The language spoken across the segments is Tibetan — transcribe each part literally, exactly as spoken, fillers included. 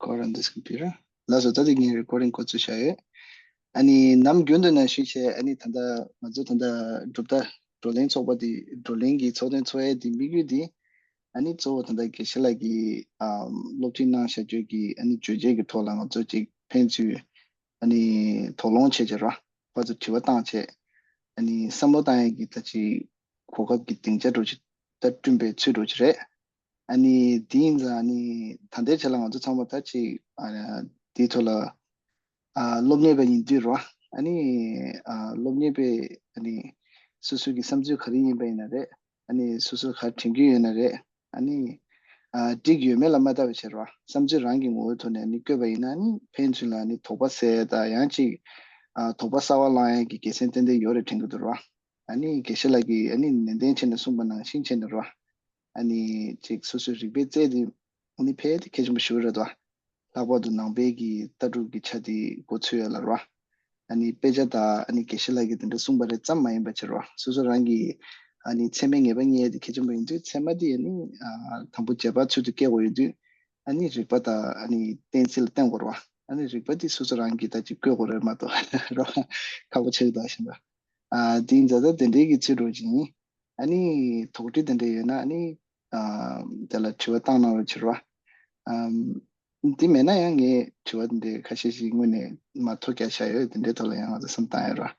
record on this computer. ལགས་སོ། ད་དེ་ངས་recording འགོ་ཚུགས་བཞག་ཡོད། ཨ་ནི་ནམ་རྒྱུན་དུ་ནང་བཞིན་བྱས། ཨ་ནི་ད་ལྟ་ང་ཚོ་ད་ལྟ་གྲུབ་མཐའ་བགྲོ་གླེང་ཚོགས་པ་དེ། བགྲོ་གླེང་གི་ཚོགས་ཐེངས་ཚོགས་ཡས་དེ་དམིགས་ཡུལ་དེ། ཨ་ནི་གཙོ་བོ་ད་ལྟ་དགེ་བཤེས་ལགས་ཀྱིས་ཨམ་སློབ་ཁྲིད་གནང་བཞག་རྒྱུ་གི་ཨ་ནི་བརྗོད་བྱའི་གི་ཐོག་ལ་ང་ཚོ་ཅིག་ཕན་ཚུན་ཨ་ནི་དོགས་སློང་བྱས་བྱས་ར། ཕར་ཚུར་དྲི་བ་བཏང་བྱས། ཨ་ནི་བསམ་བློ་བཏང་ཡས་ཀྱི་ད་ཅིག་གོ་སྐབས་ཀྱི་སྡིངས་ཆ་འདྲ་ཅིག་ད་བསྐྲུན་པའི་ཚུལ་འདྲ་ཅིག་རེད། ཨ་ནི་དེ་ཡིན་ཙང་ཨ་ནི་ད་ལྟའི་ཆ་ལ་ང་ཚོ་ཚང་མ་ད་ཅིག་ཨ་དེའི་ཐོག་ལ་ཨ་སློབ་གཉེར་བ་ཡིན་དུས་ར། ཨ་ནི་ཨ་སློབ་གཉེར་བའི་ཨ་ནི་སོ་སོ་གི་བསམ་ཚུལ་ག་རེ་ཡིན་པ་ཡིན་ན་རེད། ཨ་ནི་སོ་སོ་ག་རེ་དྲན་གྱི་ཡོད་ན་རེད། ཨ་ནི་ཨ་འགྲིག་ཡོད་མེད་ལ་མ་ལྟ་བའི་ཕྱིར་ར། བསམ་ཚུལ་རང་གི་ངོ་བོའི་ཐོག་ནས་ཨ་ནི་བཀོད་པ་ཡིན་ན། ཨ་ནི་ཕན་ཚུན་ལ་ཨ་ནི་དོགས་པ་སེལ་དང་། ཡང་ཅིག་ཨ་དོགས་པ་གསར་བ་བསླང་ཡས་ཀྱི་དགེ་མཚན་ཏན་ཏན་ཡོད་རེད་དྲན་གྱི་འདུག་ར། ཨ་ནི་དགེ་བཤེས་ལགས་ཀྱིས་ཨ་ནི་ནན་ཏན་བྱས་ནས་གསུངས་པ་ནང་བཞིན་བྱས་ནས་ར། ཨ་ནི་ཅིག་སོ་སོའི་རིག་པའི་རྩལ་དེ་ཨ་ནི་འཕེལ་དེ་གལ་ཆེན་པོ་ཞིག་རེད་དོ། ལྷག་པར་དུ་ནང་པའི་གི་ལྟ་གྲུབ་ཀྱི་ཆ་དེ་འགོ་ཚུགས་ཡ་ལ་ར། ཨ་ནི་དཔེ་ཆ་དང་ཨ་ནི་དགེ་བཤེས་ལགས་ཀྱིས་དེ་འདྲ་གསུངས་པ་རེད་ཙམ་མ་ཡིན་པ་བྱས་ར། སོ་སོ་རང་གིས་ཨ་ནི་ཚད་མའི་ངེས་པ་རྙེད་ཡ་དེ་གལ་ཆེན་པོ་ཡིན་དུས། ཚད་མ་དེ་ཨ་ནི་ཨ་དང་པོ་རྗེས་དཔག་ཚུལ་དུ་སྐྱེལ་དགོས་ཡོད་དུས། ཨ་ནི་རིགས་པ་དང་ཨ་ནི་གཏན་ཚིགས་ལ་བརྟེན་དགོས་ར། ཨ་ནི་རིགས་པ་དེ་སོ་སོ་རང་གིས་ད་ཅིག་བཀོད་དགོས་རེད་མ་གཏོགས་ར། ཁག་པོ་ཆགས་ཀྱི་འདུག་ཤིན་ཏུ། ཨ་དེ་ཡིན་ཙང་ད་དེ་འདྲའི་གི་ཚུལ་འདྲ་ཅིག་ཡིན། ཨ་ནི་དོགས་འདྲི་དེ་འདྲ་ཡོད་ན་ཨ་ནི་ཨ་དེ་ལ་དྲི་བ་བཏང་གནང་རོགས་བྱེད་རོགས། ཨམ་དེ་མེད་ན་ཡང་ངས་དྲི་བ་དེ་འདྲའི་ཁ་ཤས་ཤིག་སྔོན་ནས་མར་ཐོ་བཀལ་བཞག་ཡོད། དེ་འདྲའི་ཐོག་ལ་ཡང་ང་ཚོ་བསམ་བཏང་ཡོད་ར།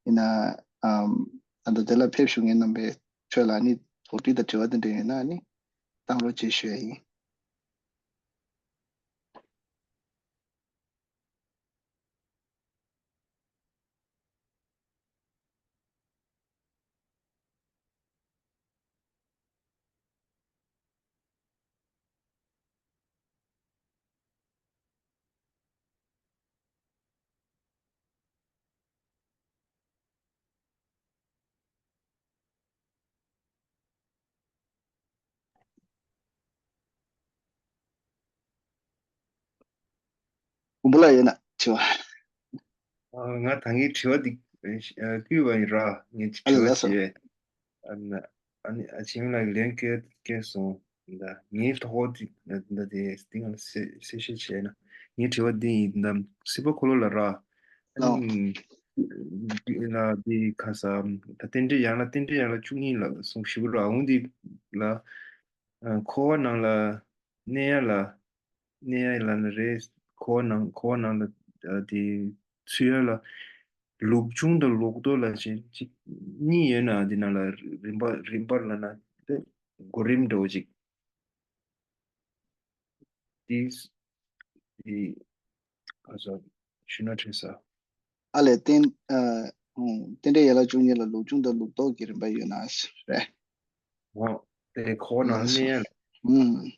ཡིན་ན་ཨམ་ད་ལྟ་དེ་ལ་ཕེབས་བཞུགས་མཁན་རྣམ་པའི་ཁྲོད་ལ་ཨ་ནི་དོགས་འདྲི་དང་དྲི་བ་དེ་འདྲ་ཡོད་ན་ཨ་ནི་བཏང་རོགས་བྱེད་ཞུ་ཡ་ཡིན། ཀུན་པོ་ལགས་ཡོད་ན་དྲི་བ། ཨ། ང་ད་གིན་དྲི་བ་འདི་ཨ་བསྐུལ་བ་ཡིན་ར། ངས་ཨ་དྲི་ལ་བ་ལ་སོ། དེ་ཨ་ནི་ཨ་ནི་ཨ་ཆེན་ལགས་ལན་བསྐྱལ་བསྐྱལ་སོང་། ད་ངའི་ཐོག་འདི་ད་དེ་སྟེང་ལ་གསལ་གསལ་བཤད་བྱས་ན། ངའི་དྲི་བ་འདི་ཡིན། ད་སྲིད་པ་འཁོར་ལོ་ལ་ར། ཨ་ལའོ། ནི་འདི་ལ་འདི་ག་ས་ད་རྟེན་འབྲེལ་ཡན་ལག་རྟེན་འབྲེལ་ཡན་ལག་བཅུ་གཉིས་ལ་གསུངས་ཞིབ་ར་འོང་འདི་ལ། ཨ་འཁོར་བ་ནང་ལ་གནས་ཡ་ལ། གནས་ཡ་ལ་ནི་རེད། འཁོར་བ་ནང་འཁོར་བ་ནང་ལ་ཨ་དེ་ཚུད་ཡ་ལ། ལུགས་འབྱུང་དང་ལུགས་ལྡོག་ལབ་བྱས་ཅིག་གཉིས་ཡོད་ན། འདི་ནང་ལ་རིམ་པ་རིམ་པར་ལབ་ན་དེ་གོ་རིམ་འདྲ་བོ་ཅིག་དེ་དེ་ག་ས་ཞུ་ན་འགྲིག་ས། ཨ་ལས། རྟེན་ཨ་ཨུ་རྟེན་འབྲེལ་ཡན་ལག་བཅུ་གཉིས་ལ་ལུགས་འབྱུང་དང་ལུགས་ལྡོག་གི་རིམ་པ་ཡོད་ན་རེད། འོ་དེ་འཁོར་བ་ནང་ལ་གནས་ཡ་ལ། ཨུམ།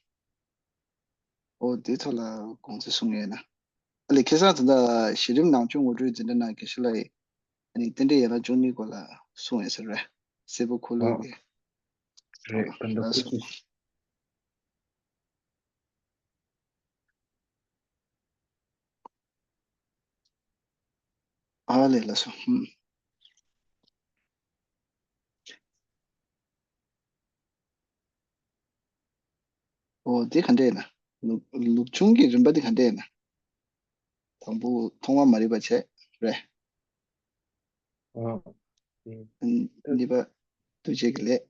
ཨོ་དེའི་ཐོག་ལ་དགོངས་ཚུལ་གསུང་ཡས་ན། ཨ་ལས། ཁ་སང་ད་ལྟ་གཞི་རིམ་ནང་ཆོས་ངོ་སྤྲོད་འཛིན་གྲྭ་ནང་དགེ་བཤེས་ལགས་ཡིས་ཨ་ནི་རྟེན་འབྲེལ་ཡན་ལག་བཅུ་གཉིས་སྐོར་ལ་གསུངས་ཡོད་ས་རེད། སྲིད་པ་འཁོར་ལོ་ཨོ་གི། རེད། ད་ལྟ་ལགས་སོ། ཁོ་ཚོས། ཨ་ལས། ལགས་སོ། ཧུམ། ཨོ་དེ་ག་འདྲས་ཡིན་ན། ལུགས་ལུགས་འབྱུང་གི་རིམ་པ་དེ་ག་འདྲས་ཡིན་ན། དང་པོ་ཐོག་མ་མ་རིག་པ་བྱས་རེད། ཨ། ཨ་གཉིས་པ་འདུ་བྱེད་ཀྱི་ལས།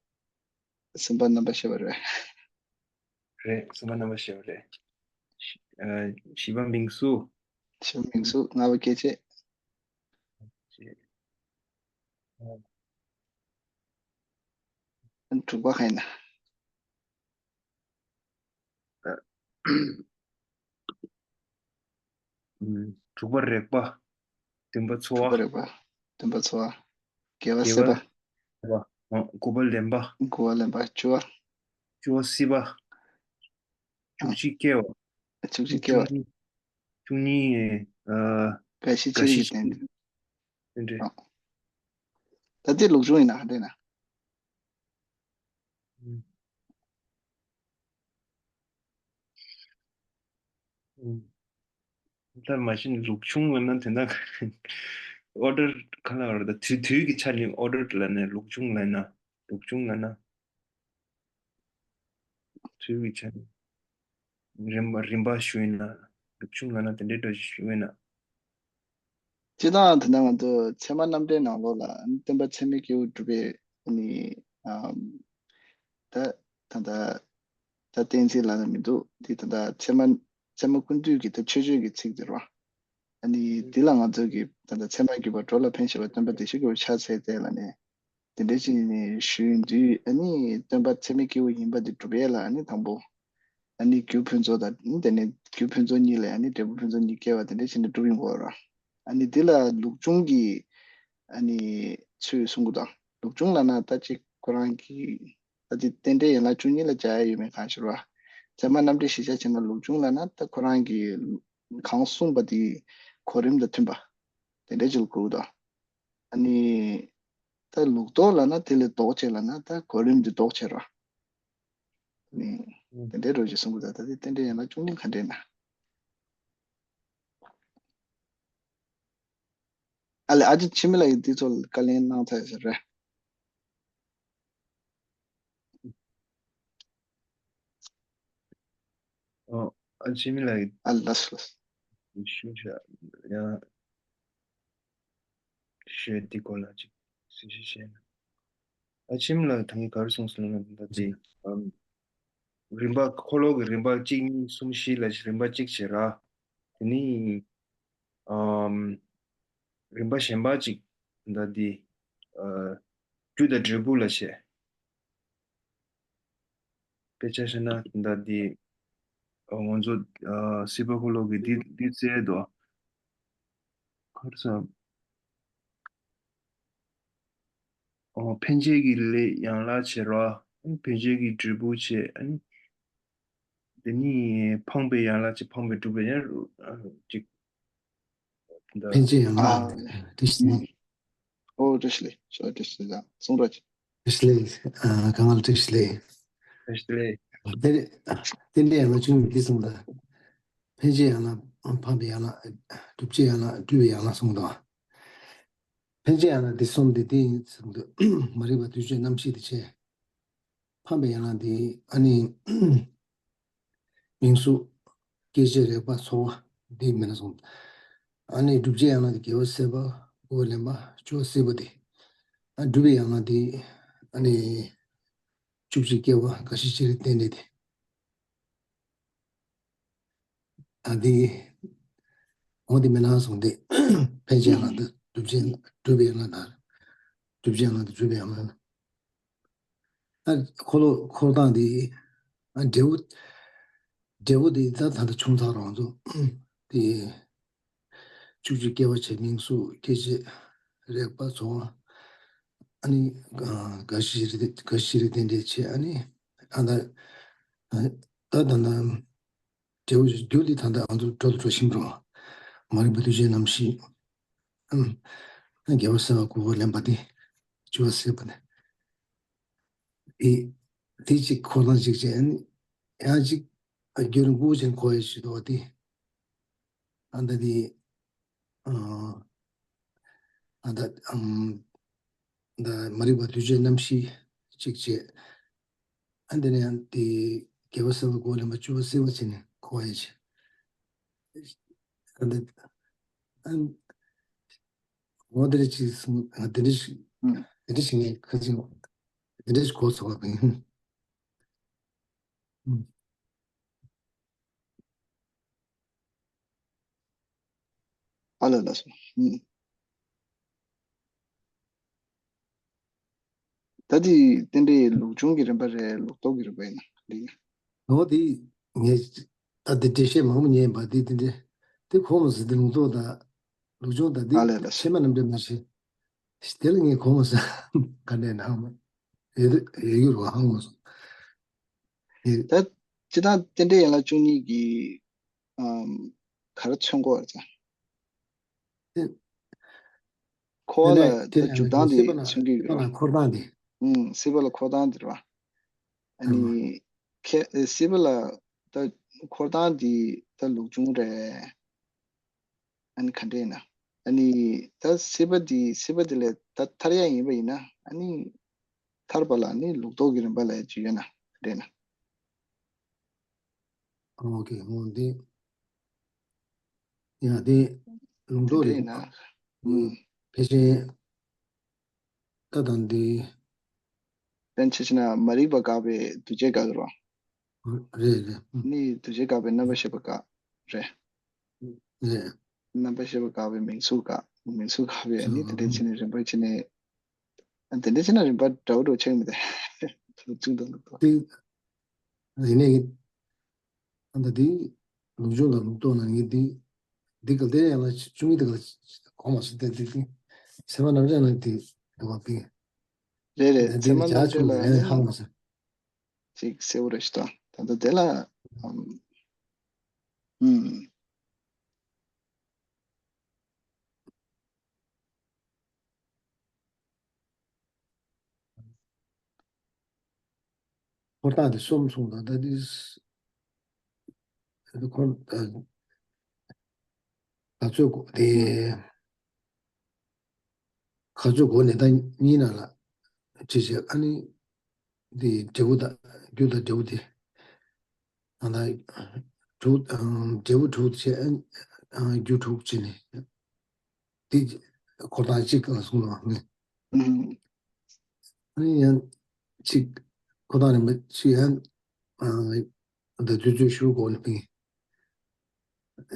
གསུམ་པ་རྣམ་པར་ཤེས་པ་རེད། རེད། གསུམ་པ་རྣམ་པར་ཤེས་པ་རེད། ཨ་བཞི་པ་མིང་གཟུགས། བཞི་པ་མིང་གཟུགས། ལྔ་པ་སྐྱེ་མཆེད། ཨ་དྲུག་པ་ག་ཡིན་ན། ཨ། ཨུམ། དྲུག་པ་རེག་པ། བདུན་པ་ཚོར་བ། དྲུག་པ་རེག་པ། བདུན་པ་ཚོར་བ། བརྒྱད་པ་བརྒྱད་པ་སྲེད་པ། སྲེད་པ། ཨ། དགུ་པ་ལེན་པ། དགུ་པ་ལེན་པ། བཅུ་པ། བཅུ་པ་སྲིད་པ། བཅུ་གཅིག་སྐྱེ་བ། བཅུ་གཅིག་སྐྱེ་བ། བཅུ་གཉིས། བཅུ་གཉིས། ཨ། རྒ་ཤི་ཚེ་རིང་གི་རྟེན་འབྲེལ། རྟེན་འབྲེལ། ཨ། ད་ལྟའི་ལུགས་འབྱུང་ཡིན་ན་ག་འདྲ་ཡིན་ན། ཨུམ། ཨུམ། ད་མ་གཞི་ནས་ལུགས་འབྱུང་ལབ་ན་དེ་འདྲ་ཨོ་ཌར་ག་ལ་བར་ད་དུས་དུས་ཀྱི་ཆ་ནས་ཨོ་ཌར་ལབ་ནས་ལུགས་འབྱུང་ལབ་ན། ལུགས་འབྱུང་ལབ་ན། དུས་ཀྱི་ཆ་ནས་རིམ་པ་རིམ་པ་ཞུས་ན། ལུགས་འབྱུང་ལབ་ན་དེ་འདྲའི་འདྲ་ཞིག་ཞུ་འོས་ན། སྤྱིར་བཏང་དེ་ན་ང་ཚོ་ཚད་མ་རྣམ་འགྲེལ་ནང་ལོགས་ལ་ཨ་ནི་སྟོན་པ་ཚད་མའི་སྐྱེས་བུ་སྒྲུབ་པའི་ཨ་ནི་ཨམ་ད་ད་ད་ད་གཏན་ཚིགས་ལབ་ན་མི་འདུག་དེ་ད་ད་ཚད་མ་ཚད་མ་ཀུན་བཏུས་ཀྱི་ད་མཆོད་བརྗོད་ཀྱི་ཚིག་དེ་རེད་བ། ཨ་ནི་འདི་ལ་ང་ཚོ་གི་ད་ལྟ་ཚད་མར་གྱུར་པ་འགྲོ་ལ་ཕན་ཞེས་པ་སྟོན་པ་བདེ་གཤེགས་ཀྱི་ཕྱག་འཚལ་ཏེ་ལ་ནས་དེ་འདྲ་ཅིག་ནས་ཞུས་དུས། ཨ་ནི་སྟོན་པ་ཚད་མའི་སྐྱེས་བུ་ཡིན་པ་འདི་སྒྲུབ་ཡས་ལ་ཨ་ནི་དང་པོ་ཨ་ནི་རྒྱུ་ཕུན་ཚོགས་དང་དེ་ནས་རྒྱུ་ཕུན་ཚོགས་གཉིས་ལས་ཨ་ནི་འབྲས་བུ་ཕུན་ཚོགས་གཉིས་སྐྱེ་བ་དེ་འདྲ་བྱས་ནས་སྒྲུབ་ཡོང་གི་ཡོད་རེད། ཨ་ནི་འདི་ལ་ལུགས་འབྱུང་གི་ཨ་ནི་ཚུལ་གསུང་གི་འདུག་ལུགས་འབྱུང་ལབ་ན་ད་ཅིག་ཁོ་རང་གི་ད་ཅིག་རྟེན་འབྲེལ་ཡན་ལག་བཅུ་གཉིས་ལ་སྦྱར་ཡ་ཡོད་མེད་གང་ཤེས་རེད་བ། ཚད་མ་རྣམ་འགྲེལ་གཞི་བཞག་བྱས་ན་ལུགས་འབྱུང་ལབ་ན་ད་ཁོ་རང་གི་གང་གསུངས་པ་དེ་གོ་རིམ་དང་མཐུན་པ་དེ་འདྲ་ཅིག་ལ་གོ་གི་འདུག་ཨ་ནི་ད་ལུགས་ལྡོག་ལབ་ན་དེ་ལས་ལྡོག་བྱས་ལབ་ན་ད་གོ་རིམ་དེ་ལྡོག་བྱས་ར། ཨ་ནི་དེ་འདྲའི་རོ་ཞིག་གསུང་གི་འདུག་ད་དེ་རྟེན་འབྲེལ་ཡན་ལག་བཅུ་གཉིས་ག་འདྲས་ན། ཨ་ལས་ཨ་ཅེ་འཆི་མེད་ལགས་ཀྱིས་འདི་ཚོ་ལ་བཀའ་ལན་གནང་ཚར་ཡོད་ས་རེད། ཨོ། ཨ་འཆི་མེད་ལགས་ཀྱིས། ཨ་ལགས་སོ་ལགས་སོ། ཞུ་བྱ་ཡང་ཞུས་དེ་སྐོར་ལ་ཅིག་གསལ་བཤད་བྱས་ན། ཨ་འཆི་མེད་ལགས་ད་ངས་ག་རེ་གསུངས་སོང་ལབ་ན་ད་ཅིག་ཨམ། རིམ་པ་འཁོར་ལོ་གི་རིམ་པ་གཅིག་གཉིས་གསུམ་བཞི་ལ་རིམ་པ་གཅིག་བྱེད་ར། དེ་ནི་ཨམ། རིམ་པ་གཞན་པ་གཅིག་ད་འདི་ཨ། རྒྱུ་དང་འབྲས་བུ་ལ་བྱེད། དཔེ་ཆ་བཤད་ན་ད་འདི་ཨ། ང་ཚོ་ཨ། སྲིད་པ་འཁོར་ལོ་གི་འདི་འདི་རྩལ་དུ་ཁར་ས། ཨོ། འཕེན་བྱེད་ཀྱི་ལས་ཡན་ལག་བྱེད་རོ། ཨ་ནི་འཕེན་བྱེད་ཀྱི་འབྲས་བུ་བྱེད། ཨ་ནི་དེ་ནི་འཕངས་པའི་ཡན་ལག་བྱེད། འཕངས་པའི་སྒྲུབ་པའི་ཡན་ལག་ཅིག་འཕེན་བྱེད་ཡན་ལག་ཨ། བཀྲ་ཤིས་བདེ་ལེགས། ཨོ་བཀྲ་ཤིས་བདེ་ལེགས། ཞོ་བཀྲ་ཤིས་བདེ་ལེགས། གསུང་རོགས་གྱིས། བཀྲ་ཤིས་བདེ་ལེགས། ཨ། གང་ལ་བཀྲ་ཤིས་བདེ་ལེགས། བཀྲ་ཤིས་བདེ་ལེགས། དེ་རྟེན་འབྲེལ་ཡན་ལག་བཅུ་གཉིས་འདི་གསུངས་དང་། འཕེན་བྱེད་ཡན་ལག་འཕངས་པའི་ཡན་ལག་སྒྲུབ་བྱེད་ཡན་ལག་སྒྲུབ་པའི་ཡན་ལག་གསུངས་དང་། འཕེན་བྱེད་ཡན་ལག་འདི་གསུམ་འདི་དེ་ཡིན་ཟེར་གྱི་འདུག་མ་རིག་པ་འདུས་བྱས་རྣམ་ཤེས་དེ་བྱས། འཕངས་པའི་ཡན་ལག་འདི་ཨ་ནི་མིང་གཟུགས་སྐྱེ་མཆེད་རེག་པ་ཚོར་བ་འདི་མིན་ན་སོང་། ཨ་ནི་སྒྲུབ་བྱེད་ཡན་ལག་འདི་དགེ་བ་སྲིད་པ་དགུ་པ་ལེན་པ་བཅུ་པ་སྲིད་པ་འདི། ཨ། སྒྲུབ་པའི་ཡན་ལག་འདི་ཨ་ནི་བཅུ་གཅིག་སྐྱེ་བ་རྒ་ཤི་འཆི་རེ་རྟེན་འབྲེལ་འདི། ཨ། འདི་འོ་འདི་མི་སྣང་སོང་སྟེ། འཕེན་བྱེད་ཡན་ལག་འདི་སྒྲུབ་བྱེད་སྒྲུབ་པའི་ཡན་ལག་དང་། སྒྲུབ་བྱེད་ཡན་ལག་འདི་སྒྲུབ་པའི་ཡན་ལག་དང་། ཨ། འཁོར་ལོ་འཁོར་སྟངས་འདི། ཨ། འབྲས་བུ། འབྲས་བུ་འདི་ད་ད་ལྟ་ཆུང་ཚགས་རང་ཚོ། འདི། བཅུ་གཅིག་སྐྱེ་བ་བྱེད། མིང་གཟུགས་སྐྱེ་མཆེད་རེག་པ་ཚོར་བ། ཨ་ནི། ཨ། རྒ་ཤི་རེ་རྒ་ཤི་རེ་རྟེན་འབྲེལ་བྱེད། ཨ་ནི། ཨ། ད། ད་ད་ད། འབྲས་བུ་རྒྱུ་འདི་ད་ལྟ་ང་ཚོ་འགྲོ་དང་འགྲོ་བཞིན་འགྲོ། མ་རིག་པ་འདུས་བྱས་རྣམ་ཤེས། ཨང་། དགེ་བ་སྲིད་པ་དགུ་པ་ལེན་པ་འདི། བཅུ་པ་སྲིད་པ་ནི། ཨི། དེ་གཅིག་འཁོར་སྟངས་གཅིག་བྱས། ཨ་ནི་ཡང་གཅིག་ཨ། རྒྱུན་དགུ་ཅན་འཁོར་བའི་ཕྱིར་དུ་བ་དེ། ཨ། ད་དེ། ཨ། ཨ། ད། ཨམ། ད་མ་རིག་པ་འདུས་བྱས་རྣམ་ཤེས་གཅིག་བྱས། ཨ། དེ་ནས་ཡང་དེ་དགེ་བ་སྲིད་པ་དགུ་པ་ལེན་པ་བཅུ་པ་སྲིད་པ་བྱས་ནས་འཁོར་བ་ཡི་ཕྱིར། ཨ། ད། ཨ། འོ་དེ་འདྲ་ཅིག་གསུངས། ཨ། དེ་འདྲ་ཞིག་ཨུ། དེ་འདྲ་ཞིག་ངས་ཁ་ཚིག་དེ་འདྲ་ཞིག་གོ་ཚོར་བ་ཕིང་། ཨུ། ཨ་ལ་ལ་སོ། ཨུ། ད་དེ་རྟེན་འབྲེལ་ལུགས་འབྱུང་གི་རིམ་པ་རེད། ལུགས་ལྡོག་གི་རིམ་པ་ཡིན་ན་འདི་ཡིན། འོ་དེ་ངས་ད་དེ་འགྲེལ་བཤད་མང་པོ་ཉན་པ་དེ་དེ་འདྲ་དེ་གོ་མ་སོང་། དེ་ལུགས་ལྡོག་དང་ལུགས་འབྱུང་དང་དེ་ཨ་ལས་ལས། ཚད་མ་རྣམ་འགྲེལ་མ་བྱེད། དེ་ལ་ངས་གོ་མ་སོང་། ག་ནས་ནའང་ཡོད་ཡོད་རྒྱུ་རུ་ཧང་མ་སོང་། ད་སྤྱི་བཏང་རྟེན་འབྲེལ་ཡན་ལག་བཅུ་གཉིས་ཀྱི་ཨམ། ག་རེ་མཚོན་གྱི་ཡོད་རེད་ཟེར། འཁོར་བ་ལ་ད་འཇུག་སྟངས་དེ་མཚོན་གྱི་ཡོད་རེད། འཁོར་སྟངས་དེ། ཨུམ། སྲིད་པ་ལ་འཁོར་སྟངས་དེ་རེད་བ། ཨ་ནི། ཁྱེད། སྲིད་པ་ལ་ད་འཁོར་སྟངས་དེ་ད་ལུགས་འབྱུང་རེད། ཨ་ནི་ག་འདྲ་ཡིན་ན། ཨ་ནི་ད་སྲིད་པ་འདི་སྲིད་པ་འདི་ལས་ད་ཐར་ཡ་ཡིན་པ་ཡིན་ན། ཨ་ནི་ཐར་པ་ལ་ནི་ལུགས་ལྡོག་གི་རིམ་པ་ལ་ཅི་ཡོད་ན་ག་འདྲ་ཡིན་ན། ཨོ་ཁེ། འོ་འདི། ཡང་དེ་ལུང་རྟོགས་རེད། དེ་ཡིན་ན། ཕལ་ཆེར་ད་དང་དེ། དོན་ཆེ་ཆེ་ན་མ་རིག་པ་དགག་པའི་འདུ་བྱེད་དགག་གི་རེད། རེད་རེད། ནི་འདུ་བྱེད་དགག་པའི་རྣམ་པར་ཤེས་པ་དགག་རེད། རེད། རྣམ་པར་ཤེས་པ་དགག་པའི་མིང་ཚུལ་དགག་མིང་ཚུལ་དགག་པའི་ཨ་ནི་དེ་འདྲ་བྱས་ནས་རིམ་པ་བྱས་ནས། ཨ་དེ་འདྲ་བྱས་ན་རིམ་པ་འདྲ་བོ་འགྲོ་ཆགས་མི་འདུག་ལུགས་འབྱུང་དང་ལུགས་ལྡོག་དེ་ཡིན་ནའི། ཨ་ད་དེ་ལུགས་འབྱུང་དང་ལུགས་ལྡོག་ན་ངས་དེ་དེ་ག་དེ་ཡང་ལ་བཅུ་གཉིས་དེ་ག་གོང་མ་སུ་དེ་དེ་དེ་ཚད་མ་རྣམ་འགྲེལ་ན་དེ་དེ་བ་དེ། རེད་རེད། དེ་ཚད་མ་རྣམ་འགྲེལ་ལ་ཡང་ཧ་མ་སོང་། ཅིག་གསལ་བོ་རེད་ཤག་ད་ལྟ་དེ་ལ། ཨམ། ཨུམ། འཁོར་དང་དེ་གསུམ་གསུངས་དང་ད་དེ་ཁོ་ག་ཚོད་དེ། ག་ཚོད་གོ་ནས་ད་གཉིས་ན་ལ་ཅི་བྱེད་ཨ་ནི་དེ་འབྲས་བུ་དང་རྒྱུ་དང་འབྲས་བུ་དེ་ད་ལྟ་དྲུག་འབྲས་བུ་དྲུག་བྱས་ཨ་རྒྱུ་དྲུག་བྱས་ནས་དེ་འཁོར་དང་གཅིག་ལ་གསུངས་ལ་ངས། ཨ་ནི་ཡང་གཅིག་འཁོར་དང་རིམ་པ་གཅིག་ཡང་ད་དུས་ཚོད་ཞུ་གོ་ནས་ཕིང་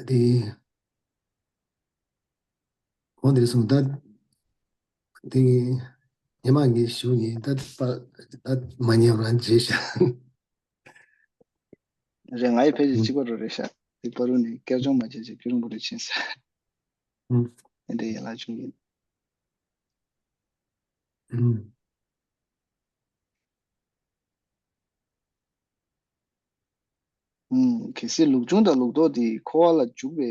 དེ། འོ་འདིར་སོང་ད། དེ་ངས་ཉི་མ་ངས་ཞུ་ནས་ད་ད་མ་ཉན་རང་བརྗེད་ཤག་རེད། ང་ཡི་ཕལ་ཆེར་གཅིག་པ་རུ་རེད་ཤག་དེ་པ་རུ་ནས་བསྐྱར་སྦྱོང་མ་བྱས་ཅིག་ཁྱོད་རང་པོ་རེ་ཕྱིན་ས། དེ་འདྲའི་ཡན་ལག་བྱུང་ཡིན། ཨུམ། གལ་སྲིད་ལུགས་འབྱུང་དང་ལུགས་ལྡོག་དེ་འཁོར་བ་ལ་འཇུག་པའི་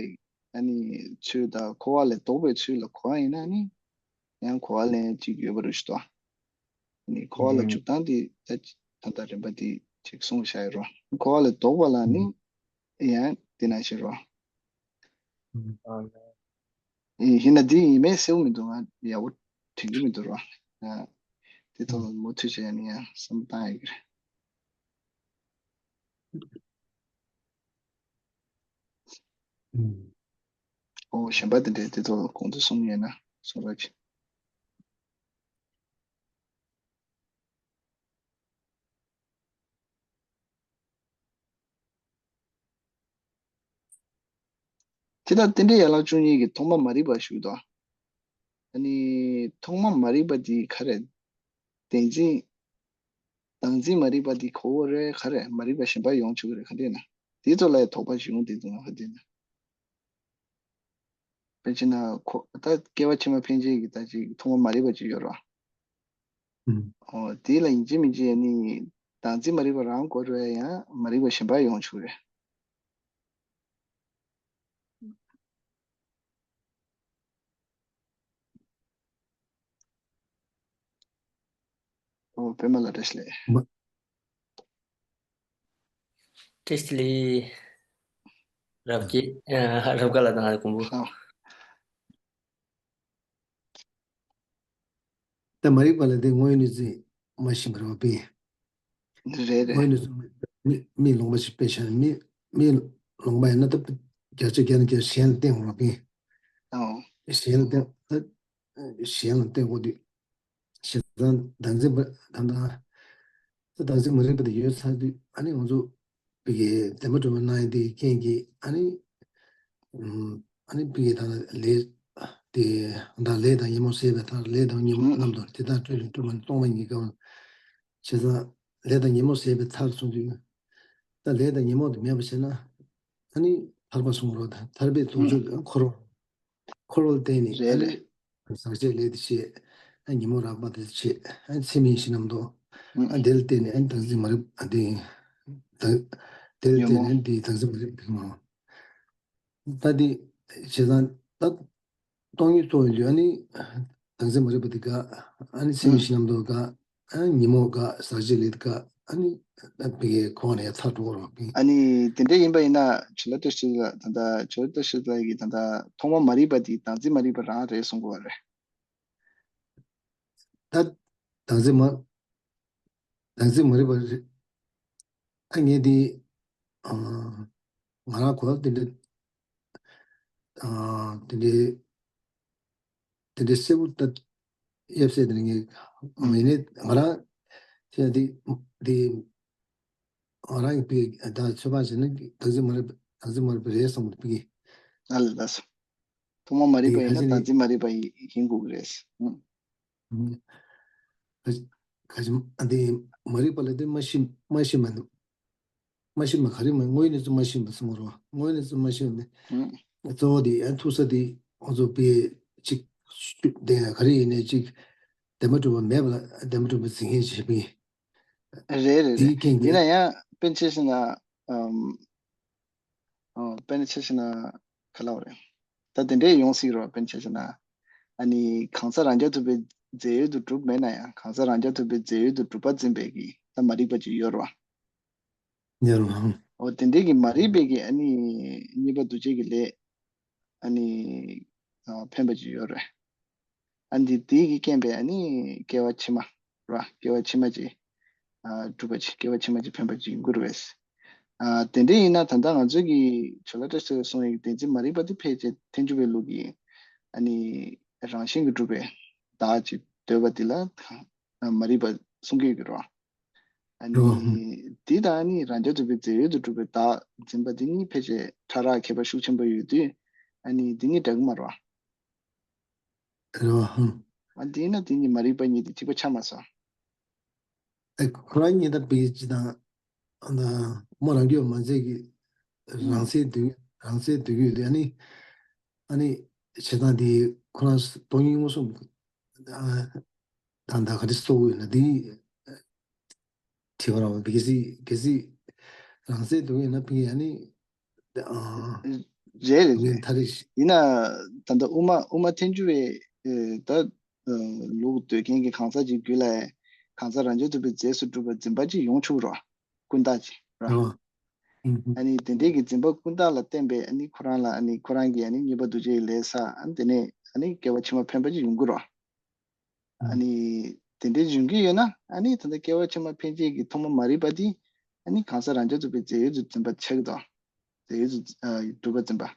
ཨ་ནི་ཚུལ་དང་འཁོར་བ་ལས་ལྡོག་པའི་ཚུལ་ལ་གོ་བ་ཡིན་ན་ནི་ཡང་གོ་བ་ལེན་ཅིག་ཡོད་པ་རེད་ཤག་ཨ་ནི་འཁོར་བ་ལ་འཇུག་སྟངས་དེ་ད་ད་ལྟ་རིམ་པ་དེ་ཅིག་གསུངས་བཞག་ཡོད་རོ། འཁོར་བ་ལས་ལྡོག་པ་ལ་ནི་ཡང་དེ་ནང་བཞིན་རོ། ཡིན་ན་འདི་ཡིན་མིན་གསལ་པོ་མི་འདུག་ང་ཡག་པོ་དྲན་གྱི་མི་འདུག་རོ། དེ་ཐོག་ལ་མུ་མཐུད་བྱས་ནས་ཡང་བསམ་བཏང་ཡོད་ཀྱི་རེད། ཨོ་གཞན་པ་དེ་འདྲའི་དེ་ཐོག་ལ་གོང་དུ་གསུངས་ཡོད་ན་གསུང་རོགས་གྱིས། དེ་ལྟར་རྟེན་འབྲེལ་ཡན་ལག་བཅུ་གཉིས་ཀྱི་ཐོག་མ་མ་རིག་པ་ཞུགས་དང་། ཨ་ནི་ཐོག་མ་མ་རིག་པ་འདི་ག་རེ། བདེན་འཛིན། བདག་འཛིན་མ་རིག་པ་འདི་གོ་བོ་རེད་ག་རེ་མ་རིག་པ་གཞན་པ་ཡོང་ཆོག་གི་རེད་ག་འདྲས་ན། དེ་ཚོ་ལ་ཡང་དོགས་པ་ཞིག་ཡོང་དེ་འདུག་ན་ག་འདྲས་ན། དཔེ་ཅིག་ན་ཁོ་ད་སྐྱེ་བ་ཕྱི་མ་འཕེན་བྱེད་ཀྱི་ད་ཅིག་ཐོག་མ་མ་རིག་པ་ཅིག་ཡོད་ར། ཨོ་དེ་ལ་ཡིན་གཅིག་མིན་གཅིག་ནི་བདག་འཛིན་མ་རིག་པ་རང་དགོས་རེད་ཡང་མ་རིག་པ་གཞན་པ་ཡོང་ཆོག་རེད། ཨོ་པད་མ་ལགས་བཀྲ་ཤིས་བདེ་ལེགས། བཀྲ་ཤིས་བདེ་ལེགས། རབ་རྒྱས། རབ་དགའ་ལགས་དང་ཧ་གོང་བུ། ད་མ་རིག་པ་ལ་དེ་དངོས་གནས་ཚིག་མ་ཤེས་པར་བ་པས། རེད་རེད། དངོས་གནས་ཚིག་མི་མི་ལོང་པ་ཞིག་དཔེ་བཞག་ནས་མི་མི་ལོང་པ་ཡིན་ན་ད་བརྒྱ་ཆ་བརྒྱ་ནས་བརྒྱ་གཞན་ལ་བརྟེན་དགོས་པ་པས། ཨོ། གཞན་ལ་བརྟེན་ད་གཞན་ལ་བརྟེན་དགོས་དུས། བྱས་ཙང་བདག་འཛིན་པ་ད་ལྟ་ད་བདག་འཛིན་མ་རིག་པ་དེ་ཡོད་ཚར་དུས་ཨ་ནི་ང་ཚོ་བི་གའི་བདེན་པ་གྲུབ་པ་གནང་ཡ་དེའི་རྐྱེན་གྱིས་ཨ་ནི་ཨ་ནི་བི་གའི་ད་ལས་དེ་ད་ལས་དང་ཉོན་མོངས་ཟད་པའི་མཐར་ལས་དང་ཉོན་མོངས་རྣམ་རྟོག་དེ་དག་སྤྲོས་ལས་གྲུབ་པ་ནི་སྟོང་པ་ཉིད་དགའ་བ། བྱས་ཙང་ལས་དང་ཉོན་མོངས་ཟད་པའི་མཐར་སོང་དུས་ད་ལས་དང་ཉོན་མོངས་དེ་མེད་པ་བྱས་ན་ཨ་ནི་ཐར་པ་གསུང་རོགས་དང་ཐར་པའི་ཐོབ་ཚུལ་འཁོར་བ། འཁོར་བ་ལ་བརྟེན་ནས་རེད་ཨ་ནི་རེད། ཟག་བཅས་ལས་དེ་བྱེད། ཨ་ཉོན་མོངས་རགས་པ་དེ་བྱེད། ཨ་ཚད་མེད་བཞི་རྣམ་རྟོག་ཨ་དེ་ལ་བརྟེན་ནས་ཨ་བདག་འཛིན་མ་རིག་ཨ་དེ་ད་དེ་ལ་བརྟེན་ནས་ཨ་དེ་བདག་འཛིན་མ་རིག་དེ་མ་ད་དེ་བྱས་ཙང་ད་སྟོང་ཉིད་རྟོགས་ཡོང་དུས་ཨ་ནི་བདག་འཛིན་མ་རིག་པ་དེ་དགག་ཨ་ནི་ཚད་མེད་བཞི་རྣམ་རྟོག་དགག་ཨ་ཉོན་མོངས་དགག་ཟག་བཅས་ལས་དགག་ཨ་ནི་བི་གའི་ཁོང་ནས་ཐག་གྲོལ་བ་རེད། ཨ་ནི་དེ་འདྲ་ཡིན་པ་ཡིན་ན་ཇོ་ལགས་བཀྲ་ཤིས་ལགས་ད་ལྟ་ཇོ་ལགས་བཀྲ་ཤིས་ལགས་ཀྱིས་ད་ལྟ་ཐོག་མ་མ་རིག་པ་དེ་བདག་འཛིན་མ་རིག་པ་རང་རེད་གསུང་གི་ཡོད་རེད། ད་བདག་འཛིན་མ་བདག་འཛིན་མ་རིག་པ་རེད། ཨ་ངས་དེ་ང་རང་གོ་བ་དེ་འདྲ། ད་ ཨ་དེ་འདྲའི་དེ་འདྲའི་གསལ་པོ་ད་ཡབ་སྲས་དེ་ངས་ཡིན་ནའི་ང་རང་དེ་དེ་དེ་ང་རང་གི་པའི་ད་ཚོད་དཔག་བྱས་ན་བདག་འཛིན་མ་རེད། བདག་འཛིན་མ་རེད་པ་རེད་བསམ་གི་པའི་ཨ་ལ་ལགས་སོ། ཐོག་མ་མ་རིག་པ་ཡིན་ན་བདག་འཛིན་མ་རིག་པ་ཡིན་ཡིན་དགོས་ཀྱི་རེད། ཨུམ། ག་ག་ཅི་ཨ་འདི་མ་རིག་པ་ལ་དེ་མ་ཤེས་མ་ཤེས་མ་འདུག་མ་ཤེས་མ་ག་རེ་མ་དངོས་གནས་སུ་མ་ཤེས་པ་གསུང་རོགས། དངོས་གནས་སུ་མ་ཤེས་པ་ནི་ཨུམ། གཙོ་བོ་དེ་ཡང་ཐུག་ས་དེ་ཁོང་ཚོ་པའི་ཅིག་ཤུ་དེ་ཡང་ག་རེ་ཡིན་ནའི་ཅིག་བདེན་པ་གྲུབ་པ་མེད་པ་ལ་བདེན་པ་གྲུབ་པ་འཛིན་མཁན་བྱེད་པའི་རེད་རེད་དེའི་རེད། རྐྱེན་ཡིན་གྱིས། ན་ཡང་དཔེར་ཆ་བཞག་ན་ཨམ། ཨོ། དཔེར་ན་ཆ་བཞག་ན་ག་ལབ་རེད། ད་དེ་འདྲས་ཡོང་སྲིད་རོ། དཔེར་ན་ཆ་བཞག་ན། ཨ་ནི་གང་ཟག་རང་རྐྱ་ཐུབ་པའི་རྫས་ཡོད་དུ་གྲུབ་མེད་ན་ཡང་གང་ཟག་རང་རྐྱ་ཐུབ་པའི་རྫས་ཡོད་དུ་གྲུབ་པ་འཛིན་པའི་གི་ད་མ་རིག་པ་ཅིག་ཡོད་རོ། ཡོད་རོ། ཨོ་དེ་འདྲས་ཀྱི་མ་རིག་པའི་གི་ཨ་ནི་གཉིས་པ་འདུ་བྱེད་ཀྱི་ལས་ཨ་ནི་ཨ་འཕེན་པ་ཅིག་ཡོད་རེད། ཨ་འདི་དེའི་གི་རྐྱེན་པས་ཨ་ནི་སྐྱེ་བ་ཕྱི་མ་ར་སྐྱེ་བ་ཕྱི་མ་ཅིག་ཨ་གྲུབ་པ་ཅིག་སྐྱེ་བ་ཕྱི་མ་ཅིག་འཕེན་པ་ཅིག་ཡིན་དགོས་རེད། ཨ་དེ་འདྲ་ཡིན་ན་ད་ལྟ་ང་ཚོའི་གི་ཇོ་ལ་བཀྲ་ཤིས་ལགས་གསུངས་ཡི་གི་བདེན་འཛིན་མ་རིག་པ་དེ་ཕལ་ཆེར་ཐལ་འགྱུར་བའི་ལུགས་ཀྱི་ཨ་ནི་རང་བཞིན་གྱིས་གྲུབ་པའི་བདག་ཅིག་འདོད་པ་དེ་ལ་མ་རིག་པ་གསུང་གི་ཡོད་ཀྱི་རོ། ཨ་ནི་རོ། ཧུམ། དེ་དང་ཨ་ནི་རང་རྐྱ་ཐུབ་པའི་རྫས་ཡོད་དུ་གྲུབ་པའི་བདག་འཛིན་པ་དེ་གཉིས་ཕལ་ཆེར་ཕྲ་རགས་ཁྱད་པར་ཤུགས་ཆེན་པོ་ཡོད་དུས་ཨ་ནི་དེ་གཉིས་འདྲ་གི་མ་རོ། རེད་བ། ཧུམ། ཨ་དེས་ན་དེ་གཉིས་མ་རིག་པ་གཉིས་དེ་གཅིག་པ་ཆགས་མ་སོང་། ཨེ་ཁོ་རང་གཉིས་ད་བི་ཅི་དང་ཨ་ན་མོ་རང་རྒྱུད་མ་མཛད་ཀྱི་ཨུམ། རང་སའི་འདོད་རང་སའི་འདོད་རྒྱུ་དེ་ཨ་ནི་ཨ་ནི་བྱེད་སྟངས་དེ་ཁོ་རང་སྟོང་ཉིད་མངོན་སུམ་ཨ་དང་ད་ག་དེ་སོགས་ཡོད་ན་དེ་དྲི་བ་རང་བ་གལ་སྲིད་གལ་སྲིད་རང་སའི་འདོད་ཡོད་ན་བི་ཨ་ནི། ཨ། རེད་རེད་རེད། མཐའ་རེད། ཡིན་ན་ད་ལྟ་དབུ་མ་དབུ་མ་ཐལ་འགྱུར་བའི་ད་ལུགས་འདོད་མཁན་གྱི་གང་ཟག་ཅིག་རྒྱུད་ལ་གང་ཟག་རང་རྐྱ་ཐུབ་པའི་རྫས་སུ་གྲུབ་པ་འཛིན་པ་ཅིག་ཡོང་ཆོག་རོ། ཀུན་བརྟགས་ཅིག་ར། ཨ་ནི་དེ་འདྲའི་གི་འཛིན་པ་ཀུན་བརྟགས་ལ་བརྟེན་པའི་ཨ་ནི་ཁོ་རང་ལ་ཨ་ནི་ཁོ་རང་གི་ཨ་ནི་གཉིས་པ་འདུ་བྱེད་ཀྱི་ལས་བསགས། ཨ་ནི་དེ་ནས་ཨ་ནི་སྐྱེ་བ་ཕྱི་མ་འཕེན་པ་ཅིག་ཡོང་གི་རོ། ཨ་ནི་དེ་འདྲའི་འབྱུང་གི་ཡོད་ན་ཨ་ནི་ད་ལྟ་སྐྱེ་བ་ཕྱི་མ་འཕེན་བྱེད་ཀྱི་ཐོག་མ་མ་རིག་པ་དེ་ཨ་ནི་གང་ཟག་རང་རྐྱ་ཐུབ་པའི་རྫས་ཡོད་དུ་འཛིན་པ་ཆགས་ཀྱི་འདུག་རྫས་ཡོད་དུ་ཨ་གྲུབ་པ་འཛིན་པ།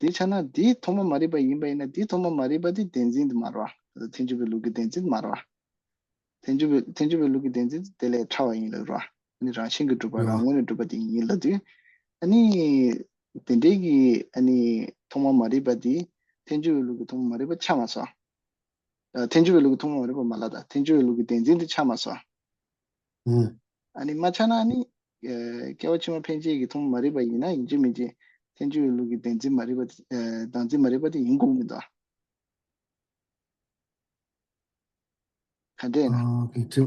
དེ་ཆ་ན་དེ་ཐོག་མ་མ་རིག་པ་ཡིན་པ་ཡིན་ན་དེ་ཐོག་མ་མ་རིག་པ་དེ་བདེན་འཛིན་དུ་མ་རེད་བ། ད་ལྟ་ཐལ་འགྱུར་བའི་ལུགས་ཀྱི་བདེན་འཛིན་དུ་མ་རེད་བ། ཐལ་འགྱུར་བའི་ཐལ་འགྱུར་བའི་ལུགས་ཀྱི་བདེན་འཛིན་དེ་ལས་ཕྲ་བ་ཡིན་ལབ་རོ། ཨ་ནི་རང་བཞིན་གྱིས་གྲུབ་པ་རང་ངོས་ནས་གྲུབ་པ་དེ་ཡིན་ལབ་དུས། ཨ་ནི་དེ་འདྲའི་གི་ཨ་ནི་ཐོག་མ་མ་རིག་པ་དེ་ཐལ་འགྱུར་བའི་ལུགས་ཀྱི་ཐོག་མ་མ་རིག་པ་ཆགས་མ་སོང་། ཨ་ཐལ་འགྱུར་བའི་ལུགས་ཀྱི་ཐོག་མ་མ་རིག་པ་མ་ལབ་ད་ཐལ་འགྱུར་བའི་ལུགས་ཀྱི་བདེན་འཛིན་དེ་ཆགས་མ་སོང་། ཨ་ནི་མ་ཆགས་ན་ཨ་ནི་ཨ་སྐྱེ་བ་ཕྱི་མ་འཕེན་བྱེད་ཀྱི་ཐོག་མ་མ་རིག་པ་ཡིན་ན་ཡིན་གཅིག་མིན་གཅིག་ཐལ་འགྱུར་བའི་ལུགས་ཀྱི་བདེན་འཛིན་མ་རིག་པ་ཨ་བདག་འཛིན་མ་རིག་པ་དེ་ཡིན་དགོས་མི་འདུག་ག་འདྲས་ན། ཨ་ཀི་དྲི་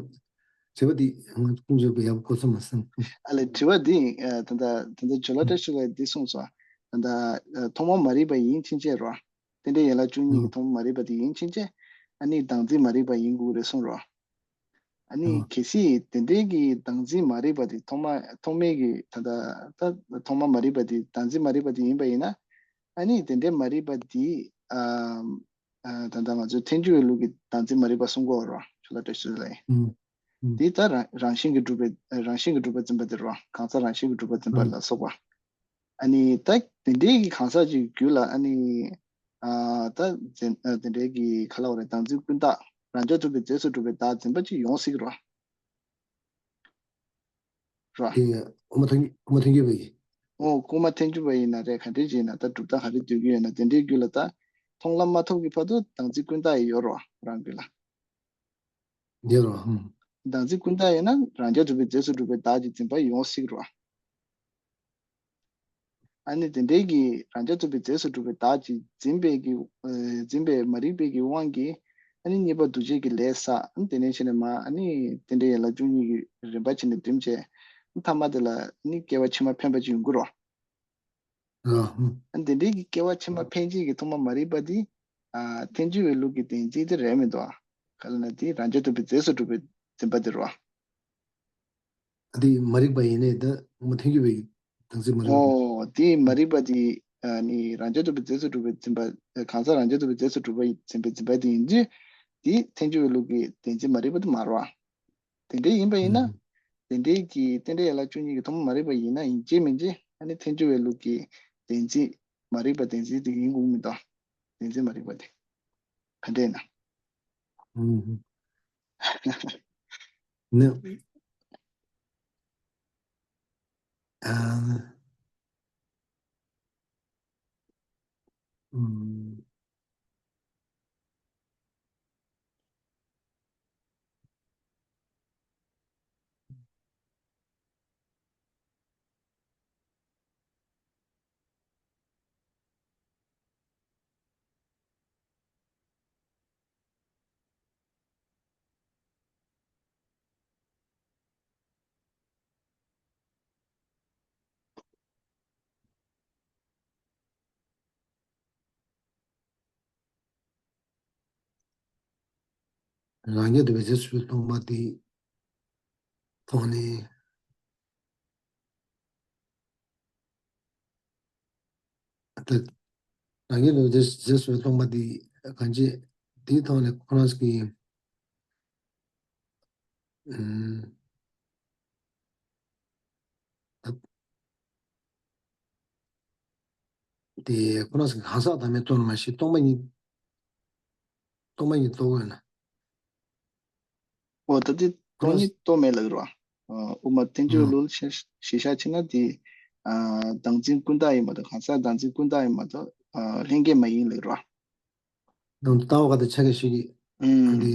དྲི་བ་འདི་ང་ཀུན་སྤྱོད་པའི་ཡག་པོ་གོ་སོང་མ་སོང་། ཨ་ལས་དྲི་བ་འདི་ཨ་ད་ལྟ་ད་ལྟ་ཇོ་ལ་བཀྲ་ཤིས་ལགས་འདི་གསུངས་སོང་། ད་ལྟ་ཨ་ཐོག་མ་མ་རིག་པ་ཡིན་ཕྱིན་ཆད་རོ། རྟེན་འབྲེལ་ཡན་ལག་བཅུ་གཉིས་ཀྱི་ཨ་ཐོག་མ་མ་རིག་པ་དེ་ཡིན་ཕྱིན་ཆད་ཨ་ནི་བདག་འཛིན་མ་རིག་པ་ཡིན་དགོས་རེད་གསུངས་རོ། ཨ་ནི་ཨ་གལ་སྲིད་དེ་འདྲའི་གི་བདག་འཛིན་མ་རིག་པ་དེ་ཐོག་མ་ཐོག་མའི་གི་ད་ལྟ་ད་ཐོག་མ་མ་རིག་པ་དེ་བདག་འཛིན་མ་རིག་པ་དེ་ཡིན་པ་ཡིན་ན་ཨ་ནི་དེ་འདྲའི་མ་རིག་པ་དེ་ཨ། ཨ་ད་ལྟ་ང་ཚོས་ཐལ་འགྱུར་བའི་ལུགས་ཀྱི་བདག་འཛིན་མ་རིག་པ་གསུང་གི་ཡོད་རེད་བ། ཇོ་ལ་བཀྲ་ཤིས་ལགས། ཨུམ། ཨུམ། འདི་ལྟར་རང་རང་བཞིན་གྱིས་གྲུབ་པའི་རང་བཞིན་གྱིས་གྲུབ་པ་འཛིན་པ་དེ་རེད་བ། གང་ཟག་རང་བཞིན་གྱིས་གྲུབ་པ་འཛིན་པ་ཨུམ། ལ་སོགས་པ། ཨ་ནི་ད་དེ་འདྲའི་གི་གང་ཟག་ཅིག་རྒྱུད་ལ་ཨ་ནི་ཨ་ད་འཛིན་ཨ་དེ་འདྲའི་གི་ག་ལབ་དགོས་རེད། བདག་འཛིན་ཀུན་བརྟགས་རང་རྐྱ་ཐུབ་པའི་རྫས་སུ་གྲུབ་པའི་བདག་འཛིན་པ་ཅིག་ཡོང་སྲིད་ཀྱི་རེད་བ། ར། དེ་དབུ་མ་ཐལ་དབུ་མ་ཐལ་འགྱུར་བ་ཡིན། འོ་དབུ་མ་ཐལ་འགྱུར་བ་ཡིན་ན་རེད། ག་འདྲས་ཅིག་ཡིན་ན་ད་གྲུབ་རྟགས་ག་རེ་འདོད་ཀྱི་ཡོད་ན་དེ་འདྲའི་རྒྱུད་ལ་ད་མཐོང་ལམ་མ་ཐོབ་ཀྱི་བར་དུ་བདག་འཛིན་ཀུན་བརྟགས་ཡོད་རོ་རང་རྒྱུད་ལ། ཡོད་རོ། ཧུམ། བདག་འཛིན་ཀུན་བརྟགས་ཡོད་ན་རང་རྐྱ་ཐུབ་པའི་རྫས་སུ་གྲུབ་པའི་བདག་ཅིག་འཛིན་པ་ཡོང་སྲིད་རོ། ཨ་ནི་དེ་འདྲའི་གི་རང་རྐྱ་ཐུབ་པའི་རྫས་སུ་གྲུབ་པའི་བདག་ཅིག་འཛིན་པའི་གི་ཨ་འཛིན་པའི་མ་རིག་པའི་གི་དབང་གིས་ཨ་ནི་གཉིས་པ་འདུ་བྱེད་ཀྱི་ལས་བསགས། ཨ་ནི་དེ་ནས་བྱས་ནས་མ་ཨ་ནི་རྟེན་འབྲེལ་ཡན་ལག་བཅུ་གཉིས་ཀྱི་རིམ་པ་བྱས་ནས་བསྡོམས་བྱས་ཨ་ནི་ཐ་མ་དེ་ལ་ཨ་ནི་སྐྱེ་བ་ཕྱི་མ་འཕེན་པ་ཅིག་ཡོང་གི་རོ། ཨ་ཧུམ། ཨ་ནི་དེ་འདྲའི་གི་སྐྱེ་བ་ཕྱི་མ་འཕེན་བྱེད་ཀྱི་ཐོག་མ་མ་རིག་པ་འདི་ཨ་ཐལ་འགྱུར་བའི་ལུགས་ཀྱི་བདེན་འཛིན་དེ་རེད་མི་འདུག་ཨ། ག་ལབ་ན་དེ་རང་རྐྱ་ཐུབ་པའི་རྫས་སུ་གྲུབ་པའི་འཛིན་པ་དེ་རོ། ཨ་དེ་མ་རིག་པ་ཡིན་ནའི་ད་དབུ་མ་ཐལ་འགྱུར་བའི་བདག་འཛིན་མ་རིག་པ། ཨོ་དེ་མ་རིག་པ་དེ་ཨ་ནི་རང་རྐྱ་ཐུབ་པའི་རྫས་སུ་གྲུབ་པའི་འཛིན་པ་གང་ཟག་རང་རྐྱ་ཐུབ་པའི་རྫས་སུ་གྲུབ་པ་འཛིན་པའི་འཛིན་པ་དེ་ཡིན་དུས་དེ་ཐལ་འགྱུར་བའི་ལུགས་ཀྱི་བདེན་འཛིན་མ་རིག་པ་དེ་མ་རེད་བ། དེ་འདྲའི་ཡིན་པ་ཡིན་ན། ཨུམ། དེ་འདྲའི་གི་རྟེན་འབྲེལ་ཡན་ལག་བཅུ་གཉིས་ཀྱི་ཐོག་མ་མ་རིག་པ་ཡིན་ན་ཡིན་གཅིག་མིན་གཅིག་ཨ་ནི་ཐལ་འགྱུར་བའི་ལུགས་ཀྱི་བདེན་འཛིན་ མ་རིག་པ་བདེན་འཛིན་དེ་ཡིན་དགོས་མི་འདུག་བདེན་འཛིན་མ་རིག་པ་དེ་ག་འདྲས་ན། ཨུམ། ནི། ཨ། ཨུམ། རང་རྒྱལ་དུ་བའི་རྗེས་སུ་སྟོང་པ་དེ་ཐོག་ནས། ད་རང་རྒྱལ་དུ་བའི་རྗེས་སུ་སྟོང་པ་དེ་གང་ཅི་དེའི་ཐོག་ནས་ཁོ་རང་གི་ཨུམ། དེ་ཁོ་རང་གང་ཟག་བདག་མེད་རྟོགས་ནི་མ་གཞི་སྟོང་པ་ཉིད། སྟོང་པ་ཉིད་རྟོགས་དགོས་ན། འོ་ད་དེ་སྟོང་ཉིད་རྟོགས་མེད་ལབ་རོ། དབུ་མ་ཐལ་འགྱུར་ལུགས་གཞི་བཞག་བྱས་ན་དེ་བདག་འཛིན་ཀུན་བཏགས་ཡིན་མ་གཏོགས་གང་ཟག་བདག་འཛིན་ཀུན་བཏགས་ཡིན་མ་གཏོགས་ལྷན་སྐྱེས་མ་ཡིན་ལབ་རོ། ནང་དུ་ལྟ་བ་ག་དེ་ཆ་ག་ཞིག་གིས་ཨུམ། འདི་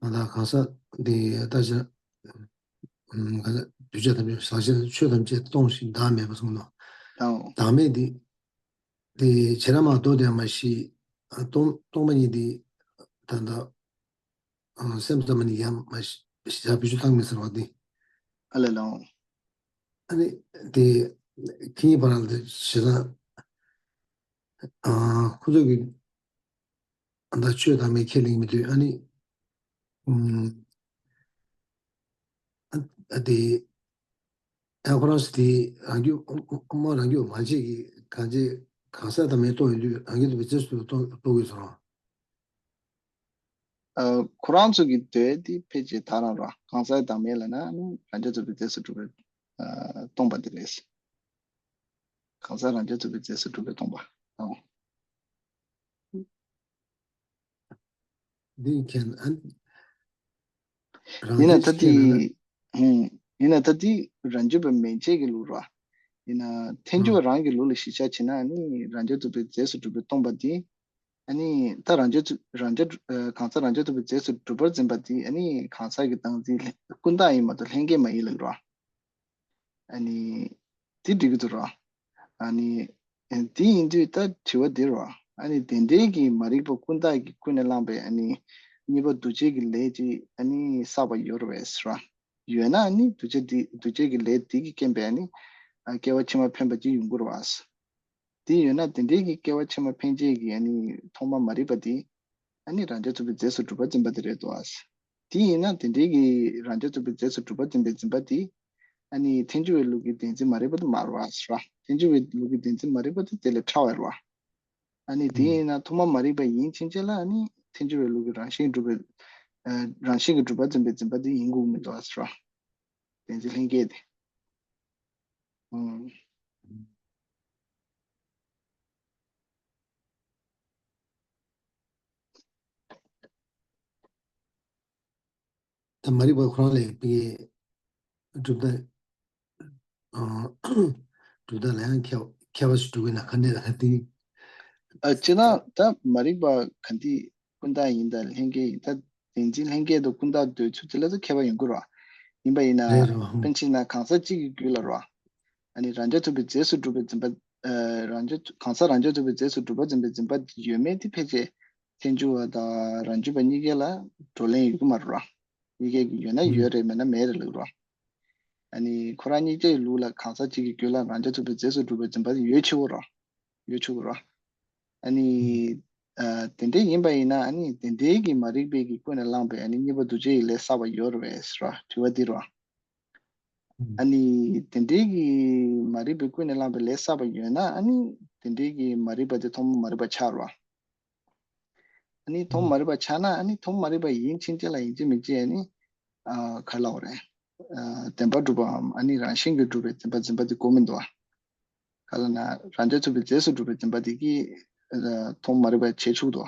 ང་དང་གང་ཟག་འདི་ལྟ་བྱ་ཨུམ། གང་ཟག་གདུལ་བྱ་ཐམས་ཅད་ཟག་བཅས་ཆོས་ཐམས་ཅད་སྟོང་ཞིང་བདག་མེད་པ་གསུངས་ནོ། དང་། བདག་མེད་འདི་འདི་བྱེ་བྲག་མ་རྟོགས་དེ་མ་གཞི་སྟོང་སྟོང་པ་ཉིད་འདི་ད་ལྟ་སེམས་ཙམ་ནི་ཡང་མ་ཞི་བྱ་བི་ཤུ་བཏང་མི་ཟེར་བ་འདི། ཨ་ལས་ལོང་། ཨ་ནི་དེ་ཁྱིའི་བར་ལ་ཞེ་ས་ཁོ་ཚོ་གི་ཨ་ད་ཆོས་དང་མེད་ཁས་ལེན་མི་འདུག་ཨ་ནི་ཨ་དེ་ཨ་ཁོ་རང་སི་དེ་རང་རྒྱུད་ཨ་མ་རང་རྒྱུད་མ་བྱེད་ཀྱི་གང་བྱེད་གང་ཟག་དང་མེད་རྟོགས་ཡོང་དུས་རང་རྒྱུད་དུ་བི་རྩེས་སུ་རྟོགས་དགོས་སོ་རང་། ཁོ་རང་ཚོ་གི་འདོད་དེ་ཕལ་ཆེར་ད་རང་ར་གང་ཟག་དང་མེད་ལ་ན་ནི་རང་རྒྱུད་དུ་བི་རྩེས་སུ་གྲུབ་པའི་སྟོང་པ་དེ་རེད། གང་ཟག་རང་རྒྱུད་དུ་བི་རྩེས་སུ་གྲུབ་པའི་སྟོང་པ་དང་། འདི་མཁྱེན་ཨན། ཡིན་ན་ད་དེ་ཡིན་ན་ད་དེ་རང་རྒྱུད་པ་མན་ཆད་ཀྱི་ལུགས་ར། ཡིན་ན་ཐལ་འགྱུར་བ་རང་གི་ལུགས་ལ་གཞི་བཞག་བྱས་ན་ནི་རང་རྒྱུད་དུ་བི་རྩེས་སུ་གྲུབ་པའི་སྟོང་པ་དེ། ཨ་ནི་ད་རང་རྒྱུད་རང་རྒྱུད་གང་ཟག་རང་རྒྱུད་དུ་བི་རྩེས་སུ་གྲུབ་པར་འཛིན་པ་དེ་ཨ་ནི་གང་ཟག་གི་བདག་འཛིན་ཀུན་བཏགས་ཡིན་མ་གཏོགས་ལྷན་སྐྱེས་མ་ཡིན་ལབ་ར། ཨ་ནི་དེ་འགྲིག་གི་འདུག་ར། ཨ་ནི་དེ་ཡིན་དུས་ད་དྲི་བ་འདི་ར། ཨ་ནི་དེ་འདྲའི་གི་མ་རིག་པ་ཀུན་བཏགས་ཀྱིས་ཀུན་ནས་བསླངས་པའི་ཨ་ནི་གཉིས་པ་འདུ་བྱེད་ཀྱི་ལས་ཅིག་ཨ་ནི་བསགས་པ་ཡོད་རེད་པས་ར། ཡོད་ན་ནི་འདུ་བྱེད་འདི་འདུ་བྱེད་ཀྱི་ལས་འདི་གི་རྐྱེན་པས་ནི་སྐྱེ་བ་ཕྱི་མ་འཕེན་པ་ཅིག་ཡོང་གི་རེད་པ། དེ་ཡོད་ན་དེ་འདྲའི་གི་སྐྱེ་བ་ཕྱི་མ་འཕེན་བྱེད་ཀྱི་ཨ་ནི་ཐོག་མ་མ་རིག་པ་དེ་ཨ་ནི་རང་རྒྱུད་ཐུབ་པའི་རྫས་སུ་གྲུབ་པ་འཛིན་པ་དེ་རེད་དོ། དེ་ཡིན་ན་དེ་འདྲའི་གི་རང་རྒྱུད་ཐུབ་པའི་རྫས་སུ་གྲུབ་པ་འཛིན་པའི་འཛིན་པ་དེ་ཨ་ནི་ཐལ་འགྱུར་བའི་ལུགས་ཀྱི་བདེན་འཛིན་མ་རིག་པ་དེ་མ་རེད་པ། ཐལ་འགྱུར་བའི་ལུགས་ཀྱི་བདེན་འཛིན་མ་རིག་པ་དེ་དེ་ལས་ཕྲ་བ་རེད་པ། ཨ་ནི་དེ་ཡིན་ན་ཐོག་མ་མ་རིག་པ་ཡིན་ཕྱིན་ཆད་ལ་ཨ་ནི་ཐལ་འགྱུར་བའི་ལུགས་ཀྱི་རང་བཞིན་གྲུབ་པའི་ཨ་རང་བཞིན་གྱིས་གྲུབ་པ་འཛིན་པའི་འཛིན་པ་དེ་ཡིན་དགོས་མི་འདུག་ཨ་ཟེར་བ། བདེན་འཛིན་ལྷན་སྐྱེས་དེ། ཨང་། ད་མ་རིག་པ་ཁོ་རང་ལས་པའི་གྲུབ་མཐའ། གྲུབ་མཐའ་ལ་ཡང་ཁྱད་ཁྱད་པར་ཞིག་འགྲོ་གི་ན་ག་འདྲ་ལ་དེ། ཨ་སྤྱིར་ན་ད་མ་རིག་པ་ག་འདི་ཀུན་བཏགས་ཡིན་ད་ལྷན་སྐྱེས་ཡིན་ད་བདེན་འཛིན་ལྷན་སྐྱེས་དང་ཀུན་བཏགས་འདོད་ཚུལ་དེ་ལ་ད་ཁྱད་པར་ཡོང་གི་རེད། ཡིན་པ་ཡིན་ན་རེད་རེད། དཔེར་ན་གང་ཟག་གཅིག་གི་རྒྱུད་ལ་རེད། ཨ་ནི་རང་རྒྱུད་ཐུབ་པའི་རྫས་སུ་གྲུབ་པའི་འཛིན་པ། རང་རྒྱུད་གང་ཟག་རང་རྒྱུད་ཐུབ་པའི་རྫས་སུ་གྲུབ་པ་འཛིན་པའི་འཛིན་པ་ཡོད་མེད་དེ་ཕལ་ཆེར་ཐལ་འགྱུར་བ་དང་རང་རྒྱུད་པ་གཉིས་ཀ་ལ་བགྲོ་གླེང་ཡོད་ཀྱི་མ་རེད་ར། གཉིས་ཀ་གི་ཡོད་ན་ཡོད་རེད་མེད་ན་མེད་རེད་ལབ་ར། ཨ་ནི་ཁོ་རང་གཉིས་ཀའི་ལུགས་ལ་གང་ཟག་གཅིག་གི་རྒྱུད་ལ་རང་རྒྱུད་ཐུབ་པའི་རྫས་སུ་གྲུབ་པའི་འཛིན་པ་དེ་ཡོད་ཆོག་གི་ར། ཡོད་ཆོག་གི་ར། ཨ་ནི་ཨ་དེ་འདྲའི་ཡིན་པ་ཡིན་ན་ཨ་ནི་དེ་འདྲའི་གི་མ་རིག་པའི་གི་ཀུན་ནས་བསླངས་པའི་ཨ་ནི་གཉིས་པ་འདུ་བྱེད་ཀྱི་ལས་བསགས་པ་ཡོད་རེད་པས་ར། དྲི་བ་འདི་ར། ཨ་ནི་དེ་འདྲའི་གི་མ་རིག་པའི་ཀུན་ནས་བསླངས་པའི་ལས་བསགས་པ་ཡོད་ན་ཨ་ནི་དེ་འདྲའི་གི་མ་རིག་པ་དེ་ཐོག་མ་མ་རིག་པ་ཆགས་རོ། ཨ་ནི་ཐོག་མ་མ་མ་རིག་པ་ཆགས་ན་ཨ་ནི་ཐོག་མ་མ་རིག་པ་ཡིན་ཕྱིན་ཆད་ལ་ཡིན་གཅིག་མིན་གཅིག་ཨ་ནི་ཨ་ག་ལབ་དགོས་རེད། ཨ་བདེན་པར་གྲུབ་པའམ་ཨ་ནི་རང་བཞིན་གྱིས་གྲུབ་པའི་བདེན་པ་འཛིན་པ་དེ་དགོས་མི་འདུག་ཨ། ག་ལ་ན་རང་རྐྱ་ཐུབ་པའི་རྫས་སུ་གྲུབ་པའི་བདེན་པ་དེ་གིས་ཨ་མཐོང་མ་རིག་པ་བྱེད་ཆོག་ཏོ།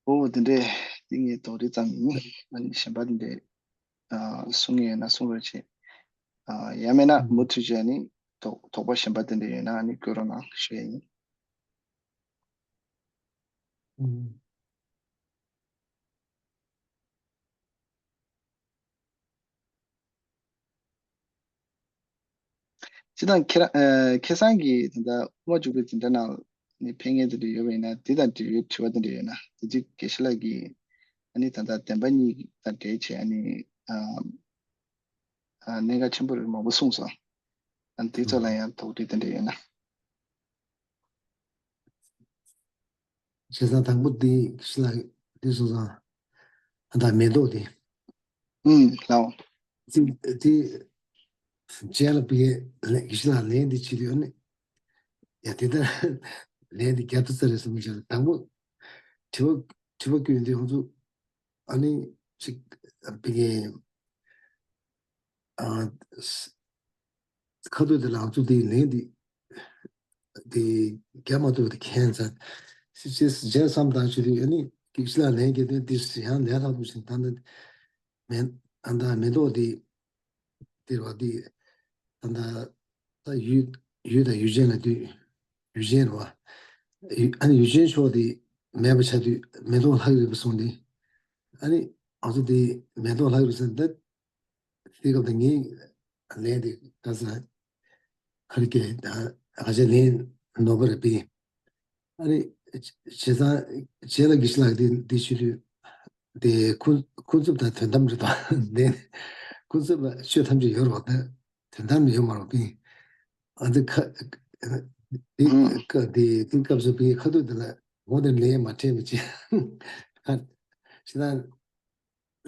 ཨོ་དེ་འདྲས་ཏིང་ངེ་དོགས་རེ་ཙམ་ཡིན། ཨ་ནི་གཞན་པ་དེ་འདྲས་ཨ་གསུང་ངེ་ཡོད་ན་གསུང་རོགས་བྱེད། ཨ་ཡང་མེད་ན་མུ་མཐུད་བྱས་ནི་དོགས་དོགས་པ་གཞན་པ་དེ་འདྲས་ཡོད་ན་ཨ་ནི་བཀོད་རོགས་གནང་ཞུ་ཡ་ཡིན། སྤྱིར་བཏང་ཁྱེད་རང་ཨ་ཁ་སང་གི་ད་ལྟ་དབུ་མ་འཇུག་པའི་འཛིན་གྲྭ་ནང་ནས་ཕེབས་མཁན་དེ་འདྲ་ཡོད་པ་ཡིན་ན་དེ་དང་འབྲེལ་བའི་དྲི་བ་དེ་འདྲ་ཡོད་ན་དེ་དུས་དགེ་བཤེས་ལགས་ཀྱིས་ཨ་ནི་ད་ལྟ་བདེན་པ་གཉིས་དང་འབྲེལ་བྱས་ཨ་ནི་ཨ་ཨ་གནད་འགག་ཆེན་པོ་རེ་མང་པོ་གསུངས་སོང་། ཨ་ནི་དེ་ཚོ་ལ་ཡང་དོགས་འདྲི་དེ་འདྲ་ཡོད་ན། བྱས་ཙང་དང་པོ་འདི་ཤི་ལ་འདི་སོང་ཙང་ཨ་ད་མེ་ཏོག་འདི། ཨུམ་ལའོ། འདི་འདི་རྗེས་ལ་པའི་ལན་ཤི་ལ་ལན་འདི་བྱེད་དུས་ཨ་ནི། ཡ་དེ་ལྟར་ལན་འདི་རྒྱབ་ཏུ་ཚར་རེད་བསམ་གྱི་བྱས་དང་པོ་དྲི་བ་དྲི་བ་བཀོད་འདི་ཁོང་ཚོ་ཨ་ནི་ཅིག་པའི་ཨ། ཁ་ཐུག་དེ་ལ་ང་ཚོ་དེ་ལན་དེ་དེ་རྒྱག་མ་ཐུབ་པ་དེ་ཁྱད་མཚར། སི་ཅེས་རྗེས་བསམ་བཏང་བྱེད་དུས་ཨ་ནི་ཀིག་ཤི་ལ་ལན་རྒྱག་དུས་དེ་ཡང་ལས་སླ་པོ་ཞིག་ད་ནི་མེ་ཨ་ད་མེ་ཏོག་དེ་དེ་ར་དེ་ད་ད་ད་ཡུལ་ཡུལ་དང་ཡུལ་ཅན་ལ་དུས་ཡུལ་ཅན་ར་ཨ་ནི་ཡུལ་ཅན་ཕྱོགས་དེ་མེད་པ་ཆགས་དུས་མེ་ཏོག་ལྷག་རེད་པ་སོང་དེ་ཨ་ནི་ང་ཚོ་དེ་མེ་ཏོག་ལྷག་རེད་ཟེར་ད། དེ་སྐབས་དུ་ངས་ལན་དེ་ག་ས་ཁར་སྐད་ད་ཧ་ཅང་ལན་ནོར་བ་རེད་པས། ཨ་ནི་བྱས་ཙང་རྗེས་ལ་དགེ་བཤེས་ལགས་དེ་འདི་ཞུ་དུས་དེ་ཁུ་ཁུ་ཚུབ་དང་དོན་དམ་རེད་དོ། ལན་ཁུ་ཚུབ་ལ་ཆོས་ཐམས་ཅད་ཡོད་རེད་བ་དོན་དམ་ཡོད་མ་རེད་པས། ཨ་འདི་ཁ་དེ་ཁ་དེ་དེ་སྐབས་སུ་པའི་ཁ་ཐུག་དེ་ལ་འོ་དེ་ལན་མ་འཕྲད་མི་བྱེད། ཁ་བྱས་ཙང་།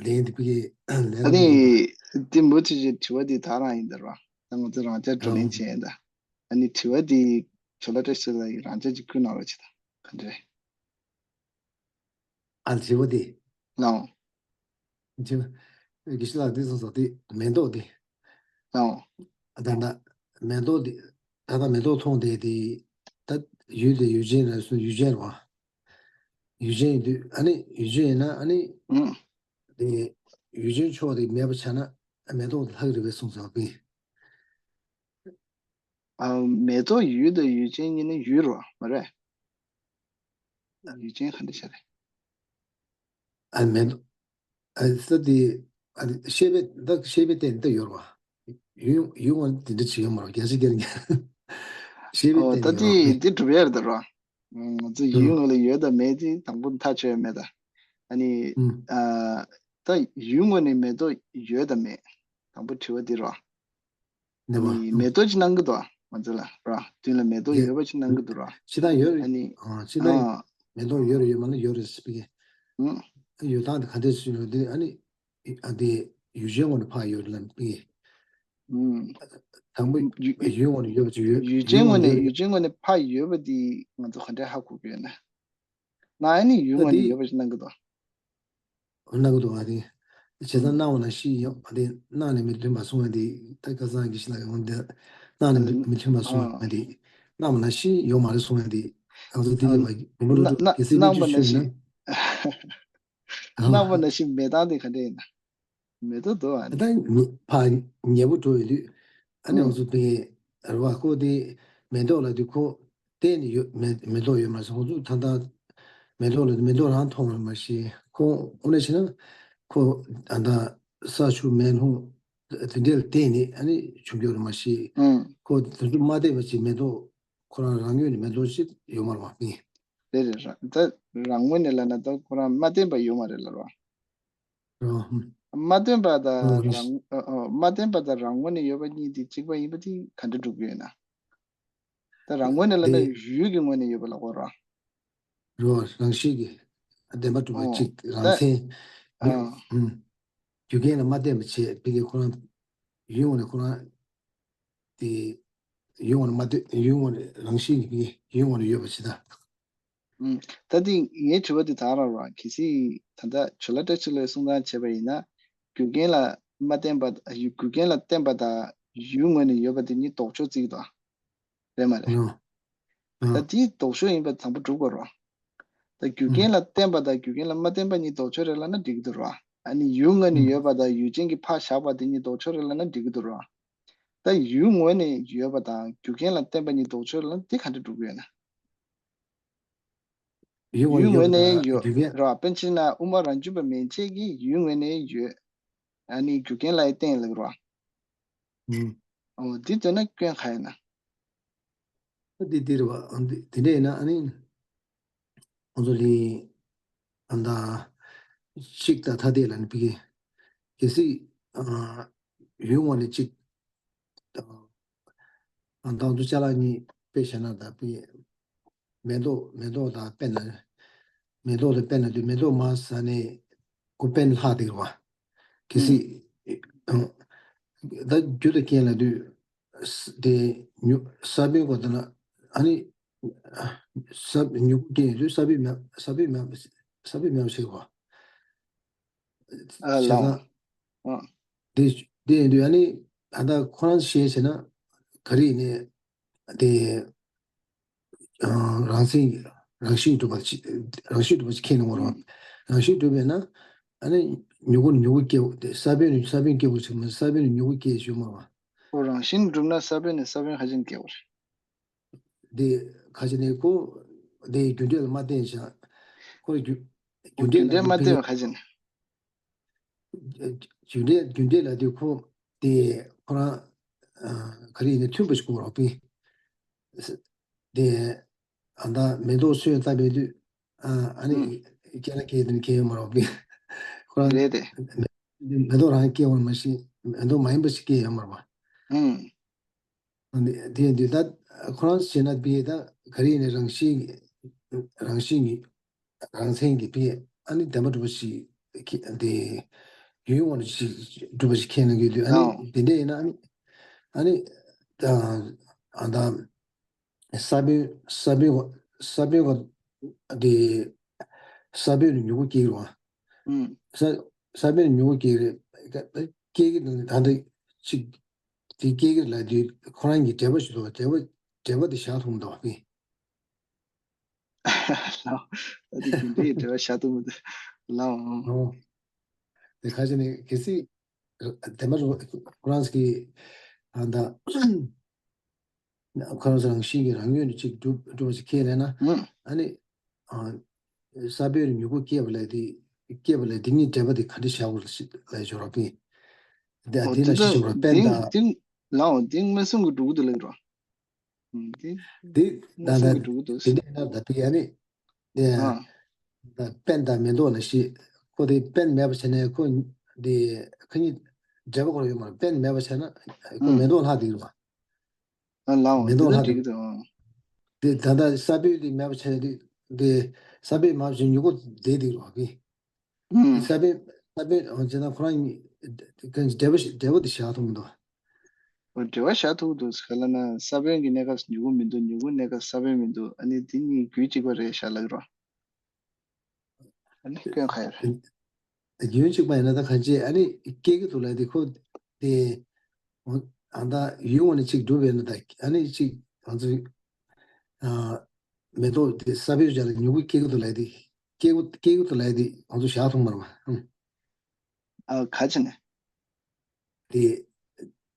ལན་འདི་ཕ་གི་ལན་ཨ་ནི། འདི་མུ་མཐུད་ཀྱི་དྲི་བ་འདི་ད་རང་ཡིན་ད་ར། ད་ང་ཚོ་རང་ཅག་བགྲོ་གླེང་བྱས་ཡིན་ད། ཨ་ནི་དྲི་བ་འདི་ཇོ་ལགས་བཀྲ་ཤིས་ལགས་ཀྱིས་རང་ཅག་ཅིག་བསྐུར་གནང་རོགས་བྱེད་ད། ག་འདྲས། ཨ་དྲི་བ་འདི། ལའོ། དྲི་བ། དགེ་བཤེས་ལགས་འདི་སོང་ཙང་འདི་མེ་ཏོག་འདི། ལའོ། ད་ལྟ་མེ་ཏོག་འདི། ད་ལྟ་མེ་ཏོག་མཐོང་དེ་འདི། ད་ཡུལ་དེ་ཡུལ་ཅན་རེད་སོང་ཡུལ་ཅན་རེད་བ། ཡུལ་ཅན་ཡིན་དུས་ཨ་ནི་ཡུལ་ཅན་ཡིན་ན་ཨ་ནི། ཨུ། དེ་ཡུལ་ཅན་ཕྱོགས་དེ་མེད་པ་ཆགས་ན་མེ་ཏོག་ལྷག་རེད་པས་གསུངས་ཙང་པས། ཨ་མེ་ཏོག་ཡུལ་དང་ཡུལ་ཅན་གཉིས་ནི་ཡུལ་རོ་མ་རེད། ཡུལ་ཅན་ག་འདྲ་བྱ་རེད། ཨ་མེ་ཏོག་ཨ་ས་དེ་ཨ་ཤེས་པའི་ད་ཤེས་པའི་སྟེང་དུ་ཡོད་རོ། ཡུལ་ཡུལ་ངོ་དེ་འདྲ་བྱེད་ཡོད་མ་རོ་རྒྱ་ཆེ་རྒྱ་རྒྱ། ཤེས་པའི་ཨོ་སྟེང་ད་དུ་ཡོད་རོ། དེ་དེ་གྲུབ་ཡ་རེད་ད་རོ། ང་ཚོ་ཡུལ་ངོ་ལ་ཡོད་དང་མེད་དེ་དང་པོ་ཐག་ཆོད་ཡ་མེད་ད། ཨ་ནི། ཨ་ད་ཡུལ་ངོ་ནས་མེ་ཏོག་ཡོད་དང་མེད། དང་པོ་དྲི་བ་འདི་རོ། ནས་པ། ཨ་ནི་མེ་ཏོག་ཅིག་གནང་གི་འདུག་ང་ཚོ་ལ་རོ། མདུན་ལ་མེ་ཏོག་ཡོད་པ་ཅིག་གནང་གི་འདུག་རོ། ཅི་ད་ཡོད་རེད། ཨ་ནི། ཅི་ད་ཨ་མེ་ཏོག་ཡོད་རེད་ཡོད་མ་ལ་ཡོད་རེད་ཟེར་པ་གི་ཨ་ཡོད་སྟངས་དེ་ག་འདྲས་ཞུ་ནོ་དེ་ཨ་ནི། ཨ་དེ་ཡུལ་ཅན་ངོ་ནས་ཕར་ཡོད་རེད་ལ་པི། ཨུམ། དང་པོ་ཡུལ་ཡུལ་ངོ་ནས་ཡོད་པ་ཅིག་ཡོད། ཡུལ་ཅན་ངོ་ནས་ཡུལ་ཅན་ངོ་ནས་ཕར་ཡོད་པ་དེ་ང་ཚོ་ག་འདྲས་ཧ་གོ་གི་ཡོད་ན། ན་ཨ་ནི་ཡུལ་ངོ་ནས་ཡོད་པ་ཅིག་གནང་གི་འདུག་གནང་གི་འདུག་ཨ་དེ། བྱས་ཙང་གནང་བ་ན་ཤི་ཡོང་ཨ་དེ་གནང་ནས་མི་མཐུན་པ་སོང་ཡ་དེ་ད་ཁ་སང་གི་ཤི་ལ་ཡོང་དེ་གནང་ནས་མི་མཐུན་པ་སོང་ཡ་དེ་གནང་བ་ན་ཤི་ཡོང་མ་རེད་སོང་ཡ་དེ་ང་ཚོ་དེ་ལས་མ་གི་བུ་མོ་ལོ་ཏོག་གི་སེ་མི་ཅུ་ཤོད་ན། གནང་བ་ན་ཤི་མེད་སྟངས་དེ་ག་འདྲ་ཡིན་ན། མེ་ཏོག་འདུག་ཨ་ནི། ད་ཕ་ཉེ་པོ་འགྲོ་ཡོད་དུས་ཨ་ནི་ང་ཚོ་པའི་ར་བ་ཁོ་དེ་མེ་ཏོག་ལ་དུས་ཁོ་བལྟས་ནས་ཡོད་མེ་མེ་ཏོག་ཡོད་མ་སོང་ང་ཚོ་ད་ལྟ་མེ་ཏོག་ལ་མེ་ཏོག་རང་མཐོང་བ་མ་ཤེས་ཁོ་དངོས་གནས་བྱས་ན་ཁོ་ད་ལྟ་ས་ཆུ་མེ་རླུང་དེ་འདྲས་ལ་བལྟས་ནས་ཨ་ནི་བྱུང་རྒྱུ་རེད་མ་ཤེས་ཁོ་དུས་ཚོད་མ་བལྟས་པ་ཅིག་མེ་ཏོག་ཁོ་རང་རང་ངོས་ནས་མེ་ཏོག་ཅིག་ཡོད་མ་རེད་པ་པའི། རེད་རེད་རེད། ད་རང་ངོས་ནས་ལབ་ན་ད་ཁོ་རང་མ་བསྟན་པ་ཡོད་མ་རེད་ལབ་རོ། རོ། མ་བསྟན་པ་དང་རང་ཨ་ཨ་མ་བསྟན་པ་དང་རང་ངོས་ནས་ཡོད་པ་གཉིས་དེ་གཅིག་པ་ཡིན་པ་དེ་ག་འདྲ་སྒྲུབ་ཀྱི་ཡོད་ན། ད་རང་ངོས་ནས་ལབ་ན་དེ་ཡུལ་གྱི་ངོས་ནས་ཡོད་པ་ལབ་དགོས་རོ། རོ་རང་བཞིན་གྱི་བདེན་པ་གྲུབ་པ་ཨོ་གཅིག་རང་ད་མཚན་ཡུལ་ཨ་ཨུམ་རྒྱུ་རྐྱེན་ལ་མ་བརྟེན་པ་བྱས་པའི་གི་ཁོ་རང་ཡུལ་ངོས་ནས་ཁོ་རང་དེ་ཡུལ་ངོས་ནས་མ་བརྟེན་ཡུལ་ངོས་ནས་རང་བཞིན་གྱི་ཡུལ་ངོས་ནས་ཡོད་པ་ཞིག་དང་། ཨུམ། ད་དེ་ངའི་དྲི་བ་དེ་ད་རང་རང་གལ་སྲིད་ད་ལྟ་ཇོ་ལ་བཀྲ་ཤིས་ལོས་གསུང་སྟངས་བྱས་པ་ཡིན་ན། རྒྱུ་རྐྱེན་ལ་མ་བརྟེན་པ། རྒྱུ་རྐྱེན་ལ་བརྟེན་པ་དང་ཡུལ་ངོས་ནས་ཡོད་པ་དེ་གཉིས་ལྡོག་ཕྱོགས་བརྩི་གི་འདུག་རེད་མ་རེད། ཨ། ཨ། ད་དེའི་ལྡོག་ཕྱོགས་ཡིན་པ་དང་པོ་སྒྲུབ་དགོས་རེད། ད་རྒྱུ་རྐྱེན་ཨ། ལ་བརྟེན་པ་དང་རྒྱུ་རྐྱེན་ལ་མ་བརྟེན་པ་གཉིས་ལྡོག་ཕྱོགས་རེད་ལབ་ན་འགྲིག་གི་འདུག་ར། ཨ་ནི་ཡུལ་ངོས་ནས་ཨ། ཡོད་པ་དང་ཡུལ་ཅན་གྱིས་ཕར་བཞག་པ་དེ་གཉིས་ལྡོག་ཕྱོགས་རེད་ལབ་ན་འགྲིག་གི་འདུག་ར། ད་ཡུལ་ངོས་ནས་ཡོད་པ་དང་རྒྱུ་རྐྱེན་ལ་བརྟེན་པ་གཉིས་ལྡོག་ཕྱོགས་རེད་ལབ་ན་དེ་ག་འདྲ་སྒྲུབ་ཀྱི་ཡོད་ན། ཡུལ་ངོས་ཡུལ་ངོས་ནས་ཡོད་པ་དང་ཡོད་རྒྱུ་རྐྱེན། ར། དཔེར་ན་ཆ་བཞག་ན་དབུ་མ་རང་རྐྱ་འབད་མན་ཆད་ཀྱི་ཡུལ་ངོས་ནས་ཡོད། ཨ་ནི་རྒྱུ་རྐྱེན་ལ་ཡང་བརྟེན་ལབ་ར། ཨུམ། ཨོ་དེ་འདོད་ན་སྐྱོན་ག་ཡོད་ན། ཨ་དེ་དེ་རེད་བ། ཨ་དེ་དེ་འདྲ་ཡིན་ན་ཨ་ནི། ཁོང་ཚོ་ལི། ཨ་ད། གཅིག་ད་ཐ་དད་ལ་ནི་ཕི་གེ། གལ་སྲིད། ཨ། ཡུལ་ངོས་ནས་གཅིག་ཨ་ད་ང་ཚོ་ཅ་ལག་གཉིས་དཔེ་བཞག་ན་ད་ཕི། མེ་ཏོག་མེ་ཏོག་དང་སྤེན་ན། མེ་ཏོག་དང་སྤེན་ན་དུས་མེ་ཏོག་མར་ཟག་ནས་ཁོ་སྤེན་ལྷག་དེ་རེད་བ། གལ་ཨུམ། སྲིད། ཨ། ད་རྒྱུ་དང་རྐྱེན་ལབ་དུས། ས་དེ་ཉུ་ས་བོན་གོ་ད་ན་ཨ་ནི། ས་མྱུ་གུ་སྐྱེས་ཡོང་དུས་ས་བོན་མེད། ས་བོན་མེད། ས་བོན་མེད་པ་ཞིག་གོ། ཨ་བྱས་ལགས། ཙང་། ཨ། དེ་དེ་ཡིན་དུས་ཨ་ནི་ད་ལྟ་ཁོ་རང་བཤད་བྱས་ན་ག་རེ་ཡིན་ནའི་དེ། ཨ། རང་མཚན་རང་བཞིན་གྲུབ་པ་ཅིག་རང་བཞིན་གྲུབ་པ་ཅིག་ཁས་ལེན་དགོས་རེད་བ། ཨུམ། རང་བཞིན་གྲུབ་པས་ན་ཨ་ནི་མྱུ་གུ་ནས་མྱུ་གུ་སྐྱེ་བ་དེ་ས་བོན་ནས་ས་བོན་སྐྱེ་དགོས་ཞེས་མ། ས་བོན་ནས་མྱུ་གུ་སྐྱེ་ཞེས་མ་བ། ཨོ་རང་བཞིན་གྲུབ་ན་ས་བོན་ནས་ས་བོན་ག་ཅི་ནས་སྐྱེ་བ་རེད། དེ་ག་ཅི་ནས་ཁོ་དེ་རྒྱུ་འབྲས་ལ་མ་བརྟེན་ཞིང་། ཁོ་རྒྱུ་རྒྱུ་འབྲས་ལ་མ་བརྟེན་པ་ག་ཅི་ནས། རྒྱུ་འབྲས་རྒྱུ་འབྲས་ལ་དེ་ཁོ་དེ་ཁོ་རང་ཨ་ག་རེ་ཡིན་ན་མཐུན་པ་ཞིག་དགོས་རོགས་པས། དེ་ཨ་ད་མེ་ཏོག་སོན་བཏབ་པའི་དུས་ཨ་ཨ་ནི་ཨུམ། སྐྱེ་ན་སྐྱེ་དེ་ནི་སྐྱེ་ཡོད་མ་རོགས་པས། ཁོ་རང་རེད་དེ། མེ་མེ་ཏོག་རང་སྐྱེ་བ་མ་ཤེས། མེ་ཏོག་མ་ཡིན་པ་ཞིག་སྐྱེ་ཡོད་མ་རོགས་པ། ཨུམ། དེ་དུས་ད་ཁོ་རང་བྱས་ན་དཔེ་ད་ག་རེ་ཡིན་ནའི་རང་བཞིན་རང་བཞིན་གྱི་རང་མཚན་གྱི་དཔེ་ཨ་ནི་བདེན་པ་གྲུབ་པ་ཞིག་ཁྱེད་དེ་ཡུལ་ངོས་ནས་ཞིག་གྲུབ་པ་ཞིག་ཁས་ལེན་གྱི་དུས་ཨ་ནི་ཨོ་དེ་འདྲ་ཡིན་ན་ཨ་ནི་ཨ་ནི་ད་ཨ་ད་ས་བོན་ས་བོན་ས་བོན་ག་དེ་ས་བོན་ནས་མྱུ་གུ་སྐྱེ་རུང་ཨུམ། ས་ས་བོན་ནས་མྱུ་གུ་སྐྱེ་རེད། སྐྱེ་གི་ད་ད་ཅིག་དེ་སྐྱེ་གི་ལ་དུས་ཁོ་རང་གི་འབྲེལ་བ་ཞིག་འདུག་འབྲེལ་བ་འབྲེལ་བ་དེ་བཞག་ཐུབ་མི་འདུག་པས། ལའོ། ད་དེ་དེ་འདྲའི་འབྲེལ་བ་བཞག་ཐུབ་མི་འདུག་ལའོ། ཨོ། དེ་ཁ་ཅིག་ནི་གལ་སྲིད་དེ་མ་རུ་ཁོ་རང་གི་ཨ་ད་ཁོ་རང་རང་བཞིན་གྱི་རང་ངོས་ནས་ཅིག་སྒྲུབ་སྒྲུབ་པ་ཞིག་ཁས་ལེན་ན་ཨ་ནི་ཨ་ས་བོན་ནས་མྱུ་གུ་སྐྱེས་པ་ལས་དེ་སྐྱེས་པ་ལས་དེ་གཉིས་འབྲེལ་བ་དེ་ག་འདྲ་བཞག་དགོས་ལ་ཞིག་ལ་ཞོར་བ་པས། དེ་ཨོ་དེ་དེ་ལ་ཞིག་ད་ཞོར་བ་དེ་པན་དང་། དེ་ལའོ་དེ་མངོན་སུམ་གྱི་འགྲོ་གི་འདུག་ལབ་རོ། ཨུམ། དེ་དེ་མངོན་སུམ་གྱི་འགྲོ་གི་འདུག་དེ་འདྲ་ཡིན་ན་ད་དེ་ཨ་ནི་དེ་ཨ་ཨ་ད་པན་དང་མེ་ཏོག་ལ་ཞིག་ཁོ་དེ་པན་མེད་པ་བྱས་ནས་ཁོ་དེ་ཁ་གཉིས་འབྲེལ་བ་ཁོ་རང་ཡོད་མ་རེད། པན་མེད་པ་བྱས་ན་ཁོ་ཨུམ། མེ་ཏོག་ལྷག་དེ་ཡོད་མ། ཨ་ལའོ་མེ་ཏོག་དེ་ལྷག་འགྲིག་དེ་གི་འདུག་ཨང་། དེ་ད་ལྟ་ས་བོན་དེ་མེད་པ་བྱས་ནས་དེ་ས་བོན་མ་བྱས་མྱུ་གུ་དེ་དེ་རོ་གི་ཨུམ། ས་བོན་ས་བོན་ཨང་ཅེ་ན་ཁོ་རང་གི་འབྲེལ་བ་འབྲེལ་བ་དེ་བཞག་ཐུབ་མི་འདུག་འབྲེལ་བ་བཞག་ཐུབ་འདུག་ག་ལ་ན་ས་བོན་གྱི་གནས་སྐབས་སུ་མྱུ་གུ་མི་འདུག་མྱུ་གུ་གནས་སྐབས་སུ་ས་བོན་མི་འདུག་ཨ་ནི་དེ་གཉིས་རྒྱུད་གཅིག་པ་རེད་ཤག་ལབ་ཀྱི་རོ། ཨ་ནི་སྐྱོན་ག་ཡོད་རེད། རྒྱུན་གཅིག་པ་ཡིན་ན་ད་གང་ཅི་ཨ་ནི་སྐྱེ་གི་འདུག་ལབ་དེ་ཁོ་དེ་ཨ་ད་ཡུལ་ངོས་ནས་གཅིག་སྒྲུབ་པ་ཡིན་ན་ད་ཨ་ནི་གཅིག་ང་ཚོ་ཨ་མེ་ཏོག་དེ་ས་བོན་སྦྱར་ལ་མྱུ་གུ་སྐྱེ་གི་འདུག་ལབ་དེ་སྐྱེ་གི་སྐྱེ་གི་འདུག་ལབ་དེ་ང་ཚོ་བཞག་ཐུབ་མ་རེད་མ། ཨ་ག་ཅི་ནས། དེ།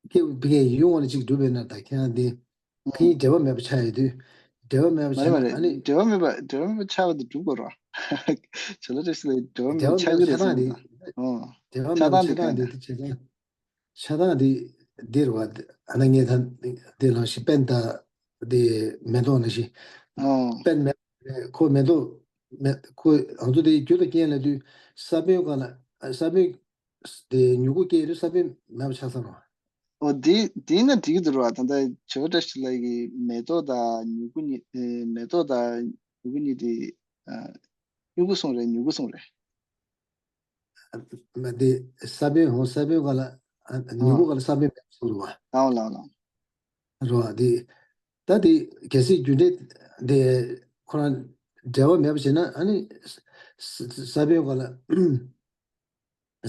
ཁྱེད་ཕ་གིའི་ཡུལ་ངོས་ནས་གཅིག་སྒྲུབ་པས་ན་ད་ཁྱེད་རང་དེ། ཁྱེད་འབྲེལ་བ་མེད་པ་ཆགས་ཡོད་དུས། འབྲེལ་བ་མེད་པ་མ་རེད་ཆགས་མ་རེད། ཨ་ནི། འབྲེལ་བ་མེད་པ་འབྲེལ་བ་མེད་པ་ཆགས་པ་དེ་སྒྲུབ་དགོས་རོ། བྱ་ལ་ཏྲེ་སི་ལ་འབྲེལ་བ་མེད་པ་འབྲེལ་བ་ཆགས་མེད་ཀྱི་རེད་ཆགས་ན་ཟེར་དེ། ན་ད། ཨོ། འབྲེལ་བ་མེད་པ་ཆགས་སྟངས་དེ་ཆགས་སྟངས་དེ་ག་འདྲ། དེ་ཆགས་སྟངས། ཆགས་སྟངས་དེ་འདི་རེད་བ། ཨ་ན་ངས་ད་དེ་ལ་ཞིག་པན་ད་དེ་མེ་ཏོག་ན་ཞིག་ཨོ། པན་མེད་ཁོ་མེ་ཏོག་མེ་ཁོ་ང་ཚོ་དེ་རྒྱུ་དང་རྐྱེན་ལབ་དུས་ས་བོན་ག་ལ་ས་བོན། དེ་མྱུ་གུ་སྐྱེས་དུས་ས་བོན་མེད་པ་ཆགས་ས་རེད། ཨོ་དེ་དེ་ན་འགྲིག་གི་འདུག་ར། ད་ལྟ་བྱ་བ་བཀྲ་ཤིས་ལགས་ཀྱིས་མེ་ཏོག་དང་མྱུ་གུ་གཉིས་ཨེ་མེ་ཏོག་དང་མྱུ་གུ་གཉིས་དེ་ཨ་མྱུ་གུ་གསུངས་རེད། མྱུ་གུ་གསུངས་རེད། མ་དེ་ས་བོན་ཧོ་ས་བོན་ག་ལ་ཨ་མྱུ་གུ་ཨ་ག་ལ་ས་བོན་མེད་པ་གསུངས་རེད་བ། ལའོ་ལའོ་ལའོ། རེད་བ་དེ། ད་དེ་གལ་སྲིད་རྒྱུ་འབྲས་དེ་ཁོ་རང་ འབྲེལ་བ་མེད་པ་བྱས་ན་ཨ་ནི་ས་ས་ས་བོན་ག་ལ།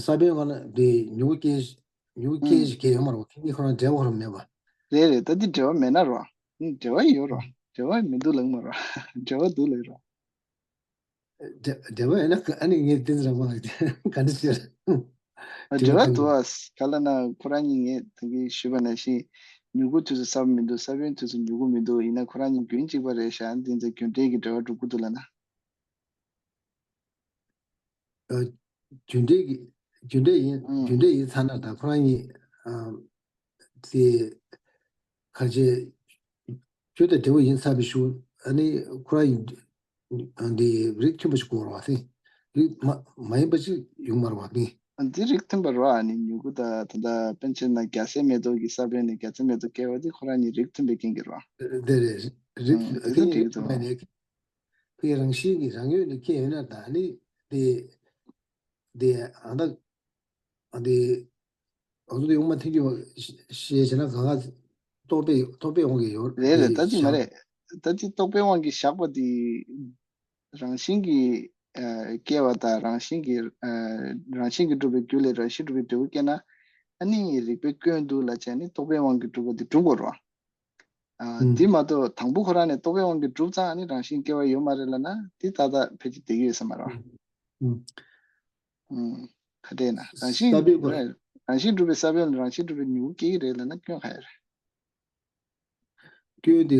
ས་བོན་ག་ལ་དེ་མྱུ་གུ་སྐྱེ་མྱུ་གུ་སྐྱེ་ཞིག་སྐྱེ་ཡོད་མ་རེད་བ། ཁྱེད་གཉིས་ཁོ་རང་འབྲེལ་བ་ཁོ་རང་མེད་པ། རེད་རེད། ད་འདི་འབྲེལ་བ་མེད་ན་རོ། འབྲེལ་བ་ཡོད་རོ། འབྲེལ་བ་མི་འདུག་ལབ་མ་རོ། འབྲེལ་བ་འདུག་ལབ་རོ། འབྲེལ་འབྲེལ་བ་ཡོད་ན་ཨ་ནི་ངས་བསྟན་རང་མ་ག་འདྲ་ཟེར། འབྲེལ་བ་འདུག་ཨ། ག་ལ་ན་ཁོ་རང་གཉིས་ངས་ད་གིན་ཞུས་པ་ནང་བཞིན་མྱུ་གུ་དུས་སུ་ས་བོན་མི་འདུག་ས་བོན་དུས་སུ་མྱུ་གུ་མི་འདུག་ཡིན་ན་ཁོ་རང་གཉིས་རྒྱུན་གཅིག་པ་རེད་ཤག་འདི་ཚོ་རྒྱུ་འབྲས་ཀྱི་འབྲེལ་བ་གྲུབ་ཀྱི་འདུག་ལབ་ན། རྒྱུ་འབྲས་ཀྱི་རྒྱུ་འབྲས་ཡིན་རྒྱུ་འབྲས་ཡིན་ཚར་ན་ད་ཁོ་རང་གཉིས་དེ་ག་རེ་བྱས་རྒྱུ་དང་འབྲས་བུ་ཡིན་ཚར་བའི་གཞུག་ཨ་ནི་ཁོ་རང་གཉིས་འདི་རིགས་མཐུན་པ་ཞིག་དགོས་རེད་བ། དེ་རིགས་མ་མ་ཡིན་པ་ཅིག་ཡོང་མ་རེད་བ། དེ་འདི་རིགས་མཐུན་པ་རེད་བ། ཨ་ནི་མྱུ་གུ་དང་ད་ལྟ་པཎ་ཆེན་ན་རྒྱལ་སྲས་མེ་ཏོག་གི་ས་བོན་ནས་རྒྱལ་སྲས་མེ་ཏོག་སྐྱེ་བ་དེ་ཁོ་རང་གཉིས་རིགས་མཐུན་པའི་རྐྱེན་གྱིས་རེད་བ། དེ་རེད། རིགས་ཨ་དེ་ཚོ་རིགས་རིགས་མཐུན་མཐུན་པ་ནས། ཁོའི་རང་བཞིན་གྱི་རང་ངོས་ནས་ཁྱེད་ཡོད་ན་ད་ནི་དེ་དེ་ཨ་ད་ཨ་དེ་ཨ་ཚོ་དེ་ཡོང་མ་ཐེངས་ཀྱི་ཤེས་བྱས་ན་ག་ག་རྟོག་པས་རྟོག་པས་དབང་གིས་ཡོད་རེད་རེད། དེ་ད་ཅི་མ་བཞག་རེད། ད་ཅི་རྟོག་པའི་དབང་གིས་བཞག་པ་དེ་རང་བཞིན་གྱིས་ཨ་སྐྱེ་བ་དང་རང་བཞིན་གྱིས་ཨ་རང་བཞིན་གྱིས་གྲུབ་པའི་རྒྱུ་ལས་རང་བཞིན་གྲུབ་པའི་འབྲས་བུ་སྐྱེ་ན་ཨ་ནི་རིགས་པས་སྐྱོན་འདུག་ལབ་བྱས་ནི་རྟོག་པའི་དབང་གིས་གྲུབ་པ་དེ་གྲུབ་དགོས་རེད་བ། ཨ། ཨུམ། དེ་མ་གཏོགས་དང་པོ་ཁོ་རང་ནས་རྟོག་པའི་དབང་གིས་གྲུབ་ཙང་ཨ་ནི་རང་བཞིན་སྐྱེ་བ་ཡོད་མ་རེད་ལབ་ན་དེ་ཏག་ཏག་ཕལ་ཆེར་བསྡད་ཀྱི་ཡོད་ས་མ་རེད། ཨུམ། ཨུམ། ག་འདྲ་ཡིན་ན་རང་བཞིན་ས་བོན་གོ། རང་བཞིན་གྲུབ་པའི་ས་བོན་ལ་རང་བཞིན་གྲུབ་པའི་མྱུ་གུ་སྐྱེ་གི་རེད་ལབ་ན་སྐྱོན་ག་ཡོད་རེད། སྐྱོན་དེ་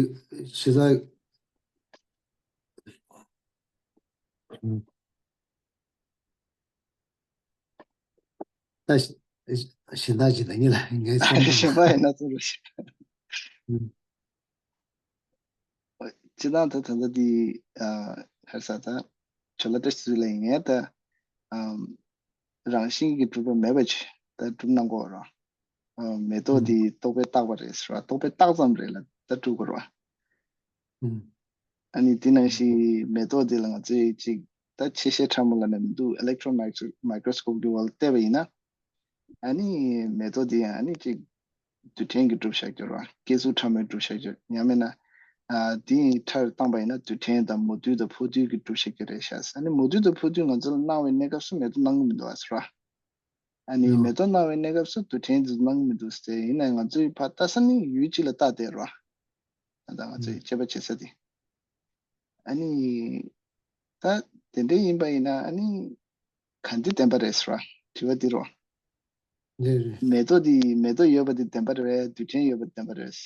ཇི་ལྟར། ཨུམ། ད་གཞན་དག་ཅིག་ལ་ཉིད་ལ་ངའི་བསམ་བློ་གཞན་པ་ཡིན་ན་ཚོར་བ་ཞིག་ཨུམ། སྤྱིར་བཏང་ད་ད་ལྟ་འདི་ཨ་ཧར་ས་ད་ཇོ་ལ་བཀྲ་ཤིས་ཚུལ་ལ་ཡིན་ངས་ད་ཨམ་རང་བཞིན་གྱིས་གྲུབ་པ་མེད་པ་ཅིག་ད་གྲུབ་གནང་གོ་ར། ཨ་མེ་ཏོག་ཨུམ། འདི་རྟོག་པས་བཏགས་པ་རེད་ཟེར་བ་རྟོག་པས་བཏགས་ཙམ་རེད་ལ་ད་གྲུབ་དགོས་ར། ཨུམ། ཨ་ནི་དེ་ནང་བཞིན་མེ་ཏོག་དེ་ལ་ང་ཚོས་ཅིག་ད་ཆེ་ཤེལ་ཕྲ་མོ་ལབ་ན་མི་འདུག electron micro- microscope་གི་འོག་ལ་བལྟས་པ་ཡིན་ན། ཨ་ནི་མེ་ཏོག་དེ་ཡང་ཨ་ནི་ཅིག་རྡུལ་ཕྲན་གྱི་གྲུབ་བཞག་རྒྱུ་རེད་བ། སྐྱེ་གཟུགས་ཕྲ་མོའི་གྲུབ་བཞག་རྒྱུ་ཡང་མིན་ན། ཨ་དེ་ཡི་ཁྲར་བཏང་པ་ཡིན་ན་རྡུལ་ཕྲན་དང་མུ་རྡུལ་དང་ཕུ་རྡུལ་གྱི་གྲུབ་བཞག་རྒྱུ་རེད་ཤག་ཨ་ནི་མུ་རྡུལ་དང་ཕུ་རྡུལ་ང་ཚོ་ལ་སྣང་བའི་གནས་སྐབས་སུ་མེ་ཏོག་སྣང་གི་མི་འདུག་ཨ་ཟེར་བ། ཨ་ནི་ཡོ། མེ་ཏོག་སྣང་བའི་གནས་སྐབས་སུ་རྡུལ་ཕྲན་དེ་སྣང་གི་མི་འདུག་ཟེར་ཡིན་ན་ང་ཚོའི་ཕ་ལྟ་ས་ནི་ཡུལ་གཅིག་ལ་ལྟ་བསྡད་རོ། ད་ང་ཚོའི་ཨུམ། དཔྱད་པ་བྱེད་ས་དེ། ཨ་ནི། ད་དེ་འདྲ་ཡིན་པ་ཡིན་ན་ཨ་ནི། ག་འདི་བདེན་པ་རེད་ཟེར་བ། དྲི་བ་འདི་རོ། རེད་རེད། མེ་ཏོག་འདི་མེ་ཏོག་ཡོད་པ་འདི་བདེན་པ་རེད་རྡུལ་ཕྲན་ཡོད་པ་བདེན་པ་རེད།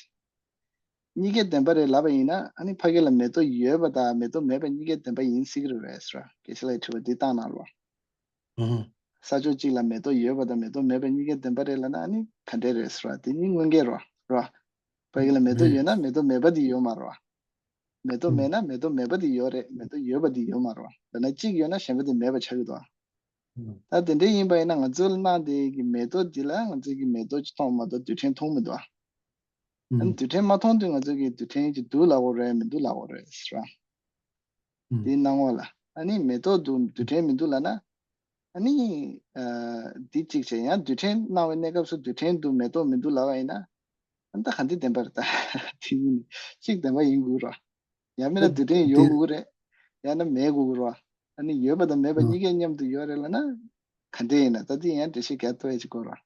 གཉིས་ཀ་བདེན་པ་རེད་ལབ་པ་ཡིན་ན་ཨ་ནི་ཕ་གི་ལ་མེ་ཏོག་ཡོད་པ་དང་མེ་ཏོག་མེད་པ་གཉིས་ཀ་བདེན་པ་ཡིན་སྲིད་ཀྱི་རེད་ཟེར་བ། དགེ་བཤེས་ལགས་དྲི་བ་འདི་བཏང་གནང་རོགས། ཨ་ཧ། ས་ཕྱོགས་གཅིག་ལ་མེ་ཏོག་ཡོད་པ་དང་མེ་ཏོག་མེད་པ་གཉིས་ཀ་བདེན་པ་རེད་ལབ་ན་ཨ་ནི་ག་འདྲས་རེད་ཟེར་བ་དེ་གཉིས་དངོས་འགལ་རོ་རོ། ཕ་གི་ལ་མེ་ཏོག་ཡོད་ན་མེ་ཏོག་མེད་པ་དེ་ཡོད་མ་རེད་བ། མེ་ཏོག་མེད་ན་མེ་ཏོག་མེད་པ་དེ་ཡོད་རེད། མེ་ཏོག་ཡོད་པ་དེ་ཡོད་མ་རེད་བ། ད་ན་གཅིག་ཡོད་ན་གཞན་པ་དེ་མེད་པ་ཆགས་ཀྱི་འདུག་ཨ། ད་དེ་འདྲ་ཡིན་པ་ཡིན་ན་ང་ཚོ་ལ་གནང་དེ་གི་མེ་ཏོག་འདི་ལ་ང་ཚོ་གི་མེ་ཏོག་ཅིག་མཐོང་མ་གཏོགས་རྡུལ་ཕྲན་མཐོང་མི་འདུག་ཨ། ཨ་ནི་རྡུལ་ཕྲན་མ་མཐོང་དུས་ང་ཚོ་གི་རྡུལ་ཕྲན་ཅིག་འདུག་ལབ་དགོས་རེད་མི་འདུག་ལབ་དགོས་རེད་ཟེར་བ། དེའི་སྣང་བ་ལ་ཨ་ནི་མེ་ཏོག་འདུག་རྡུལ་ཕྲན་མི་འདུག་ལབ་ན། ཨ་ནི། ཨ་འདི་གཅིག་བྱས་ཡང་རྡུལ་ཕྲན་སྣང་བའི་གནས་སྐབས་སུ་རྡུལ་ཕྲན་འདུག་མེ་ཏོག་མི་འདུག་ལབ་པ་ཡིན་ན། ཨ་ནི་ད་ག་འདི་བདེན་པ་རེད་ད། དེ་ཡིན་ནི་གཅིག་བདེན་པ་ཡིན་དགོས་ར། ཡང་མིན་ན་རྡུལ་ཕྲན་ཡོད་དགོས་རེད། ཡང་ན་མེད་དགོས་ར། ཨ་ནི་ཡོད་པ་དང་མེད་པ་གཉིས་ཀའི་མཉམ་དུ་ཡོད་རེད་ལབ་ན། ག་འདྲས་ཡིན་ན་ད་དེ་ཡང་འགྲེལ་བཤད་རྒྱག་ཐུབ་ཡ་ཅིག་དགོས་ར།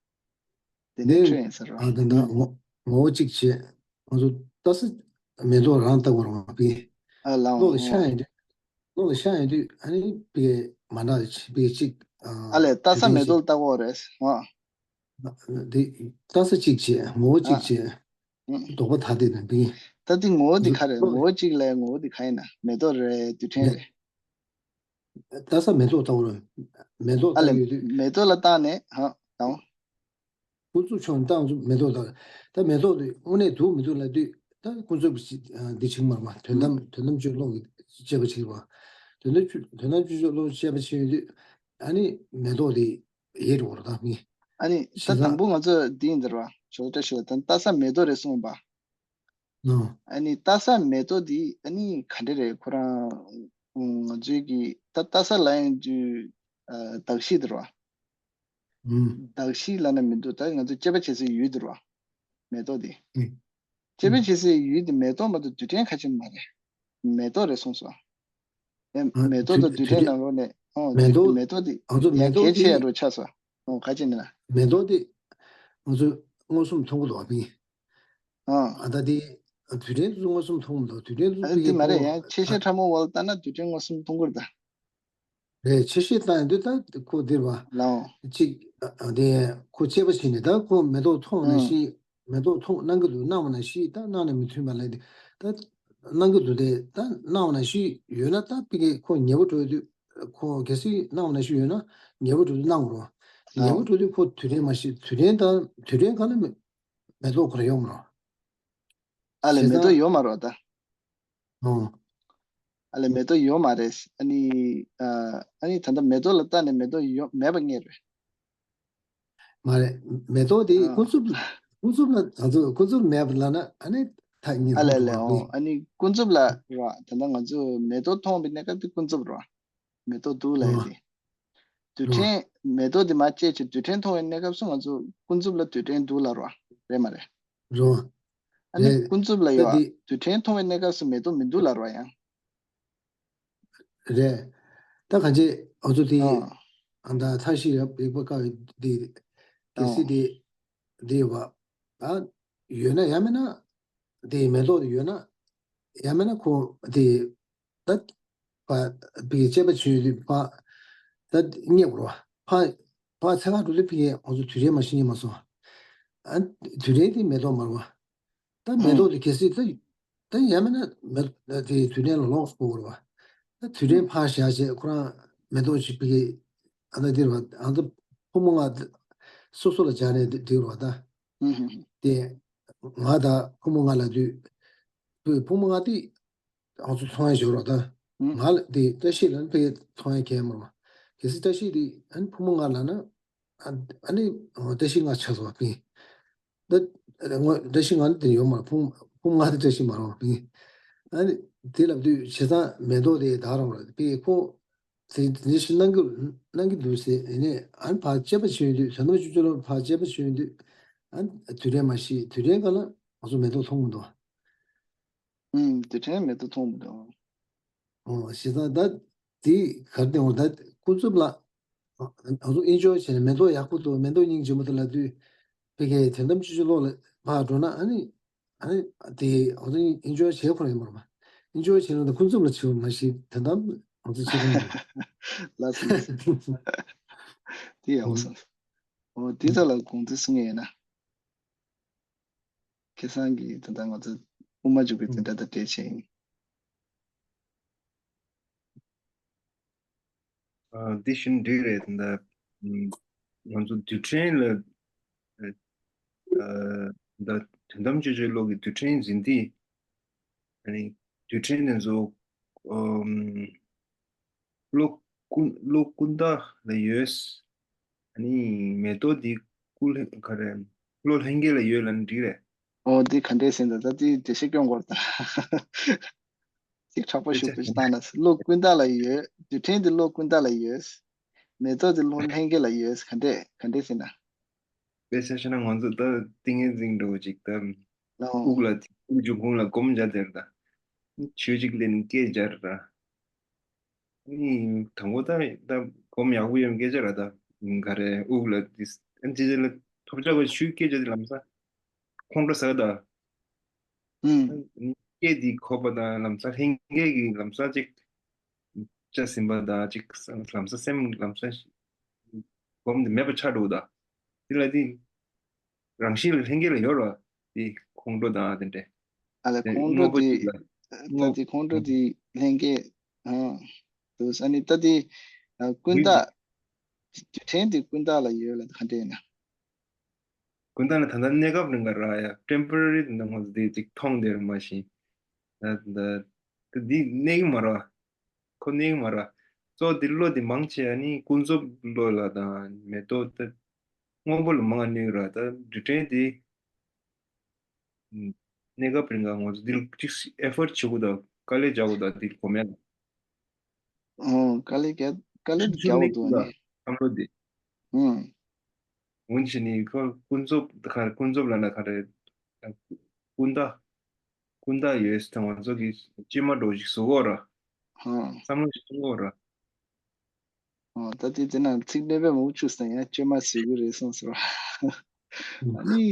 དེ་ནས་འཕྲོས་ཡིན་ཟེར་རོ། ཨ་ད་ད་ངོ་ངོ་བོ་གཅིག་བྱས། ང་ཚོ་ལྟ་ས་མེ་ཏོག་རང་ལྟ་བར་བ་པི། ཨ་ལའོ་གློག་ལ་ཤར་ཡིན་དུས། གློག་ལ་ཤར་ཡིན་དུས་ཨ་ནི་པི་མ་འདྲ་པི་གཅིག་ཨ་ལས་ལྟ་ས་མེ་ཏོག་ལ་ལྟ་བར་རེད། ཨ་འདི་ལྟ་ས་གཅིག་བྱས་ངོ་བོ་གཅིག་བྱས། ལྡོག་པ་ཐ་དད་དང་པི། ད་འདི་ངོ་བོ་འདི་ག་རེད། ངོ་བོ་གཅིག་ལས་ངོ་བོ་འདི་ག་ཡིན་ན་མེ་ཏོག་རེད་རྡུལ་ཕྲན་རེད། ལྟ་ས་མེ་ཏོག་ལྟ་བར་མེ་ཏོག་ཨ་ལྟ་ལས་ཡོད་དུས། མེ་ཏོག་ལ་བལྟས་ནས་ཧ་དང་། ཀུན་རྫོབ་ཕྱོགས་ནས་བལྟས་ཚུལ་མེ་ཏོག་ལྟ། ད་མེ་ཏོག་དེ་དངོས་གནས་འདུག་མི་འདུག་ལབ་དུས་ད་ཀུན་རྫོབ་ཀྱི་འདི་བྱེད་མ་རེད་མ། དོན་དམ་དོན་དམ་དཔྱོད་བློ་གི་དཔྱད་པ་བྱེད་པ། དོན་དམ་དཔྱོད་དོན་དམ་དཔྱོད་བློ་དཔྱད་པ་བྱེད་ཡོང་དུས་ཨ་ནི་མེ་ཏོག་དེ་ཡོད་རེད་བ་རེད་ད་མི། ཨ་ནི་ད་དང་པོ་ང་ཚོ་འདི་ཡིན་ད་ར་ཇོ་ལ་བཀྲ་ཤིས་ལ་ད་ལྟ་ས་མེ་ཏོག་རེད་གསུངས་པ། ཨ་ནི་ལྟ་ས་མེ་ཏོག་འདི་ཨ་ནི་ག་འདྲ་རེད་ཁོ་རང་ང་ཚོའི་གི་ད་ལྟ་ས་ལ་ཡང་དུས་གདགས་གཤིས་དེ་རོ། གདགས་གཤིས་ལབ་ན་མི་འདུག་ད་ང་ཚོ་དཔྱད་པ་བྱེད་སའི་ཡུལ་དེ་རོ། མེ་ཏོག་འདི། དཔྱད་པ་བྱེད་སའི་ཡུལ་འདི་མེ་ཏོག་མ་གཏོགས་རྡུལ་ཕྲན་ཁ་ཅིག་མ་རེད། མེ་ཏོག་རེད་གསུངས་སོ། ཨེ། མེ་ཏོག་དང་དུས་དྲན་ནང་ལོགས་ནས། ཨོ། མེ་ཏོག་མེ་ཏོག་དེ་ང་ཚོ་མེ་ཡང་ཏོག་གལ་ཆེ་དེ། ཡ་འགྲོ་ཆགས་སོང་། ཨོ། ག་ཅི་ནས་ན། མེ་ཏོག་དེ་ང་ཚོ་མངོན་སུམ་མཐོང་གི་འདུག་པ། ཨ། ཨ། ད་དེ་དུས་དྲན་དུ་མངོན་སུམ་མཐོང་གི་འདུག་དུས་དྲན་དུ་ཨ། དེ་མ་རེད། ཡང་ཆེ་ཤས་ཕྲ་མོ་བ་ལ་ལྟ་ན་དུས་དྲན་མངོན་སུམ་མཐོང་གི་རེད་ད། རེད། ཆེ་ཤོས་བཏང་ཡོང་དུས་ད་ཁོ་འདིར་བ། ལའོ། གཅིག་ཨ། དེ་ཁོ་དཔྱད་པ་བྱས་ནས་ད་ཁོ་མེ་ཏོག་མཐོང་ནས། ཨང་། ཤི། མེ་ཏོག་མཐོང་གནང་གི་འདུག་གནང་བ་ན་ཤི། ད་གནང་ནས་མི་མཐུན་པ་ལས་དེ་ད་གནང་གི་འདུག་དེ་ད་གནང་བ་ན་ཤི་ཡོད་ན། ད་ཕ་གི་ཁོ་ཉེ་པོ་འགྲོ་དུས། ཁོ་གལ་སྲིད་གནང་བ་ན་ཤི་ཡོད་ན་ཉེ་པོ་འགྲོ་དུས་གནང་རོགས། ཉེ་པོ་ལའོ། འགྲོ་དུས་ཁོ་དུས་དྲན་མ་ཤི། དུས་དྲན་ད་དུས་དྲན་ག་ལ་མེ་མེ་ཏོག་ཁོ་ར་ཡོང་མ་རོགས། ཨ་ལས། བྱས་མེ་ཏོག་ཙང་། ཡོད་མ་རེད་ད། ཨོ། ཨ་ལས། མེ་ཏོག་ཡོད་མ་རེད། ཨ་ནི། ཨ། ཨ་ནི་ད་ལྟ་མེ་ཏོག་ལ་ལྟ་ནས་མེ་ཏོག་ཡོད་མེད་པ་ངེས་རེད། མ་རེད། མེ་ཏོག་དེ། ཨ། ཀུན་རྫོབ་ཀུན་རྫོབ་ལ་ང་ཚོ་ཀུན་རྫོབ་མེད་པ་ལབ་ན་ཨ་ནི་ཐག་ཉེ་ཨ་ལས་ལས། ཐག་ཉེ་པོ་ཨོ། རེད། ཨ་ནི་ཀུན་རྫོབ་ལ་རེད་བ། ད་ལྟ་ང་ཚོ་མེ་ཏོག་མཐོང་བའི་གནས་སྐབས་དེ་ཀུན་རྫོབ་རེད་བ། མེ་ཏོག་འདུག་ལབ་ཡ་རོ། དེ། དུས་རོ། དྲན། མེ་ཏོག་དེ་མར་བཅད་བྱས་དུས་དྲན་མཐོང་བའི་གནས་སྐབས་སུ་ང་ཚོ་ཀུན་རྫོབ་ལ་དུས་དྲན་འདུག་ལབ་རོ། རེད་མ་རེད། རོ། ཨ་ནི་རེད། ཀུན་རྫོབ་ལ་ད་ཡོད་དེ། དུས་དྲན་མཐོང་བའི་གནས་སྐབས་སུ་མེ་ཏོག་མི་འདུག་ལབ་རོ་ཡང་། རེད། ད་གང་ཅི་ཨ་ཚོ་དེ། ཨ། ཨ། ད་མཐའ་བཞི་རབ་རིག་པ་དཀའ་བའི་དེ། གལ་སྲིད་ཨ། དེ་དེ་ཡོད་པ། ཨ། ཡོད་ན་ཡང་མིན་ན། དེ་མེ་ཏོག་དེ་ཡོད་ན་ཡང་མིན་ན་ཁོ་དེ། ད་ཕ་བི་དཔྱད་པ་བྱེད་ཡོང་དུས་ཕ་ད་རྙེད་དགོས་རེད་བ། ཕ་ཕ་ཚེ་ག་འགྲོ་དུས་ཕ་གིས་ང་ཚོ་དུས་དྲན་མ་ཤི་ཉན་མ་སོང་། ཨ། དུས་དྲན་དེ་མེ་ཏོག་མ་རེད་བ། ད་མེ་ཨང་། ཏོག་དེ་གལ་སྲིད་ད་ད་ཡང་མིན་ན་མེ་ཏོག་དེ་དུས་དྲན་ལ་ལོག་དགོས་རེད་བ། ད་དུས་དྲན་ཨང་། ཕ་བཞག་བྱས་ཁོ་རང་མེ་ཏོག་ཅིག་ཕ་གིས་ཨ་ད་འདིར་བ། ཨ་ད་ཕོ་མོ་ལྔ་སོ་སོ་ལ་སྦྱར་ནས་འདིར་བ་ད། ཨང་། དེ་ང་དང་ཕོ་མོ་ལྔ་ལབ་དུས་ཕོ་མོ་ལྔ་དེ། ང་ཚོ་མཐོང་ཡ་ཞོར་རོ་ད། ཨང་། ང་ལ་དེ་བཀྲ་ཤིས་ལ་ནི་ཕ་གིར་མཐོང་ཡ་གལ་མ་རེད་བ། གལ་སྲིད་བཀྲ་ཤིས་དེ་ཨ་ནི་ཕོ་མོ་ལྔ་ལབ་ན། ཨ་ཨ་ནི་བཀྲ་ཤིས་ལྔ་ཆགས་སོང་བ་ཕ་གི། ད་ང་བཀྲ་ཤིས་ལྔ་ནི་དེ་ཡོད་མ་རེད། ཕོ་ཕོ་མོ་ལྔ་དེ་བཀྲ་ཤིས་མ་རེད་བ་ཕ་གི། ཨ་ནི་དེ་ལབ་དུས་བྱས་ཙང་མེ་ཏོག་དེ་ད་རང་རེད་ཕ་གི། ཁོ་དེ་དེ་ཞིག་གནང་གི་གནང་གི་འདུག་ཟེར། ཡིན་ནའི་ཨ་ནི་ཕར་དཔྱད་པ་བྱེད་ཡོང་དུས། དོན་དམ་ཆོས་ཅན་ལ་ཕར་དཔྱད་པ་བྱེད་ཡོང་དུས། ཨ་ནི་དུས་དྲན་མ་ཤི། དུས་དྲན་ག་ལ་ང་ཚོ་མེ་ཏོག་མཐོང་གི་འདུག་ཨང་། དེ་དྲན་མེད་དུ་མཐོང་མི་འདུག་ཨོ། བྱས་ཙང་ད་དེ་གར་བསྟན་འོང་ད་ཀུན་རྫོབ་ལ་ང་ཚོ་ཨེན་ཇོ་ཡི་བྱས་ནས་མེ་ཏོག་ཡག་པོ་འདུག་མེ་ཏོག་སྙིང་རྗེ་མོ་འདུག་ལབ་དུས་ཕ་གིའི་དོན་དམ་ཆོས་ཅན་ལོག་ལ་ཕར་འགྲོ་ན། ཨ་ནི་ཨ་ནི་དེ་ང་ཚོ་ཨེན་ཇོ་བྱེད་ཁོ་རང་ཡིན་མ་རེད་པ། ཨེན་ཇོ་བྱེད་ན་ད་ཀུན་རྫོབ་ལ་བྱེད་པ་མ་གཞི་དོན་དམ་ང་ཚོ་བྱེད་ཁོ་རང་ཡིན། ལགས་སོ་ལགས་སོ། དེ་ཡག་པོ་གསུངས་སོང་། ཨོ། དེ་ཚོ་ལ་དགོངས་ཚུལ་གསུང་ཡས་ཡིན་ན། ཁ་སང་གི་ད་ལྟ་ང་ཚོ་དབུ་མ་འཇུག་པའི་དེ་འདྲ་དང་འབྲེལ་བྱས་ཡིན། ཨ། འདི་བཞིན་འགྲིག་རེད། ད་ལྟ་ང་ཚོ་དུས་དྲན་ལ། ཨ། ད་དོན་དམ་ཆོས་ཅན་ལོག་གི་དུས་དྲན་ཟིན་ཏེ། ཨ་ནི་དུས་དྲན་དེ་ཚོ། ཨམ། ཀློ་ཀུན་ཀློ་ཀུན་ད་ལ་ཡོད། ཨ་ནི་མེ་ཏོག་འདི་ཀུ་ལྷན་ག་རེ། ཀློ་ལྷན་སྐྱེས་ལ་ཡོད་ལབ་ན་འགྲིག་རེད། ཨོ། འདི་ག་འདྲས་ཟིན་ད། ད་འདི་འགྲེལ་བཤད་སྐྱོན་དགོས་ད། ཅིག་དྲག་པོ་ཞུ་དགོས་ཅིག་བཏང་ན། ཀློ་ཀུན་ད་ལ་ཡོད། དུས་དྲན་འདི་ཀློ་ཀུན་ད་ལ་ཡོད། མེ་ཏོག་འདི་ཀློ་ལྷན་སྐྱེས་ལ་ཡོད། ག་འདྲས་ག་འདྲས་ཟིན་ན། དཔེ་ཆ་བཤད་ན་ང་ཚོ་ད་ཏིང་ངེ་འཛིན་འདྲ་བོ་ཅིག་ད། ཨོ། དབུགས་ལ་དབུགས་འབྱུང་ཁུངས་ལ་སྒོམ་རྒྱག་དེར་ད། ཆོས་ཅིག་ལེན་སྐད་རྒྱག་ར། ཨ་ནི་དང་པོ་ད་ད་སྒོམ་ཡག་པོ་ཡོད་སྐད་ཆ་ར་ད། ག་རེ་དབུགས་ལ་དེ་ཨ་ཅི་ཅི་ལ་ཐོབ་བྱ་བ་ཆུའི་སྐད་ཆ་དེ་ལམ་སང་ཁོང་ཁྲོ་ཟ་ད། ཨུམ། སྐད་དེ་གོ་བ་དང་ལམ་སང་ལྷན་སྐྱེས་ཀྱི་ལམ་སང་ཅིག་བྱ་ཟིན་པ་དང་ཅིག་ལམ་སང་སེམས་ལམ་སང་སྒོམ་དེ་མེད་པ་ཆགས་འགྲོ་ད། དེ་ལ་དེ། རང་བཞིན་ལ་ལྷན་སྐྱེས་ལ་ཡོད་ར། དེ་ཁོང་ཁྲོ་དང་དེ་འདྲས། ཨ་ལས། དེ་ཁོང་ཁྲོ་དངོས་པོ་དེ། ཅིག་ལ། ད་དངོས། དེ་ཁོང་ཁྲོ་དེ་ལྷན་སྐྱེས། ཨ། དུ་ས་ནི་ད་དེ། ཨ། ཀུན་བཏགས། དུས་དྲན་དེ་ཀུན་བཏགས་ལ་ཡོད་ལ་ད་ག་འདྲས་ན། ཀུན་བཏགས་ལ་ད་ལྟ་གནས་སྐབས་རིང་ག་ར་ཡ་ཊེམ་པོ་ར་རི་དེ་འདྲ་ངོ་ཚ་དེ་ཅིག་མཐོང་དེ་ར་མ་ཤེས། ད་ད་ད་འདི་གནས་ཀྱི་མ་ར། ཁོ་གནས་ཀྱི་མ་ར། གཙོ་བོ་འདི་བློ་འདི་མང་ཆེ་ཨ་ནི་ཀུན་རྫོབ་བློ་ལ་དང་མེ་ཏོག་ད་སྔོན་པོ་ལ་མང་གནས་ཀྱི་ར། ད་དུས་དྲན་འདི་གནས་སྐབས་རིང་ག་ང་ཚོ་འདི་ལ་ཅིག་ཨེ་ཕོར་ཊི་བྱེད་དགོས་ད། དཀའ་ལས་རྒྱག་དགོས་ད་འདི་གོ་མེད་ལ། ཨོ། དཀའ་ལས་རྒྱག་དཀའ་ལས་ཤུགས་ཆུ་རྒྱག་དགོས་གནས་འདུག་ཀྱི་ད་ནི། བསམ་བློ་འདི། ཨུམ། འོན་ཀྱང་ནི་ཁོ་ཀུན་རྫོབ་ག་ཀུན་རྫོབ་ལ་ན་ག་རེ། ཀུན་བཏགས། ཀུན་བཏགས་ཡོད་ཟེར་ང་ཚོ་གི་སྐྱེས་མ་འགྲོ་ཞིག་བཟོ་གོ་ར། ཧང་། བསམ་བློ་ཞིག་གཏོང་དགོས་ར། ཨོ་ད་དེ་དེ་ན་ཚིག་སྣོན་པ་མང་པོ་བཅུག་སྟེ་ཡང་བཅོས་མ་བཟོ་གི་རེད་གསུངས་སོང་། ཨ་ནི་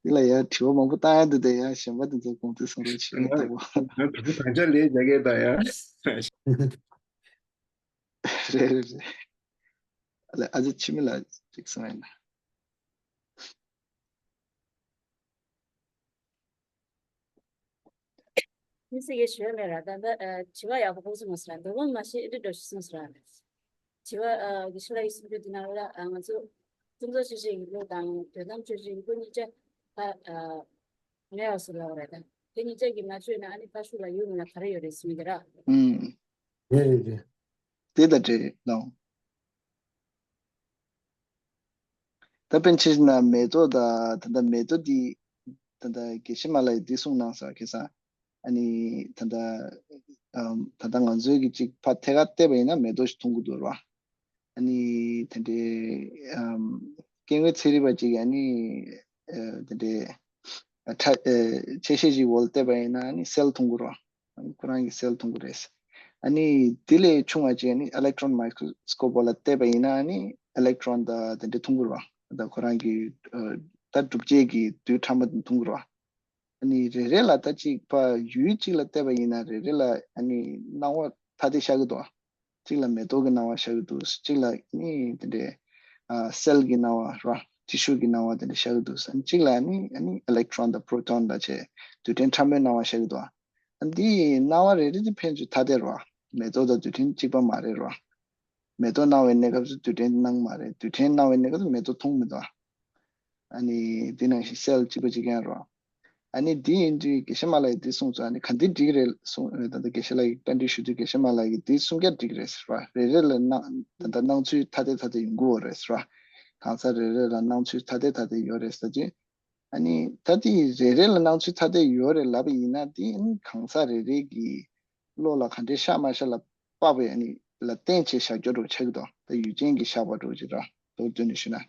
དེ་ལ་ཡང་དྲི་བ་མང་པོ་བཏང་ཡ་འདུག་དེ་ཡང་གཞན་པ་དེ་ཚོ་དགོངས་ཚུལ་གསུང་རོགས་བྱེད་ཡ་ལྟ་བུ། ང་བུ་གུ་དང་ཆ་ལས་རྒྱག་གི་ད་ཡ། རེད་རེད་རེད། ཨ་ལེ་ཨ་ཅེ་འཆི་མེད་ལགས་ཅིག་གསུང་ཡ་ན། མི་སེ་གེ་ཞོལ་མེད་ར་ད་ལྟ་དྲི་བ་ཡག་པོ་ཕོག་སོང་ཟེར་ར་འདོད་པ་མ་ཤེས་ཨེ་འདྲ་འདྲ་ཞིག་སོང་ཟེར་ར། དྲི་བ་དགེ་བཤེས་ལགས་ཡིག་གསུང་རྒྱུ་དེ་ནང་ལ་ང་ཚོ་ཀུན་རྫོབ་ཆོས་ཅན་གྱི་བློ་དང་དོན་དམ་ཆོས་ཅན་གྱི་བློ་གཉིས་ཆ་ཕ་མེད་པ་སུ་ལ་བ་རེད་ད། དེ་གཉིས་ཆ་གི་མ་བཅོས་ན་ཨ་ནི་ཕ་ཤུལ་ལ་ཡོད་མིན་ན་ག་རེ་ཡོད་རེད་ཟེར་མི་དེ་ར། ཨུམ། རེད་རེད་རེད། དེ་ད་འདྲེ་ལོང་། ད་པཎ་ཆེན་ན་མེ་ཏོག་ད་ད་ད་མེ་ཏོག་འདི་ད་ད་དགེ་བཤེས་མ་ལ་ཡི་འདི་གསུངས་གནང་ས་ཁེ་ས་ཨ་ནི་ད་ད་ཨམ་ད་ད་ང་ཚོའི་གི་ཅིག་ཕ་ཐད་ཀར་བལྟས་པ་ཡིན་ན་མེ་ཏོག་ཞིག་མཐོང་གི་འདུག་ར། ཨ་ནི་དེ་འདྲའི་ཨམ་སྐྱེ་དངོས་ཚན་རིག་པ་ཅིག་ཨ་ནི་ཨ་དེ་འདྲའི་ཨ་ཁྲ་ཨ་ཆ་ཤས་ཅིག་འོག་ལ་བལྟས་པ་ཡིན་ན་ཨ་ནི་སེལ་མཐོང་གི་ར། ཨ་ནི་ཁོ་རང་གི་སེལ་མཐོང་གི་རེད། ཨ་ནི་དེ་ལས་ཆུང་བ་ཅིག་ཨ་ནི་ཨི་ལེག་ཊོན་མའི་ཀྲོ་སི་ཀོབ་འོག་ལ་བལྟས་པ་ཡིན་ན་ཨ་ནི་ཨི་ལེག་ཊོན་ད་དེ་འདྲ་མཐོང་གི་ར། ད་ཁོ་རང་གི་ཨ་ད་གྲུབ་བྱེད་ཀྱི་རྡུལ་ཕྲ་མོ་མཐོང་གི་ར། ཨ་ནི་རེ་རེ་ལ་ད་ཅིག་ཕ་ཡུལ་གཅིག་ལ་བལྟས་པ་ཡིན་ན་རེ་རེ་ལ་ཨ་ནི་སྣང་བ་ཐ་དད་ཤར་གི་འདུག་གཅིག་ལ་མེ་ཏོག་གི་སྣང་བ་ཤར་གི་འདུག་གཅིག་ལ་ཨ་ནི་དེ་འདྲའི་ཨ་སེལ་གྱི་སྣང་བ་ར་ཊི་ཤུ་གི་སྣང་བ་དེ་འདྲ་ཤར་གི་འདུག་ཨ་ནི་གཅིག་ལ་ཨ་ནི་ཨ་ནི་ཨི་ལེག་ཊོན་དང་པྲོ་ཊོན་དང་བཅས་རྡུལ་ཕྲན་ཕྲ་མོའི་སྣང་བ་ཤར་གི་འདུག་ཨ་འདི་སྣང་བ་རེ་རེ་དེ་ཕན་ཚུན་ཐ་དད་ར། མེ་ཏོག་དང་རྡུལ་ཕྲན་གཅིག་པ་མ་རེད་ར། མེ་ཏོག་སྣང་བའི་གནས་སྐབས་སུ་རྡུལ་ཕྲན་སྣང་མ་རེད། རྡུལ་ཕྲན་སྣང་བའི་གནས་སྐབས་སུ་མེ་ཏོག་མཐོང་མི་འདུག་ཨ་ནི་འདི་ནང་བཞིན་སེལ་གཅིག་པ་གཅིག་རྐྱང་རེད། ཨ་ནི་འདི་ཡིན་དུས་དགེ་བཤེས་མ་ལ་ཡིས་འདི་གསུངས་ཚུལ་ཨ་ནི་ག་འདི་འགྲིག་རེད་གསུངས། ད་ལྟ་དགེ་བཤེས་ལགས་ཀྱིས་བཀའ་འདྲི་ཞུ་དུས་དགེ་བཤེས་མ་ལ་ཡིས་འདི་གསུང་རྒྱ་འགྲིག་རེད་ཟེར་བ། རེ་རེ་ལ་སྣང་ད་ལྟ་སྣང་ཚུལ་ཐ་དད་ཐ་དད་ཡོང་གི་ཡོད་རེད་ཟེར་བ། གང་ཟག་རེ་རེ་ལ་སྣང་ཚུལ་ཐ་དད་ཐ་དད་ཡོད་རེད་ཟེར་དུས། ཨ་ནི་ད་དེ་རེ་རེ་ལ་སྣང་ཚུལ་ཐ་དད་ཡོད་རེད་ལབ་པ་ཡིན་ན་དེ་ཨ་ནི་གང་ཟག་རེ་རེ་གི་བློ་ལ་ག་འདྲའི་ཤར་མ་ཤར་ལ་དཔག་པའི་ཨ་ནི་ལ་བརྟེན་བྱས་བཞག་རྒྱུ་འདྲ་བོ་ཆགས་ཀྱི་འདུག་ད་ཡུལ་ཅན་གྱིས་བཞག་པ་འདྲ་བོ་ཅིག་ར་མདོར་བསྡུས་ནས་ཞུས་ན།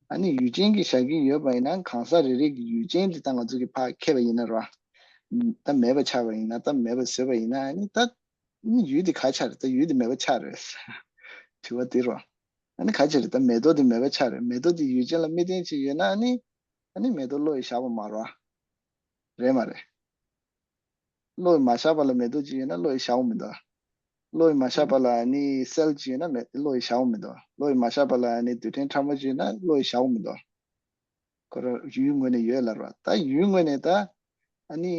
ཨ་ནི་ཡུལ་ཅན་གྱིས་བཞག་གི་ཡོད་པ་ཡིན་ན་གང་ཟག་རེ་རེ་གི་ཡུལ་ཅན་དེ་ད་ང་ཚོ་གི་ཕར་འཁྱེར་བ་ཡིན་ན་ར། ད་མེད་པ་ཆགས་པ་ཡིན་ན་ད་མེད་པ་བཟོས་པ་ཡིན་ན་ཨ་ནི་ད་ཡུལ་དེ་ག་ཆགས་རེད། ད་ཡུལ་དེ་མེད་པ་ཆགས་རེད། དྲི་བ་དེ་ར། ཨ་ནི་ག་ཆགས་རེད། ད་མེ་ཏོག་དེ་མེད་པ་ཆགས་རེད། མེ་ཏོག་དེ་ཡུལ་ཅན་ལ་མི་བརྟེན་བྱས་ཡོད་ན་ཨ་ནི། ཨ་ནི་མེ་ཏོག་བློ་ཡིས་བཞག་པ་མ་རེད་བ། རེད་མ་རེད། བློ་ཡིས་མ་བཞག་པ་ལ་མེ་ཏོག་ཅིག་ཡོད་ན་བློ་ཡིས་བཞག་པ་མི་འདུག་བློ་ཡིས་མ་བཞག་པ་ལ་ཨ་ནི་སེལ་ཅིག་ཡོད་ན་མེ་བློ་ཡིས་བཞག་པ་མི་འདུག་བློ་ཡིས་མ་བཞག་པ་ལ་ཨ་ནི་རྡུལ་ཕྲན་ཕྲ་མོ་ཅིག་ཡོད་ན་བློ་ཡིས་བཞག་པ་མི་འདུག་ཁོ་རང་ཡུལ་ངོས་ནས་ཡོད་ལབ་རེད་བ། ད་ཡུལ་ངོས་ནས་ད་ཨ་ནི་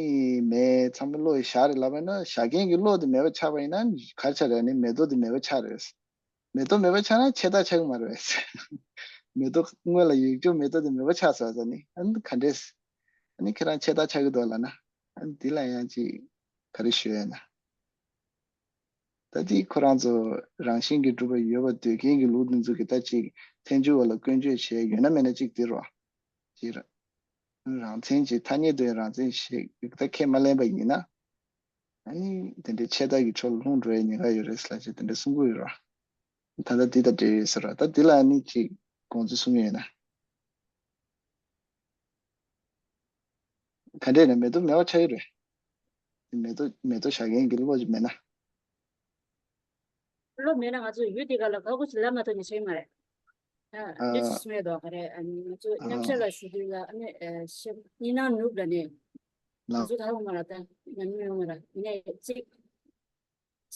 མེ་ཚང་མ་བློ་ཡིས་བཞག་རེད་ལབ་པ་ན་བཞག་མཁན་གྱི་བློ་དེ་མེད་པ་ཆགས་པ་ཡིན་ན་ག་རེ་ཆགས་རེད། ཨ་ནི་མེ་ཏོག་དེ་མེད་པ་ཆགས་རེད། མེ་ཏོག་མེད་པ་ཆགས་ན་ཆད་ལྟ་ཆགས་ཀྱི་མ་རེད། མེ་ཏོག་སྔོན་ལ་ཡོད་རྒྱུ་མེ་ཏོག་དེ་མེད་པ་ཆགས་སོང་ཙང་ནི་ཨ་ནི་ག་འདྲས། ཨ་ནི་ཁྱེད་རང་ཆད་ལྟ་ཆགས་ཀྱི་འདུག་ལབ་ན་ཨ་ནི་འདི་ལ་ཡང་ཅིག་ག་རེ་ཞུ་ཡ་ཡིན་ན། ད་ལྟའི་ཁོ་རང་ཚོ་རང་བཞིན་གྱིས་གྲུབ་པ་ཡོད་པར་འདོད་མཁན་གྱི་ལུགས་འདི་ཚོ་གི་ད་ཅིག་ཐལ་འགྱུར་བ་ལ་སྐྱོན་བརྗོད་བྱས་ཡོད་ན་མེད་ན་ཅིག་འདི་རོ། ཅིག་ར། རང་མཚན་གྱི་ཐ་སྙད་དུ་ཡང་རང་མཚན་ཞིག་ད་ཁས་མ་ལེན་པ་ཡིན་ན། ཨ་ནི་དེ་འདྲའི་ཆད་ལྟ་གི་ཕྱོགས་ལ་ལྷུང་འགྲོ་ཡའི་ཉེན་ཁ་ཡོད་རེད་ཟེར་ལབ་བྱས་དེ་འདྲ་གསུང་གི་ཡོད་ར། ད་ལྟ་འདི་དང་འབྲེལ་ཡོད་ཟེར་ར། ད་འདི་ལ་ཨ་ནི་ཅིག་དགོངས་ཚུལ་གསུང་གི་ཡོད་ན། ག་འདྲས་ནས་མེ་ཏོག་མེད་པ་ཆགས་ཀྱི་རེད། མེ་ཏོག་མེ་ཏོག་བཞག་མཁན་གྱི་བློ་ཅིག་མེད་ན། བློ་མེད་ན་ང་ཚོ་ཡུལ་དེ་ག་ལ་ག་གོ་ཅིག་ལབ་མ་ཐུབ་ནས་ཆགས་ཀྱི་མ་རེད། ཨ་ཨ་འདི་ཅི་སྨྲས་འདུག་ག་རེ་ཨ་ནི་ང་ཚོ་མཉམ་བཞག་ལ་ཞུ་དུས་ལ་ཨ་ནི་ཨ་ཤེས་གཉིས་སྣང་ནུབ་ལ་ནི་ང་ལ་ཚོ་ད་འོང་མ་ར་ད་ཉམས་མྱོང་ཡོང་མ་ར་ཡིན་ནའི་ཅིག་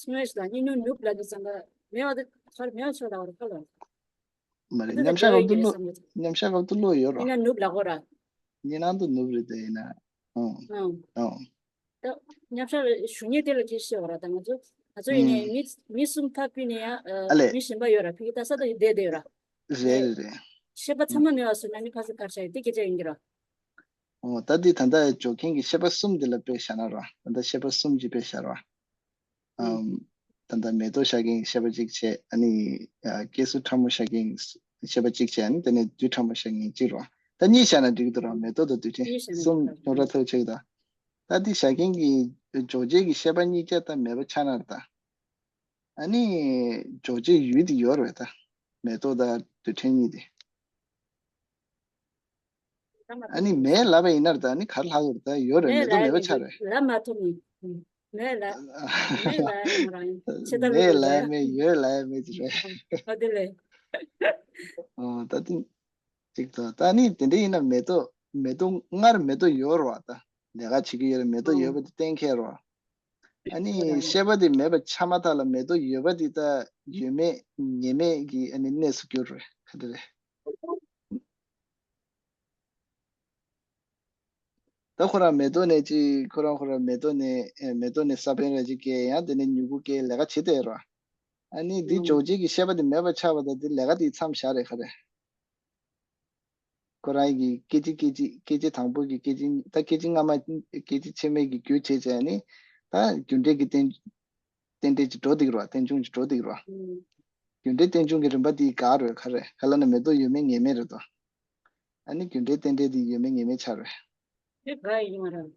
སྨྲས་ཤིག་ལ་གཉིས་སྣང་ནུབ་ལ་ནི་བསམ་པ་མེད་པ་དེ་ག་རེ་མེད་པ་ཆོག་ལ་བ་རེད་ཁ་ལོ། མ་རེད། ད་མཉམ་བཞག་སྐབས་དུ་བློ་བསམ་གྱི་མཉམ་བཞག་སྐབས་དུ་བློ་ཡོད་རོ། གཉིས་སྣང་ནུབ་ལ་གོ་ར། གཉིས་སྣང་དུ་ནུབ་རེད་དེ་ཡིན་ན། ཨང་། ཨང་། ཨང་། ད་མཉམ་བཞག་ཞུ་མཁན་དེ་ལ་ཁྱེད་ཤེས་བ་ར་ད་ང་ཚོ་ང་ཚོ་ཡིན་ནའི་ཨུམ་མི་མི་གསུམ་ཕ་ཕུད་ནས་ཡང་ཨ་ལས། མི་གཞན་པ་ཡོད་ར་ཕི་གི་ད་ས་ད་ཡི་བསྡད་བསྡད་ཡོད་ར། རེད་རེད་རེད། ཤེས་པ་ཚང་མ་མེད་པ་བཟོས་ན་ནི་ཕ་ས་དཀར་ཆ་ཡི་དེ་སྐད་ཆ་ཡིན་གྱི་ར། ཨོ་ད་འདི་ད་ལྟ་འཇོག་མཁན་གྱི་ཤེས་པ་གསུམ་འདི་ལ་དཔེ་བཞག་ན་ར་ད་ལྟ་ཤེས་པ་གསུམ་གྱི་དཔེ་བཞག་ར། ཨུམ། ཨམ། ད་ལྟ་མེ་ཏོག་བཞག་མཁན་གྱི་ཤེས་པ་གཅིག་བྱས་ཨ་ནི་ཨ་སྐྱེ་ས་ཕྲ་མོ་བཞག་མཁན་གྱི་ཤེས་པ་གཅིག་བྱས་ཨ་ནི་དེ་ནས་རྡུལ་ཕྲ་མོ་བཞག་མཁན་གཅིག་ར། ད་གཉིས་བཞག་ན་འགྲིག་གི་འདུག་ར། མེ་ཏོག་དང་རྡུལ་ཕྲན་གཉིས་བཞག་ན་གསུམ་འགྲིག་ར། ཉོ་ར་ཐག་ཆོད་གི་ད། ད་འདི་བཞག་མཁན་གྱི་འཇོག་བྱེད་ཀྱི་ཤེས་པ་གཉིས་ཀ་ད་མེད་པ་ཆགས་ན་ར་ད། ཨ་ནི་འཇོག་བྱེད་ཡུལ་དེ་ཡོད་རེད་ད། མེ་ཏོག་དང་རྡུལ་ཕྲན་གཉིས་དེ། ཨ་ནི་མེད་ལབ་པ་ཡིན་ན་རེད་ད། ཨ་ནི་གར་ལྷག་ཡོད་རེད་ད། ཡོད་རེད། མེད་ལབ་ཡ་མེད་པ་མི་ཆགས་འདུག་རེད། ལབ་མ་ཐུབ་ནི། ཨུམ། མེད་ལ། མེད་ལ་ཡང་རང་ཡིན། ཕྱི་ལྟར་མེད་ལ་ཡང་མེད། ཡོད་ལ་ཡང་མེད་ཅིག་རེད། ཨ་དེ་ལས། ཨོ་ད་དེ་གཅིག་ཏུ་ད་ནི་དེ་འདྲ་ཡིན་ན་མེ་ཏོག་མེ་ཏོག་སྔར་མེ་ཏོག་ཡོད་རེད་བ། ད་ལས་ཀ་བྱེད་ཀྱི་ཡོད་རེད། མེ་ཏོག་ཡོད་པ་དེ་གཏན་འཁེལ་རེད་བ། ཨ་ནི་ཤེས་པ་དེ་མེད་པ་ཆགས་མ་ཐག་ལ་མེ་ཏོག་ཡོད་པ་དེ་ད་ཡོད་མེད་ངེས་མེད་ཀྱི་ཨ་ནི་གནས་སུ་གྱུར་རེད། ག་དེ་རེད། ད་ཁོ་རང་མེ་ཏོག་ནས་ཅི་ཁོ་རང་ཁོ་རང་མེ་ཏོག་ནས་ཨེ་མེ་ཏོག་ནས་ས་བོན་ར་ཅིག་སྐྱེས། ཡང་དེ་ནས་མྱུ་གུ་སྐྱེས། ལས་ཀ་བྱེད་བསྡད་ར། ཨ་ནི་འདི་འཇོག་བྱེད་ཀྱི་ཤེས་པ་དེ་མེད་པ་ཆགས་པ་དང་དེ་ལས་ཀ་དེ་མཚམས་བཞག་རེད་ག་རེ། ཁོ་རང་གི་སྐད་ཅིག་སྐད་ཅིག་སྐད་ཅིག་དང་པོ་གི་སྐད་ཅིག་ད་སྐད་ཅིག་སྔ་མ་སྐད་ཅིག་ཕྱི་མའི་གི་རྒྱུ་བྱས་བྱས་ནི་ད་རྒྱུ་འབྲས་ཀྱི་རྟེན་རྟེན་འབྲེལ་གྱི་འགྲོ་འདུག་ར། རྟེན་འབྱུང་གི་འགྲོ་འདུག་ར། རྒྱུ་འབྲས་རྟེན་འབྱུང་གི་རིམ་པ་དེ་ག་རེད་ག་རེ་ག་ལ་ན་མེ་ཏོག་ཡོད་མེད་ངེས་མེད་རེད་དོ། ཨ་ནི་རྒྱུ་འབྲས་རྟེན་འབྲེལ་དེ་ཡོད་མེད་ངེས་མེད་ཆགས་རེད། དེ་ག་ཡོད་མ་རེད།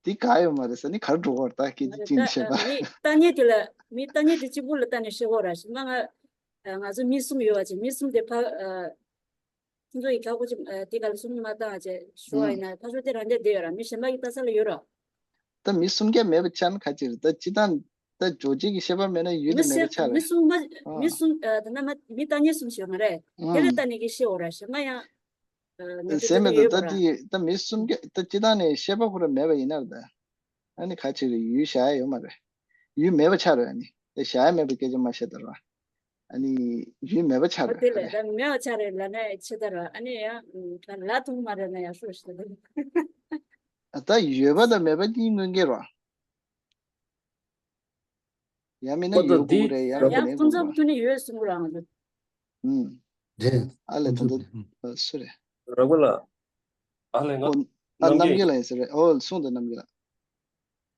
དེ་ག་ཡོད་མ་རེད་ཟེར་ནི་ག་རེ་འགྲོ་གོ་ར། ད་སྐད་ཅིག་ཅིག་ནི་ཤེས་པ། མི་ལྟ་ཉེ་དེ་ལ་མི་ལྟ་ཉེ་དེ་གཅིག་པུ་ལ་ལྟ་ནས་ཤེས་གོ་ར། ཞིག་མ་ང་ང་ཚོ་མི་གསུམ་ཡོད་བ་ཅིག་མི་གསུམ་དེ་ཕ། ཁོང་ཚོ་ཡི་ཁ་ཁོ་ཅིག་དེ་ག་ལ་གསུམ་མ་བཏང་བ་ཅེས་ཞུ་བ་ཡིན་ན་ཕ་ཤོ་དེ་རང་འདྲ་བསྡད་ཡོད་ར། མི་གཞན་པ་ཡི་ལྟ་ས་ལ་ཡོད་ར། ད་མི་གསུམ་ཀ་མེད་པ་ཆགས་ན་ག་ཅི་རེད། ད་སྤྱི་བཏང་ད་ཇོ་རྗེ་གི་ཤེས་པ་མེད་ན་ཡུལ་མི་དུ་མེད་པ་ཆགས་རེད། མི་གསུམ་མ་ཨ། མི་གསུམ་ཨ། ད་ན་མ་མི་ལྟ་ཉེ་གསུམ་ཞིག་ཡོད་མ་རེད། དེ་ལ་ལྟ་ནས་ཀྱི་ཤེས་འོ་ར་ཞེ་མ་ཡང་། ཟེར་མེད་དོ། ད་དེ་ད་མི་གསུམ་ཀ་ད་སྤྱི་བཏང་ནས་ཤེས་པ་ཁོ་ར་མེད་པ་ཡིན་ན་ར། ད་ཨ་ནི་ག་ཅི་རེད། ཡུལ་བཞག་ཡ་ཡོད་མ་རེད། ཡུལ་མེད་པ་ཆགས་རེད། ཨ་ནི་ད་བཞག་ཡ་མེད་པའི་སྐད་ཆ་མ་བཤད་ད་ར། ཨ་ནི་ཡུལ་མེད་པ་ཆགས་རེད། དེ་ལས་ད་མེད་པ་ཆགས་རེད་ལ་ནས་ཆེ་ད་ར། ཨ་ནི་ཡང་ལ་ཐུག་མ་རེད་ན་ཡང་ཤོག་ཤི་ད། ད་ཡོད་པ་དང་མེད་པ་གཉིས་དངོས་འགལ་ར། ཡང་མིན་ན་ཡོད་དགོས་རེད། ཡང་མིན་ན་མེད་དགོས་རེད། ཡང་ཁོང་ཚོ་ཐུག་ནས་ཡོད་གསུང་གི་རང་ཚོ། ཨུམ། རེད། ཨ་ལས་ད་ལྟ་སུ་རེད། ར་གོ་ལ། ཨ་ལས་ང་ཨ་རྣམ་རྒྱལ་ལ་ཡིན་ཟེར་རེད། ཨོ་གསུང་དང་རྣམ་རྒྱལ་ལ།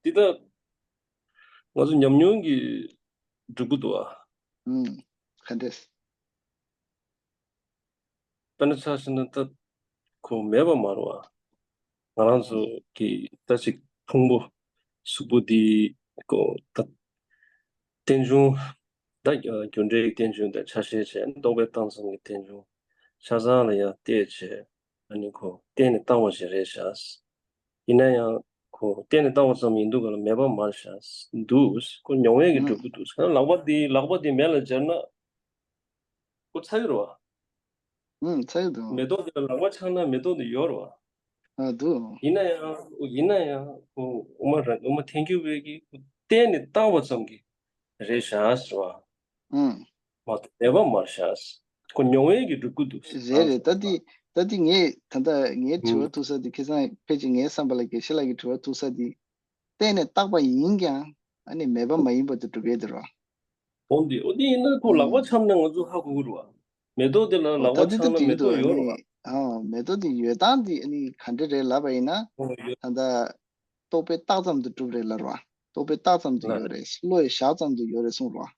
འདི་ལྟ། ང་ཚོ་ཉམས་མྱོང་གིས་སྒྲུབ་ཀྱི་འདུག་ཨ། ཨུམ། ག་འདྲས། དཔེར་ན་ཆ་བཞག་ན་ད་ཁོ་མེད་པ་མ་རེད་བ། ང་རང་ཚོ་གི་ད་ཅིག་ཕུང་པོ་གཟུགས་པོ་འདི་ཁོ་ད་རྟེན་འབྱུང་ད་རྒྱུ་འབྲས་ཀྱི་རྟེན་འབྱུང་དང་ཆ་ཤས་བྱས་རྟོག་པས་བཏང་ཙམ་གྱི་རྟེན་འབྱུང་ཆ་ཚང་ལ་ཡང་བལྟས་བྱས་ཨ་ནི་ཁོ་བལྟས་ནས་བཏང་བ་ཞིག་རེད་ཤག་ཡིན་ན་ཡང་ཁོ་བལྟས་ནས་བཏང་བ་ཙམ་ཡིན་འདུག་ག་ལ་མེད་པ་མ་རེད་ཤག་འདུག་ཁོ་མྱོང་བས་ཀྱི་སྒྲུབ་ཀྱི་འདུག་ལག་པ་འདི་ལག་པ་འདི་མེ་ལ་སྦྱར་ན། ཁོ་ཚ་གི་རེད་བ། ཨུམ། ཚ་གི་འདུག་མེ་ཏོག་དེ་ལ་ལག་པ་འཆང་ན་མེ་ཏོག་དེ་ཡོད་རེད་བ། ཨ་འདུག་ཡིན་ན་ཡང་ཡིན་ན་ཡང་ཁོ་དབུ་མ་ར་དབུ་མ་ཐལ་འགྱུར་བས་ཀྱི་ཁོ་བལྟས་ནས་བཏང་བ་ཙམ་གྱི་རེད་ཤག་ཟེར་བ། ཨུམ། མ་གཏོགས་མེད་པ་མ་རེད་ཤག་ཁོ་མྱོང་བས་ཀྱི་སྒྲུབ་ཀྱི་འདུག་རེད་རེད། ད་འདི་ད་འདི་ངས་ད་ལྟ་ངའི་དྲི་བ་ཐུག་ས་འདི་ཁ་སང་ཕལ་ཆེར་ངའི་བསམ་པ་ལ་དགེ་བཤེས་ལགས་ཀྱི་དྲི་བ་ཐུག་ས་འདི། བལྟས་ནས་བཏགས་པ་ཡིན་ཀྱང་ཨ་ནི་མེད་པ་མ་ཡིན་པ་དེ་སྒྲུབ་ཡས་དེ་རེད་བ། འོ་འདི་འོ་འདི་ཡིན་ན་ཁོ་ལག་པ་འཆང་ན་ང་ཚོ་ཧ་གོ་གི་རེད་བ། མེ་ཏོག་དེ་ལ་ལག་པ་འཆང་ན་མེ་ཏོག་ཡོད་རེད་བ། ཨ་མེ་ཏོག་དེ་ཡོད་སྟངས་དེ་ཨ་ནི་ག་འདྲ་རེད་ལབ་པ་ཡིན་ན། ད་ལྟ་རྟོག་པས་བཏགས་ཙམ་དུ་གྲུབ་རེད་ལབ་རེད་བ། རྟོག་པས་བཏགས་ཙམ་དུ་ཡོད་རེད། བློ་ཡིས་བཞག་ཙམ་དུ་ཡོད་རེད་གསུངས་རེད་བ།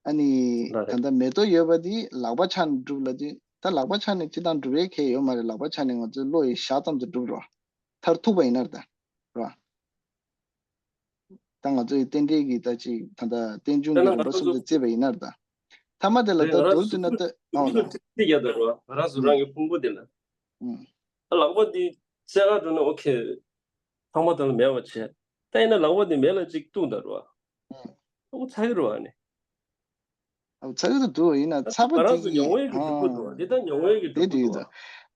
ཨ་ནི་ད་ལྟ་མེ་ཏོག་ཡོད་པ་དེ་ལག་པ་འཆང་ནས་གྲུབ་ལབ་དུས་ད་ལག་པ་འཆང་ནས་སྤྱིར་བཏང་གྲུབ་ཡས་གལ་ཡོད་མ་རེད། ལག་པ་འཆང་ནས་ང་ཚོའི་བློ་ཡིས་བཞག་ཙམ་དུ་གྲུབ་རེད་བ། མཐར་ཐུག་པ་ཡིན་ན་ད་ར། ད་ང་ཚོའི་རྟེན་འབྲེལ་གྱི་ད་ཅིག་ད་ལྟ་རྟེན་འབྱུང་གི་རིམ་པ་སོ་སོ་བརྩིས་པ་ཡིན་ན་ད། ཐ་མ་དེ་ལ་ད་མདོར་བསྡུས་ན་ད་ཨང་ལ། ང་རང་ཚོ་རང་གི་ཕུང་པོ་དེ་ལ། ཨང་། ད་ལག་པ་འདི་བཙལ་ག་འགྲོ་ན་ཨོ་ཁེ། ཚང་མ་དེ་ལ་མེད་པ་བྱས། ད་ཡིན་ན་ལག་པ་འདི་མེ་ལ་ཅིག་གཏུགས་ད་ར། ཨོ་ཚ་གི་ར་ཨ་ནི། ཨོ་ཚ་གི་ར་འདུག་ཡིན་ན་ཚ་པ་ང་རང་ཚོ་དེ་མྱོང་བའི་གི་འགྲུབ་ཀྱི་འདུག་དེ་ད་མྱོང་བའི་གི་འགྲུབ་ཀྱི་འདུག་དེ་དུས་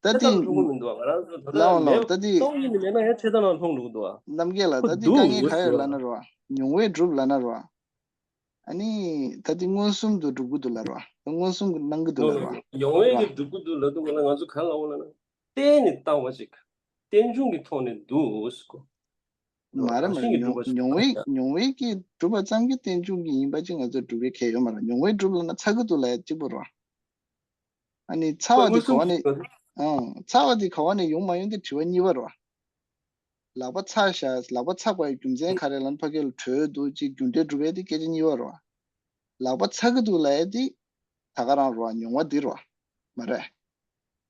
ད་ད་དེ་ལྷུང་གི་མི་འདུག་ང་རང་ཚོ་ད་ལྟ་ལའོ་ལའོ་མེད་ད་དེ་སྟོང་ཉིད་ནི་མེད་ན་ཡང་ཆེ་ད་ན་ལྷུང་འགྲོ་གི་འདུག་ཨ། རྣམ་རྒྱལ་ལ་ད་དེ་དཀའ་ངལ་ག་ཡོད་ལབ་ན་ར། མྱོང་བས་གྲུབ་ལབ་ན་ར། ཨ་ནི་ད་དེ་མངོན་སུམ་དུ་གྲུབ་ཀྱི་འདུག་ལབ་ར། མངོན་སུམ་གྱིས་སྣང་གི་འདུག་ལབ་ར། མྱོང་བས་ཀྱི་གྲུབ་ཀྱི་འདུག་ལབ་དུས་ང་ལ་ང་ཚོ་ག་ལ་འོ་ལབ་ན། བལྟས་ནས་བཏང་བ་ཅིག་རྟེན་འབྱུང་གི་ཐོག་ནས་འདུག་ཟེར་གོ། མ་རེད་མ་རེད། མྱོང་མྱོང་བའི་མྱོང་བའི་གི་གྲུབ་པ་ཙམ་གྱིས་རྟེན་འབྱུང་གི་ཡིན་པ་ཅིག་ང་ཚོ་གྲུབ་པའི་གལ་ཡོད་མ་རེད། མྱོང་བའི་གྲུབ་ལབ་ན་ཚ་གི་འདུག་ལབ་ཡ་གཅིག་པ་རེད། ཨ་ནི་ཚ་བ་དེ་ག་བ་ནས་ཨང་ཚ་བ་དེ་ག་བ་ནས་ཡོང་མ་ཡོང་དེ་དྲི་བ་གཉིས་པ་རེད། ལག་པ་ཚ་ཤག་ལག་པ་ཚ་བའི་རྒྱུ་མཚན་ག་རེ་ལབ་ན་ཕ་གི་ལ་དྲོད་འདུག་ཅིག་རྒྱུ་འབྲས་གྲུབ་པའི་དེ་སྐད་ཆ་གཉིས་པ་རེད། ལག་པ་ཚ་གི་འདུག་ལབ་ཡ་དེ་ད་ག་རང་རེད། མྱོང་བ་འདི་རེད། མ་རེད།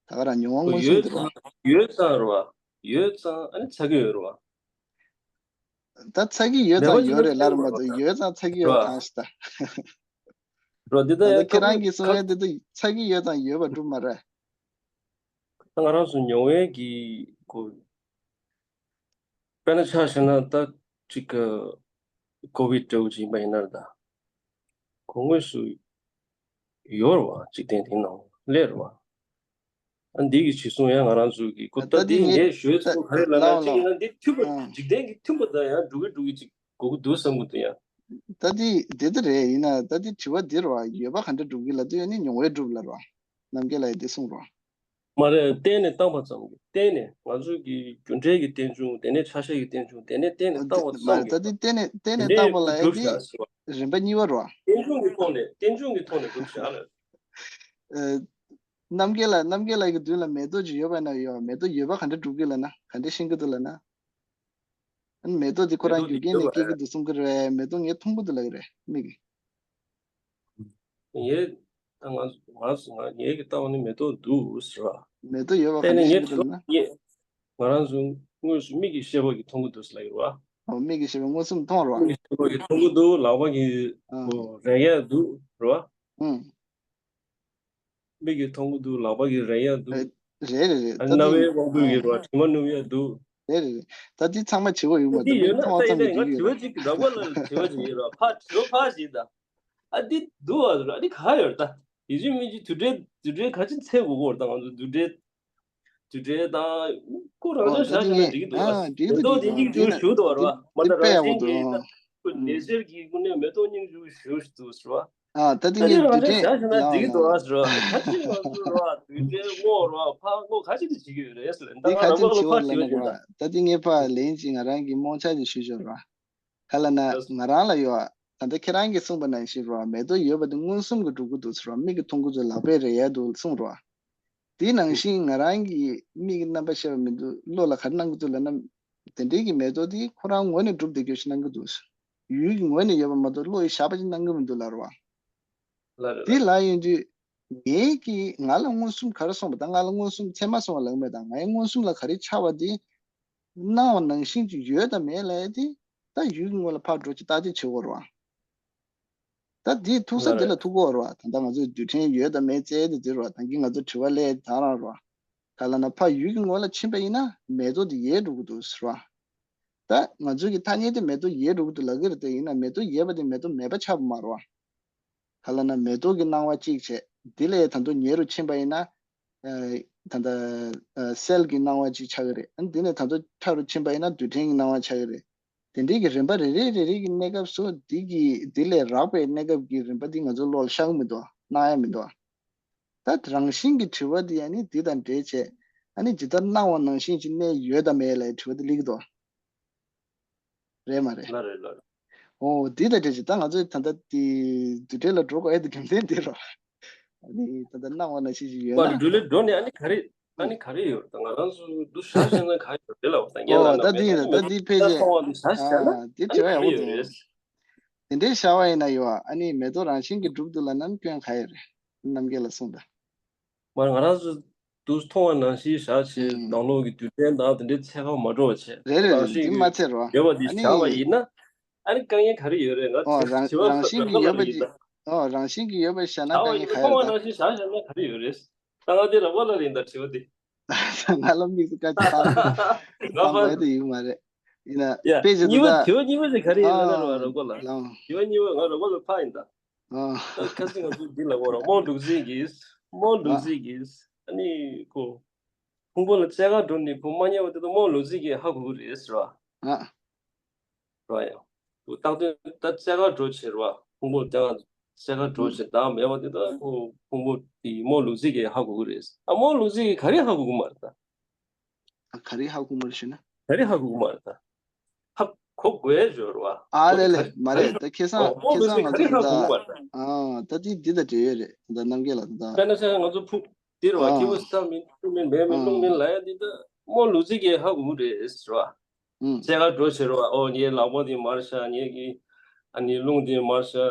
ད་ག་རང་མྱོང་བ་མངོན་སུམ་འདི་རེད། ཡོད་ཙང་རེད་བ། ཡོད་ཙང་ཨ་ནི་ཚ་གི་ཡོད་རེད་བ། ད་ཚ་གི་ཡོད་ཙང་ཡོད་རེད་ལབ་མ་གཏོགས་ཡོད་ཙང་ཚ་གི་ཡོད་གང་ཞིག་ད། རོ་འདི་ད་ད་ཡང་ཁྱེད་རང་གིས་གསུང་ཡ་འདི་ད་ཚ་གི་ཡོད་ཙང་ཡོད་པ་གྲུབ་མ་རེད། ད་ང་རང་ཚོ་མྱོང་བའི་གི་གོ། དཔེར་ན་ཆ་བཞག་ན་ད་ ཅིག་གི་ཀོ་བིད་འདྲ་བོ་ཅིག་ཡིན་པ་ཡིན་ན་རེད་ད། གོང་དངོས་སུ་ཡོད་རེད་བ། འཇིག་རྟེན་དེའི་ནང་སླེབས་རེད་བ། ཨ་འདི་གི་ཇི་གསུང་ཡང་ང་རང་ཚོ་གི་ཀོ་ད་ད་འདི་འདི་ངས་ངས་ཞུས་ད་སོང་ག་རེ་ལབ་ན། ལའོ་ཅིག་ཡིན་ལའོ་ན་འདི་མཐུན་པ། ཨ། འཇིག་རྟེན་གི་མཐུན་པ་དང་ཡང་འགྲོ་གི་འགྲོ་གི་ཅིག་དགོས་ཀྱི་འདུག་བསམ་གི་འདུག་ཡང་། ད་འདི་འདི་ད་རེད། ཡིན་ན་ད་འདི་དྲི་བ་འདི་རེད་བ། ཡོད་པ་ག་འདྲ་སྒྲུབ་ཀྱི་ལབ་དུས་ཡང་ནི་མྱོང་བས་སྒྲུབ་ལབ་རེད་བ། རྣམ་རྒྱལ་ལགས་ཡིས་འདི་གསུངས་རེད་བ། མ་རེད། གཏན་ནས་བཏང་པ་ཙམ་གྱིས། གཏན་ནས་ང་ཚོ་གི་རྒྱུ་འབྲས་ཀྱི་རྟེན་འབྱུང་། དེ་ནས་ཆ་ཤས་ཀྱི་རྟེན་འབྱུང་། དེ་ནས་གཏན་ནས་ཨ་བཏང་བ་ད་མ་ཙམ་རེད། ད་གྱིས་འདི་གཏན་ནས་གཏན་ནས་དེ་བཏང་པ་ལབ་ཡ་གྲུབ་འདི་བཞག་ཟེར་བ། རིམ་པ་གཉིས་པ་རེད་བ། རྟེན་འབྱུང་གི་ཐོག་ནས། རྟེན་འབྱུང་གི་ཐོག་ནས་གྲུབ་བཞག་ལ། ཨ། རྣམ་རྒྱལ་ལགས། རྣམ་རྒྱལ་ལགས་ཀྱི་མདུན་ལ་མེ་ཏོག་ཅིག་ཡོད་པ་ན་ཡོད། མེ་ཏོག་ཡོད་པ་ག་འདྲ་སྒྲུབ་ཀྱི་ལབ་ན། ག་འདྲ་ཤེས་ཀྱི་འདུག་ལབ་ན། ཨ་ནི་མེ་ཏོག་འདི་ཁོ་མེ་རང་ཏོག་རྒྱུ་འདི་རྐྱེན་ནས་ཡོད་པ་སྐྱེ་གི་རེད། འདུག་གསུང་གི་རེད། མེ་ཏོག་ངས་མཐོང་གི་འདུག་ལབ་ཀྱི་རེད་མིག་གིས། ངས་ད་ང་ང་ང་ངས་ཀྱི་ལྟ་བ་ནི་མེ་ཏོག་འདུག་ཟེར་བ། མེ་ཏོག་ཡོད་པ་ག་དེ་ནས་ནས་ངས་ཤེས་ཀྱི་འདུག་ལབ་ན། ངས་ང་རང་ཚོ་དངོས་སུ་མིག་གི་ཤེས་པ་གིས་མཐོང་གི་འདུག་ཟེར་ལབ་ཀྱི་རེད་བ། ཨོ་མིག་གི་ཤེས་པ་མངོན་སུམ་མཐོང་རེད་བ། མིག་གི་ཤེས་པ་གིས་མཐོང་གི་འདུག་ལག་པ་གིས་ཨ། ཨོ་རེག་ཡག་འདུག་རེད་བ། ཨང་། མིག་གིས་མཐོང་གི་འདུག་ལག་པ་གིས་རེག་ཡག་འདུག་རེད་རེད་རེད། ཨ་ད་རྣ་དེ་བའི་དབང་པོ་ཡིན་ར། ཨ། དྲི་མ་སྣོམ་ཡག་འདུག་རེད་རེད་རེད། ད་དེ་ཚང་མ་བྱེད་དགོས་ཡོད་མ་རེད། ད་དེ་མིག་ཡོད་ན་མཐོང་བ་ད་ཡིན་ཙམ་ནས་གྱིས་ང་དྲི་བ་ཡོད་རེད། ཅིག་རག་པ་ལ་དྲི་བ་ཅིག་ཡིན་ར། ཕ་དྲི་བ་ཕ་ཞིག་ད། ཨ་འདི་འདུག་ཨ་ཟེར། ཨ་འདི་ག་ཡོད་རེད་ད། ཡིན་གཅིག་མིན་གཅིག་དུས་དྲན་དུས་དྲན་ག་ཅི་འཚོལ་དགོས་ཀྱི་ཡོད་རེད་ད། ང་ཚོ་དུས་དྲན་དུས་དྲན་དང་ཁོ་རང་ཨོ་ཚོ་ད་དེ་བཞག་བཞག་ན་ངས་འགྲིག་གི་འདུག་ཨ། ཨ་འགྲིག་འདུག་མེ་ཏོག་འགྲིག་དེ་འདུག་སྙིང་རྗེ་འགྲིག་ཞུ་འདུག་ར་བ། མ་ད་རང་བཞིན་གྱིས་ད་ཁོ་ལས་འཆར་གྱི་སྒོ་ནས་མེ་ཏོག་སྙིང་རྗེ་ཞུ་ཞུ་འདུག་ཟེར་བ། ཨ་ད་དེ་ད་ངས་དེ་རང་དུས་དྲན་དྲན་བཞག་བཞག་ན་འགྲིག་གི་འདུག་ཨ་ཟེར་བ། ད་ཅི་ང་ཚོ་ར་དུས་དྲན་བསྔོ་ར་ཕར་བསྔོ་ག་ཅི་དེ་བྱེད་ཀྱི་ཡོད་རེད་ཟེར། ད་འདི་ང་ག་རང་ཅི་པ་ལ་བྱེད་ཕར་དྲི་བ་ཡོད་ལབ་ན་ཞུ་ར། ད་དེ་ངས་ཕར་ལན་ཅིག་ང་རང་གི་རྨོངས་འཆར་ཅིག་ཞུ་ཞོར་ར། ག་ལབ་ན་ང་རང་ལ་ཡོད་ཨ། ད་ལྟ་ཁྱེད་རང་གིས་གསུངས་པ་ནང་བཞིན་རོ། མེ་ཏོག་ཡོད་པ་དེ་མངོན་སུམ་གྱིས་གྲུབ་ཀྱི་འདུག་ཟེར་རོ། མིག་གིས་མཐོང་གི་འདུག་ལག་པས་རེག་ཡག་འདུག་གསུངས་རོ། དེ་ནང་བཞིན་ང་རང་གི་མིག་གི་རྣམ་པ་ཤེས་པ་མི་འདུག་བློ་ལ་ག་རེ་སྣང་གི་འདུག་ལབ་ན། དེ་འདྲའི་གི་མེ་ཏོག་དེ་ཁོ་རང་ངོས་ནས་གྲུབ་བསྡད་རྒྱུ་ཞིག་སྣང་གི་འདུག་ཡུལ་གྱི་ངོས་ནས་ཡོད་པ་མ་གཏོགས་བློ་ཡིས་བཞག་པ་ཅིག་སྣང་གི་མི་འདུག་ལབ་རོ། ལ་རེད་དེ་ལ། ལབ་ཡོང་དུས་ངའི་གི་ང་ལ་མངོན་སུམ་ག་རེ་སོང་བ་དང་། ང་ལ་མངོན་སུམ་ཚད་མ་སོང་བ་ལབ་མེད་དང་། ངའི་མངོན་སུམ་ལ་ག་རེ་འཆར་བ་དེ། སྣང་བ་ནང་བཞིན་གྱི་ཡོད་དང་མེད་ལབ་ཡ་དེ་ད་ཡུལ་གྱི་ངོས་ལ་ཕར་འགྲོ་ཅིག་བརྟག་དཔྱད་བྱེད་དགོས་རེད་བ། ད་དེ་ཐུག་ས་ལ་དེ་ལ་རེད། ཐུག་གི་ཡོད་རེད་བ། ད་ལྟ་ང་ཚོའི་དུས་དྲན་ཡོད་དང་མེད་བཙལ་དེ་དེ་རེད་བ། ད་གིན་ང་ཚོ་དྲི་བ་སླེབས་ད་རང་རེད་བ། ག་ལབ་ན་ཕར་ཡུལ་གྱི་ངོས་ལ་ཕྱིན་པ་ཡིན་ན་མེ་ཏོག་དེ་ཡལ་འགྲོ་གི་འདུག་ཟེར་བ། ད་ང་ཚོའི་གི་ཐ་སྙད་དེ་མེ་ཏོག་ཡལ་འགྲོ་གི་འདུག་ལབ་ཀྱི་རེད་དེ། ཡིན་ན་མེ་ཏོག་ཡལ་བ་དེ་མེ་ཏོག་མེད་པ་ཆགས་པ་མ་རེད་བ། ག་ལབ་ན་མེ་ཏོག་གི་སྣང་བ་གཅིག་བྱས། དེ་ལས་ད་དུང་ཉེ་རུ་ཕྱིན་པ་ཡིན་ན། ཨ། ད་ལྟ་སེལ་གྱི་སྣང་བ་གཅིག་ཆགས་ཀྱི་རེད། ཨ་ནི་དེ་ནས་ད་དུང་ཕྲ་རུ་ཕྱིན་པ་ཡིན་ན་རྡུལ་ཕྲན་གྱི་སྣང་བ་ཆགས་ཀྱི་རེད། དེ་འདྲའི་གི་རིམ་པ་རེ་རེ་རེ་རེ་གི་གནས་སྐབས་སུ་འདི་གི་འདི་ལས་རག་པའི་གནས་སྐབས་ཀྱི་རིམ་པ་འདི་ང་ཚོ་བློ་ལ་ཤར་གི་མི་འདུག་སྣང་ཡ་མི་འདུག་ད་རང་བཞིན་གྱི་དྲི་བ་འདི་ཨ་ནི་འདི་དང་འབྲེལ་བྱས། ཨ་ནི་ཇི་ལྟར་སྣང་བ་ནང་བཞིན་གྱི་གནས་ཡོད་དམ་མེད་ལབ་དྲི་བ་འདི་སླེབས་ཀྱི་འདུག་རེད་མ་རེད། ལ་རེད་ལ་རེད། ཨོ་འདི་དང་འབྲེལ་བྱས་ད་ང་ཚོས་ད་ལྟ་འདི་རྡུལ་ཕྲན་ལ་འགྲོ་དགོས་ཡ་འདི་རྒྱུ་མཚན་འདི་རོ། ཨ་ནི་ད་ལྟ་སྣང་བ་ནང་བཞིན་ཞིག་ཡོད་པ་ན། རྡུལ་ཕྲན་འགྲོ་ནས་ཨ་ནི་ག་རེ། ཨ་ནི་ག་རེ་ཡོད་རེད། ད་ང་རང་ཚོ་འདུ་བཞག་བཞག་ན་ག་རེ་ཡོད་རེད་ལབ་པ་དང་། ངས་ཨོ་ལབ་ན་ད་མེ་འདི་ཡིན་ཏོག་ད་ད་མེ་ཏོག་འདི་ཕལ་ཆེར་མཐོང་བ་འདི་བཞག་བཞག་ན་ཨ་འདི་ཨ་ནི་དྲི་བ་ག་རེ་ཡག་པོ་ཡོད་འདུག་རེད། དེ་འདྲའི་བཞག་པ་ཡིན་ན་ཡོད་ཨ། ཨ་ནི་མེ་ཏོག་རང་བཞིན་གྱིས་གྲུབ་འདུག་ལབ་ན་སྐྱོན་ག་ཡོད་རེད། རྣམ་རྒྱལ་ལགས་གསུངས་དང་། མར་ང་རང་ཚོ་འདུག་མཐོང་བ་ནང་བཞིན་བཞག་བྱས། ཨུམ། ནང་ལོགས་ཀྱི་རྡུལ་ཕྲན་དང་དེ་འདྲའི་འཚོལ་ག་མ་འགྲོ་བ་བྱས། རེད་རེད་རང་རེད། བཞིན་འདི་མ་གྱིས་འཚོལ་རོགས། ཡོད་པ་འདི་ཨ་བཞག་པ་ནི་ཡིན་ན། ཨ་ནི་དཀའ་ངལ་ག་རེ་ཡོད་རེད། ང་ཨོ་རང་དྲི་བ་རང་བཞིན་གྱིས་ཡོད་པ་ཅིག་ཨོ་རང་བཞིན་གྱིས་ཡོད་པ་བཞག་ན་བཞག་པ་དཀའ་ངལ་ཡིན་ན། ག་མཐོང་བ་རེད་ད། ནང་བཞིན་བཞག་བཞག་ན་ག་རེ་ཡོད་རེད། ད་ང་དེ་རག་པ་ལ་རེད་ད་དྲི་བ་འདི། ང་ལ་དམིགས་སུ་བཀར་གྱི་ད་ང་ད་ཕ་མ་དེ་ཡིན་མ་རེད། ཡིན་ན་ཡ་དཔེ་ཆ་གཉིས་པ་འདི་ད་དྲི་བ་གཉིས་པ་དེ་ག་རེ་ཡིན་ན་ཨ་ར་བ་རག་པ་ལ། ལའོ། དྲི་བ་གཉིས་པ་ང་རག་པ་ལ་ཕ་ཡིན་ད། ཨ། ད་ཁ་སང་ང་ཚོ་འདི་ལ་བོ་ར་རྨོ་ལུག་རྫི་གིས། རྨོ་ལུག་རྫི་གིས་ཨ་ནི་ཁོ་ཕུང་པོ་ལ་སྐྱེ་རྒ་འགྲོ་ནི་ཁོ་མ་རྙེད་པ་དེ་ད་རྨོ་ལུག་རྫི་གིས་ཧ་གོ་གི་རེད་ཟེར་བ། ཨ། ར་ཡང་། ཁོ་རྟག་དོན་ད་སྐྱེ་རྒ་འགྲོ་བྱེད་ར་བ། ཕུང་པོ་ལ་སྐྱེ་རྒ་འགྲོ་བྱེད་བདག་མེད་པ་དེ་ད་ཁོ་ཕུང་པོ་དེ་རྨོ་ལུག་རྫི་གིས་ཧ་གོ་གི་རེད། ཨ་རྨོ་ལུག་རྫི་གིས་ག་རེ་ཧ་གོ་གི་མ་རེད་ད། ཨ་ག་རེ་ཧ་གོ་མ་རེད་ཞུ་ན། ག་རེ་ཧ་གོ་གི་མ་རེད་ད། ཧ་གོ་དགོས་ཡོད་རེད་བ། ཨ་ལེ་ལེ་མ་རེད་ད་ཁ་སང་ཁ་སང་ང་ཚོ་ད་ཨ་ད་དེ་འདི་ད་འབྲེལ་ཡོད་རེད་ད་རྣམ་རྒྱལ་ལགས་ད། དཔེར་ན་ཆ་ང་ཚོ་ཕུག་འདི་རེད་བ། ཨ་སྐྱེ་བོ་ས་མིན་ཆུ་མིན་མེ་མིན་རླུང་མིན་ལབ་ཡ་འདི་ད་རྨོ་ལུག་རྫི་གིས་ཧ་གོ་གི་རེད་ཟེར་བ། ཨུ་སྐྱེ་རྒ་འགྲོ་བྱེད་རེད་བ། ཨོ་ངའི་ལག་པ་འདི་མར་བཞག་ངའི་གི་ཨ་ནི་རླུང་འདི་མར་བཞག་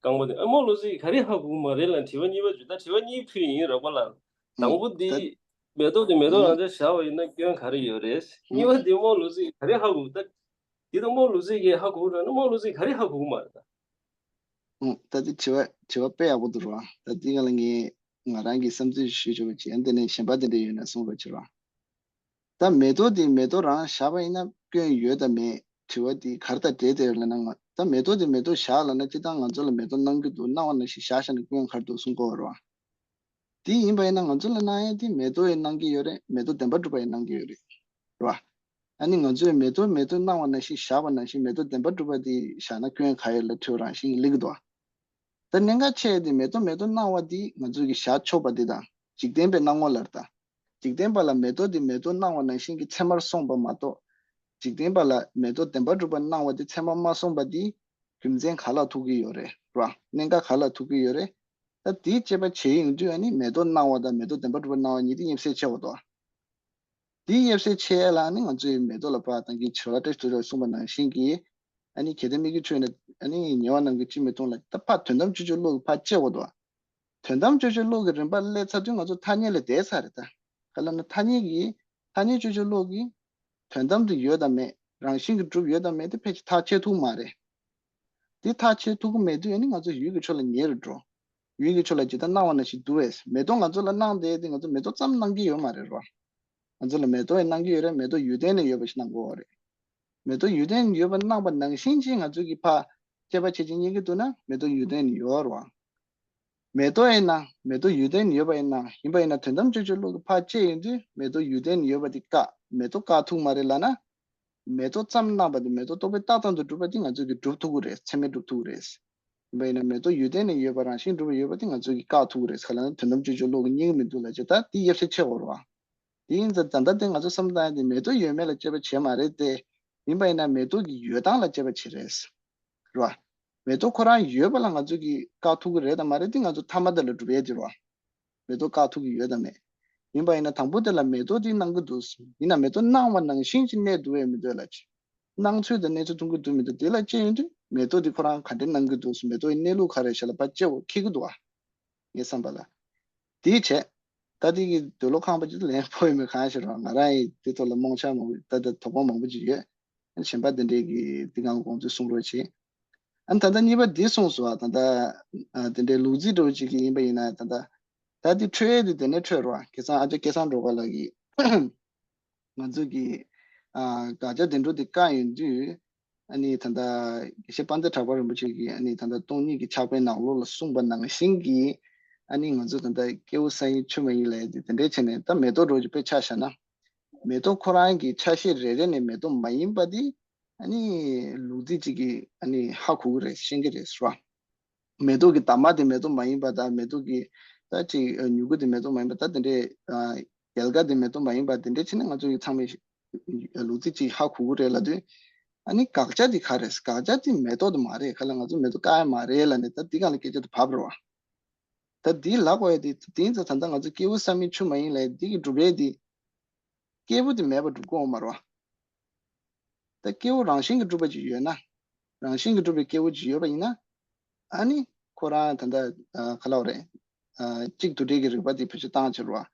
རྐང་པ་དེ་ཨ་རྨོ་ལུག་རྫི་གིས་ག་རེ་ཧ་གོ་གི་མ་རེད་ལབ་དྲི་བ་གཉིས་པ་བརྗོད། ད་དྲི་བ་གཉིས་ཕུལ་ཡིན་རག་པ་ལ། དང་པོ་འདི་མེ་ཏོག་དེ་མེ་ཏོག་རང་ཅག་བཞག་པ་ཡིན་ན་སྐྱོན་ག་རེ་ཡོད་རེད། གཉིས་པ་འདི་རྨོ་ལུག་རྫི་གིས་ག་རེ་ཧ་གོ་ད། འདི་ད་རྨོ་ལུག་རྫི་གིས་ཧ་གོ་ར་ན་རྨོ་ལུག་རྫི་གིས་ག་རེ་ཧ་གོ་གི་མ་རེད་ད། ད་འདི་དྲི་བ་དྲི་བ་དཔེ་ཡག་པོ་འདུག་ར། ད་འདི་ག་ལ་ངས་ང་རང་གི་བསམ་ཚུལ་ཞུས་ཆོག་པ་བྱས། ཨ་འདི་ནས་གཞན་པ་དེ་འདྲ་ཡོད་ན་གསུང་རོགས་བྱེད་ར། ད་མེ་ཏོག་དེ་མེ་ཏོག་རང་བཞག་པ་ཡིན་ན་སྐྱོན་ཡོད་དམ་མེད་ དྲི་བ་དེ་ག་རེ་དང་འབྲེལ་བསྡད་ཡོད་ལབ་ན། ང་ད་མེ་ཏོག་དེ་མེ་ཏོག་བཞག་ལབ་ན། སྤྱིར་བཏང་ང་ཚོ་ལ་མེ་ཏོག་གནང་གི་འདུག། གནང་བ་ནང་བཞིན་བཞག་བཞག་ནས་སྐྱོན་ག་རེ་འདུག་གསུང་གི་ཡོད་རེད་བ། དེ་ཡིན་པ་ཡིན་ན་ང་ཚོ་ལ་གནང་ཡ་དེ་མེ་ཏོག་ཡང་གནང་གི་ཡོད་རེད། མེ་ཏོག་བདེན་པར་གྲུབ་པ་ཡང་གནང་གི་ཡོད་རེད། རེད་བ། ཨ་ནི་ང་ཚོས་མེ་ཏོག་མེ་ཏོག་གནང་བ་ནང་བཞིན་བཞག་པ་ནང་བཞིན་མེ་ཏོག་བདེན་པར་གྲུབ་པ་དེ་བཞག་ན་སྐྱོན་ག་ཡོད་ལབ་དྲི་བ་རང་བཞིན་གྱིས་སླེབས་ཀྱི་འདུག། ད་གནད་འགག་ཆེ་དེ་མེ་ཏོག་མེ་ཏོག་གནང་བ་དེ་ང་ཚོས་ཀྱི་བཞག་ཆོག་པ་དེ་དང་འཇིག་རྟེན་པའི་སྣང་ངོ་ལ་རེད་ད། འཇིག་རྟེན་པ་ལ་མེ་ཏོག་དེ་མེ་ཏོག་གནང་བ་ནང་བཞིན་གྱི་ཚད་མར་སོང་པ་མ་གཏོགས། འཇིག་རྟེན་པ་ལ་མེ་ཏོག་བདེན་པར་གྲུབ་པ་གནང་བ་དེ་ཚད་མར་མ་སོང་པ་དེ་རྒྱུ་མཚན་ག་ལ་ཐུག་གི་ཡོད་རེད། རེད་བ། གནད་འགག་ག་ལ་ཐུག་གི་ཡོད་རེད། ད་དེའི་དཔྱད་པ་བྱེད་ཡོང་དུས་ཨ་ནི་མེ་ཏོག་གནང་བ་དང་མེ་ཏོག་བདེན་པར་གྲུབ་པ་གནང་བ་གཉིས་དེ་དབྱེ་བ་ཕྱེ་དགོས་འདུག། དེའི་དབྱེ་བ་ཕྱེ་ཡ་ལ་ཨ་ནི་ང་ཚོས་མེ་ཏོག་ལ་ཕར་ད་གིན་བྱེ་བྲག་བཀྲ་ཤིས་དོན་གྲུབ་གསུངས་པ་ནང་བཞིན་གྱི། ཨ་ནི་གལ་ཏེ་སྨིག་རྒྱུ་ཆོས་ནི་ཨ་ནི་ཉེ་བར་སྣང་གི་སྤྱི་མི་མཐོང་ལ། ད་ཕར་དོན་དམ་དཔྱོད་བྱེད་བློ་གི་ཕར་དཔྱད་དགོས་འདུག། དོན་དམ་དཔྱོད་བྱེད་བློ་གི་རིམ་པ་སླེབས་ཚར་དུས་ང་ཚོ་ཐ་སྙད་ལ་བསྡད་ཚར་རེད་ད། ག་ལབ་ན་ཐ་སྙད་ཀྱི། ཐ་སྙད་དཔྱོད་བྱེད་བློ་གི་དོན་དམ་དུ་ཡོད་དམ་མེད། རང་བཞིན་གྱིས་གྲུབ་ཡོད་དམ་མེད་དེ་ཕལ་ཆེར་ཐག་ཆོད་ཐུབ་མ་རེད། དེ་ཐག་ཆོད་ཐུབ་ཀྱི་མེད་དུས་ཨ་ནི་ང་ཚོ་ཡུལ་གྱི་ཕྱོགས་ལ་ཉེ་རུ་འགྲོ། ཡུལ་གྱི་ཕྱོགས་ལ་ཇི་ལྟར་སྣང་བ་ནང་བཞིན་འདུག་པས། མེ་ཏོག་ང་ཚོ་ལ་གནང་བསྡད་དེ་ང་ཚོ་མེ་ཏོག་ཙམ་གནང་གི་ཡོད་མ་རེད་རོ། ང་ཚོ་ལ་མེ་ཏོག་ཡང་གནང་གི་ཡོད་རེད། མེ་ཏོག་ཡུལ་ལྡན་ནས་ཡོད་པ་ཞིག་གནང་དགོས་པ་རེད། མེ་ཏོག་ཡུལ་ལྡན་ནས་ཡོད་པ་གནང་པ་ནང་བཞིན་ཅིག་ང་ཚོ་གིས་ཕར་དཔྱད་པ་བྱེད་ཅིག་རྙེད་ཀྱི་འདུག་ན་མེ་ཏོག་ཡུལ་ལྡན་ནས་ཡོད་རོ། མེ་ཏོག་ཡིན་ན་མེ་ཏོག་ཡུལ་ལྡན་ཡོད་པ་ཡིན་ན། ཡིན་པ་ཡིན་ན་དོན་དམ་དཔྱོད་བྱེད་བློ་གིས་ཕར་དཔྱད་ཡོང་དུས་མེ་ཏོག་ཡུལ་ལྡན་ཡོད་པ་དེ་བཀག། མེ་ཏོག་བཀག་ཐུབ་མ་རེད་ལབ་ན། མེ་ཏོག་ཙམ་གནང་བ་དེ་མེ་ཏོག་རྟོག་པས་བཏགས་ཙམ་དུ་གྲུབ་པ་དེ་ང་ཚོས་ཀྱིས་གྲུབ་ཐུབ་ཀྱི་རེད། ཚད་མས་གྲུབ་ཐུབ་ཀྱི་རེད། ཡིན་པ་ཡིན་ན་མེ་ཏོག་ཡུལ་ལྡན་ནས་ཡོད་པ་རང་བཞིན་གྲུབ་པ་ཡོད་པ་དེ་ང་ཚོས་ཀྱིས་བཀག་ཐུབ་ཀྱི་རེད། ག་ལབ་ན་དོན་དམ་དཔྱོད་བྱེད་བློ་གིས་རྙེད་ཀྱི་མི་འདུག་ལབ་བྱས། ད་དེ་དབྱེ་བ་ཕྱེ་དགོས་རེད་བ། དེ་ཡིན་ཙང་ད་ལྟ་དེ་ང་ཚོ་བསམ་བློ་བཏང་ཡ་དེ་མེ་ཏོག་ཡོད་མེད་ལ་དཔྱད་པ་བྱས་མ་རེད་དེ། ཡིན་པ་ཡིན་ན་མེ་ཏོག་གི་ཡོད་སྟངས་ལ་དཔྱད་པ་བྱས་རེད། རེད་བ། མེ་ཏོག་ཁོ་རང་ཡོད་པ་ལ་ང་ཚོ་གིས་བཀག་ཐུབ་ཀྱི་རེད་དམ་མ་རེད་དེ་ང་ཚོ་ཐ་མ་དེ་ལ་སྒྲུབ་ཡས་དེ་རེད་བ། མེ་ཏོག་བཀག་ཐུབ་ཀྱི་ཡོད་དམ་མེད། ཡིན་པ་ཡིན་ན་དང་པོ་དེ་ལ་མེ་ཏོག་དེ་གནང་གི་འདུག། ཡིན་ན་མེ་ཏོག་གནང་བ་ནང་བཞིན་ཅིག་གནས་འདུག་པས་མི་འདུག་ལབ་བྱས། གནང་ཚུལ་དང་གནས་ཚུལ་མཐོང་གི་འདུག་མི་འདུག་དེ་ལ་དཔྱད་ཡོང་དུས་མེ་ཏོག་དེ་ཁོ་རང་ག་འདྲས་གནང་གི་འདུག། མེ་ཏོག་གི་གནས་ལུགས་ག་རེ་ཞིག་ལ་ཕར་དཔྱད་དགོས་འཁེལ་གི་འདུག་བ། ངའི་བསམ་པ་ལ། དེའི་བྱས། ད་དེ་གི་འདོད་བློ་ཁེངས་པ་ཅིག་ལན་ཕོག་ཡོད་མེད་གང་ཤེས་རོགས། ང་རང་ཡིས་དེ་ཐོག་ལ་རྨོངས་འཆར་མང་པོ། ད་ལྟ་དོགས་པ་མང་པོ་ཅིག་ཡོད། ཨ་ནི་གཞན་པ་དེ་འདྲས་ཀྱི་དེ་གང་དགོངས་ཚུལ་གསུང་རོགས་བྱེད། ཨ་ནི་ད་ལྟ་གཉིས་པ་འདི་གསུངས་སོང་བ། ད་ལྟ་ཨ་དེ་འདྲའི་ལུག་རྫི་འདྲ་བོ་ཅིག་གི་ཡིན་པ་ཡིན་ན། ད་ལྟ་ད་དེ་འཕྲོད་ཡས་དེ་དེ་ནས་འཕྲོད་རོགས། ཁ་སང་ཨ་ཅག་སྐལ་བཟང་སྒྲོལ་དཀར་ལགས་ཀྱིས་ང་ཚོ་གི་ཨ་དགག་བྱ་དེ་འདྲ་དེ་བཀག་ཡོང་དུས། ཨ་ནི་ད་ལྟ་དགེ་བཤེས་དཔལ་ལྡན་གྲགས་པ་རིན་པོ་ཆེ་གིས་ཨ་ནི་ད་ལྟ་སྟོང་ཉིད་ཀྱི་ཕྱག་དཔེའི་ནང་ལོགས་ལ་གསུངས་པ་ནང་བཞིན་གྱི། ཨ་ནི་ང་ཚོ་ད་ལྟ་སྐྱེས་བུ་ས་ཡིན་ཆུ་མ་ཡིན་ལབ་ཡས་དེ་དེ་འདྲས་བྱས་ནས། ད་མེ་ཏོག་འདྲ་བོ་ཅིག་དཔེ་ཆ་བཞག་ན། མེ་ཏོག་ཁོ་རང་གི་ཆ་ཤས་རེ་རེ་ནས་མེ་ཏོག་མ་ཡིན་པ་དེ་ཨ་ནི་ལུག་རྫི་གཅིག་གིས་ཨ་ནི་ཧ་གོ་གི་རེད། ཤེས་ཀྱི་རེད་ཟེར་བ། མེ་ཏོག་གི་འདབ་མ་དེ་མེ་ཏོག་མ་ཡིན་པ་དང་། མེ་ཏོག་གི་ད་ཅིག་མྱུ་གུ་དེ་མེ་ཏོག་མ་ཡིན་པ། ད་དེ་འདྲའི་ཨ་རྒྱལ་ཁ་དེ་མེ་ཏོག་མ་ཡིན་པ་དེ་འདྲས་བྱས་ནས་ང་ཚོ་ཡི་ཚང་མས་ལུག་རྫི་གཅིག་ཧ་གོ་གི་རེད་ལབ་དུས། ཨ་ནི་དགག་བྱ་དེ་ག་རེད། དགག་བྱ་དེ་མེ་ཏོག་དེ་མ་རེད། ག་ལ་ང་ཚོ་མེ་ཏོག་བཀག་ཡ་མ་རེད་ལབ་ནས་ད་འདི་སྒང་ལ་སྐད་ཆ་དེ་བབས་རེད་བ། ད་འདི་ལབ་དགོས་ཡ་དེ་དེ་ཡིན་ཙང་། ད་ལྟ་ང་ཚོ་སྐྱེས་བུ་ས་མིན་ཆུ་མ་ཡིན་ལབ་ཡ་འདི་གི་སྒྲུབ་ཡས་དེ། སྐྱེས་བུ་དེ་མེད་པར་སྒྲུབ་དགོས་མ་རེད་བ། ད་སྐྱེས་བུ་རང་བཞིན་གྱིས་གྲུབ་པ་ཅིག་ཡོད་ན། རང་བཞིན་གྱིས་གྲུབ་པའི་སྐྱེས་བུ་ཅིག་ཡོད་པ་ཡིན་ན། ཨ་ནི་ཁོ་རང་ད་ལྟ་ཨ་ག་ལབ་རེད། ཨ་གཅིག་དུ་འབྲེལ་གྱི་རིགས་པ་དེ་བེད་སྤྱོད་བཏང་བྱེད་རེད་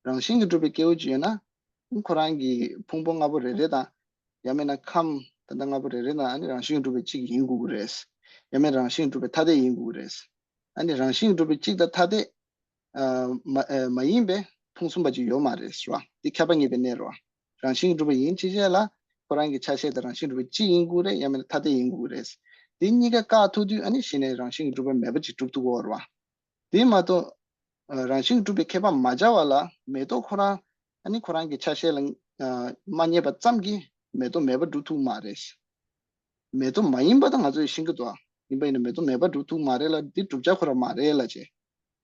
བ། རང་བཞིན་གྱིས་གྲུབ་པའི་སྐྱེས་བུ་ཅིག་ཡོད་ན། ཁོ་རང་གི་ཕུང་པོ་ལྔ་པོ་རེ་རེ་དང་། ཡང་མིན་ན་ཁམས་ད་ལྟ་ལྔ་པོ་རེ་རེ་དང་ཨ་ནི་རང་བཞིན་གྱིས་གྲུབ་པའི་གཅིག་ཡིན་དགོས་ཀྱི་རེད། ཡང་མིན་རང་བཞིན་གྱིས་གྲུབ་པའི་ཐ་དད་ཡིན་དགོས་ཀྱི་རེད། ཨ་ནི་རང་བཞིན་གྱིས་གྲུབ་པའི་གཅིག་དང་ཐ་དད། ཨ་མ་ཨ་མ་ཡིན་པའི་ཕུང་གསུམ་པ་ཅིག་ཡོད་མ་རེད་ཟེར་བ། འདི་ཁྱབ་པ་ངེས་པའི་གནས་རེད་བ། རང་བཞིན་གྱིས་གྲུབ་པ་ཡིན་ཕྱིན་ཆད་ལ་ཁོ་རང་གི་ཆ་ཤས་དང་རང་བཞིན་གྲུབ་པ་གཅིག་ཡིན་དགོས་རེད། ཡང་མིན་ན་ཐ་དད་ཡིན་དགོས་རེད། འདི་གཉིས་ཀ་བཀག་ཐུབ་དུས་ཨ་ནི་གཞི་ནས་རང་བཞིན་གྱིས་གྲུབ་པ་མེད་པ་ཅིག་གྲུབ་ཐུབ་ཀྱི་ཡོད་རེད་བ། དེ་མ་གཏོགས། ཨ་རང་བཞིན་གྱིས་གྲུབ་པའི་ཁྱད་པར་མ་སྦྱར་བ་ལ་མེ་ཏོག་ཁོ་རང་ཨ་ནི་ཁོ་རང་གི་ཆ་ཤས་ལ་ཨ་མ་རྙེད་པ་ཙམ་གྱིས་མེ་ཏོག་མེད་པ་སྒྲུབ་ཐུབ་མ་རེད། མེ་ཏོག་མ་ཡིན་པ་ད་ང་ཚོས་ཤེས་ཀྱི་འདུག་ཨ། ཡིན་པ་ཡིན་ན་མེ་ཏོག་མེད་པ་སྒྲུབ་ཐུབ་མ་རེད་ལ། འདི་བསྒྲུབ་བྱ་ཁོ་རང་མ་རེད་ལབ་བྱས།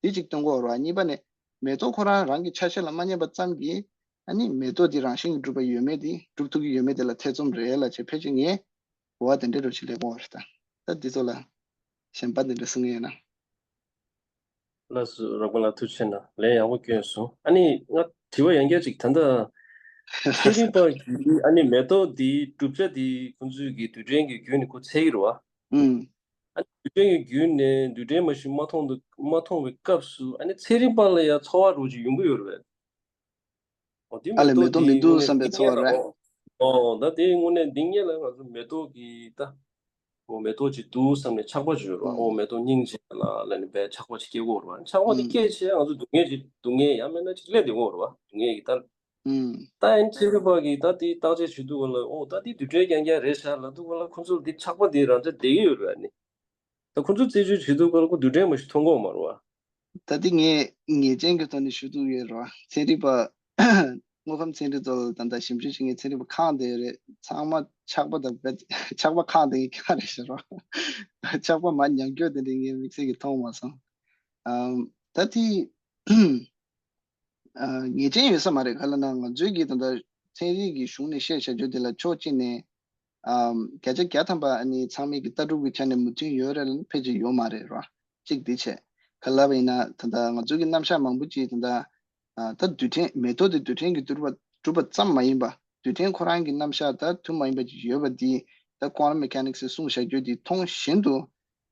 འདི་གཅིག་སྟོན་གྱི་ཡོད་རེད་བ། གཉིས་པ་ནས་མེ་ཏོག་ཁོ་རང་རང་གི་ཆ་ཤས་ལ་མ་རྙེད་པ་ཙམ་གྱིས་ཨ་ནི་མེ་ཏོག་འདི་རང་བཞིན་གྱིས་གྲུབ་པ་ཡོད་མེད་དེ་སྒྲུབ་ཐུབ་ཀྱི་ཡོད་མེད་དེ་ལ་ཐེ་ཚོམ་རེད་ལབ་བྱས། ཕལ་ཆེར་ངས་གོ་བ་དེ་འདྲ་འདྲ་ཞིག་སླེབས་ཀྱི་ཡོད་རེད་ད། ད་འདི་ཚོ་ལ་གཞན་པ་དེ་འདྲ་གསུང་གི་ཡོད་ན། ལགས་སོ། རོགས་པ་ལགས་ཐུགས་རྗེ་ཆེ་གནང་། ལན་ཡག་པོ་བསྐྱོན་སོང་། ཨ་ནི་ང་དྲི་བ་ཡང་བསྐྱར་ཅིག། ད་ལྟ་ཚེ་རིང་པ་གིས་ཨ་ནི་མེ་ཏོག་འདི་བསྒྲུབ་བྱ་འདི་ཁོང་ཚོས་ཀྱི་རྡུལ་ཕྲན་གྱི་བརྒྱུད་ནས་ཁོ་འཚོལ་གྱི་རེད་བ། ཨུམ། ཨ་ནི་རྡུལ་ཕྲན་གྱི་བརྒྱུད་ནས་རྡུལ་ཕྲན་མ་གཞི་མ་མཐོང་དུ་མ་མཐོང་བའི་སྐབས་སུ་ཨ་ནི་ཚེ་རིང་པ་ལ་ཡང་ཚོར་བ་རོ་ཅིག་ཡོང་གི་ཡོད་རེད་པས། འོ་དེ་ཨ་ལས་མེ་ཏོག་མེ་ཏོག་དེ་མི་འདུག་དངོས་གནས་བསམ་པའི་ཚོར་བ་རེད། འོ་ད་དེ་དངོས་གནས་འདི་སྔོན་ལ་ང་ཚོ་མེ་ཏོག་གི་ད། འོ་མེ་ཏོག་ཅིག་འདུག་བསམ་ནས་ཆགས་པ་ཅིག་ཡོད་རེད་བ། ཨུམ། འོ་མེ་ཏོག་སྙིང་རྗེ་ལ་ལབ་ནས་དཔེ་ཆགས་པ་ཅིག་སྐྱེ་གི་ཡོད་རེད་བ། ཆགས་པ་དེ་ཨུམ། སྐྱེས་བྱས་ང་ཚོ་སྡུག་བསྔལ་ཅིག་སྡུག་བསྔལ་ཡང་མིན་ན་ཅིག་སླེབས་བསྡད་ཀྱི་ཡོད་རེད་བ། སྡུག་བསྔལ་གྱི་ད། ད་ཨ་ནི་ཚན་རིག་པ་གིས་ད་དེ་བརྟག་དཔྱད་བྱེད་དུས་སྐབས་ལ། ཨོ་ད་དེ་རྡུལ་ཕྲན་རྐྱང་རྐྱང་རེད་ཤག་ལབ་དུས་སྐབས་ལ། ཁོ་ཚོར་དེ་ཆགས་པ་དེ་རང་འཇགས་བསྡད་ཀྱི་ཡོད་རེད། ཨ་ནི་ད་ཁོ་ཚོས་རྩད་གཅོད་བྱེད་དུས་སྐབས་ལ་ཁོ་རྡུལ་ཕྲན་མ་ཞིག་མཐོང་གི་ཡོད་མ་རེད་བ། ད་དེ་ངས་ངེས་ཅན་གྱི་ཐོག་ནས་ཞུ་ཐུབ་ཡོད་རེད་བ། ཚན་རིག་པ། དངོས་ཁམས་ཚན་རིག་ཐོག་ལ་ད་ལྟ་ཞིབ་འཇུག་བྱེད་མཁན་ཚན་རིག་པ་གང་དེ་རེད། ཚང་མ་ཆགས་པ་དང་རྦད། ཆགས་པ་གང་དེ་གང་རེད་ཤག་ར། ཆགས་པ་མར་ཉམས་འགྱུར་དེ་འདྲ་ངས་དམིགས་བསལ་གྱི་མཐོང་མ་སོང་། ཨམ། ད་དེ་ཨ། ངེས་ཅན་ཡོད་ས་མ་རེད། ག་ལབ་ན་ང་ཚོའི་གི་ད་ལྟ་ཚན་རིག་གི་གཞུང་ནས་བཤད་བྱ་རྒྱུ་དེ་ལ་ཕྱོགས་གཅིག་ནས། ཨམ། བརྒྱ་ཆ་བརྒྱ་ཐམ་པ་ཨ་ནི་ཚང་མས་ཀྱི་ལྟ་གྲུབ་ཀྱི་ཆ་ནས་མོས་མཐུན་ཡོད་རེད་ལབ་ན་ཕལ་ཆེར་ཡོད་མ་རེད་ར། གཅིག་དེ་བྱས། ག་ལབ་པ་ཡིན་ན་ད་ལྟ་ང་ཚོ་གི་རྣམ་གཞག་མང་པོ་ཅིག་ད་ལྟ། ཨ། ད་རྡུལ་ཕྲན། མེ་ཏོག་དེ་རྡུལ་ཕྲན་གྱིས་གྲུབ་པ། གྲུབ་པ་ཙམ་མ་ཡིན་པ། རྡུལ་ཕྲན་ཁོ་རང་གི་རྣམ་གཞག་ད་དུ་མ་ཡིན་པ་ཅིག་ཡོད་པ་འདི་ད་quantum mechanics གིས་གསུངས་བཞག་རྒྱུ་འདི་མཐོང་བཞིན་དུ།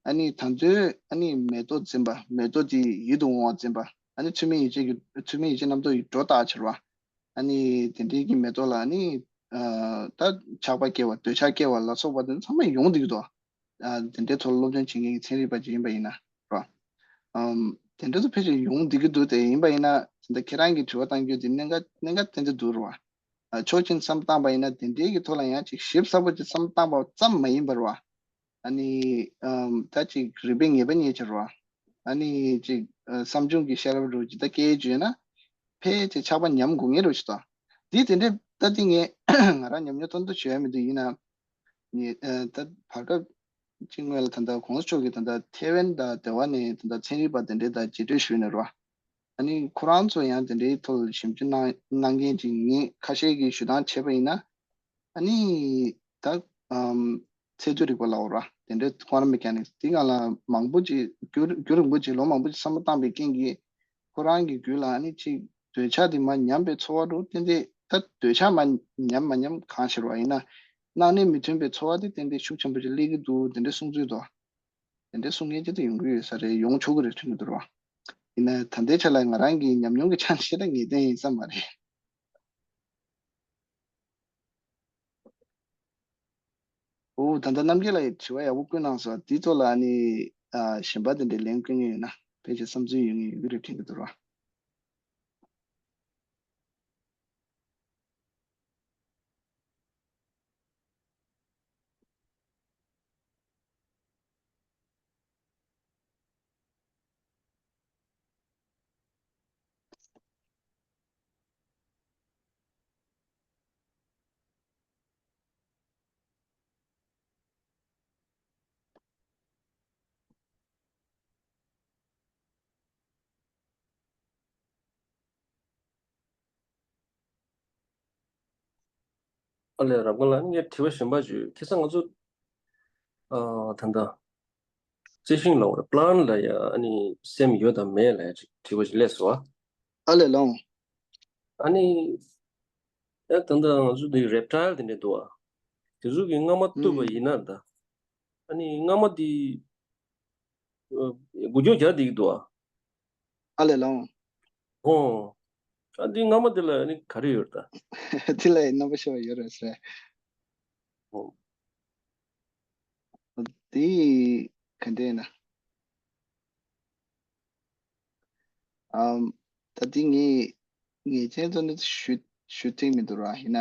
ཨ་ནི་ད་དུང་ཨ་ནི་མེ་ཏོག་འཛིན་པ། མེ་ཏོག་དེ་ཡིད་དུ་འོང་བ་འཛིན་པ། ཨ་ནི་ཚུལ་མིན་ཡིད་བྱེད་ཀྱི། ཚུལ་མིན་ཡིད་བྱེད་རྣམ་རྟོག་གིས་སྒྲོ་བཏགས་ཕྱིར་བ། ཨ་ནི་དེ་འདྲའི་གི་མེ་ཏོག་ལ་ཨ་ནི། ཨ། ད་ཆགས་པ་སྐྱེ་བ། འདོད་ཆགས་སྐྱེ་བ་ལ་སོགས་པ་དེ་ཚང་མ་ཡོང་བསྡད་ཀྱི་འདུག། ཨ། དེ་འདྲའི་ཐོག་ལ་སློབ་སྦྱོང་བྱེད་མཁན་གྱི་ཚན་རིག་པ་ཅིག་ཡིན་པ་ཡིན་ན་རོ། ཨམ། དེ་འདྲ་ཚོ་ཕལ་ཆེར་ཡོང་བསྡད་ཀྱི་འདུག། དེ་ཡིན་པ་ཡིན་ན་ད་ལྟ་ཁྱེད་རང་གི་དྲི་བ་བཏང་རྒྱུ་དེ་གནད་འགག། གནད་འགག་ཏན་ཏན་འདུག་རོ། ཨ། ཕྱོགས་གཅིག་བསམ་བཏང་པ་ཡིན་ན་དེ་འདྲའི་གི་ཐོག་ལ་ཡང་ཅིག་ཞིབ་ཚགས་པོ་ཅིག་བསམ་བཏང་པ་ཙམ་མ་ཡིན་པར་བ། ཨ་ནི། ཨམ། ད་ཅིག་རིག་པའི་ངེས་པ་རྙེད་ཕྱིར་བ། ཨ་ནི་ཅིག། ཨ། བསམ་བྱུང་གི་ཤེས་རབ་རུ་ཇི་ལྟར་སྐྱེ་བརྗོད་ན། ཕལ་ཆེར་ཆགས་པ་ཉམས་དགོས་ངེས་རེད་ཞུ་དང་། འདི་དེ་འདྲའི་ད་འདི་ངས་ང་རང་ཉམས་མྱོང་ཐོག་ཏུ་བྱོས་ཡ་མི་འདུག། ཡིན་ན་ངས། ཨ། ད་བར་སྐབས་ཅིག་སྔོན་ལ་ད་ལྟ་གོང་ས་མཆོག་གིས་ད་ལྟ་ཐེ་ཝན་དང་ལྡི་ལི་ནས་ད་ལྟ་ཚན་རིག་པ་དེ་འདྲའི་དང་མཇལ་འཕྲད་ཞུས་ནས་རོ། ཨ་ནི་ཁོ་རང་ཚོ་ཡང་དེ་འདྲའི་ཐོག་ལ་ཞིབ་འཇུག་གནང་གནང་མཁན་ཅིག་ངས་ཁ་ཤས་ཀྱིས་ཞུ་སྟངས་བྱས་པ་ཡིན་ན། ཨ་ནི་ད། ཨམ། ཚད་རྡུལ་རིག་པ་ལབ་དགོས་ར། དེ་འདྲའི་quantum mechanics དེ་སྒང་ལ་མང་པོ་ཅིག་རྒྱུན་རིང་པོ་ཅིག་ལོ་མང་པོ་ཅིག་བསམ་བློ་བཏང་པའི་རྐྱེན་གྱིས་ཁོ་རང་གི་རྒྱུད་ལ་ཨ་ནི་ཅིག་འདོད་ཆགས་དེ་མར་ཉམས་པའི་ཚོར་བ་འདྲ་ཏན་ཏན། ད་འདོད་ཆགས་མ་ཉམས་མ་ཉམས་གང་ཤར་བ་ཡིན་ན། སྣང་གནས་མི་མཐུན་པའི་ཚོར་བ་དེ་ཏན་ཏན་ཤུགས་ཆེན་པོ་ཅིག་སླེབས་ཀྱི་འདུག། དེ་འདྲའི་གསུང་ཚུལ་འདུག། དེ་འདྲའི་གསུང་མཁན་ཅིག་ད་ཡོང་གི་ཡོད་ས་རེད། ཡོང་ཆོག་གི་རེད་དྲན་གྱི་འདུག་ར། ཡིན་ན་ད་ལྟའི་ཆ་ལ་ང་རང་གི་ཉམས་མྱོང་གི་ཆ་ནས་བཤད་ན་ངེས་གཏན་ཡིན་ས་མ་རེད། འོ། ད་ལྟ་རྣམ་རྒྱལ་ལགས་ཀྱིས་དྲི་བ་ཡག་པོ་བཀོད་གནང་སོང་། དེའི་ཐོག་ལ་ཨ་ནི། ཨ། གཞན་པ་དེ་འདྲའི་ལན་བཀོད་མཁན་ཡོད་ན་ཕལ་ཆེར་བསམ་ཚུལ་ཡོད་མཁན་ཡོད་ཀྱི་རེད་དྲན་གྱི་འདུག་ར། ཨ་ལས། རབ་དགའ་ལགས། ངས་དྲི་བ་གཞན་པ་ཞུ། ཁ་སང་ང་ཚོ། ཨ། ད་ལྟ་རྩི་ཤིང་ལ་འོ་plant ལ་ཡ་ཨ་ནི་སེམས་ཡོད་དམ་མེད་ལ་ཡ་དྲི་བ་ཞིག་སླེབས་སོང་ཨ། ཨ་ལས་ལགས། ཨ་ནི་ཡ་ད་ལྟ་ང་ཚོ་འདི་reptile དེ་འདྲ་འདུག་ཨ། དེ་ཚོ་གི་རྔ་མ་གཏུབ་པ་ཡིན་ན་ད། ཨ་ནི་རྔ་མ་དེ། ཨ། འགུལ་སྐྱོད་རྒྱག་བསྡད་ཀྱི་འདུག་ཨ། ཨ་ལས་ལགས། ཨོ། ཨ། འདི་རྔ་མ་འདི་ལ་ཨ་ནི་ག་རེ་ཡོད་རེད་ད། འདི་ལ་རྣམ་པར་ཤེས་པ་ཡོད་རེད་ཟེར། ཨོ། འདི་ག་འདྲ་ཡིན་ན། ཨམ། ད་འདི་ངས་ངེས་ཅན་ཐོག་ནས་ཞུ་ཞུ་ཐུབ་མི་འདུག་ར། ཡིན་ན་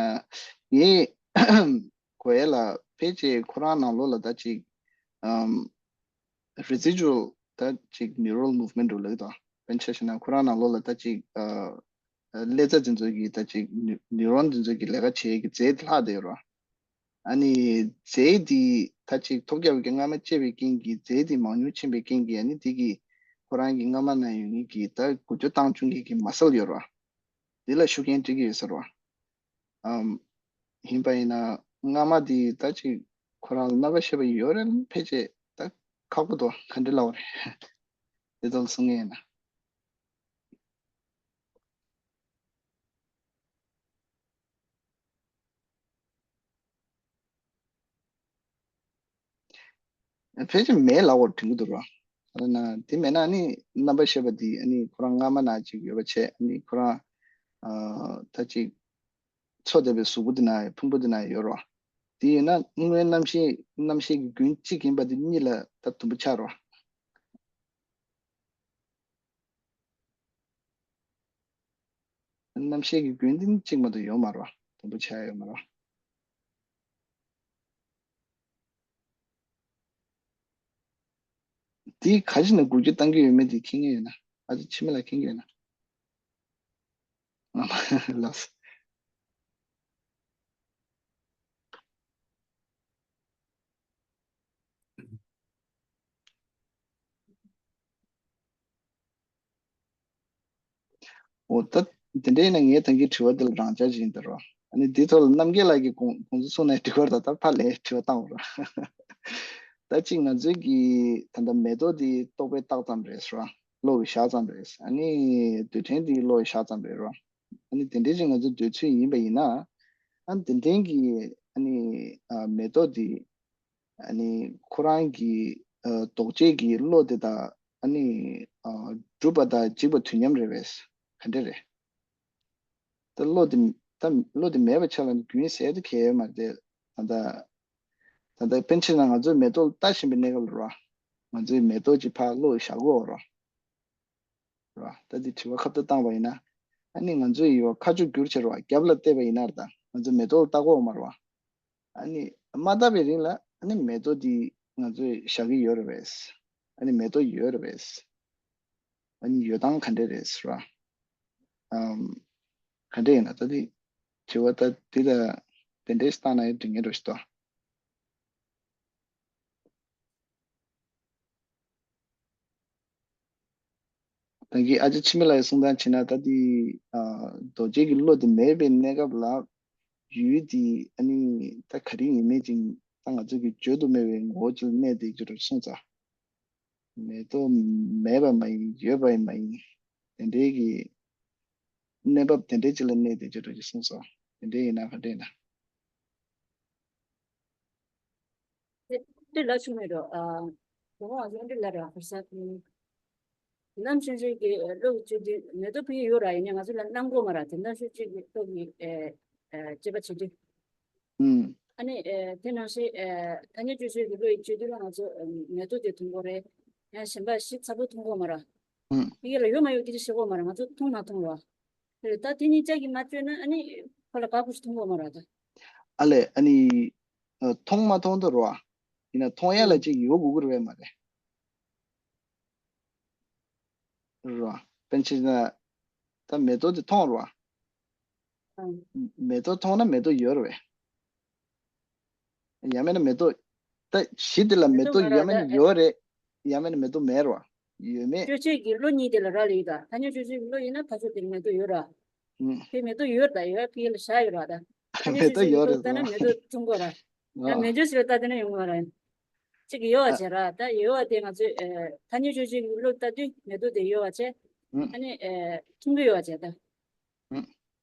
ངས་གོ་ཡ་ལ་ཕལ་ཆེར་ཁོ་རང་ནང་ལོགས་ལ་ད་ཅིག་ཨམ། residual ད་ཅིག་neural movement འདྲ་ལབ་ཀྱི་འདུག། དཔེར་ན་ཆ་བཞག་ན་ཁོ་རང་ནང་ལོགས་ལ་ད་ཅིག་ཨ། ཨ། ཀླད་རྩ་འདི་ཚོ་གི་ད་ཅིག་neuron འདི་ཚོ་གི་ལས་ཀ་བྱེད་ཡས་ཀྱི་རྫས་དེ་ལྷག་བསྡད་ཡོད་ར། ཨ་ནི་རྫས་འདི་ད་ཅིག་ཐོལ་རྒྱག་པའི་རྔ་མ་བཅད་པའི་རྐྱེན་གྱིས་རྫས་འདི་མང་ཉུང་ཕྱིན་པའི་རྐྱེན་གྱིས། ཨ་ནི་འདི་གིས་ཁོ་རང་གི་རྔ་མ་ནང་ཡོད་མཁན་གྱི་ད་འགུལ་སྐྱོད་བཏང་བཅུག་མཁན་གྱི་muscle ཡོད་ར། འདི་ལ་ཤུགས་རྐྱེན་སྤྲད་ཀྱི་ཡོད་ས་རེད་བ། ཨམ། ཡིན་པ་ཡིན་ན་རྔ་མ་འདི་ད་ཅིག་ཁོ་རང་ལ་རྣམ་པར་ཤེས་པ་ཡོད་རེད་ལབ་ན་ཕལ་ཆེར་ད་ཁག་པོ་འདུག། ག་འདྲ་ལབ་དགོས་རེད། འདི་ཚོ་ལ་གསུང་མཁན་ཡིན་ན། ཕལ་ཆེར་མེད་ལབ་དགོས་དྲན་གྱི་འདུག་ར། ཨ་ན་དེ་མེད་ན་ནི་རྣམ་པར་ཤེས་པ་འདི་ཨ་ནི་ཁོ་རང་རྔ་མ་ན་ཅིག་ཡོད་པ་བྱས། ཨ་ནི་ཁོ་རང་ཨ་ད་ཅིག་འཚོ་བསྡད་པའི་གཟུགས་པོ་འདི་ན་ཡང་ཕུང་པོ་འདི་ན་ཡང་ཡོད་ར། དེ་ཡིན་ན་དངོས་རྣམ་ཤེས་རྣམ་ཤེས་ཀྱི་རྒྱུན་གཅིག་ཡིན་པ་འདི་གཉིས་ལ་ད་དུམ་བུ་ཆགས་ར། རྣམ་ཤེས་ཀྱི་རྒྱུན་དེ་གཅིག་མ་གཏོགས་ཡོད་མ་རེད་བ། དང་པོ་ཆགས་ཡོད་མ་རེད་བ། དེ་ག་ཅི་ནས་འགུལ་སྐྱོད་བཏང་གི་ཡོད་མེད་དེ་མཁྱེན་གྱི་ཡོད་ན། ཨ་ཅེ་འཆི་མེད་ལགས་མཁྱེན་གྱི་ཡོད་ན། ལགས། འོ་ད། དེ་འདྲ་ཡིན་ན་ངས་ད་གིན་དྲི་བ་འདི་ལ་རང་འཇགས་ཅིག་ཡིན་ད་རོ། ཨ་ནི་འདི་ཐོག་ལ་རྣམ་རྒྱལ་ལགས་ཀྱིས་དགོངས་དགོངས་ཚུལ་གསུངས་ནས་དྲི་བ་ད་ལྟ་ཕར་ལན་དྲི་བ་བཏང་བ་རོ། ད་གཅིག་ང་ཚོའི་གི་ད་ལྟ་མེ་ཏོག་འདི་རྟོག་པའི་རྟགས་ཙམ་རེད་རོ། བློ་གི་ཞག་ཙམ་རེད། ཨ་ནི་རྡུལ་ཕྲན་འདི་བློ་གི་ཞག་ཙམ་རེད་རོ། ཨ་ནི་དེ་འདྲའི་ཅིག་ང་ཚོ་འདོད་ཚུལ་ཡིན་པ་ཡིན་ན། ཨ་ནི་དེ་འདྲའི་གི་ཨ་ནི་ཨ་མེ་ཏོག་འདི། ཨ་ནི་ཁོ་རང་གི་ཨ་ལྡོག་བྱེད་ཀྱི་བློ་དེ་དང་ཨ་ནི་ཨ་གྲུབ་པ་དང་འཇིག་པ་དུས་མཉམ་རེད་པས། ག་འདྲ་རེད། ད་བློ་དེ་ད་བློ་དེ་མེད་པ་ཆགས་ལ་རྒྱུན་ཟད་དུ་གས་ཡོད་མ་རེད། ད་ལྟ་ད་ལྟ་དཔེར་ན་ཆ་བཞག་ན་ང་ཚོས་མེ་ཏོག་ལ་ལྟ་བཞིན་པའི་གནས་སྐབས་ལ་རོ། ང་ཚོས་མེ་ཏོག་ཅིག་ཕར་བློ་ཡིས་བཞག་གོ་རོ། རེད་བ། ད་འདི་དྲི་བ་ཁ་བརྡ་བཏང་བ་ཡིན་ན། ཨ་ནི་ང་ཚོས་ཡོ་ཁ་ཕྱོགས་བསྒྱུར་བྱས་རེད་བ། རྒྱབ་ལ་བལྟས་པ་ཡིན་ན་རེད་ད། ང་ཚོ་མེ་ཏོག་ལ་ལྟ་གོ་མ་རེད་བ། ཨ་ནི་མ་ལྟ་བའི་རིང་ལ་ཨ་ནི་མེ་ཏོག་འདི་ང་ཚོས་བཞག་གི་ཡོད་རེད་པས། ཨ་ནི་མེ་ཏོག་ཡོད་རེད་པས། ཨ་ནི་ཡོད་སྟངས་ག་འདྲ་རེད་ཟེར་བ། ཨམ། ག་འདྲ་ཡིན་ན་ད་འདི་དྲི་བ་ད་འདི་ལ་དེ་འདྲས་བཏང་ན་ཡང་འགྲིག་ངེས་འགྲོ་ཞིག་ཏོ། ད་གིན་ཨ་ཅེ་འཆི་མེད་ལགས་ཀྱིས་གསུང་སྟངས་བྱས་ན་ད་འདི་ཨ་རྡོ་རྗེ་གི་བློ་དེ་མེད་པའི་གནས་སྐབས་ལ་ཡུལ་དེ་ཨ་ནི་ད་ག་རེ་ཡིན་མིན་ཅིག་ད་ང་ཚོ་གི་བརྗོད་དུ་མེད་པའི་ངོ་བོ་ཅིག་ལ་གནས་བསྡད་ཀྱི་རེད་གསུངས་ཙང་། མེ་ཏོག་མེད་པ་མ་ཡིན། ཡོད་པ་མ་ཡིན། དེ་འདྲའི་གི་གནས་བབ་དེ་འདྲའི་ཅིག་ལ་གནས་བསྡད་ཀྱི་རེད་ཅེས་གསུངས་སོ། དེ་འདྲའི་ཡིན་ན་ག་འདྲ་ཡིན་ན། དེ་དེ་ལ་ཆུང་མེད་འགྲོ། ཨ། དེ་ཧོ་ཨ་ཟོན་འདྲི་ལ་ར་ཧུར་ས་ཀུན། དེ་ནམ་ཆུང་ཆུང་གི་བློ་གི་བཅུད་དེ་མེ་ཏོག་ཕུལ་གྱི་ཡོད་ར། ཡིན་ནའི་ང་ཚོ་ལ་གནང་དགོས་མ་ར། དེ་ནམ་ཆུང་ཆུང་གི་བློ་གི་ཨེ་ཨེ་དཔྱད་པ་བྱེད་དུས། ཨུམ། ཨ་ནི་ཨེ་དེ་ནང་བཞིན་ཨེ་ཐ་སྙད་དཔྱོད་བྱེད་ཀྱི་བློ་ཡི་བཅུད་དེ་ལ་ང་ཚོ་ཨེ་མེ་ཏོག་དེ་མཐོང་གི་རེད། ཡང་གཞན་པ་ཞིབ་ཚགས་པོ་མཐོང་གི་མ་ར། ཨུམ། ཕ་གི་ལ་ཡོད་མ་ཡོད་སྐད་ཆ་བཤད་དགོས་མ་ར། ང་ཚོ་མཐོང་མ་མཐོང་ར། རེད། ད་དེ་གཉིས་ཆ་གིས་མ་བཅོས་ན་ཨ་ནི་ཁོ་ལ་ག་གུ་ཞིག་མཐོང་གི་མ་ར་ད། ཨ་ལས་ཨ་ནི། ཨ། མཐོང་མ་མཐོང་དེ་རེད་བ། ཡིན་ན་མཐོང་ཡ་ལ་ཨུམ། ཅིག་ཡོད་དགོས་ཀྱི་རེད་མ་རེད། རེད་བ། དཔེར་ན་ཆ་བཞག་ན། ད་མེ་ཏོག་དེ་མཐོང་རེད་བ། ཨུམ། མེ་ཏོག་མཐོང་ན་མེ་ཏོག་ཡོད་རེད་བས། ཡང་མིན་ན་མེ་ཏོག་ད་གཞི་དེ་ལ་མེ་ཏོག་ཡོད་མིན་ན་ཡོད་རེད། ཡང་མིན་ན་མེ་ཏོག་མེད་རེད་བ། ཡོད་མེད། དཔྱོད་བྱེད་ཀྱི་བློ་གཉིས་དེ་ལ་རག་ལས་ཡོད་ད། ཐ་སྙད་དཔྱོད་བྱེད་ཀྱི་བློ་ཡིན་ན་ཕར་ཕྱོགས་དེར་མེ་ཏོག་ཡོད་ར། ཨུམ། དེ་མེ་ཏོག་ཡོད་ད། ཡོད་ཕ་གི་ལ་བཞག་ཡོད་ར་ད། ཐ་སྙད་མེ་ཏོག་དཔྱོད་བྱེད་ཀྱི་ཡོད་བློ་རེད་ལྟ་ན་ཟེར་བ། མེ་ཏོག་མཐོང་གོ་ར། ད་ཨ། མེད་འཇོག་ཞིག་ལ་ལྟ་དེ་ན་ཡོང་གི་མ་ར། གཅིག་གི་ཡོད་བ་བྱས་ར། ད་ཡོད་བ་དེ་ང་ཚོས་ཨེ་ཐ་སྙད་དཔྱོད་བྱེད་ཀྱི་བློ་ལྟ་དུས་མེ་ཏོག་དེ་ཡོད་བ་བྱས། ཨུམ། ཨ་ནི་ཨེ་མཐོང་གི་ཡོད་བ་བྱས་ད། ཨུམ།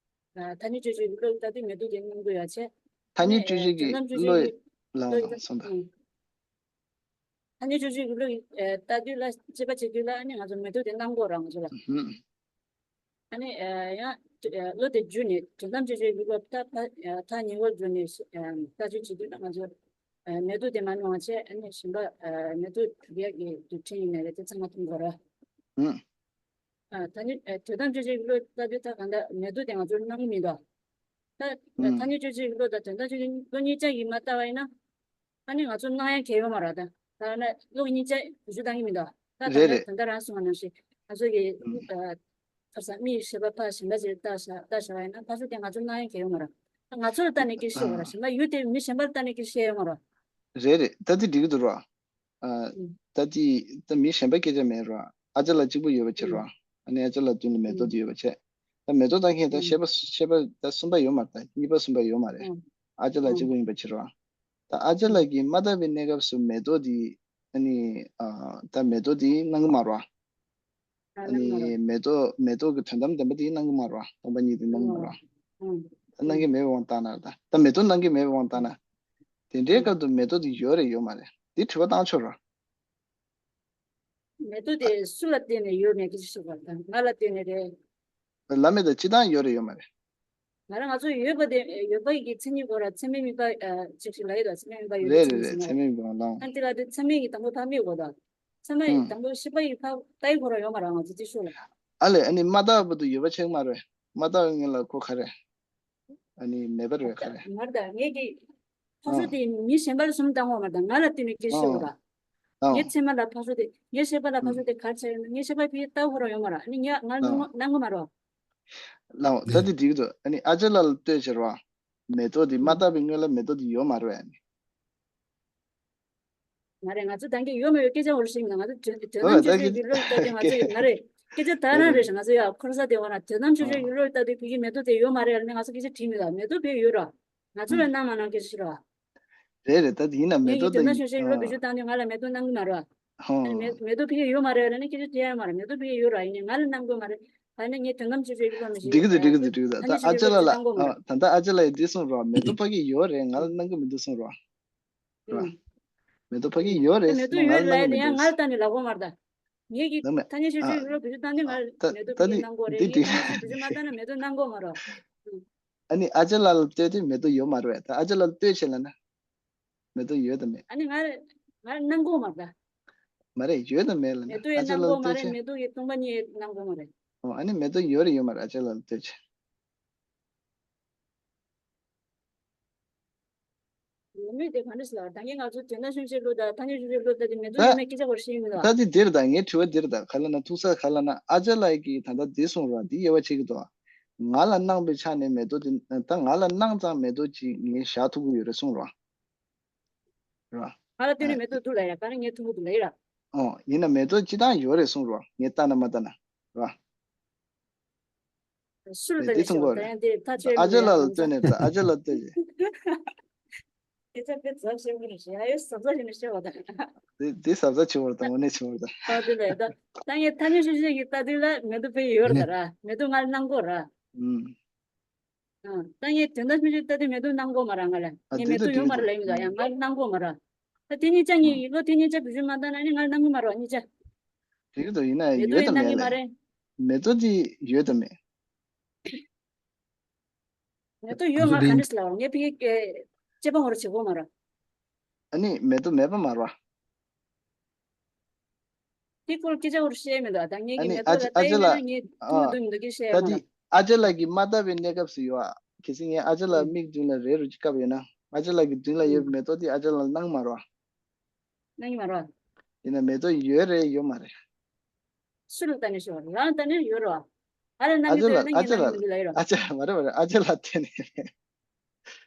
ཨ། ཐ་སྙད་དཔྱོད་བྱེད་ཀྱི་བློ་ལྟ་དུས་མེ་ཏོག་དེ་མཐོང་གི་ཡོད་བ་བྱས། ཐ་སྙད་དཔྱོད་བྱེད་ཀྱི་ཨ་ནི་ཨེ་དོན་དམ་དཔྱོད་བྱེད་ཀྱི་ལའང་བློ་ལའང་ལྟ་སོང་ད། ཨུམ། ཐ་སྙད་དཔྱོད་བྱེད་ཀྱི་བློ་ཡིས་ཨེ་ལྟ་དུས་ལ་དཔྱད་པ་བྱེད་དུས་ལ་ཨ་ནི་ང་ཚོ་མེ་ཏོག་དེ་སྣང་གོ་ར་ང་ཚོ་ལ། ཨུམ། ཨ་ནི་ཨེ་ཡང་ཨེ་བློ་དེ་བསྒྱུར་ནས་དོན་དམ་དཔྱོད་བྱེད་ཀྱི་བློ་ལྟ་ཕ་ཨེ་ཐག་ཉེ་བར་བསྒྱུར་ནས་ཨེ་ལྟ་དཔྱད་བྱེད་དུས་ལ་ང་ཚོ་ཨེ་མེ་ཏོག་དེ་མ་སྣང་བ་བྱས། ཨ་ནི་གཞན་པ་ཨེ་མེ་ཏོག་གྲུབ་ཡག་གི་རྡུལ་ཕྲན་ཡིན་ནའི་རེད། དེ་ཚང་མ་མཐོང་གོ་ར། ཨུམ། ཨ། ཐ་སྙད་ཨེ་དོན་དམ་དཔྱོད་བྱེད་ཀྱི་བློ་ལྟ་དུས་ད་གང་ལྟར་མེ་ཏོག་དེ་ང་ཚོར་སྣང་གི་མི་འདུག་ད་ཨེ་ཨུམ། ཐ་སྙད་དཔྱོད་བྱེད་ཀྱི་བློ་དང་དོན་དམ་དཔྱོད་བྱེད་ཀྱི་བློ་གཉིས་ཆ་ཡིས་མ་བལྟ་བ་ཡིན་ན། ཨ་ནི་ང་ཚོ་སྣང་ཡ་གང་ཡང་ཡོད་མ་རེད་ད། ད་ནི་བློ་གཉིས་ཆ་བསྒྱུར་བཏང་གི་མི་འདུག་ད་ད་རེད་ལྟ་རེད། ད་ལྟ་རང་གསུངས་པ་ནང་བཞིན་ང་ཚོ་གི་ཨུམ། ཨ་ཁ་སང་མིའི་ཤེས་པ་ཕར་གཞན་པ་ཅིག་ལྟ་བཞག་ལྟ་བཞག་པ་ཡིན་ན་ཕར་ཚུར་དེ་ང་ཚོ་སྣང་ཡ་གང་ཡང་ཡོད་མ་རེད། ད་ང་ཚོ་ལ་ལྟ་ནས་སྐད་ཆ་བཤད་དགོས་རེད། ཨ། གཞན་པ་ཡུལ་དེ་མི་གཞན་པ་ལ་ལྟ་ནས་སྐད་ཆ་བཤད་ཡ་ཡོད་མ་རེད། རེད་རེད། ད་དེ་འགྲིག་གི་འདུག་ར། ཨ། ཨུམ། ད་དེ་ད་མི་གཞན་པ་སྐད་ཆ་མེད་ར། ཨ་ཅག་ལགས་གཅིག་པུ་ཡོད་པ་བྱེད་ར། ཨུམ། ཨ་ནི་ཨ་ཅག་ལགས་མདུན་ལ་མེ་ཏོག་ཨུམ། དེ་ཡོད་པ་བྱས། ད་མེ་ཏོག་ལྟ་མཁན་ད་ཨུམ། ཤེས་པ་ཤེས་པ་ད་གསུམ་པ་ཡོད་མ་རེད། ད་གཉིས་པ་གསུམ་པ་ཡོད་མ་རེད། ཨུམ། ཨ་ཅག་ལགས་གཅིག་ཨུམ། པུ་ཡིན་པ་བྱེད་ར། ད་ཨ་ཅག་ལགས་ཀྱིས་མ་བལྟ་བའི་གནས་སྐབས་སུ་མེ་ཏོག་དེ་ཨ་ནི་ཨ་ད་མེ་ཏོག་དེ་སྣང་གི་མ་རེད་བ། ཨ་ནི་མེ་ཏོག་མེ་ཏོག་གི་དོན་དམ་བདེན་པ་དེ་སྣང་གི་མ་རེད་བ། སྟོང་པ་ཉིད་དེ་སྣང་གི་མ་རེད་བ། ཨུམ། སྣང་གི་མེད་པའི་དབང་བཏང་ན་ད་ད་མེ་ཏོག་སྣང་གི་མེད་པའི་དབང་བཏང་ན། དེ་འདྲའི་སྐབས་སུ་མེ་ཏོག་དེ་ཡོད་རེད་ཡོད་མ་རེད་དེ་དྲི་བ་བཏང་ཆོག་རེད། མེ་ཏོག་དེ་སུ་ལ་བརྟེན་ནས་ཡོད་མེད་ཀྱི་ཞིག་བར་དང་ང་ལ་བརྟེན་ནས་རེད། ལ་མེ་ཏོག་སྤྱི་བཏང་ཡོད་རེད་ཡོད་མ་རེད། ང་རང་ང་ཚོ་ཡོད་པ་དེ་ཡོད་པ་ཡི་གི་མཚན་ཉིད་སྐོར་ལ་ཚད་མའི་དམིགས་པ་ཅིག་ཞིག་ལ་ཡོད་དང་། ཚད་མའི་དམིགས་པ་ཡོད་པའི་རེད་ཚད་མ་རེད་རེད། ཚད་མའི་དམིགས་པ་ལའང་། ཨ་དེ་ལ་དེ་ཚད་མའི་གི་དང་པོ་ཕ་མེས་གོ་དང་། ཚད་མའི་ཨུམ། དང་པོ་ཤེས་པ་ཡི་ཕ་ལྟ་ཡི་ཁོ་རང་ཡོད་མ་རེད་ང་ཚོ་ཅིག་ཤོད་ལ། ཨ་ལས་ཨ་ནི་མ་བལྟ་བར་དུ་ཡོད་པ་ཆགས་མ་རེད། མ་བལྟ་བའི་སྔོན་ལ་ཁོ་ག་རེ། ཨ་ནི་མེད་པ་རེད་བས་ག་རེ། མར་ད་ངེད་ཀྱི་ཕ་ཨ། སོ་དེ་མི་གཞན་པ་ལ་གསུམ་བཏང་བ་མ་ད་ང་ལ་བསྟུན་ནས་སྐད་ཆ་ཤོད་ཨ། ར། ཨ། ངའི་ཚེ་མ་ལ་ཕ་སོ་དེ་ངའི་ཤེས་པ་ལ་ཕ་སོ་ཨ། དེ་ག་རེ་ཆགས་ཡོད་ན་ངའི་ཤེས་པ་ཕི་ལྟ་བུ་ར་ཡོད་མ་ར། ཨ་ནི་ངས་ང་ལ་ཨ། སྣང་གི་མ་ར། ལའོ་ད་དེ་འགྲིག་གི་འདུག་ཨ་ནི་ཨ་ཅག་ལགས་ལ་ལྟོས་བྱས་ར། མེ་ཏོག་དེ་མ་ཨ། བཏབ་པའི་སྔོན་ལ་མེ་ཏོག་དེ་ཡོད་མ་རེད་བས་ཨ་ནི། མ་རེད། ང་ཚོ་ད་གིན་ཡོད་མ་ཡོད་སྐད་ཆ་འོར་ཞིག་ང་ཚོ་དོན་དོན་ཨོ་དམ་ཆོས་ད་ཆོས་གི་ཀྱི་བློ་ལྟ་དེ་ང་ཚོ་ཡོད་མ་རེད། སྐད་ཆ་ད་རང་རེད་ཤག་ང་ཚོ་ཡ་འཁོར་ས་དེ་བ་ན་དོན་དམ་ཆོས་ཆོས་ཨོ་ཀྱི་བློ་ལྟ་དེ་བི་གི་མེ་ཏོག་དེ་ཡོད་མ་རེད་ལ་ནི་ང་ཚོ་སྐད་ཆ་དྲིས་མི་ལ་མེ་ཏོག་བེ་ཡོད་ར། ང་ཚོ་ལ་ཨུམ། གནང་མ་གནང་སྐད་ཆ་ར། རེད་རེད་ད་དེ་ཡིན་ན་མེ་ངེད་ཀྱི་ཏོག་དོན་ད་དམ་ཆོས་ཆོས་ཀྱི་བློ་བེ་ཨོ་ཆུ་བཏང་དུས་ང་ལ་མེ་ཏོག་གནང་གི་མ་ར། ཨོ། ཨ་ནི་མེ་མེ་ཏོག་བི་གི་ཡོད་མ་རེད་ལ་ནི་སྐད་ཆ་དྲིས་ཡ་མ་ར་མེ་ཏོག་བི་གི་ཡོད་ར་ཡིན་ནི་ང་ལ་གནང་དགོས་མ་རེད། ད་ནི་ངས་དོན་དམ་ཆོས་ཆོས་ཀྱི་བློ་མི་ཤེས་འགྲིག་གི་འདུག་འགྲིག་གི་འདུག་འགྲིག་གི་འདུག་ད་ད་ཨ་ཅག་ལགས་ལ་ཡ་འདི་གསུངས་ར་མེ་ཏོག་ཕ་གི་ཡོད་རེད་ང་ལ་གནང་གི་མི་འདུག་གསུངས་ར། ར། ཨུམ། མེ་ཏོག་ཕ་གི་ཡོད་རེད་མེ་ཏོག་སོང་ང་ཡོད་ལ་ལ་ཡ་ནི་ཡང་ང་ལ་ལྟ་ནི་ལ་གོ་མར་ད། ངེད་ཀྱི་ནང་མེད། ཐ་སྙད་ཤོད་ཨ། ཤོད་ཡུ་རོབ་བེད་སྤྱོད་བཏང་ནི་ང་ད་མེ་ཏོག་ད་བེད་སྤྱོད་འདི་གནང་གོ་རེད་འདི་ངེད་འདི་ཐ་སྙད་ཤོད་བེད་སྤྱོད་མ་བཏང་ན་མེ་ཏོག་གནང་གོ་མ་རོགས། ཨ་ནི་ཨ་ཅག་ལགས་ལ་ལྟོས་དུས་མེ་ཏོག་ཡོད་མ་རེད་ད་ཨ་ཅག་ལགས་ལ་ལྟོས་བྱས་ལ་ན། མེ་ཏོག་ཡོད་དམ་མེད། ཨ་ནི་ང་ང་གནང་གོ་མ་རེད་ད། མ་རེད་ཡོད་དམ་མེད་ལ་ན་མེ་ཏོག་ཡེ་ཨ་ཅག་གནང་ལགས་གོ་ལ་མ་ལྟོས་རེད་བྱས། མེ་ཏོག་ཡེ་སྟོང་པ་ཉིད་ཡེ་གནང་གོ་མ་རེད། ཨོ་ཨ་ནི་མེ་ཏོག་ཡོད་རེད་ཡོད་མ་རེད་ཨ་ཅག་ལགས་ལ་ལྟོས་བྱས། ཡོད་མེད་དེ་ག་འདྲ་ཟེར་ལ་ད་ངས་ང་ཚོ་དོན་དག་ཤོད་ཤེས་ལོ་ད་ཐ་སྙད་ཤོད་ཤེས་ལོ་ད་དེ་མེད་དུ་ད་ཡོད་མེད་སྐད་ཆ་བར་ཤེས་མི་འདུག་ད་དེ་འདིར་ད་ངའི་དྲི་བ་འདིར་ད་ག་ལ་ན་ཐུག་ས་ག་ལ་ན་ཨ་ཅག་ལགས་ཀྱིས་ད་ལྟ་འདི་གསུངས་ར་འདི་དབྱེ་བ་ཕྱེ་གི་འདུག་ང་ལ་གནང་པའི་ཆ་ནས་མེ་ཏོག་དེ་ད་ང་ལ་གནང་ཙང་མེ་ཏོག་ཅིག་ངས་བཞག་ཐུབ་ཀྱི་ཡོད་རེད་གསུངས་ར། ར། ང་ལ་སྟོན་ནས་མེ་ཏོག་འདུག་ལ་ཡ་ག་རེ་ངས་ཐུབ་ཀྱི་འདུག་ལ་ཡ་ར། ཨོ་ཡིན་ན་མེ་ཏོག་སྤྱི་བཏང་ཡོད་རེད་གསུངས་ར་ངས་ལྟ་ན་མ་ལྟ་ན་ར། སུ་ལ་ལྟ་ནས་ཤོག་ད་ཡང་དེ་ཐག་ཆོད་ཨ་ཅག་ལགས་ལ་ལྟོས་ནས་ད་ཨ་ཅག་ལགས་ལྟོས་ཀྱི། སྐད་ཆ་དཔེ་ཚབས་ཆེན་པོ་རེད་ཞེས་ཨ་ཡོད་ཟབ་ཟབ་ཞིག་ནས་བཤད་པ་དང་། དེ་དེ་ཟབ་ཟབ་ཆེ་བར་དང་དངོས་གནས་ཆེ་བར་དང་། ཨ་དེ་ལས་ད་ད་ངས་ཐ་སྙད་ཤོད་ཤོད་ཀྱི་ལྟ་དུས་ལ་མེ་ཏོག་དཔེ་ཡོད་རེད་ད་ར་མེ་ཏོག་ང་གནང་དགོས་ར། ཨུམ། ད་ངས་དོན་དག་ཤོད་ཤོད་ལྟ་དུས་མེ་ཏོག་གནང་དགོས་མ་ར་ང་ལ་ཨ་ངས་དེ་མེ་ད་ཏོག་དེ་ཡོད་མ་ར་ལབ་ཡིན་ད་ཡང་ང་གནང་དགོས་མ་ར། ད་དེ་གཉིས་ཆ་ངས་ཡིན་ལོ་དེ་གཉིས་ཆ་བེད་སྤྱོད་མ་བཏང་ན་ནི་ང་གནང་གི་མ་ར་གཉིས་ཆ། དེ་གི་ད་ཡིན་ན་མེ་ཏོག་ཡོད་ཡང་དམ་གནང་མེད་གི་མ་ལ་རེད། མེ་ཏོག་དེ་ཡོད་དམ་མེད། མེ་ཏོག་ཡོད་ང་ག་འདྲ་ཟེར་ལ་ངས་ཕ་གི་སྐྱེས་པ་ངོ་ར་བྱེད་གོ་མ་ར། ཨ་ནི་མེ་ཏོག་མེད་པ་མ་ར། དེ་སྐོར་སྐད་ཆ་འོར་བཤད་མི་འདུག་ད་ངས་ཨ་ཀྱི་ནི་མེ་ཨ་ཏོག་ལ་ཅི་ཨ་ལྟ་ཅི་ཡིན་ལ་ན་ངས་ཐུག་མི་ཨ་འདུག་མི་འདུག་སྐད་བཤད་ད་ཡོང་དེ་ལ། ཨ་ཅི་ལ་གི་མ་ལྟ་བའི་གནས་སྐབས་སུ་ཡོད་ཨ། གལ་སྲིད་ངས་ཨ་ཅི་ལ་ཨུམ། མིག་མདུན་ལ་རེ་རུ་ཅིག་བཀབ་ཡོད་ན་ཨ་ཅི་ལ་གི་མདུན་ལ་ཡོད་ཨུམ། པའི་མེ་ཏོག་དེ་ཨ་ཅི་ལ་ལ་གནང་མ་ར། གནང་གི་མ་ར། ཡིན་ན་མེ་ཏོག་ཡོད་རེད་ཡོད་མ་རེད། སུ་ལ་ལྟ་ནས་ཤོག་རང་ལྟ་ནས་ཡོད་ར། ཨ་ལ་གནང་ཨ་གི་ཅི་ལ་འདུག་ཡོད་ན་ཨ་ངས་ཅི་ལ་གནང་གི་མི་འདུག་ལ་ཡོད་ར། ཨ་ཅི་ལ་མ་རེད་མ་རེད་ཨ་ཅི་ལ་ལྟ་ནས་རེད།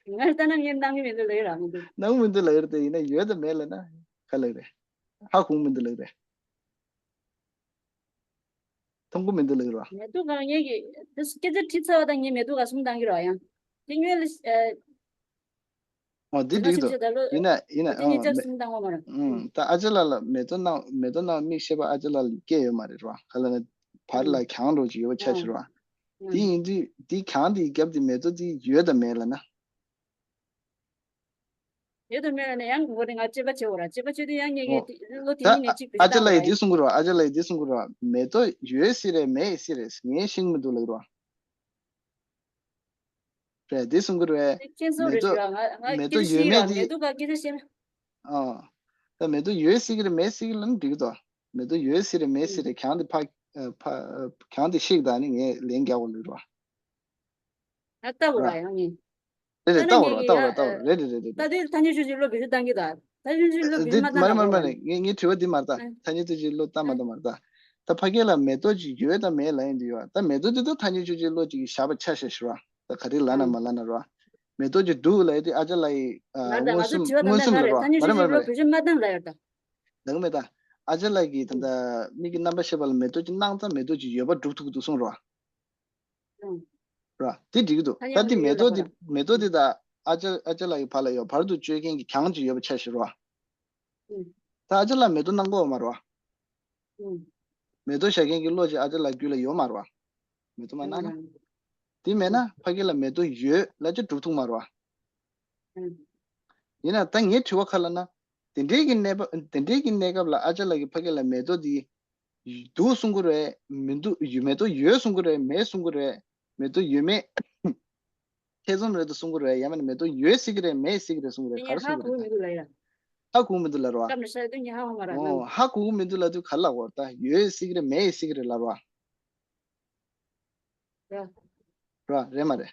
ང་ལྟ་ན་ངས་གནང་གི་མི་འདུག་ལ་ཡོད་ར་མི་འདུག་གནང་གི་མི་འདུག་ལ་ཡོད་རེད་དེ་ཡིན་ན་ཡོད་དམ་མེད་ལ་ན་ག་ལ་རེད། ཧ་གོ་གི་མི་འདུག་ལ་ཡོད་རེད། མཐོང་གི་མི་འདུག་ལ་ཡོད་ར། མེ་ཏོག་གང་ངེད་ཀྱི་དེ་སྐད་ཆ་དྲིས་ཚར་བ་དང་ངས་མེ་ཏོག་ག་གསུང་བཏང་གི་ར་ཡང་། དེ་སྔོན་ལ་ཨ། ཨོ་འདི་དེ་འདྲ་འགྲིག་འདུག་ཞིག་བྱས་ད་ལོ། ཡིན་ན་ཡིན་ན་དེ་ཨོ་ཉིད་ཅག་མེ་གསུང་བཏང་བ་མ་ར། ཨུམ་ད་ཨ་ཅག་ལགས་ལ་མེ་ཏོག་གནང་མེ་ཏོག་གནང་མིག་ཤེས་པ་ཨ་ཅག་ལགས་ལ་སྐྱེས་ཡོད་མ་རེད་ར་ག་ལ་ན་བར་ལ་གྱང་འགྲོ་ཅིག་ཡོད་པ་ཆ་ཨུམ་ཞིག་ར། ཨུམ། དེ་ཡིན་དུས་དེ་གྱང་དེའི་རྒྱབ་དེ་མེ་ཏོག་དེ་ཡོད་དམ་མེད་ལ་ན། ཡོད་དམ་མེད་ལ་ན་ཡང་མགོ་ནས་ང་དཔྱད་པ་བྱེད་འོ་ར་དཔྱད་པ་བྱེད་དུས་ཡང་ངེད་ཀྱི་ཨོ་ད་ལོ་དེ་ཨ་ཉིད་ནས་གཅིག་བེད་ཨ་ཅག་སྤྱོད་ལགས་བཏང་ཡིས་འདི་ར་གསུང་གི་ར་ཨ་ཅག་ལགས་ཡིས་འདི་གསུང་གི་ར་མེ་ཏོག་ཡོད་སྲིད་རེད་མེད་སྲིད་རེད་ངས་ཤེས་ཀྱི་མི་འདུག་ལབ་ཀྱི་ར། རེད་འདི་གསུང་གི་རེད། ཁྱེད་ཚོ་མེ་རེད་ཏོག་ཤག་ང་ང་མེ་ཏོག་སྐད་ཆ་ཡོད་ཤེས་མེད་ར་མེ་འདི་ཏོག་ག་སྐད་ཆ་བཤད་ན། ཨ། ད་མེ་ཏོག་ཡོད་སྲིད་ཀྱི་རེད་མེད་སྲིད་ཀྱི་ལབ་ན་འགྲིག་གི་འདུག་མེ་ཏོག་ཡོད་སྲིད་རེད་མེད་སྲིད་རེད་གྱང་དེ་ཕ་ཕ་གྱང་དེ་ཤིག་ད་ནི་ངས་ལན་རྒྱག་དགོས་ལོས་རེད་བ། ང་ལྟ་དགོས་ར་ཡང་ངས། རེད་རེད་ལྟ་ན་ལྟ་བ་ངས་ར་ཀྱི་ལྟ་བ་ཡ་ར་ལྟ་བ་ར་རེད་རེད་རེད་རེད་ད་རེད། དེ་ཐ་སྙད་ཤོད་ཅིག་བློ་བེད་སྤྱོད་བཏང་གི་ད། ཐ་སྙད་ཤོད་ཅིག་བློ་བེད་འདི་སྤྱོད་མ་མ་རེད་མ་རེད་མ་རེད་བཏང་ལ་ངས་ངས་དྲི་བ་འདི་མ་རེད་ད་ཨ་ཐ་སྙད་ཤོད་ཅིག་བློ་བཏང་མ་ཨ་བཏང་མ་རེད་ད། ད་ཕ་གི་ལ་མེ་ཏོག་ཅིག་ཡོད་དང་མེད་ལབ་ཡིན་འདི་ཡོད་ད་མེ་ཏོག་འདི་ད་ཐ་སྙད་ཤོད་ཅིག་བློ་ཅིག་བཞག་པ་ཆ་བཞག་ཞུ་བ་ད་ག་རེ་ལབ་ན་ཨ་མ་ལབ་ན་ར་བ། མེ་ཏོག་ཅིག་འདུག་ལབ་ཡོད་དེ་ཨ་ཅག་ལགས་ཡི་ཨ་མ་རེད་ད་མངོན་ང་ཚོ་སུམ་དྲི་བ་ད་མངོན་ལྟ་སུམ་ག་ལབ་རེད་ར་ཐ་སྙད་ལབ་ཤོད་ཅིག་ར་བློ་བེད་སྤྱོད་མ་བཏང་ལབ་ཡོད་ད། ལབ་གི་མེད་ད། ཨ་ཅག་ལགས་ཀྱིས་ད་ལྟ་མིག་གི་རྣམ་པ་ཤེས་པ་ལ་མེ་ཏོག་ཅིག་གནང་ཙང་མེ་ཏོག་ཅིག་ཡོད་པ་སྒྲུབ་ཐུབ་ཀྱི་འདུག་གསུངས་རོགས། ཨང་། ར། དེ་འགྲིག་གི་འདུག་ད་ཐ་སྙད་དེ་མེ་ཡོད་ཏོག་ལབ་དེ་ར། མེ་ཏོག་དེ་ད་ཨ་ཅག་ཨ་ཅག་ལགས་ཀྱི་བར་ལ་ཡོད་བར་དུ་གཅོད་མཁན་གྱི་གྱང་ཅིག་ཡོད་པ་ཆ་བཞག་རོགས། ཨང་། ད་ཨ་ཅག་ལགས་མེ་ཏོག་གནང་གི་ཡོད་མ་རེད་བ། ཨང་། མེ་ཏོག་བཞག་མཁན་གྱི་བློ་ཅིག་ཨ་ཅག་ལགས་རྒྱུད་ལ་ཡོད་མ་རེད་བ། མེ་ཏོག་མ་གནང་ན། ཨང་། དེ་མེད་ན་ཕ་གི་ལ་མེ་ཏོག་ཡོད་ལབ་ཅིག་སྒྲུབ་ཐུབ་མ་རེད་བ། ཨང་། ཡིན་ན་ད་ངའི་དྲི་བ་ག་ལབ་ན། དེ་འདྲའི་གི་གནས་བབ་དེ་འདྲའི་གི་གནས་སྐབས་ལ་ཨ་ཅག་ལགས་ཀྱིས་ཕ་གི་ལ་མེ་ཏོག་དེ་འདུག་གསུང་གི་རེད་མི་འདུག་ཡོད་མེ་ཏོག་ཡོད་གསུང་གི་རེད་མེད་གསུང་གི་རེད་མེ་ཏོག་ཡོད་མེད་ཐེ་ཚོམ་རེད་འདུག་གསུང་གི་རེད་ཡང་མིན་ན་མེ་ཏོག་ཡོད་སྲིད་ཀྱི་རེད་མེད་སྲིད་ཀྱི་རེད་གསུང་གི་རེད་ག་རེ་གསུང་གི་རེད་ད། ཧ་གོ་མི་འདུག་ལ་ཡ། ཧ་གོ་མི་འདུག་ལབ་རོགས། སྐབས་ནས་ཤར་དུས་ངས་ཧ་གོ་མ་ར་ཨོ་ནམ། ཧ་གོ་མི་འདུག་ལབ་དུས་ག་ལ་བོར་ད་ཡོད་སྲིད་ཀྱི་རེད་མེད་སྲིད་ཀྱི་རེད་ལབ་རོགས། ཡ། ར་རེད་མ་རེད།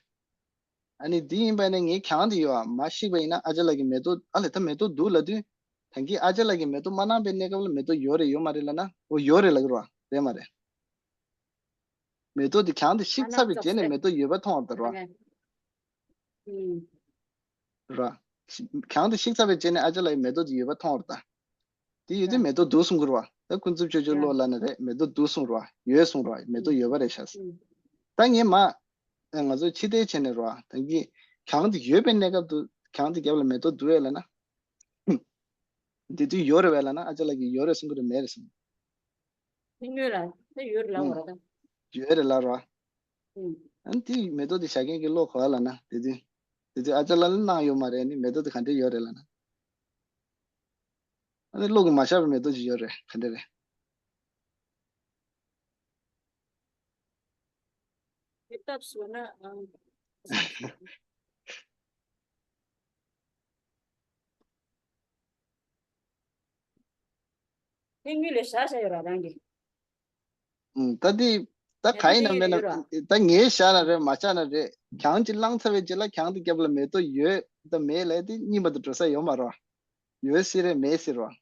ཨ་ནི་འདི་ཡིན་པ་ནི་ངས་གྱང་འདི་ཡོད་ཨ་མ་བཤིག་པ་ཡིན་ན་ཨ་ཅག་ལགས་ཀྱིས་མེ་ཏོག་ཨ་ལས་ད་མེ་ཏོག་འདུག་ལབ་དུས། ད་གིན་ཨ་ཅག་ལགས་ཀྱིས་མེ་ཏོག་མ་གནང་པའི་གནས་སྐབས་ལ་མེ་ཏོག་ཡོད་རེད་ཡོད་མ་རེད་ལབ་ན་འོ་ཡོད་རེད་ལབ་ཀྱི་རེད་བ་རེད་མ་རེད། མེ་ཏོག་འདི་གྱང་འདི་བཤིག་ཚར་བའི་རྗེས་ནས་མེ་ཏོག་ཡོད་པ་མཐོང་བ་རེད་བ། ཨུམ། ར། གྱང་དེ་བཤིག་ཚར་བའི་རྗེས་ནས་ཨ་ཅག་ལགས་ཀྱིས་མེ་ཏོག་དེ་ཡོད་པ་མཐོང་བ་རེད་ད། དེ་ཡོད་དུས་མེ་ཏོག་འདུག་གསུང་གི་རེད་བ། ད་ཀུན་རྫོབ་ཅོ་ཅོ་བློ་ལ་ནི་རེད་མེ་ཏོག་འདུག་གསུང་རེད་བ་ཡོད་གསུང་རེད་བ་མེ་ཏོག་ཡོད་པ་རེད་ཤག་ད་ངས་མ། ང་ཚོ་ཕྱི་བལྟས་བྱས་ནས་རེད་བ་ད་གིན་གྱང་དེ་ཡོད་པའི་གནས་སྐབས་དུ་གྱང་དེ་རྒྱབ་ལ་མེ་ཏོག་འདུག་ཡོད་ལབ་ན། དེ་དུས་ཡོད་རེད་བས་ལབ་ན་ཨ་ཅག་ལགས་ཀྱིས་ཡོད་རེད་གསུང་གི་རེད་མེད་རེད་གསུང་། དེ་སྔོན་ལ་ད་ཡོད་རེད་ལབ་པ་རེད་ད། ཡོད་རེད་ལབ་རེད་བ། ཨ་ནི་དེ་མེ་ཏོག་དེ་བཞག་མཁན་གྱི་བློ་ག་བ་ལབ་ན་དེ་དུས། དེ་དུས་ཨ་ཅག་ལགས་ལ་གནང་ཡོད་མ་རེད་ནི་མེ་ཏོག་དེ་ག་འདྲས་ཡོད་རེད་ལབ་ན། ཨ་ནི་བློ་གི་མ་བཞག་པའི་མེ་ཏོག་ཅིག་ཡོད་རེད་ག་འདྲས་རེད། དེ་སྟབས་སོ་ན་ཨང་། དེ་དངུལ་ལས་བཞག་བཞག་ཡོད་ར་རང་གི་ད་དེ་ད་ག་ཡིན་ན་མེད་ན་ད་ངས་བཞག་ན་རེད་མ་བཞག་ན་རེད་གྱང་ཅིག་བླངས་ཚར་བའི་རྗེས་ལ་གྱང་དེ་རྒྱབ་ལ་མེ་ཏོག་ཡོད་ད་མེད་ལས་དེ་རྙིང་པ་དུ་འགྲོ་ས་ཡོད་མ་རེད། ཡོད་སྲིད་རེད་མེད་སྲིད་རེད།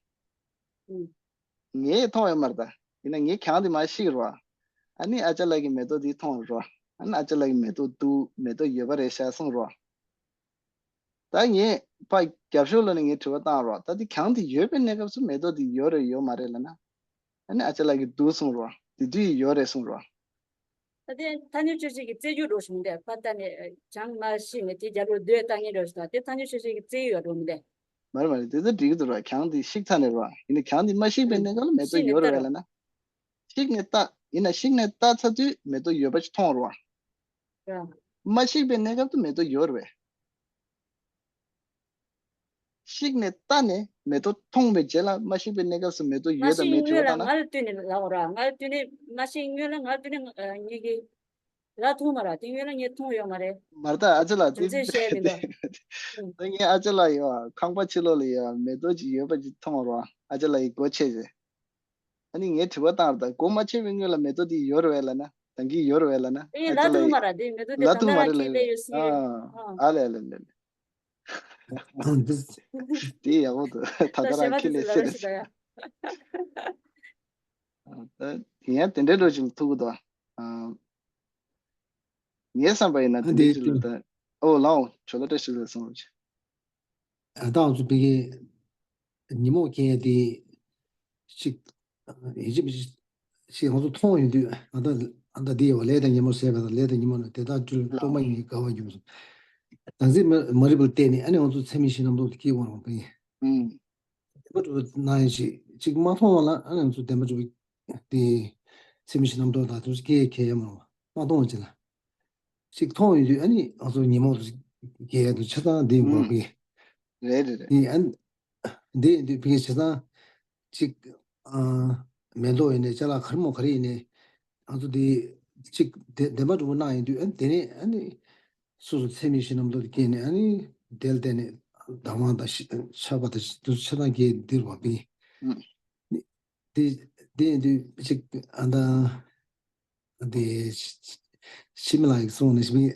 ངས་མཐོང་ཡོད་མ་རེད་ད། ཡིན་ན་ངས་གྱང་དེ་མ་བཤིག་རེད། ཨ་ནི་ཨ་ཅག་ལགས་ཀྱིས་མེ་ཏོག་དེ་མཐོང་རེད། ཨ་ནི་ཨ་ཅག་ལགས་ཀྱིས་མེ་ཏོག་འདུག་མེ་ཏོག་ཡོད་པ་རེད་ཤག་གསུངས་རེད། ད་ངས་ཕ་རྒྱབ་ཤོག་ལ་ནས་ངས་དྲི་བ་བཏང་རོགས་ད་དེ་གྱང་དེ་ཡོད་པའི་གནས་སྐབས་སུ་མེ་ཏོག་དེ་ཡོད་རེད་ཡོད་མ་རེད་ལབ་ན། ཨ་ནི་ཨ་ཅག་ལགས་ཀྱིས་འདུག་གསུངས་རོགས་དེ་དུས་ཡོད་རེད་གསུངས་རོགས། ད་དེ་ཐ་སྙད་ཆོས་ཅན་གྱི་རྩོད་རྒྱུ་འགྲོ་བཞིན་དེ་ཕ་ད་ནས་གྱང་མ་ཤི་ནས་དེ་རྒྱབ་ལོ་སྡོད་ལྟ་ངན་འགྲོ་བཞིན་དེ་ཐ་སྙད་ཆོས་ཅན་གྱི་རྩོད་ཡོད་འགྲོ་མི་འདུག་མ་རེད་མ་རེད་དེ་ཚོ་འགྲིག་གི་འདུག་ར་གྱང་དེ་ཤིག་ཚ་ནས་ར་ཡིན་ན་གྱང་དེ་མ་ཤིག་པའི་གནས་སྐབས་ལ་མེ་ཏོག་ཤིག་ནས་ཡོད་རེད་ལྟ་བས་ལབ་ན། ཤིག་ནས་ལྟ་ཡིན་ན་ཤིག་ནས་ལྟ་ཚ་དུས་མེ་ཏོག་ཡོད་པ་ཅིག་མཐོང་རོགས། མ་ཤིག་པའི་གནས་སྐབས་དུ་མེ་ཏོག་ཡོད་རེད་བས། ཤིག་ནས་ལྟ་ནས་མེ་ཏོག་མཐོང་བའི་རྗེས་ལ་མ་ཤིག་པའི་གནས་སྐབས་སུ་མེ་ཏོག་མ་ཡོད་དང་ཤིག་མེད་དྲི་བ་སྔོན་ལ་བཏང་ན། ང་ལ་ལྟོས་ནས་ལབ་འོ་ར་ང་ལ་ལྟོས་ནས་མ་ཤིག་སྔོན་ལ་ང་ལ་ལྟོས་ནས་ངེད་ཀྱི་ལ་ཐུག་མ་ར་དེ་སྔོན་ལ་ངས་མཐོང་ཡོད་མ་རེད། མ་རེད་ད་ཨ་ཅེ་ལགས་རྒྱུ་དེ་མཚན་བཤད་མི་འདུག་ད་ངས་ཨ་ཅེ་ལགས་ཡོད་ཁང་པ་ཕྱི་ལོགས་ལ་ཡོད་མེ་ཏོག་ཅིག་ཡོད་པ་ཅིག་མཐོང་རོགས་ཨ་ཅེ་ལགས་ཡི་སྒོ་ཕྱེ་རྗེས། ཨ་ནི་ངས་དྲི་བ་བཏང་ར་ད་སྒོ་མ་ཕྱེ་བའི་སྔོན་ལ་མེ་ཏོག་དེ་ཡོད་རེད་བས་ལབ་ན་ད་གིན་ཡོད་རེད་བས་ལབ་ན་ཨེ་ཨ་ལ་ཅེ་ཐུག་ལགས་མ་ར་དེ་མེ་ཏོག་དེ་ལ་ད་ཐུག་མ་ལ་རེད་ཁྱེད་ལས་ལབ་ཡོད་སྲིད་ཨ་ཨ་ཨ་ལེ་ཨ་ལེ་ལེ་ལེ། འདི་དེ་ཡག་པོ་འདུག་ད་ད་ད་རང་ཤེས་པ་ཁྱེད་དེ་ལས་ཚོ་ལ་ཤེས་ལ་ཤི་ད་ཡ། ད་དེ་ཡང་དེ་འདྲའི་འགྲོ་ཅིག་ཐུག་གི་འདུག་ཨ། ངའི་བསམ་པ་ཡིན་ན་ཨ་དེ་འདྲའི་དེ་ཅིག་ལ་ད་ཨོ་ལའོ་ཇོ་ལ་བཀྲ་ཤིས་བདེ་ལེགས་སོང་ལ་ཅིག་ཨ་ད་ང་ཚོ་བི་གའི་ཉིན་མོ་ཁེལ་ཡ་དེ་ཅིག་ཡིན་གཅིག་མིན་གཅིག་ང་ཚོ་མཐོང་ཡོང་དུས་ཨ་ད་ཨ་ད་འདི་ཡོད་ལས་དང་ཉིན་མོ་ཟས་པ་དང་ལས་དང་ཉིན་མོ་ནས་དེ་དག་ཅུ་ལ་གཏོང་མ་ཡིན་གི་དགའ་བ་ཡོང་སོང་། ད་ཚིག་མ་མ་རི་པོ་བལྟས་ནས་ཨ་ནི་ང་ཚོ་ཚད་མེད་བཞི་རྣམ་རྟོག་དེ་སྐྱེ་དགོས་རང་བི་གའི་བདེན་པ་གྲུབ་པ་གནང་ཡིན་ཞིག་ཅིག་མ་མཐོང་བ་ལ་ཨ་ནི་ང་ཚོ་བདེན་པ་གྲུབ་པ་དེ་ཚད་མེད་བཞི་རྣམ་རྟོག་དང་དུ་སྐྱེ་ཁེལ་ཡ་མ་རེད་བ་མ་མཐོང་བ་ཅིག་ལ། ཅིག་མཐོང་ཡོང་དུས་ཨ་ནི་ང་ཚོ་ཉིན་མོ་དུ་རྒྱལ་དུ་ཆ་ཚང་འདི་ཡོང་བ་པས། རེད་རེད་རེད། ཨ་ནི་ཨ་འདི་ཡིན་དུས་ཕ་གི་བྱས་ཙང་ཅིག་ཨ་མེ་ཏོག་ཡིན་ནའི་ཅ་ལག་ག་རེ་མོ་ག་རེ་ཡིན་ནའི་ང་ཚོ་འདི་ཅིག་བདེ་བདེན་པ་གྲུབ་པ་གནང་ཡོང་དུས་ཨ་ནི་དེ་ནས་ཨ་ནི་སོ་སོ་ཚད་མེད་བཞི་རྣམ་རྟོག་དུ་སྐྱེས་ནས་ཨ་ནི་དེ་ལ་བརྟེན་ནས་སྡང་བ་དང་ཤ་ཆགས་པ་དང་དུ་ཆ་ཚང་སྐྱེས་འདིར་བ་པས། ཨ་ནི་དེ་དེ་ཡིན་དུས་ཅིག་ཨ་ད། དེ་ཕྱི་མི་ལ་ཡིག་སོང་ནས་ཞིག་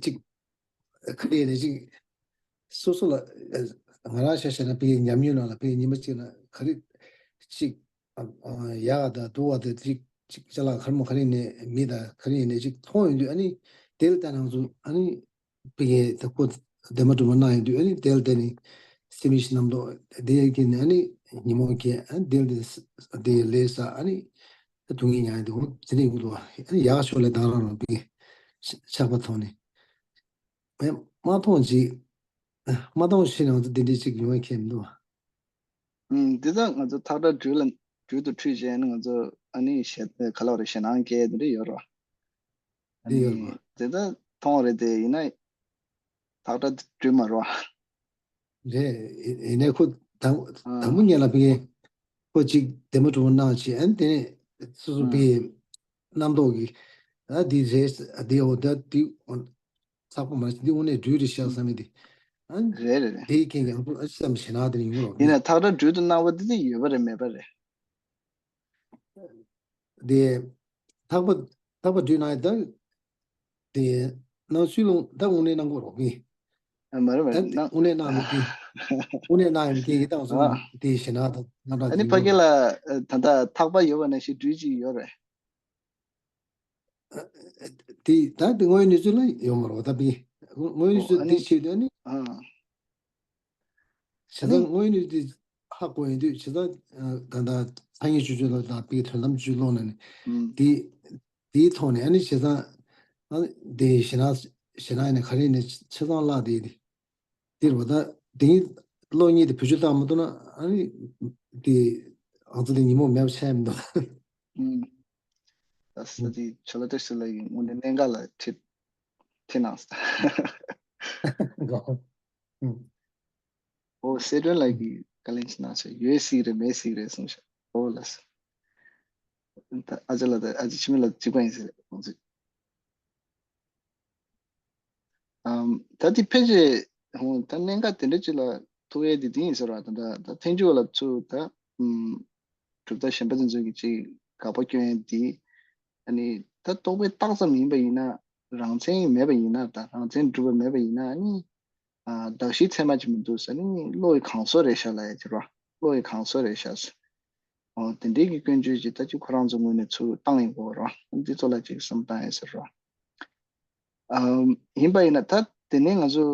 ཅིག་ཁ་ཡེ་ནས་ཅིག་སོ་སོ་ལ་ང་རང་ཤ་ཤ་ན་པའི་ཉམས་མྱོང་ནང་ལ་པའི་ཉི་མ་གཅིག་ན་ག་རེ་ཅིག་ཡག་དང་སྡུག་པ་དང་ཅིག་ཅིག་ཅ་ལག་གར་མོ་ག་རེ་ནས་མི་དང་ག་རེ་ནས་ཅིག་མཐོང་ཡོང་དུས་ཨ་ནི་དེ་ལ་ལྟ་ནང་ཚུལ་ཨ་ནི། པི་ཀའི་ད་ཁོ་བདེན་པ་གྲུབ་པ་གནང་ཡོང་དུས་ཨ་ནི་དེ་ལ་བརྟེན་ནས་སེམས་ཤིང་རྣམ་རྟོག་དེ་ཡ་གི་ནི་ཨ་ནི་ཉིན་མོ་གི་ཨ་དེ་ལ་བརྟེན་དེ་ལས་ས་ཨ་ནི་ད་སྡུག་བསྔལ་མྱངས་ཡོང་དུས་ཁོ་དེ་ནས་ཡོང་གི་འདུག་ཨ་ནི་ཡག་ཤོས་ལ་དང་རང་རང་པི་ཀའི་ཆགས་པ་ཐོག་ནས་མ་མཐོང་ཅིག་མ་མཐོང་ཤེས་ནས་ང་ཚོ་དེ་འདྲའི་ཅིག་ཡོང་ཡ་ཁྱད་མི་འདུག་ཨ། ཨུམ། དེ་ཚོ་ང་ཚོ་ཐག་ཁྲ་སྦྲུལ་ལ་སྦྲུལ་དུ་འཁྲུད་བྱས་ནས་ང་ཚོ་ཨ་ནི་ཞེ་ག་ལ་བ་རེ་ཞེད་སྣང་སྐྱེ་དེ་འདྲ་ཡོད་རེད་བ། ཨ་དེ་ཡོད་རེད་བ། ནི་དེ་ཚོ་མཐོང་རེད་དེ་ཡིན་ན་ཐག་ཁྲ་སྦྲུལ་མ་རེད་བ། རེད། ཡིན་ནའི་ཁོ་དང་དང་པོ་ཨ་ཉིད་ལ་ཕ་གི་ཁོ་ཅིག་བདེ་མོ་གྲུབ་པོ་གནང་བྱས་ཨ་ནི་དེ་ནས་སོ་སོ་ཨ་ཕ་གི་རྣམ་རྟོག་གི་ཨ་འདི་རེད་ཨ་འདི་འོ་ད་འདི་འོ། ཚགས་པ་མ་རེད་འདི་དངོས་གནས་སྦྲུལ་རེད་ཤག་བསམ་མི་འདི། ཨ་རེད་རེད་རེད། དེའི་རྐྱེན་གྱིས་ང་ཚོ་ཨ་ཙམ་ཞེད་སྣང་དེ་ཡོང་གི་རེད། ཡིན་ན་ཐག་ཁྲ་སྦྲུལ་དུ་སྣང་བ་འདི་འདི་ཡོད་པ་རེད་མེད་པ་རེད། དེ་ཐག་པ་ཐག་པ་སྦྲུལ་སྣང་ཡ་ད་དེ་ ནང་སུས་ལོང་ད་དངོས་གནས་གནང་གོ་རོགས་གི། ཨ་མ་རེད་མ་ད་རེད་ནང་དངོས་གནས་གནང་མི་དེ་དངོས་གནས་གནང་མི་དེ་ཡི་དྭགས་སོང་ཨ་དེ་ཞེ་ན་ད་ང་འདྲ་ཨ་ནི་ཕ་གི་ལ་ད་ད་ཐག་པ་ཡོད་པ་ན་ཞིག་འགྲུལ་ཅིག་ཡོད་རེད། དེ་ད་དེ་དངོས་ཡོད་གནས་ཚུལ་ལ་ཡོད་མ་རེད་ད་བི་དངོས་ཡོད་གནས་ཚུལ་དེ་ཆེད་དུ་ནི་ཨ་བྱས་ཙང་དངོས་ཡོད་གནས་ཚུལ་དེ་ཧ་གོ་ཡོད་དུས་བྱས་ཙང་ད་ད་ཐ་སྙད་ཆོས་ཆོས་ལ་ད་བི་དོན་དམ་ཆོས་ལོག་ན་ནི་དེ་དེའི་ཐོག་ནས་ཨ་ནི་བྱས་ཙང་ཨ་དེ་ཞེ་ན་ཞེ་ན་ཡིན་ན་ག་རེ་ནས་ཆེ་ཚང་བརླག་དེ་དེ་དེ་རེད་བ་ད་དེ་གློག་བརྙན་དེ་བེད་སྤྱོད་བཏང་མ་ཐུབ་ན་ཨ་ནི་དེ་ཨང་རྩིས་དེ་ཉིན་མོ་མེད་པ་ཆགས་མི་འདུག་ད་ས་དེ་ཆོ་ལ་ཏེ་སི་ལ་ཡིན་དངོས་གནས་གནད་འགག་ལ་ཁྲིད་ཁྲིད་གནང་ས། ཨོ་སེ་ཏོན་ལགས་ཀྱིས་བཀའ་ལན་ཅིག་གནང་ཤག་ཡོད་སྲིད་རེད་མེད་སྲིད་རེད་གསུངས་ཤག་ཨོ་ལགས་སོ། ད་ཨ་ཅག་ལགས་ད་ཨ་ཅག་འཆི་མེད་ལགས་གཅིག་པ་ཡིན་ཟེར་རེད་ཁོང་ཚོས། ཨམ་ད་དེ་ཕལ་ཆེར་ཧོ་ད་གནད་འགག་དེ་འདྲ་ཅིག་ལ་ཐུག་ཡས་དེ་དེ་ཡིན་ཟེར་བ་ད་ད་ད་ཐེངས་མཇུག་ལ་ཚུར་ད་ཨམ་གྲུབ་མཐའ་གཞན་པ་དེ་ཚོ་གི་ཅིག་དགག་པ་སྐྱོན་ཡས་དེ་ཨ་ནི་ད་རྟོག་པའི་རྟགས་ཙམ་ཡིན་པ་ཡིན་ན་རང་མཚན་མེད་པ་ཡིན་ན་ད་རང་མཚན་གྲུབ་པ་མེད་པ་ཡིན་ན་ཨ་ནི། ཨ་གདགས་གཞི་ཚད་མ་ཅིག་མི་འདུག་ཟེར་ནི་བློ་ཡི་གང་ཟག་རེད་ཤག་ལབ་ཡ་ཅིག་རོ། བློ་ཡི་གང་ཟག་རེད་ཤག་ཟེར། ཨོ་དེ་འདྲའི་གི་སྐྱོན་བརྗོད་ཅིག་ད་ཅིག་ཁོ་རང་ཚོ་ངོས་ནས་ཚུར་བཏང་ཡིན་གོ་རོ། འདི་ཚོ་ལ་ཅིག་བསམ་བཏང་ཡིན་ཟེར་རོ། ཨམ་ཡིན་པ་ཡིན་ན་ད་དེ་ནས་ང་ཚོ་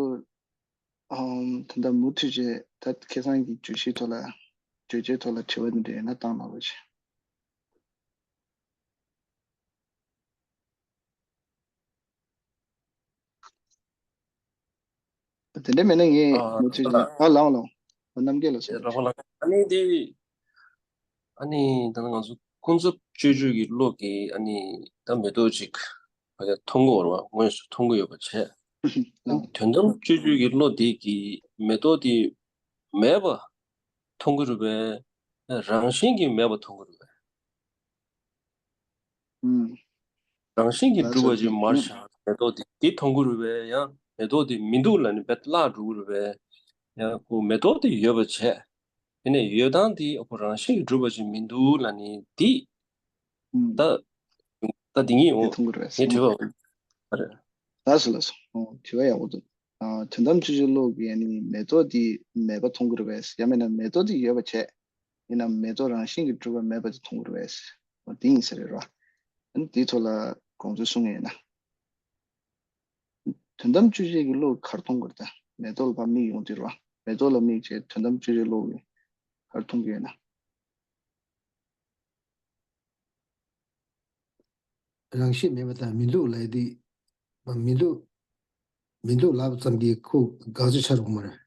ཨམ་ད་ལྟ་མུ་མཐུད་བྱས་ད་ཁ་སང་གི་བརྗོད་གཞིའི་ཐོག་ལ་བརྗོད་བྱའི་ཐོག་ལ་དྲི་བ་འདི་འདྲ་ཡིན་ན་བཏང་གནང་རོགས་བྱེད། དེ་འདྲ་མེད་ན་ངས་ཨ་མུ་མཐུད་ཀྱི་ཨ་ལའོ་ལའོ་རྣམ་རྒྱལ་ལ་སོང་རོགས་པ་ལ་ཨ་ནི་དེ་ཨ་ནི་ད་ང་ཚོ་ཀུན་རྫོབ་སྤྱོད་བརྗོད་ཀྱི་བློ་གི་ཨ་ནི་ད་མེ་ཏོག་ཅིག་ཕ་གིར་མཐོང་གི་ཡོད་རེད་བ། དངོས་སུ་མཐོང་གི་ཡོད་པ་བྱས། དོན་དམ་སྤྱོད་བརྗོད་ཀྱི་བློ་དེ་གི་མེ་ཏོག་དེ་མེད་པ་མཐོང་གི་རེད་པས། རང་བཞིན་གྱིས་མེད་པ་མཐོང་གི་རེད་པས། ཨུམ། རང་བཞིན་གྱིས་གྲུབ་པ་ཅིག་མར་བཞག་མེ་ཏོག་དེ་དེ་མཐོང་གི་རེད་པས། ཡང་མེ་ཏོག་དེ་མི་འདུག་ལབ་ནས་བེད་བརླག་འགྲོ་གི་རེད་པས། ཡང་ཁོ་མེ་ཏོག་དེ་ཡོད་པ་བྱས། དེ་ནས་ཡོད་སྟངས་དེ་ཁོ་རང་བཞིན་གྱིས་གྲུབ་པ་ཅིག་མི་འདུག་ལབ་ནས་དེ་ཨུམ། ད་ད་དེ་ངས་དེ་འོ་མཐོང་གི་རེད་པས། ངས་དྲི་བ་འོ་ཨ་རེད། ལགས་སོ་ལགས་སོ། ཨོ་དྲི་བ་ཡག་པོ་འདུག་ཨ་དོན་དམ་སྤྱོད་བརྗོད་བློ་གིས་ཨ་ནི་མེ་ཏོག་དེ་མེད་པ་མཐོང་གི་རེད་པས། ཡང་མིན་ན་མེ་ཏོག་དེ་ཡོད་པ་བྱས། ཡིན་ནའང་མེ་ཏོག་རང་བཞིན་གྱིས་གྲུབ་པ་མེད་པ་དེ་མཐོང་གི་རེད་པས། འོ་དེ་ཡིན་ས་རེད་ར། ཨ་ནི་དེའི་ཐོག་ལ་དགོངས་ཚུལ་གསུང་ངེས་ཡིན་ན། དོན་དམ་དཔྱོད་བྱེད་ཀྱི་བློ་ག་རེ་མཐོང་དགོས་རེད་ད། མེ་ཏོག་ལ་ཕར་དམིགས་ཡོང་དུས་ར། མེ་ཏོག་ལ་དམིགས་བྱས་དོན་དམ་དཔྱོད་བྱེད་བློ་གིས་ག་རེ་མཐོང་གི་ཡོད་ན། རང་བཞིན་མེད་པ་དང་མི་འདུག་ལབ་དུས། མི་འདུག་མི་འདུག་ལབ་ཙམ་གྱིས་ཁོ་དགག་བྱ་ཆགས་འགྲོ་གི་མ་རེད།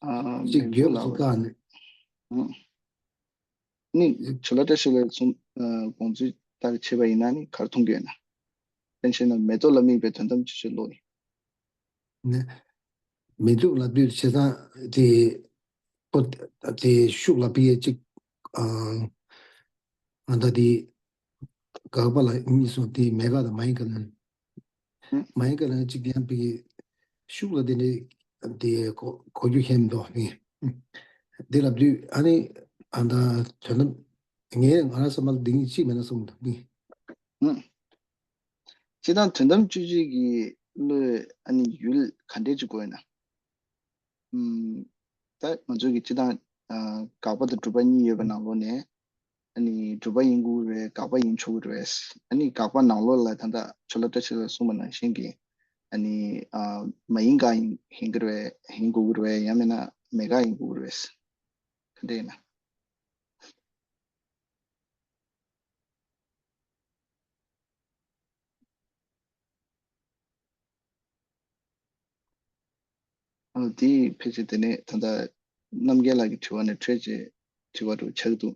ཨ་གཅིག་མི་འདུག་བརྗོད་ལ་ལབ་བཀག་ནས། ཨང་། ནི་ཇོ་ལ་བཀྲ་ཤིས་ལགས་གསུང་ཨ་དགོངས་ཚུལ་ལྟར་བྱས་པ་ཡིན་ན་ནི་ག་རེ་མཐོང་གི་ཡོད་ན། དཔེར་ན་བྱས་ན་མེ་ཏོག་ལ་དམིགས་པའི་དོན་དམ་དཔྱོད་བྱེད་བློ་ཡིན། ནས། མི་འདུག་ལབ་དུས་བྱས་ཙང་དེ་ཁོ་དེ་ཤུགས་ལ་ཕི་ཡེ་གཅིག་ཨང་ཨ་ད་དེ་དགག་པ་ལ་གཉིས་སོང་དེ་མེད་དགག་དང་མ་ཡིན་དགག་ལ། ཨང་། མ་ཡིན་དགག་ལ་གཅིག་ཡང་ཕི་ཤུགས་ལ་དེ་འདྲའི་དེ་གོ་གོ་རྒྱུ་ཧེ་མི་འདུག་ནི། དེ་ལབ་དུས་ཨ་ནི་ཨ་ད་དོན་དམ་ངས་ང་རང་བསམ་པ་ལ་འདི་གཉིས་གཅིག་མེད་ན་བསམ་འདུག་ནི། ཨང་། སྤྱིར་བཏང་དོན་དམ་དཔྱོད་བྱེད་ཀྱི་བློའི་ཨ་ནི་ཡུལ་ག་འདྲས་ཅིག་དགོས་ཡོད་ན། ཨུམ། ད་ང་ཚོ་གི་སྤྱིར་བཏང་ཨ་དགག་པ་དང་སྒྲུབ་པ་གཉིས་ཡོད་པའི་ནང་ལོགས་ནས་ཨ་ནི་སྒྲུབ་པ་ཡིན་དགོས་རེད་དགག་པ་ཡིན་ཆོག་གི་རེད། ཨ་ནི་དགག་པ་ནང་ལོགས་ལ་ད་ལྟ་ཇོ་ལ་བཀྲ་ཤིས་ལགས་གསུངས་པ་ནང་བཞིན་གྱི་ཨ་ནི་ཨ་མ་ཡིན་དགག་ཡིན་ཡིན་གྱི་རེད་ཡིན་དགོས་ཀྱི་རེད་ཡང་མིན་ན་མེད་དགག་ཡིན་དགོས་ཀྱི་རེད། ག་འདྲས་ཡིན་ན། ཨ་དེ་ཕལ་ཆེར་དེ་ནས་ད་ལྟ་རྣམ་རྒྱལ་ལགས་ཀྱི་དྲི་བ་ནས་འཕྲོས་བྱས་དྲི་བ་རུ་ཆགས་འདུག་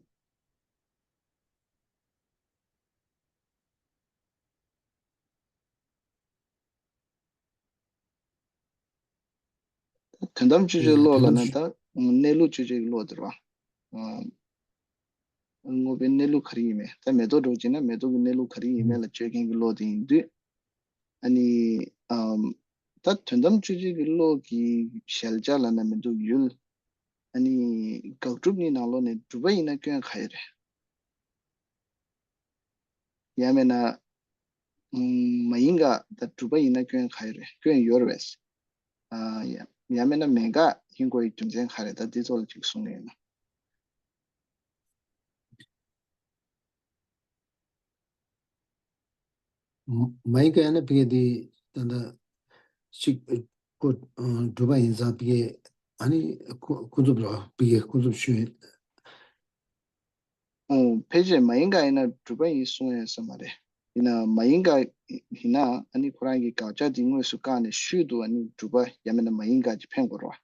དོན་དམ་དཔྱོད་བྱེད་ཀློག་ལབ་ན་ད་གནས་ལུགས་དཔྱོད་བྱེད་ཀྱི་ཀློག་དེ་རེད་བ། དངོས་པོའི་གནས་ལུགས་ག་རེ་ཡིན་མིན་ད་མེ་ཏོག་འདྲ་བོ་བྱས་ན་མེ་ཏོག་གི་གནས་ལུགས་ག་རེ་ཡིན་མིན་ལ་དཔྱོད་མཁན་གྱི་ཀློག་དེ་ཡིན་དུས། ཨ་ནི་ཨམ་ད་དོན་དམ་དཔྱོད་བྱེད་ཀྱི་ཀློག་གི་གཞལ་བྱ་ལབ་ན་མི་འདུག་ཡུལ། ཨ་ནི་དགག་སྒྲུབ་གཉིས་ནང་ལོགས་ནས་སྒྲུབ་པ་ཡིན་ན་སྐྱོན་ག་ཡོད་རེད། ཡང་མིན་ན་ ཨུམ། མ་ཡིན་དགག་ད་སྒྲུབ་པ་ཡིན་ན་སྐྱོན་ག་ཡོད་རེད། སྐྱོན་ཡོད་རེད་བས། ཨ། ཡ་ཡང་མིན་ན་མེད་དགག་ཡིན་དགོས་ཡི་རྒྱུ་མཚན་ག་རེ་ད་འདི་ཚོ་ལ་ཅིག་གསུང་གི་ཡིན་ན། མ་ཡིན་ག་ཡང་ན་ཕི་གེ་འདི་ད་ལྟ་ཅིག་ཁོ་སྒྲུབ་པ་ཡིན་ཙང་ཕི་གེ་ཨ་ནི་ཁོ་ཁོ་ཚོ་ལ་ཕི་གེ་ཁོ་ཚོ་ཤོད། ཨོ། ཕལ་ཆེར་མ་ཡིན་ག་ཡིན་ན་སྒྲུབ་པ་ཡིན་གསུང་ཡོད་ས་མ་རེད། ཡིན་ན་མ་ཡིན་ག་ཡིན་ན་ཨ་ནི་ཁོ་རང་གི་དགག་བྱ་དེ་དངོས་སུ་བཀག་ནས་ཤུལ་དུ་ཨ་ནི་སྒྲུབ་པ་ཡང་མིན་ན་མ་ཡིན་ག་ཅིག་འཕེན་དགོས་རེད་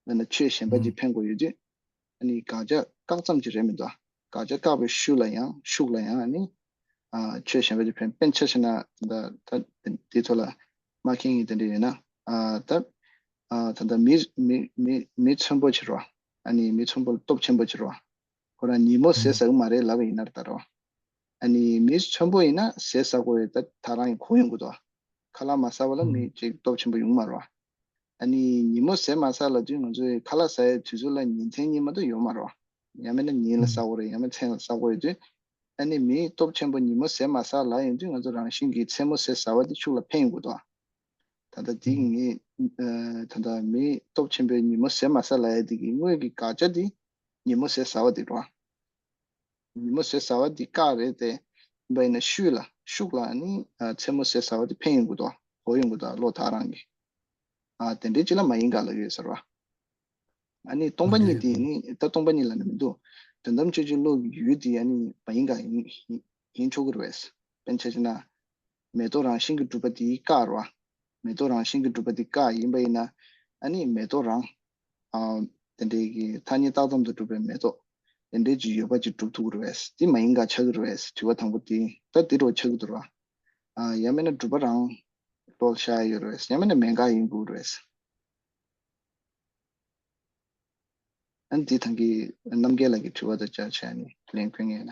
བ། ཡང་ན་ཆོས་གཞན་པ་ཅིག་འཕེན་དགོས་ཡོད་དུས། ཨ་ནི་དགག་བྱ་བཀག་ཙམ་ཅིག་རེད་མི་འདུག་དགག་བྱ་བཀག་པའི་ཤུལ་ལ་ཡང་ཤུགས་ལ་ཡང་ཨ་ནི། ཨ། ཆོས་གཞན་པ་ཅིག་འཕེན། དཔེར་ན་ཆ་བཞག་ན་ད་ད་འདི་ཚོ་ལ་མ་མཁྱེན་ཡིན་དེ་འདྲ་ཡོད་ན། ཨ། ད་ཨ། ད་ད་མི་མི་མི་མི་ཚོན་པོ་ཅིག་རེད་བ། ཨ་ནི་མི་ཚོན་པོ་ལ་སྟོབས་ཆེན་པོ་ཅིག་རེད་བ། ཁོ་རང་ཉིན་མོ་ཟས་ཟ་གི་མ་རེད་ལབ་པ་ཡིན་ན་ད་རེད་བ། ཨ་ནི་མི་ཚོན་པོ་ཡིན་ན་ཟས་ཟ་དགོས་རེད། ད་ད་རང་གི་གོ་ཡོང་གི་འདུག་ཁ་ལག་མ་ཟ་བ་ལ་མི་ཅིག་སྟོབས་ཆེན་པོ་ཡོང་མ་རེད་བ། ཨ་ནི་ཉིན་མོ་ཟས་མ་ཟ་ལབ་དུས་ང་ཚོས་ཁ་ལག་ཟ་ཡའི་དུས་ཚོད་ལ་ཉིན་མཚན་གཉིས་མ་གཏོགས་ཡོད་མ་རེད་བ། ཡང་མིན་ན་ཉིན་ལ་ཟ་དགོས་རེད། ཡང་མིན་མཚན་ལ་ཟ་དགོས་ཡོད་དུས། ཨ་ནི་མི་སྟོབས་ཆེན་པོ་ཉིན་མོ་ཟས་མ་ཟ་ལབ་ཡོང་དུས་ང་ཚོ་རང་བཞིན་གྱིས་མཚན་མོ་ཟས་ཟ་བ་དེ་ཤུགས་ལ་འཕེན་ཡོང་གི་འདུག་ད་ལྟ་དེ་ངས་ཨ། ད་ལྟ་མི་སྟོབས་ཆེན་པོས་ཉིན་མོ་ཟས་མ་ཟ་ལབ་ཡ་དེ་གི་དངོས་ཀྱི་དགག་བྱ་དེ་ཉིན་མོ་ཟས་ཟ་བ་དེ་རེད་བ། ཉིན་མོ་ཟས་ཟ་བ་འདི་བཀག་རེད་དེ། ཡིན་པ་ཡིན་ན་ཤུལ་ལ་ཤུགས་ལ་ནི་ཨ། མཚན་མོ་ཟས་ཟ་བ་དེ་འཕེན་ཡོང་གི་འདུག་གོ་ཡོང་གི་འདུག་བློ་ཐག་རང་གིས། ཨ། དེ་འདྲའི་ཅིག་ལ་མ་ཡིན་ག་ལབ་ཡོད་ཟེར་བ། ཨ་ནི་སྟོང་པ་ཉིད་དེ་ནི་ད་སྟོང་པ་ཉིད་ལབ་ནི་མི་འདུག་དོན་དམ་དཔྱོད་བྱེད་བློ་གི་ཡུལ་དེ་ཨ་ནི་མ་ཡིན་ག་ཡིན་ཡིན་ཡིན་ཆོག་གི་རེད་བས། དཔེར་ན་ཆ་བཞག་ན། མེ་ཏོག་རང་བཞིན་གྱིས་གྲུབ་པ་དེ་བཀག་རེད་བ། མེ་ཏོག་རང་བཞིན་གྱིས་གྲུབ་པ་དེ་བཀག་ཡིན་པ་ཡིན་ན། ཨ་ནི་མེ་ཏོག་རང་། ཨ། དེ་འདྲའི་གི་ཐ་སྙད་བཏགས་ཙམ་དུ་གྲུབ་པའི་མེ་ཏོག་དེ་འདྲའི་ཅིག་ཡོད་པ་ཅིག་གྲུབ་ཐུབ་ཀྱི་རེད་བས། དེ་མ་ཡིན་ག་ཆགས་ཀྱི་རེད་བས། དྲི་བ་དང་པོ་དེ་ད་དེ་རུ་ཆགས་ཀྱི་འདུག་ར། ཨ། ཡང་མིན་ན་གྲུབ་པ་རང་བློ་ལ་ཤར་ཡོད་རེད་བས། ཡང་མིན་ན་མེད་ག་ཡིན་དགོས་རེད་བས། ཨ་ནི་དེ་ཐང་གི་རྣམ་རྒྱལ་ལགས་ཀྱི་དྲི་བ་དང་བཅར་བྱས་ནས་ལན་ཁུར་ངེས་ན།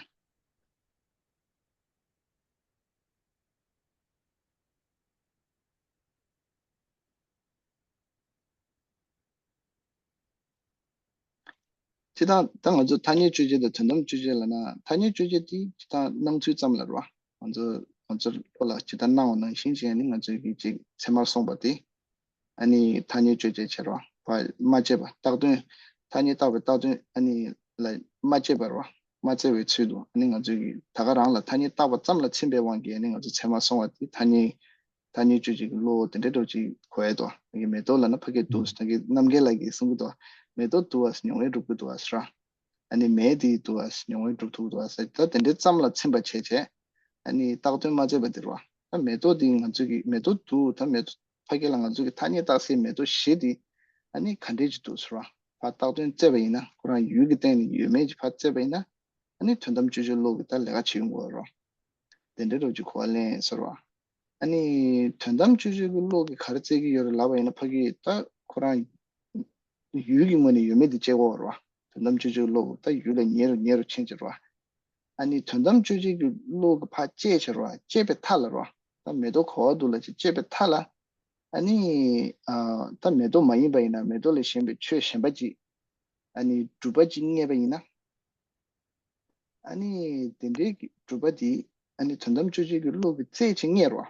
སྤྱིར་བཏང་ད་ང་ཚོ་ཐ་སྙད་དཔྱོད་བྱེད་དང་དོན་དམ་དཔྱོད་བྱེད་ལབ་ན། ཐ་སྙད་དཔྱོད་བྱེད་དེ་སྤྱིར་བཏང་སྣང་ཚུལ་ཙམ་ལ་རེད་བ། ང་ཚོ་ང་ཚོ་བློ་ལ་ཇི་ལྟར་སྣང་བ་ནང་བཞིན་བྱས་ནས་ང་ཚོས་ཀྱི་ཅིག་ཚད་མར་སོང་བ་དེ། ཨ་ནི་ཐ་སྙད་དཔྱོད་བྱེད་བྱེད་རེད་བ། མ་དཔྱད་པ་བཏགས་དོན། ཐ་སྙད་བཏགས་པའི་བཏགས་དོན་ཨ་ནི་ལ་མ་དཔྱད་པ་རེད་བ། མ་བཙལ་བའི་ཚུལ་དུ་ཨ་ནི་ང་ཚོས་ཀྱི་ད་ག་རང་ལ་ཐ་སྙད་བཏགས་པ་ཙམ་ལ་ཚིམ་པའི་དབང་གིས་ཨ་ནི་ང་ཚོ་ཚད་མར་སོང་བ་དེ་ཐ་སྙད། ཐ་སྙད་དཔྱོད་བྱེད་ཀྱི་བློ་དེ་འདྲའི་འདྲ་ཅིག་གོ་ཡ་དོ། ད་གི་མེ་ཏོག་ལབ་ན་ཕ་གིར་འདུག་ད་གི་རྣམ་རྒྱལ་ལགས་ཀྱིས་གསུང་གི་འདུག་མེ་ཏོག་འདུག་བ་མྱོང་བས་གྲུབ་ཀྱི་འདུག་བ་ཟེར། ཨ་ནི་མེ་དེ་འདུག་བ་མྱོང་བས་གྲུབ་ཐུབ་འདུག་བ་ཟེར། ད་དེ་འདྲའི་ཙམ་ལ་ཚིམ་པ་བྱས་བྱས། ཨ་ནི་བཏགས་དོན་མ་བཙལ་བ་དེ་རེད་བ། ད་མེ་ཏོག་དེ་ང་ཚོས་ཀྱི་མེ་ཏོག་འདུག་ད་མེ་ཏོག་ཕ་གི་ལ་ང་ཚོས་ཀྱི་ཐ་སྙད་བཏགས་སའི་མེ་ཏོག་བཞི་དེ་ཨ་ནི་ག་འདྲས་ཅིག་འདུག་ཟེར་བ། ཕར་བཏགས་དོན་བཙལ་བ་ཡིན་ན། ཁོ་རང་ཡུལ་གྱི་སྟེང་ནས་ཡོད་མེད་ཅིག་ཕར་བཙལ་བ་ཡིན་ན། ཨ་ནི་དོན་དམ་དཔྱོད་བྱེད་བློ་གི་ད་ལས་ཀ་བྱེད་ཡོང་གི་ཡོད་རེད་བ། དེ་འདྲའི་འདྲ་ཅིག་གོ་བ་ལེན་ཟེར་བ། ཨ་ནི་དོན་དམ་དཔྱོད་བྱེད་ཀྱི་བློ་གིས་ག་རེ་བཙལ་གྱི་ཡོད་རེད་ལབ་པ་ཡིན་ན། ཕ་གི་ད་ཁོ་རང་ཡུལ་གྱི་ངོས་ནས་ཡོད་མེད་དེ་དཔྱད་དགོས་རེད་བ། དོན་དམ་དཔྱོད་བྱེད་ཀྱི་བློ་གིས་ད་ཡུལ་ལ་ཉེ་རུ་ཉེ་རུ་ཕྱིན་ཕྱིར་བ། ཨ་ནི་དོན་དམ་དཔྱོད་བྱེད་ཀྱི་བློ་གིས་ཕར་དཔྱད་ཕྱིར་བ། དཔྱད་པའི་མཐའ་ལ་རེད་བ། ད་མེ་ཏོག་ག་པར་འདུག་ལབ་ཅིག་དཔྱད་པའི་མཐའ་ལ། ཨ་ནི་ཨ། ད་མེ་ཏོག་མ་ཡིན་པ་ཡིན་ན་མེ་ཏོག་ལས་གཞན་པའི་ཆོས་གཞན་པ་ཅིག་ཨ་ནི་གྲུབ་པ་ཅིག་རྙེད་པ་ཡིན་ན། ཨ་ནི་དེ་འདྲའི་གི་གྲུབ་པ་དེ་ཨ་ནི་དོན་དམ་དཔྱོད་བྱེད་ཀྱི་བློ་གིས་བཙལ་བྱས་རྙེད་རེད་བ།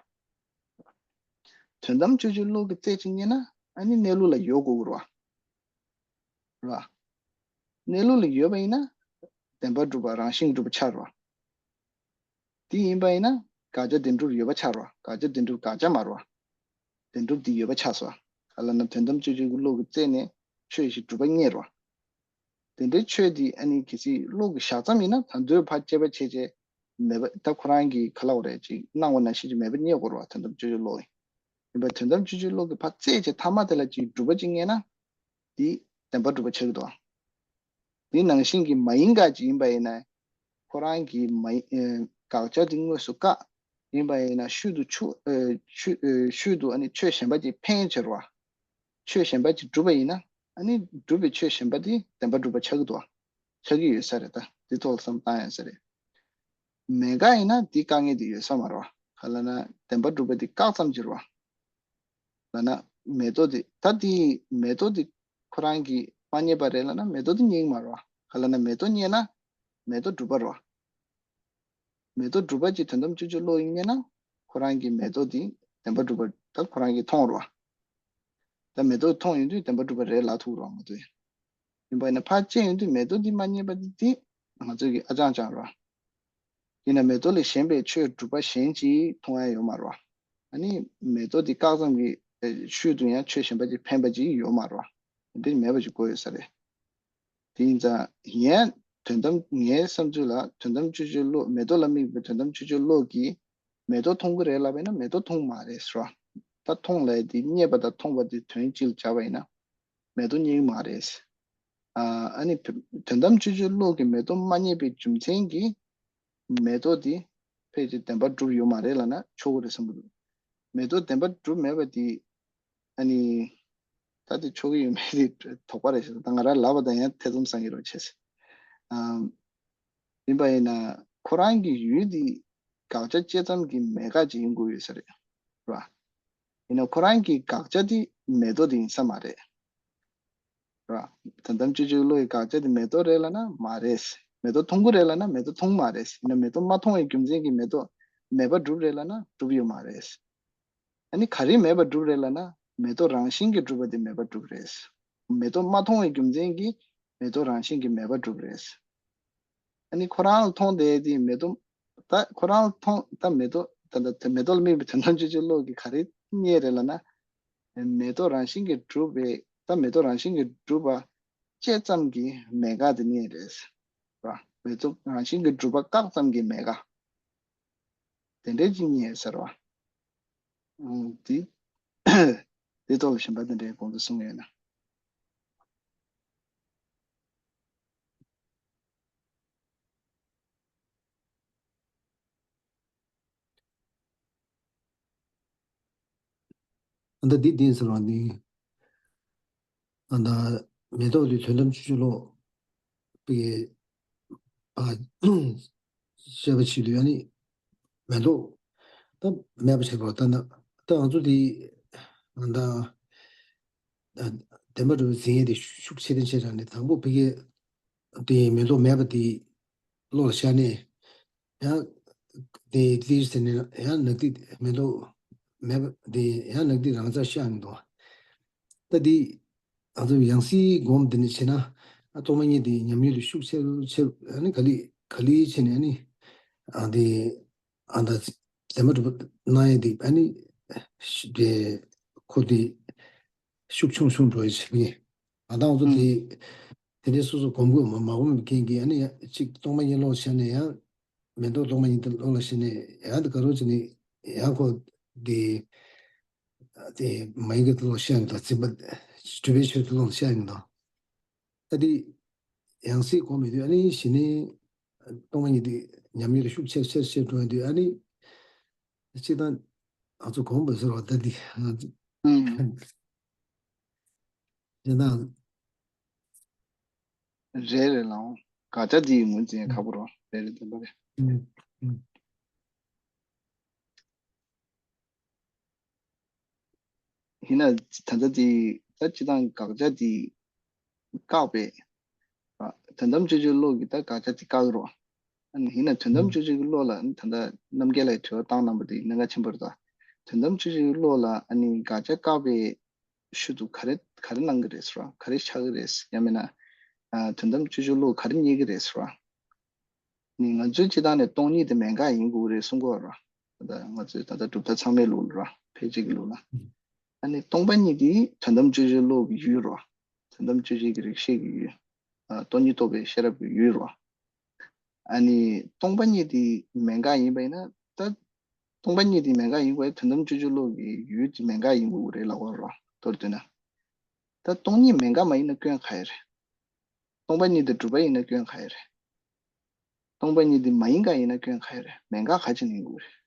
དོན་དམ་དཔྱོད་བྱེད་བློ་གིས་བཙལ་བྱས་རྙེད་ན་ཨ་ནི་གནས་ལུགས་ལ་ཡོད་དགོས་ཀྱི་རེད་བ། རེད་བ། གནས་ལུགས་ལ་ཡོད་པ་ཡིན་ན་བདེན་པར་གྲུབ་པ་རང་བཞིན་གྲུབ་པ་ཆགས་རེད་བ། དེ་ཡིན་པ་ཡིན་ན་དགག་བྱ་བདེན་གྲུབ་ཡོད་པ་ཆགས་རེད་བ། དགག་བྱ་བདེན་གྲུབ་དགག་བྱ་མ་རེད་བ། བདེན་གྲུབ་དེ་ཡོད་པ་ཆགས་སོང་བ། ག་ལབ་ན་དོན་དམ་དཔྱོད་བྱེད་ཀྱི་བློ་གིས་བཙལ་ནས་ཆོས་ཤིག་གྲུབ་པ་རྙེད་རེད་བ། དེ་འདྲའི་ཆོས་འདི་ཨ་ནི་གལ་སྲིད་བློ་གི་བཞག་མཚམས་ཡིན་ན་ད་དུང་ཕར་དཔྱད་པ་བྱས་བྱས་མེད་པ། ད་ཁོ་རང་གིས་ག་ལབ་དགོས་རེད། ཅིག་སྣང་བ་ནང་བཞིན་ཅིག་མེད་པ་རྙེད་དགོས་རེད་བ། དོན་དམ་དཔྱོད་བྱེད་བློ་ཡིན་པ། དོན་དམ་དཔྱོད་བྱེད་བློ་གིས་ཕར་བཙལ་བྱས་མཐའ་མ་དེ་ལ་ཅིག་གྲུབ་པ་ཅིག་རྙེད་ན་འདི་བདེན་པར་གྲུབ་པ་ཆགས་ཀྱི་འདུག་དེ་ནང་བཞིན་གྱི་མ་ཡིན་དགག་ཅིག་ཡིན་པ་ཡིན་ན། ཁོ་རང་གིས་མ་ཡིན་ཨེ། དགག་བྱ་དེ་དངོས་སུ་བཀག་ཡིན་པ་ཡིན་ན་ཤུལ་དུ་ཆུ་ཨེ། ཆུ་ཨེ། ཤུལ་དུ་ཨ་ནི་ཆོས་གཞན་པ་ཅིག་འཕེན་ཕྱིར་བ། ཆོས་གཞན་པ་ཅིག་གྲུབ་པ་ཡིན་ན་ཨ་ནི་གྲུབ་པའི་ཆོས་གཞན་པ་དེ་བདེན་པར་གྲུབ་པ་ཆགས་ཀྱི་འདུག་ཆགས་ཀྱི་ཡོད་ས་རེད། ད་འདི་ཐོག་ལ་བསམ་བཏང་ཡོད་ས་རེད། མེད་དགག་ཡིན་ན་འདི་དཀའ་ངལ་དེ་ཡོད་ས་མ་རེད་བ། ག་ལབ་ན་བདེན་པར་གྲུབ་པ་དེ་བཀག་ཙམ་ཅིག་རེད་བ། ལབ་ན་མེ་ཏོག་དེ་ད་དེ་མེ་ཏོག་དེ་ཁོ་རང་གིས་མ་རྙེད་པ་རེད་ལབ་ན་མེ་ཏོག་དེ་རྙེད་ཀྱི་མ་རེད་བ། ག་ལབ་ན་མེ་ཏོག་རྙེད་ན་མེ་ཏོག་གྲུབ་པ་རེད་བ། མེ་ཏོག་གྲུབ་པ་ཅིག་དོན་དམ་དཔྱོད་བྱེད་བློ་ཡིས་རྙེད་ན། ཁོ་རང་གི་མེ་ཏོག་དེ་བདེན་པ་གྲུབ་པ་ད་ཁོ་རང་གིས་མཐོང་རོ། ད་མེ་ཏོག་མཐོང་ཡོང་དུས་བདེན་པ་གྲུབ་པ་རེད་ལབ་ཐུབ་རོ་མ་གཏོགས། ཡིན་པ་ཡིན་ན་ཕར་བཅད་ཡོང་དུས་མེ་ཏོག་འདི་མ་རྙེད་པ་འདི་འདི་ང་ཚོ་གི་ཨ་ཅང་ཅང་རོ། ཡིན་ན་མེ་ཏོག་ལས་གཞན་པའི་ཆོས་གྲུབ་པ་གཞན་ཅིག་མཐོང་ཡ་ཡོད་མ་རོ། ཨ་ནི་མེ་ཏོག་འདི་བཀག་ཙམ་གྱི་ཨེ་ཤུལ་དུ་ཡང་ཆོས་གཞན་པ་ཅིག་འཕེན་པ་ཅིག་ཡོད་མ་རོ། འདི་མེད་པ་ཅིག་གོ་ཡོད་ས་རེད། དེ་ཡིན་ཙང་ཡང་དོན་དམ་ངའི་བསམ་ཚུལ་ལ་དོན་དམ་དཔྱོད་བརྗོད་བློ་མེ་ཏོག་ལ་དམིགས་པའི་དོན་དམ་དཔྱོད་བརྗོད་བློ་གིས་མེ་ཏོག་མཐོང་གི་རེད་ལབ་པ་ཡིན་ན་མེ་ཏོག་མཐོང་མ་རེད་ཟེར་བ། ད་མཐོང་ལབ་ཡ་དེ་རྙེད་པ་དང་མཐོང་བ་དེ་དོན་གཅིག་ལ་སྦྱར་བ་ཡིན་ན། མེ་ཏོག་རྙེད་ཀྱི་མ་རེད། ཨ་ཨ་ནི་དོན་དམ་དཔྱོད་བརྗོད་བློ་གིས་མེ་ཏོག་མ་རྙེད་པའི་རྒྱུ་མཚན་གྱིས་མེ་ཏོག་དེ་ཕལ་ཆེར་བདེན་པར་གྲུབ་ཡོད་མ་རེད་ལབ་ན་ཆོག་གི་རེད་བསམ་གྱི་འདུག་མེ་ཏོག་བདེན་པར་གྲུབ་མེད་པ་དེ་ཨ་ནི་ད་དེ་ཆོག་གི་ཡོད་མེད་དེ་དོགས་པ་རེད་ཤག་ད་ང་རང་ལབ་པ་དང་ཡང་ཐེ་ཚོམ་ཟ་གི་རེད་བྱས། ཨམ། ཡིན་པ་ཡིན་ན་ཁོ་རང་གི་ཡུལ་དེ་དགག་བྱ་བཅད་མཚམས་ཀྱི་མེད་དགག་ཅིག་ཡིན་དགོས་ཡོད་ས་རེད། ར། ཡིན་ན་ཁོ་རང་གི་དགག་བྱ་དེ་མེ་ཏོག་དེ་ཡིན་ས་མ་རེད། ར། དོན་དམ་དཔྱོད་བརྗོད་བློ་ཡི་དགག་བྱ་དེ་མེ་ཏོག་རེད་ལབ་ན་མ་རེད། མེ་ཏོག་མཐོང་གི་རེད་ལབ་ན་མེ་ཏོག་མཐོང་མ་རེད། ཡིན་ན་མེ་ཏོག་མ་མཐོང་བའི་རྒྱུ་མཚན་གྱིས་མེ་ཏོག་མེད་པར་གྲུབ་རེད་ལབ་ན་གྲུབ་ཡོད་མ་རེད། ཨ་ནི་ག་རེ་མེད་པར་གྲུབ་རེད་ལབ་ན་མེ་ཏོག་རང་བཞིན་གྱིས་གྲུབ་པ་དེ་མེད་པར་གྲུབ་རེད། མེ་ཏོག་མ་མཐོང་བའི་རྒྱུ་མཚན་གྱིས་མེ་ཏོག་རང་བཞིན་གྱིས་མེད་པར་གྲུབ་རེད། ཨ་ནི་ཁོ་རང་ལ་མཐོང་བསྡད་དེ་མེ་ཏོག་ད་ཁོ་རང་ལ་མཐོང་ད་མེ་ཏོག་ད་ད་མེ་ཏོག་ལ་དམིགས་པའི་དོན་དམ་དཔྱོད་བརྗོད་བློ་གིས་ག་རེ་རྙེད་རེད་ལབ་ན། མེ་ཏོག་རང་བཞིན་གྱིས་གྲུབ་པའི་ད་མེ་ཏོག་རང་བཞིན་གྱིས་གྲུབ་པ་བཅད་ཙམ་གྱི་མེད་དགག་དེ་རྙེད་རེད། ར། མེ་ཏོག་རང་བཞིན་གྱིས་གྲུབ་པ་བཀག་ཙམ་གྱི་མེད་དགག་དེ་འདྲའི་ཅིག་རྙེད་ཟེར་བ། ཨང་། དེ་དེ་ཐོག་ལ་གཞན་པ་དེ་འདྲའི་དགོངས་ཚུལ་གསུང་ཡོད་ན། ཨ་ད་འདི་བདེན་ཟེར་བ་ནི། ཨ་ད་མེ་ཏོག་དེ་དོན་དམ་དཔྱོད་བརྗོད་བློ་པའི་ཨ་བཤད་པ་ཆེད་དུ་ཡང་ནི་མེ་ཏོག་ད་མེད་པ་བྱེད་པ་ད་ན་ད་ང་ཚོ་དེ་ཨ་ད་བདེན་པ་གྲུབ་པའི་འཛིན་ཡས་དེ་ཤུགས་ཆེ་དེ་ཆེ་དྲགས་ནས་དང་པོ་ཕ་གི་དེ་མེ་ཏོག་མེད་པ་དེ་བློ་ལ་ཤར་ནས། ཡང་དེ་དེ་ཟེར་ནས་ཡང་ནག་ཏིག་མེ་ཏོག་མེད་པ་དེ་ཡང་ནག་ཏིག་རང་རྩར་ཤར་ནས་འདུག་ད་དེ་ང་ཚོ་ཡང་སྲིད་སྒོམ་དེ་ནས་བྱས་ན་ཨ་སྟོང་པ་ཉིད་དེ་ཉམས་ཡུལ་དུ་ཤུགས་ཆེ་རུ་ཆེ་རུ་ཨ་ནི་ག་ལེ་ག་ལེ་བྱས་ནས་ཨ་ནི་ཨ་དེ་ཨ་ད་བདེན་པ་གྲུབ་པ་གནང་ཡས་དེ་ཨ་ནི་དེ་ཁོ་དེ་ཤུགས་ཆུང་ཆུང་འགྲོ་ཡས་བྱེད་ཀྱི་ཡིན། ང་ད་ང་ཚོ་དེ་དེ་འདྲའི་སོ་སོ་སྒོམ་དགོས་མ་མ་སྒོམ་པའི་རྐྱེན་གྱིས་ཨ་ནི་ཡང་གཅིག་སྟོང་པ་ཉིད་བློ་ལ་ཤར་ནས་ཡང་། མེ་ཏོག་སྟོང་པ་ཉིད་དེ་བློ་ལ་ཤར་ནས་ཡང་དེ་ག་རོ་བྱས་ནས་ཡང་ཁོ་དེ་དེ་མ་ཡིན་གྱི་བློ་ཤར་ཡོང་དང་འཛིན་པ་སྒྲུབ་པའི་ཆོས་དེ་བློ་ལ་ཤར་ཡོང་དང་། ད་དེ་ཡང་སྲིད་གོ་མི་དུས་ཨ་ནི་གཞི་ནས་སྟོང་པ་ཉིད་དེ་ཉམས་ཡུལ་ཤུགས་ཆེར་ཆེར་ཆེར་འགྲོ་ཡོང་དུས་ཨ་ནི་སྤྱིར་བཏང་ང་ཚོ་གོམས་པ་ཟེར་བ་ད་དེ་ང་ཚོ་ཨུམ། སྤྱིར་བཏང་རེད་རེད་ལགས། དགག་བྱ་འདི་ཡི་ངོས་འཛིན་ཁག་པོ་རོ། རེད་རེད་བདེན་པ་རེད། ཨུམ། ཨུམ། ཡིན་ན་ད་ལྟ་དེ་ད་སྤྱིར་བཏང་དགག་བྱ་དེ་བཀག་པའི་དོན་དམ་དཔྱོད་བརྗོད་བློ་གིས་ད་དགག་བྱ་དེ་བཀག་རོགས། ཡིན་ན་དོན་དམ་དཔྱོད་བརྗོད་ཀྱི་བློ་ལ་ད་ལྟ་རྣམ་རྒྱལ་ལགས་དྲི་བ་བཏང་གནང་པ་དེ་གནད་འགག་ཆེན་པོ་རེད་ད། དོན་དམ་དཔྱོད་བརྗོད་ཀྱི་བློ་ལ་ཨ་ནི་དགག་བྱ་བཀག་པའི་ཤུལ་དུ་ག་རེ་ག་རེ་གནང་གི་རེད་ཟེར་བ། ག་རེ་ཆགས་ཀྱི་རེད། ཡང་མིན་ན་དོན་དམ་དཔྱོད་བརྗོད་བློ་ག་རེ་རྙེད་ཀྱི་རེད་ཟེར་བ། ནི་ང་ཚོའི་སྤྱི་བཏང་ནས་སྟོང་ཉིད་དེ་མེད་དགག་ཡིན་དགོས་རེད་གསུང་གི་ཡོད་རེད། ད་ང་ཚོའི་ད་ལྟ་གྲུབ་མཐའ་ཚང་མའི་ལུགས་ལ་ར་ཕལ་ཆེར་གྱི་ལུགས་ལ། ཨ་ནི་སྟོང་པ་ཉིད་དེ་དོན་དམ་དཔྱོད་བརྗོད་བློ་གི་ཡུལ་རེད། དོན་དམ་དཔྱོད་བརྗོད་ཀྱི་རིགས་ཤེས་ཀྱི་ཡུལ། ཨ་སྟོང་ཉིད་རྟོགས་པའི་ཤེས་རབ་ཀྱི་ཡུལ་རེད། ཨ་ནི་སྟོང་པ་ཉིད་དེ་མེད་དགག་ཡིན་པ་ཡིན་ན་ད། སྟོང་པ་ཉིད་དེ་མེད་དགག་ཡིན་པ་ཡིན་ན་དོན་དམ་དཔྱོད་བརྗོད་བློ་གི་ཡུལ་དེ་མེད་དགག་ཡིན་དགོས་རེད་ལབ་པ་རེད། མདོར་བསྡུས་ན། ད་སྟོང་ཉིད་མེད་དགག་མ་ཡིན་ན་སྐྱོན་ག་ཡོད་རེད། སྟོང་པ་ཉིད་དེ་གྲུབ་པ་ཡིན་ན་སྐྱོན་ག་ཡོད་རེད། སྟོང་པ་ཉིད་དེ་མ་ཡིན་དགག་ཡིན་ན་སྐྱོན་ག་ཡོད་རེད། མེད་དགག་ག་ཅི་ནས་ཡིན་དགོས་རེད།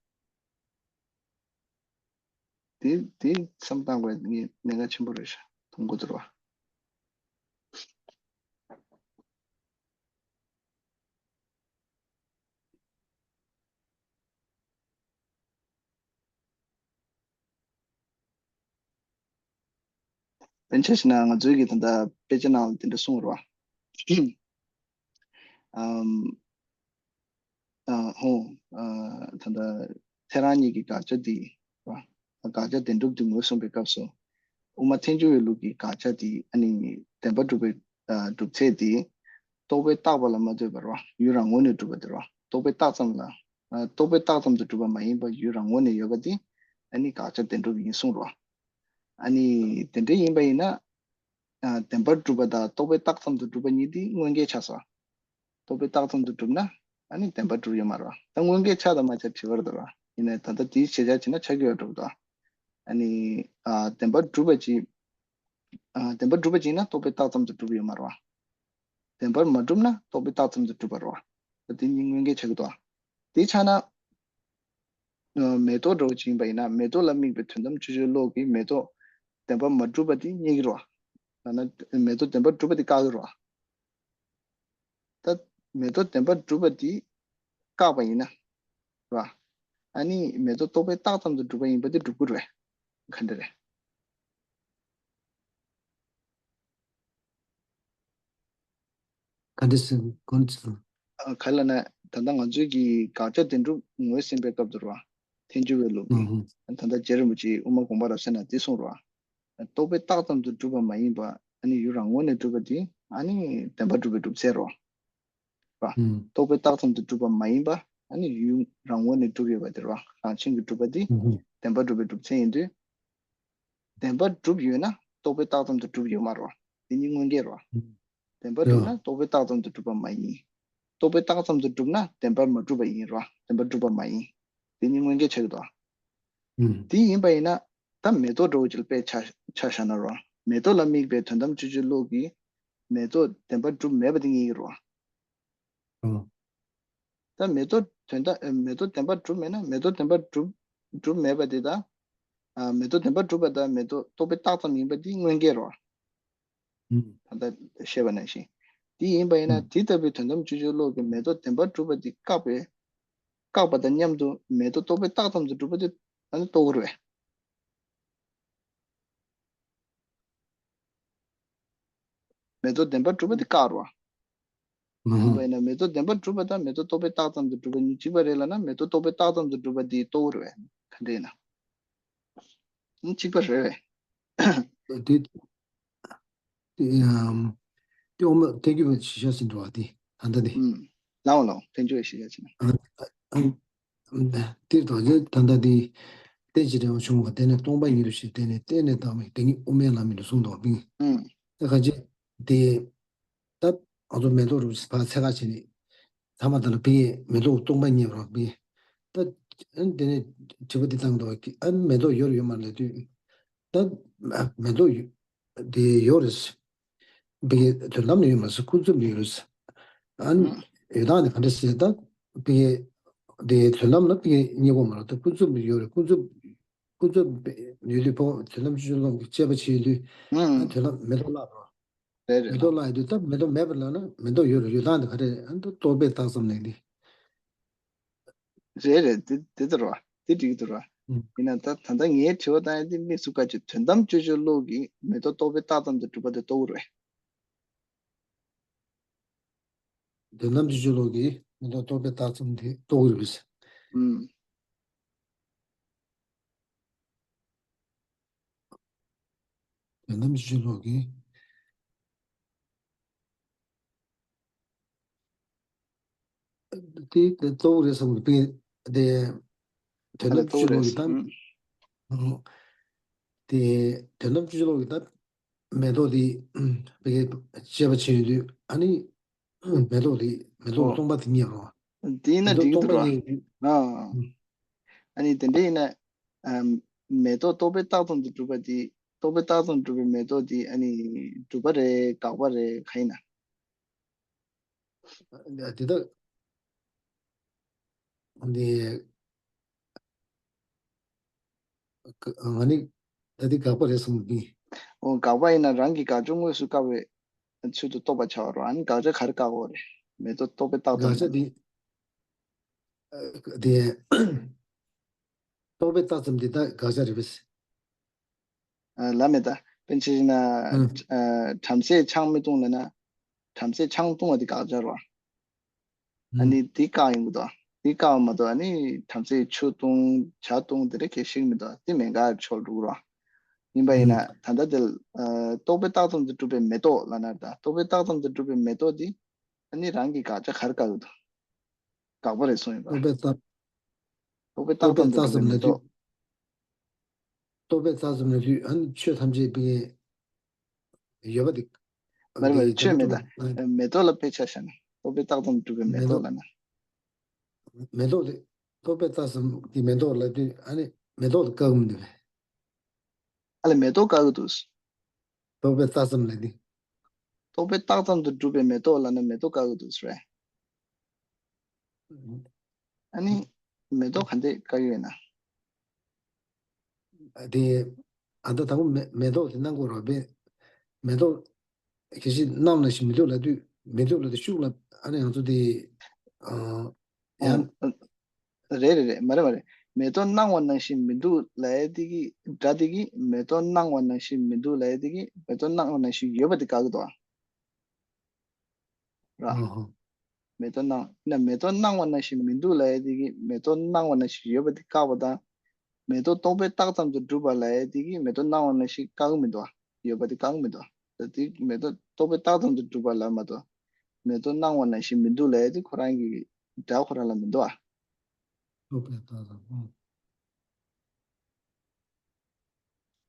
དེ་དེ་བསམ་བཏང་དགོས་ངས་གནད་འགག་ཆེན་པོ་རེད་ཤག་མཐོང་གི་འདུག་ར། དཔེར་ན་ཆ་བཞག་ན་ང་ཚོའི་གི་ད་ལྟ་དཔེ་ཆ་ནང་ལ་དེ་འདྲ་གསུངས་རོགས། ཨམ། ཨ་ཧོ། ཨ་ད་ལྟ་ ཁྱེད་རང་གཉིས་ཀྱི་དགག་བྱ་འདི་ར། དགག་བྱ་བདེན་གྲུབ་འདི་ངོས་བཟུང་བའི་སྐབས་སུ། དབུ་མ་ཐལ་འགྱུར་བའི་ལུགས་ཀྱི་དགག་བྱ་འདི་ཨ་ནི་བདེན་པར་གྲུབ་པའི་ཨ་གྲུབ་ཚད་འདི། རྟོག་པས་བཏགས་པ་ལ་མ་ལྟོས་པར་ར། ཡུལ་རང་ངོས་ནས་གྲུབ་པ་དེ་ར། རྟོག་པས་བཏགས་ཙམ་ལ། ཨ་རྟོག་པས་བཏགས་ཙམ་དུ་གྲུབ་པ་མ་ཡིན་པ་ཡུལ་རང་ངོས་ནས་ཡོད་པ་འདི། ཨ་ནི་དགག་བྱ་བདེན་གྲུབ་ཡིན་གསུངས་ར། ཨ་ནི་དེ་འདྲ་ཡིན་པ་ཡིན་ན། ཨ་བདེན་པར་གྲུབ་པ་དང་རྟོག་པས་བཏགས་ཙམ་དུ་གྲུབ་པ་གཉིས་དེ་དངོས་འགལ་ཆགས་སོ། རྟོག་པས་བཏགས་ཙམ་དུ་གྲུབ་ན། ཨ་ནི་བདེན་པར་གྲུབ་ཡོད་མ་རེད་བ། ད་དངོས་འགལ་ཆགས་དང་མ་ཆགས་དྲི་བར་དུ་ར། ཡིན་ནའི་ད་ལྟ་དེའི་བྱེད་བྱ་བྱས་ན་ཆགས་ཀྱི་ཡོད་འགྲོ་གི་འདུག་ཨ་ནི། ཨ་བདེན་པར་གྲུབ་པ་ཅིག་ཨ་བདེན་པར་གྲུབ་པ་ཅིག་ཡིན་ན་རྟོག་པས་བཏགས་ཙམ་དུ་གྲུབ་ཡོད་མ་རེད་བ། བདེན་པར་མ་གྲུབ་ན་རྟོག་པས་བཏགས་ཙམ་དུ་གྲུབ་པ་རེད་བ། ད་དེ་གཉིས་དངོས་འགལ་ཆགས་ཀྱི་འདུག་དེའི་ཆ་ན། ཨ་མེ་ཏོག་འདྲ་བོ་ཅིག་ཡིན་པ་ཡིན་ན་མེ་ཏོག་ལ་དམིགས་པའི་དོན་དམ་སྤྱོད་བྱེད་བློ་གིས་མེ་ཏོག་བདེན་པར་མ་གྲུབ་པ་དེ་རྙེད་ཀྱི་རེད་བ། ཡང་ན་མེ་ཏོག་བདེན་པར་གྲུབ་པ་དེ་བཀག་གི་རེད་བ། ད་མེ་ཏོག་བདེན་པར་གྲུབ་པ་དེ་བཀག་པ་ཡིན་ན། རེད་བ། ཨ་ནི་མེ་ཏོག་རྟོག་པས་བཏགས་ཙམ་དུ་གྲུབ་པ་ཡིན་པ་དེ་སྒྲུབ་དགོས་རེད་བས། ག་འདྲ་རེད། ག་འདྲ་ཟེར་གོ་ནི་ཚོ། ཨ་ག་ལ་ན། ད་ལྟ་ང་ཚོའི་གི་དགག་བྱ་བདེན་གྲུབ་ངོས་ཟིན་པའི་སྐབས་དུ་ར། ཐལ་འགྱུར་བའི་ལུགས་ཀྱི། ཨུ་ཧུ། ད་ལྟ་རྗེ་རིན་པོ་ཆེས་དབུ་མ་དགོངས་པ་རབ་གསལ་ན་འདི་གསུངས་ར། རྟོག་པས་བཏགས་ཙམ་དུ་གྲུབ་པ་མ་ཡིན་པ། ཨ་ནི་ཡུལ་རང་ངོས་ནས་གྲུབ་པ་དེ་ཨ་ནི་བདེན་པར་གྲུབ་པའི་གྲུབ་ཚད་རོ། ར། ཨུ། རྟོག་པས་བཏགས་ཙམ་དུ་གྲུབ་པ་མ་ཡིན་པ། ཨ་ནི་ཡུལ་རང་ངོས་ནས་གྲུབ་ཡོད་པ་དེ་ར། རང་བཞིན་གྱིས་གྲུབ་པ་དེ་ཨུ་ཧུ། བདེན་པར་གྲུབ་པའི་གྲུབ་ཚད་ཡིན་དུས། བདེན་པར་གྲུབ་ཡོད་ན་རྟོག་པས་བཏགས་ཙམ་དུ་གྲུབ་ཡོད་མ་རེད་བ། དེ་གཉིས་དངོས་འགལ་རེད་བ། བདེན་པར་གྲུབ་ན་རྟོག་པས་བཏགས་ཙམ་དུ་གྲུབ་པ་མ་ཡིན། རྟོག་པས་བཏགས་ཙམ་དུ་གྲུབ་ན་བདེན་པར་མ་གྲུབ་པ་ཡིན་རེད་བ། བདེན་པར་གྲུབ་པ་མ་ཡིན། དེ་གཉིས་དངོས་འགལ་ཆགས་ཀྱི་འདུག་བ། དེ་ཡིན་པ་ཡིན་ན། ད་མེ་ཏོག་འདྲ་བོ་ཅིག་ལ་དཔེ་ཆ་ཆ་བཞག་ན་རེད་བ། མེ་ཏོག་ལ་དམིགས་པའི་དོན་དམ་སྤྱོད་བྱེད་བློ་གིས་མེ་ཏོག་བདེན་པར་གྲུབ་མེད་པ་དེ་རྙེད་ཀྱི་རེད་བ། ཨང་། ད་མེ་ཏོག་དོན་དམ་ཨེ་མེ་ཏོག་བདེན་པར་གྲུབ་མེད་ན་མེ་ཏོག་བདེན་པར་གྲུབ་གྲུབ་མེད་པ་དེ་དང་། ཨ་མེ་ཏོག་བདེན་པར་གྲུབ་པ་དང་མེ་ཏོག་རྟོག་པས་བཏགས་ཙམ་ཡིན་པ་དེ་དངོས་འགལ་རེད་བ། ཨང་། ད་ལྟ་བཤད་པ་ནང་བཞིན། དེ་ཡིན་པ་ཡིན་ན་ཨང་། དེ་ལྟ་བུའི་དོན་དམ་སྤྱོད་བྱེད་བློ་གིས་མེ་ཏོག་བདེན་པར་གྲུབ་པ་དེ་བཀག་པའི། བཀག་པ་དང་མཉམ་དུ་མེ་ཏོག་རྟོག་པས་བཏགས་ཙམ་དུ་གྲུབ་པ་དེ་ཨ་ནི་རྟོགས་དགོས་རེད་བས། མེ་ཏོག་བདེན་པར་གྲུབ་པ་དེ་བཀག་རོ། ཨང་། ཡིན་པ་ཡིན་ན་མེ་ཏོག་བདེན་པར་གྲུབ་པ་དང་མེ་ཏོག་རྟོག་པས་བཏགས་ཙམ་དུ་གྲུབ་པ་གཉིས་གཅིག་པ་རེད་ལབ་ན་མེ་ཏོག་རྟོག་པས་བཏགས་ཙམ་དུ་གྲུབ་པ་དེ་རྟོགས་རེད་བས། ག་འདྲ་ཡིན་ན། ཨང་། གཅིག་པ་རེད་བས། དེ་དེ་ཡང་དེ་འོ་མ་ཐལ་འགྱུར་བའི་ཤེས་བྱ་ཟིན་འགྲོ་བ་དེ་ད་ལྟ་དེ། ཨང་། ལའང་ལའང་ཐལ་འགྱུར་བའི་ཤེས་བྱ་ཟིན། ཨང་། ཨང་། དེར་དོ་རྗེ་ད་ལྟ་དེ། རྟེན་ཅིང་འབྲེལ་བར་འབྱུང་བ་དེ་ནི་སྟོང་པ་ཉིད་དུ་ཞེས་བསྟན་ནས་བརྟེན་ནས་བཏགས་པའི་དེ་ཉིད་དབུ་མའི་ལམ་ཡིན་དུ་གསུངས་འདུག་པ། ཨང་། ད་ག་ཅི། དེ། ད་ང་ཚོ་མེ་ཏོག་རུ་ཕར་ཚད་ཀ་བྱས་ནས། ཐ་མ་དེ་ལ་བི་ཡས་མེ་ཏོག་སྟོང་པ་ཉིད་རོ་བི། ད། ཨ་ནི་དེ་ནས་དྲི་བ་འདི་བཏང་འདུག་པ། ཨ་ནི་མེ་ཏོག་ཡོད་རེད་ཡོད་མ་རེད་ལབ་དུས། ད། མེ་ཏོག་ཡོད། དེ་ཡོད་རེད། བི་ཡས་དོན་དམ་ནི་ཡོད་མ་རེད། ཀུན་རྫོབ་ནི་ཡོད་རེད། ཨ་ནི་ཡོད་སྟངས་ནི་ག་འདྲ་ཟེར་ད། བི་ཡས་དེ་དོན་དམ་ལ་བི་ཡས་རྙེད་དགོས་མ་རེད། ད་ཀུན་རྫོབ་ནི་ཡོད་རེད། ཀུན་རྫོབ། ཀུན་རྫོབ་ཡོད་དུས་ཕོ་དོན་དམ་སྤྱོད་བྱེད་བློ་གིས་དཔྱད་པ་བྱེད་ཡོད་དུས། ཨ་ནི་དོན་དམ་མེ་ཏོག་བརླག་རོ། རེད་རེད། མེ་ཏོག་བརླག་ཡོད་དུས་ད་མེ་ཏོག་མེད་པ་ལབ་ན་མེ་ཏོག་ཡོད་རེད། ཡོད་སྟངས་དེ་ག་རེ་རེད། ཨ་ནི་ད་རྟོག་པས་བཏགས་ཙམ་ལབ་ནི། རེད་རེད། དེ་དེ་ལྟར་རོ། དེ་འགྲིག་གི་འདུག་རོ། ཨུམ། ཡིན་ན་ད་ད་ལྟ་ངའི་དྲི་བ་བཏང་ཡ་དེ་དམིགས་སུ་བཀར་གྱི་དོན་དམ་སྤྱོད་བྱེད་བློ་གིས་མེ་ཏོག་རྟོག་པས་བཏགས་ཙམ་དུ་གྲུབ་པ་དེ་རྟོགས་ཀྱི་རེད། དོན་དམ་སྤྱོད་བྱེད་བློ་གིས་མེ་ཏོག་རྟོག་པས་བཏགས་ཙམ་དེ་རྟོགས་ཀྱི་རེད། ཨུམ། དོན་དམ་སྤྱོད་བྱེད་བློ་གིས། དེ་དེ་གཙོ་བོ་རེད་བསམ་གི་པས་དེ། དོན་དམ་སྤྱོད་བྱེད་བློ་གིས་ད། ཨུམ། དེ་དོན་དམ་སྤྱོད་བྱེད་བློ་གིས་ད། མེ་ཏོག་དེ། པས་དཔྱད་པ་བྱེད་ཡོང་དུས་ཨ་ནི། མེ་ཏོག་དེ་མེ་ཏོག་ཨོ། སྟོང་པ་དེ་རྙེད་རོ། དེ་ཡིན་ན་མེ་ཏོག་འགྲིག་གི་འདུག་སྟོང་པ་ར། རྙེད་དུས། ཨ། ཨ་ནི་དེ་འདྲ་ཡིན་ན། ཨ། མེ་ཏོག་རྟོག་པས་བཏགས་ཙམ་དུ་གྲུབ་པ་དེ། རྟོག་པས་བཏགས་ཙམ་གྲུབ་པའི་མེ་ཏོག་དེ་ཨ་ནི་གྲུབ་པ་རེད་དགག་པ་རེད་ག་ཡིན་ན། དེ་དག་འདི། ང་ནི་ད་འདི་དགག་པ་རེད་བསམ་གི། འོ་དགག་པ་ཡིན་ན་རང་གི་དགག་བྱ་དངོས་སུ་བཀག་པའི་ཚུལ་དུ་རྟོགས་པར་བྱ་བ་རོ། ཨ་ནི་དགག་བྱ་ག་རེ་བཀག་དགོས་རེད། མེ་ཏོག་རྟོག་པས་བཏགས་ཙམ་དགག་བྱ་དེ། དེ། རྟོག་པས་བཏགས་ཙམ་དེ་ད་དགག་བྱ་རེད་པས། ལབ་མེད་ད། དཔེར་ན་ཆ་བཞག་ན། ཨང་། བྲམ་ཟེས་ཆང་མི་བཏུང་ལབ་ན། བྲམ་ཟེས་ཆང་བཏུང་བ་དེ་དགག་བྱ་རོ། ཨ་ཨང་། ནི་དེ་བཀག་ཡོང་གི་འདུག་འདི་བཀག་མ་གཏོགས་ཨ་ནི་དམ་ཚིག་ཆུ་བཏུང་ཇ་བཏུང་དེ་འདྲ་གལ་ཤིག་མི་འདུག་འདི་མེད་འགའ་ཆོག་འགྲོ་གི་རོ། ཡིན་པ་ཡིན་ན་ད་ལྟ་དེ་ཨ་རྟོག་པས་བཏགས་ཙམ་དུ་གྲུབ་པའི་མེ་ཏོག་ལབ་ན་ད་རྟོག་པས་བཏགས་ཙམ་དུ་གྲུབ་པའི་མེ་ཏོག་འདི་ཨ་ནི་རང་གི་དགག་བྱ་ག་རེ་བཀག་གི་འདུག་དགག་པ་རེད་གསུངས་ཡོད་པ། རྟོག་པས་བཏགས། རྟོག་པས་བཏགས་ཙམ་དུ་གྲུབ་པའི་མེ་ཏོག་རྟོག་པས་བཏགས་ཙམ་ལབ་དུས་ཨ་ནི་ཆོས་ཐམས་ཅད་པའི་ཡོད་པ་དེ། མ་རེད་མ་རེད། ཆོས་མེད་ད། མེ་ཏོག་ལ་དཔེ་ཆ་བཞག་ན་རྟོག་པས་བཏགས་ཙམ་དུ་གྲུབ་པའི་མེ་ཏོག་ལབ་ན། མེ་ཏོག་དེ་རྟོག་པས་བཏགས་ཙམ་གྱི་མེ་ཏོག་ལབ་དུས་ཨ་ནི་མེ་ཏོག་དེ་བཀག་གི་མི་འདུག་པས། ཨ་ལས་མེ་ཏོག་བཀག་གི་འདུག་རྟོག་པས་བཏགས་ཙམ་ལབ་དུས། རྟོག་པས་བཏགས་ཙམ་དུ་གྲུབ་པའི་མེ་ཏོག་ལབ་ན་མེ་ཏོག་བཀག་གི་འདུག་རེད། ཨ་ནི་མེ་ཏོག་ག་འདྲས་བཀག་ཡོད་ན། དེ་ཨ་ད་དང་པོ་མེ་མེ་ཏོག་དེ་སྣང་དགོས་རེད་པས། མེ་ཏོག་གལ་སྲིད་སྣང་ནང་བཞིན་མི་འདུག་ལབ་དུས་མི་འདུག་ལབ་དུས་ཤུགས་ལ་ཨ་ནི་ང་ཚོ་དེ་ཨ་ཡང་། ཨ་རེད་རེད་རེད། མ་རེད་མ་རེད། མེ་ཏོག་སྣང་བ་ནང་བཞིན་མི་འདུག་ལབ་ཡ་དེ་གི་སྒྲ་དེ་གི་མེ་ཏོག་སྣང་བ་ནང་བཞིན་མི་འདུག་ལབ་ཡ་དེ་གི་མེ་ཏོག་སྣང་བ་ནང་བཞིན་ཡོད་པ་དེ་བཀག་གི་འདུག་ཨ། ར། ཨོ་ཧོ། མེ་ཏོག་སྣང་ན་མེ་ཏོག་སྣང་བ་ནང་བཞིན་མི་འདུག་ལབ་ཡ་དེ་གི་མེ་ཏོག་སྣང་བ་ནང་བཞིན་ཡོད་པ་དེ་བཀག་པ་དང་། མེ་ཏོག་རྟོག་པས་བཏགས་ཙམ་དུ་གྲུབ་པ་ལབ་ཡ་དེ་གི་མེ་ཏོག་སྣང་བ་ནང་བཞིན་བཀག་གི་མི་འདུག་ཨ། ཡོད་པ་དེ་བཀག་གི་མི་འདུག་ཨ། ད་དེ་མེ་ཏོག་རྟོག་པས་བཏགས་ཙམ་དུ་གྲུབ་པ་ལབ་མ་གཏོགས། མེ་ཏོག་སྣང་བ་ནང་བཞིན་མི་འདུག་ལབ་ཡ་དེ་ཁོ་རང་གི་སྒྲ་ཁོ་རང་ལ་མི་འདུག་ཨ། རྟོག་པས་བཏགས་ཙམ། ཨོ།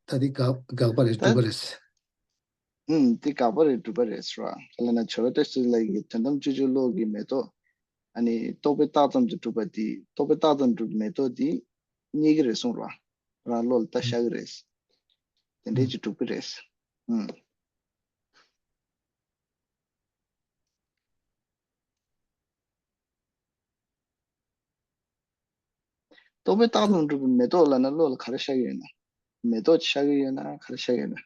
ད་འདི་དགག་དགག་པ་རེད་ད། སྒྲུབ་པ་རེད། ཨུམ། འདི་དགག་པ་རེད་སྒྲུབ་པ་རེད་ཟེར་བ། ག་ལ་ན་བྱ་བ་བཀྲ་ཤིས་ལགས་ཀྱིས་དོན་དམ་དཔྱོད་བརྗོད་གློག་གི་མེ་ཏོག་ཨ་ནི་རྟོག་པས་བཏགས་ཙམ་དུ་གྲུབ་པ་འདི་རྟོག་པས་བཏགས་ཙམ་གྲུབ་མེ་ཏོག་འདི་རྙེད་ཀྱི་རེད་གསུངས་རོ། རང་བློ་ལ་ལྟ་ཤར་གྱི་རེད། དེ་འདྲས་ཀྱི་གྲུབ་ཀྱི་རེད། ཨུམ། རྟོག་པས་བཏགས་ཙམ་གྲུབ་པའི་མེ་ཏོག་ལབ་ན་བློ་ལ་ག་རེ་ཤར་གྱི་ཡོད་ན། མེ་ཏོག་ཤར་གྱི་ཡོད་ན་ག་རེ་ཤར་གྱི་ཡོད་ན།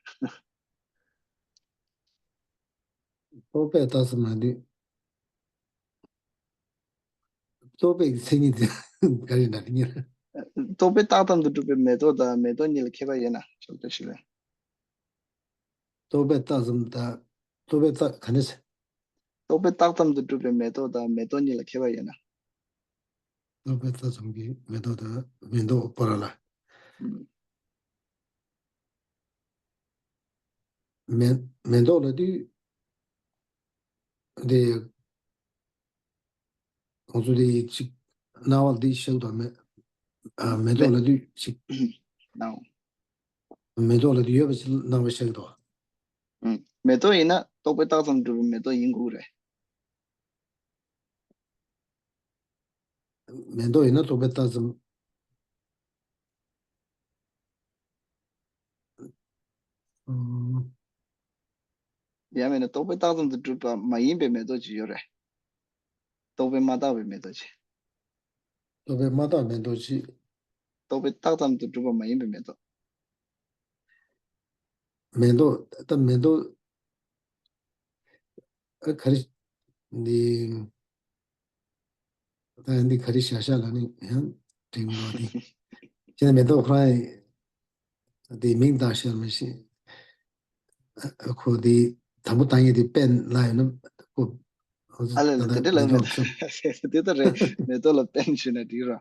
རྟོག་པས་བཏགས་ཙམ་ལབ་དུས། རྟོག་པའི་མཚན་ཉིད་དེ་ག་རེ་ན་དེ་གཉིས། རྟོག་པས་བཏགས་ཙམ་དུ་གྲུབ་པའི་མེ་ཏོག་དང་མེ་ཏོག་གཉིས་ལ་ཁྱད་པར་ཡོད་ན་ཕྱོགས་བཀྲ་ཤིས་ལགས། རྟོག་པས་བཏགས་ཙམ་དང་རྟོག་པས་བཏགས་ག་ནས། རྟོག་པས་བཏགས་ཙམ་དུ་གྲུབ་པའི་མེ་ཏོག་དང་མེ་ཏོག་གཉིས་ལ་ཁྱད་པར་ཡོད་ན། རྟོག་པས་བཏགས་ཙམ་གྱི་མེ་ཏོག་དང་མེ་ཏོག་པོ་ར་ལ། ཨུམ། མེ་མེ་ཏོག་ལབ་དུས། འདི། ཁོང་ཚོ་འདི་ཅིག་སྣང་བ་འདི་ཤར་དང་མེ། ཨ་མེ་མེ་ཏོག་ལབ་དུས་ཅིག་སྣང་། མེ་ཏོག་ལབ་དུས་ཡོད་པ་ཅིག་སྣང་བ་ཤར་དང་། ཨུམ། མེ་ཏོག་ཡིན་ན་རྟོག་པས་བཏགས་ཙམ་གྲུབ་པའི་མེ་ཏོག་ཡིན་དགོས་རེད། མེ་ཏོག་ཡིན་ན་རྟོག་པས་བཏགས་ཙམ། ཨོ། ཡང་མིན་ན་རྟོག་པས་བཏགས་ཙམ་དུ་གྲུབ་པ་མ་ཡིན་པའི་མེ་ཏོག་ཅིག་ཡོད་རེད། རྟོག་པས་མ་བཏགས་པའི་མེ་ཏོག་ཅིག་རྟོག་པས་མ་བཏགས་མེ་ཏོག་ཅིག་རྟོག་པས་བཏགས་ཙམ་དུ་གྲུབ་པ་མ་ཡིན་པའི་མེ་ཏོག་མེ་ཏོག་ད་མེ་ཏོག་ཨ་ག་རེ། འདི། ད་འདི་ག་རེ་བྱ་བྱ་ལ་ནི་ཡང་དྲན་གྱི་འདུག་དེ། ཁྱེད་ནི་མེ་ཏོག་ཁོ་རང་ཡི་དེ་མིང་བཏགས་ཤར་མི་ཤེས། ཁོ་དེ་དང་པོ་བཏགས་ཡས་དེ་པན་ལ་ཡོད་ན་ཁོ། ཨ་ལས་ལས་དེ་འདྲ་ལ་མེ་ཏོག་མེད་ད། དེ་ལྟར་རེད། མེ་ཏོག་ལ་པན་ཞུས་ན་འགྲིག་ར།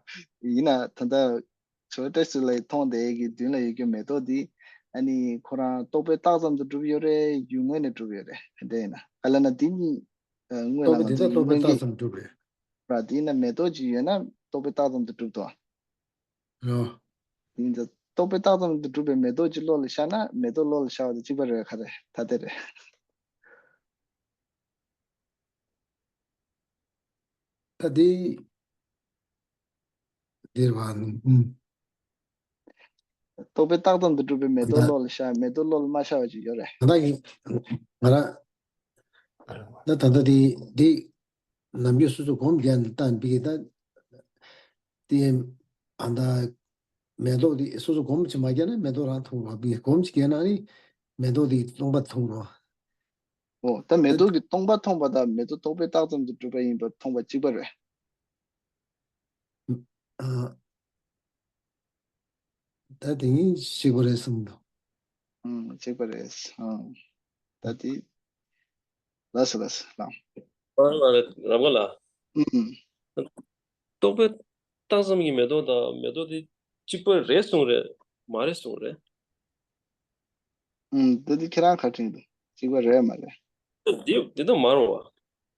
ཡིན་ན་ད་ལྟ། ཚོ་བཀྲ་ཤིས་ལགས་མཐོང་དེ་གི་མདུན་ལ་ཡོད་རྒྱུ་མེ་ཏོག་འདི། ཨ་ནི་ཁོ་རང་རྟོག་པས་བཏགས་ཙམ་དུ་གྲུབ་ཡོད་རེད་ཡུལ་དངོས་ནས་གྲུབ་ཡོད་རེད་དེ་འདྲ་ཡིན་ན་ག་ལ་ན་འདི་གཉིས། ཨ་དངོས་ལ་རྟོག་པས་ང་དེ་ཚོ་ལྟར་རྟོག་པས་ཡུལ་དངོས་བཏགས་ཀྱི་ཙམ་གྲུབ་རེད། ར་དེ་ཡིན་ན་མེ་ཏོག་ཅིག་ཡོད་ན་རྟོག་པས་བཏགས་ཙམ་དུ་གྲུབ་ཏོ། ཨོ། ཡིན་ཙང་རྟོག་པས་བཏགས་ཙམ་དུ་གྲུབ་པའི་མེ་ཏོག་ཅིག་བློ་ལ་ཤར་ན་མེ་ཏོག་བློ་ལ་ཤར་བ་དང་གཅིག་པ་རེད་ག་རེ་ད་དེ་རེད། ད་དེ། འདིར་བ། ཨུམ། རྟོག་པས་བཏགས་ཙམ་དུ་གྲུབ་པའི་མེ་ཏོག་ད་བློ་ལ་ཤར་མེ་ཏོག་བློ་ལ་མ་ཤར་བ་ཅིག་ཡོད་རེད། ད་ལྟ་ཡིན། ང་རང་། ད་ད་ལྟ་དེ་དེ། ནམ་རྒྱུན་སོ་སོ་སྒོམ་རྒྱག་ནས་བཏང་པའི་ད། དེ། ཨ་ད། མེ་ཏོག་དེ་སོ་སོ་སྒོམ་ཅིག་མ་རྒྱག་ན་མེ་ཏོག་རང་མཐོང་རོགས་པའི་སྒོམ་ཅིག་རྒྱག་ན་ནི། མེ་ཏོག་དེ་སྟོང་པ་མཐོང་རོགས། ཨོ་ད་མེ་ཏོག་གི་སྟོང་པ་མཐོང་པ་དང་མེ་ཏོག་རྟོག་པས་བཏགས་ཙམ་དུ་གྲུབ་པ་ཡིན་པར་མཐོང་པ་གཅིག་པ་རེད། ཨ། ད་དེ་ཉིད་གཅིག་པ་རེད་གསུངས་འདུག་ཨང་གཅིག་པ་རེད། ཨང་། ད་དེ། ལགས་སོ་ལགས་སོ་ལགས། ཨང་ལགས་རེད་རབ་དགའ་ལགས། ཨང་། རྟོག་པས་བཏགས་ཙམ་གྱི་མེ་ཏོག་དང་མེ་ཏོག་དེ་གཅིག་པ་རེད་གསུངས་རེད། མ་རེད་གསུངས་རེད། ཨུམ། འདི་འདི་ཁྱེད་རང་ཁ་དྲན་འདུག་གཅིག་པ་རེད་མ་རེད། འདི་འདི་ད་མ་རུང་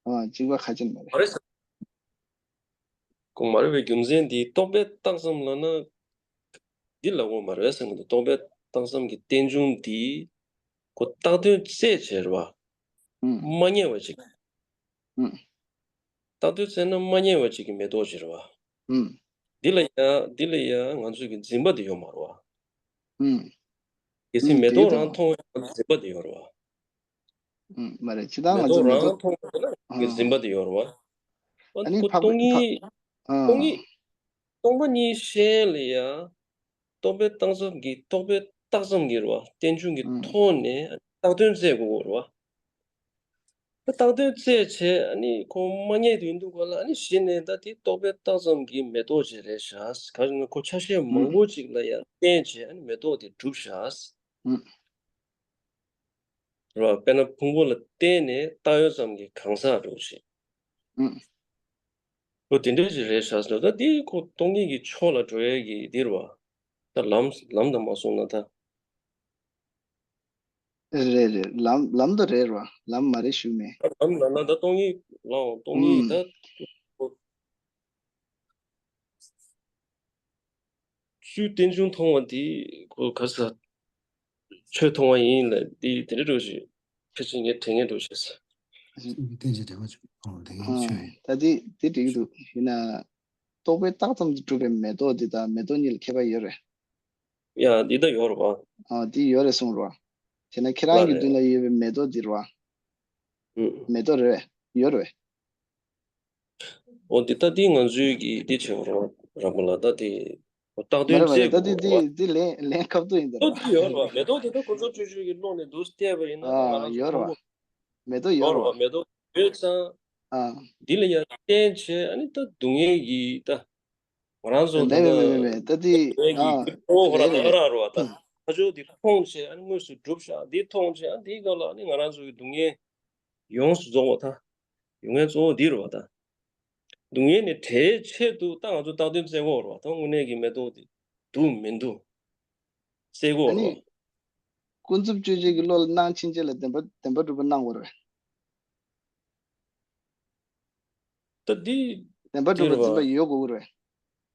བ། ཨ། གཅིག་པ་ཁ་ཅན་མ་རེད། མ་རེད་ཟེར། ཁོ་མ་རེད་པའི་རྒྱུ་མཚན་འདི་རྟོག་པས་བཏགས་ཙམ་ལབ་ན། འདི་ལབ་དགོས་མ་རེད་བསམ་གི་འདུག་རྟོག་པས་བཏགས་ཙམ་གྱི་རྟེན་འབྱུང་འདི་ཁོ་བཏགས་དོན་བཙལ་བྱས་རེད་བ། ཨུམ། མ་རྙེད་པ་ཅིག་ཨུམ། བཏགས་དོན་བཙལ་ན་མ་རྙེད་པ་ཅིག་གི་མེ་ཏོག་ཅིག་རེད་བ། ཨུམ། འདི་ལ་ཡང་འདི་ལ་ཡང་ང་ཚོས་ཀྱི་འཛིན་པ་འདི་ཡོད་མ་རེད་བ། ཨུམ། གལ་སྲིད་ཨུམ། མེ་དེ་ཡོད་ཏོག་རང་དང་མཐོང་བའི་འཛིན་པ་འདི་ཡོད་རེད་བ། ཨུམ། མ་རེད། ཇི་ལྟར་མེ་ང་ཏོག་ཚོ་མེ་རང་ཏོག་མཐོང་བ་ན་ཨ། གི་འཛིན་པ་དེ་ཡོད་རེད་བ། ཨ་ནི་ཁོ་ཕ་སྟོང་ཉིད་ཨ། སྟོང་ཉིད་སྟོང་པ་ཉིད་ཤེས་ལ་ཡང་རྟོག་པས་བཏགས་ཙམ་གྱི་རྟོག་པས་བཏགས་ཙམ་གྱི་རེད་བ། རྟེན་འབྱུང་གི་ཨུམ། ཐོག་ནས་བཏགས་དོན་བཙལ་དགོས་རེད་བ། ད་བཏགས་དོན་བཙལ་བྱས་ཨ་ནི་ཁོ་མ་རྙེད་དུ་ཡིན་འདུག་ག་ལ། ཨ་ནི་གཞི་ནས་ད་དེ་རྟོག་པས་བཏགས་ཙམ་གྱི་མེ་ཏོག་ཅིག་རེད་ཤག་ག་རེ་ན་ཁོ་ཆ་ཤས་མང་པོ་ཅིག་ལ་ཡང་བརྟེན་བྱས་ཨ་ནི་མེ་ཏོག་དེ་གྲུབ་ཤག་ཨུམ། རེད་བ། དཔེར་ན་ཕུང་པོ་ལ་བརྟེན་ནས་བཏགས་ཡོད་ཙམ་གྱི་གང་ཟག་འགྲོ་བྱེད། ཨུམ། ཁོ་དེ་འདྲ་ཞིག་རེད་ཤག་ཟེར། ད་འདི་ཁོ་སྟོང་ཉིད་ཀྱི་ཕྱོགས་ལ་འགྲོ་ཡས་ཀྱི་འདི་རེད་བ། ད་ལམ་ལམ་དང་མ་སོང་ན་ད། རེད་རེད། ལམ་ལམ་དུ་རེད་རེད་བ། ལམ་མ་རེད་ཞུ་མེད། ད་ལམ་ལ་ན་ད་སྟོང་ཉིད་ལའང་སྟོང་ཉིད་ཨུམ། ད། ཆོས་རྟེན་འབྱུང་མཐོང་བ་འདི་ཁོ་ག་ས་ཆོས་མཐོང་བ་ཡིན་ལ་འདི་དེ་འདྲ་འགྲོ་ཞིག་ཕལ་ཆེར་ངས་དྲན་ངེས་འགྲོ་ཞིག་རྟེན་ཅིང་འབྲེལ་བ་བྱུང་། ཨོ་དེ་ངས་ཨ། ཆོས་ཡིན། ད་འདི་འདི་འགྲིག་གི་འདུག་ཡིན་ན་རྟོག་པས་བཏགས་ཙམ་དུ་གྲུབ་པའི་མེ་ཏོག་འདི་དང་མེ་ཏོག་གཉིས་ལ་ཁྱད་པར་ཡོད་རེད། ཡ་འདི་ད་ཡོད་རེད་བ། ཨ་འདི་ཡོད་རེད་གསུངས་རེད་བ། བྱས་ན་ཁྱེད་རང་གི་མདུན་ལ་ཡོད་པའི་མེ་ཏོག་འདི་རེད་བ། ཨུ། མེ་ཏོག་རེད་བས། ཡོད་རེད་བས། འོ་འདི་ལྟ་འདི་ང་ཚོའི་གི་འདི་བྱེད་དགོས་རེད་བ། ར་མ་ལ་ད་འདི་རྟག་མ་དོན་རེད་མ་རེད། བཙལ་ད་འདི་དགོས་རེད་འདི་བ། འདི་ལན་ལན་ཁབ་ཏུ་ཡིན་ད་ར། མེ་ཏོག་འདི་ཡོད་རེད་བ། མེ་ཏོག་འདི་ད་ཁོ་ཚོ་ཆུང་ཆུང་གི་ཀློག་ནས་འདུག་བལྟས་པ་ཡིན་ན་ང་ཨ་རང་ཚོ་ཡོད་རེད་ཁོང་བ། མེ་ཏོག་ཡོད་ཡོད་རེད་རེད་བ། བ། མེ་ཏོག་ཡོད་ཙང་ཨ། འདི་ལ་ཡང་བརྟེན་བྱས་ཨ་ནི་ད་སྡུག་བསྔལ་གྱི་ད་ང་རང་ཚོ་ད་མེད་མེད་མེད་མེད་མེད། ད་འདི་སྡུག་བསྔལ་གྱི་ཨ་རྒྱུ་ཕྲན་ཁོ་རང་རེད་ད་རེད། ང་རང་རེད་བ། ད་ཁ་ཕྱོགས་འདི་མཐོང་བྱས་ཨ་ནི་དངོས་སུ་གྲུབ་བཞག་འདི་མཐོང་བྱས་ཨ་འདིའི་སྐབས་ལ་ཨ་ནི་ང་རང་ཚོ་གི་སྡུག་བསྔལ་ཡོངས་སུ་རྫོགས་པ་ད། སྡུག་བསྔལ་གཙོ་བོ་འདི་རེད་བ་ད། སྡུག་བསྔལ་ནས་བྲལ་ཆེད་དུ་ད་ང་ཚོ་རྟག་དོན་བཙལ་དགོས་རེད་བ། ད་དངོས་གནས་ཀྱི་མེ་ཏོག་འདི་འདུག་མི་འདུག་བཙལ་དགོས་ཨ་རེད་ནི། བ། ཀུན་རྫོབ་དཔྱོད་བྱེད་ཀྱི་བློ་ལ་སྣང་ཕྱིན་ཆད་ལ་བདེན་པ་བདེན་པ་གྲུབ་པ་སྣང་དགོས་རེད། ད་འདི་བདེན་པ་འདི་གྲུབ་པ་རེད་བ། འཛིན་པ་ཡོད་དགོས་རེད།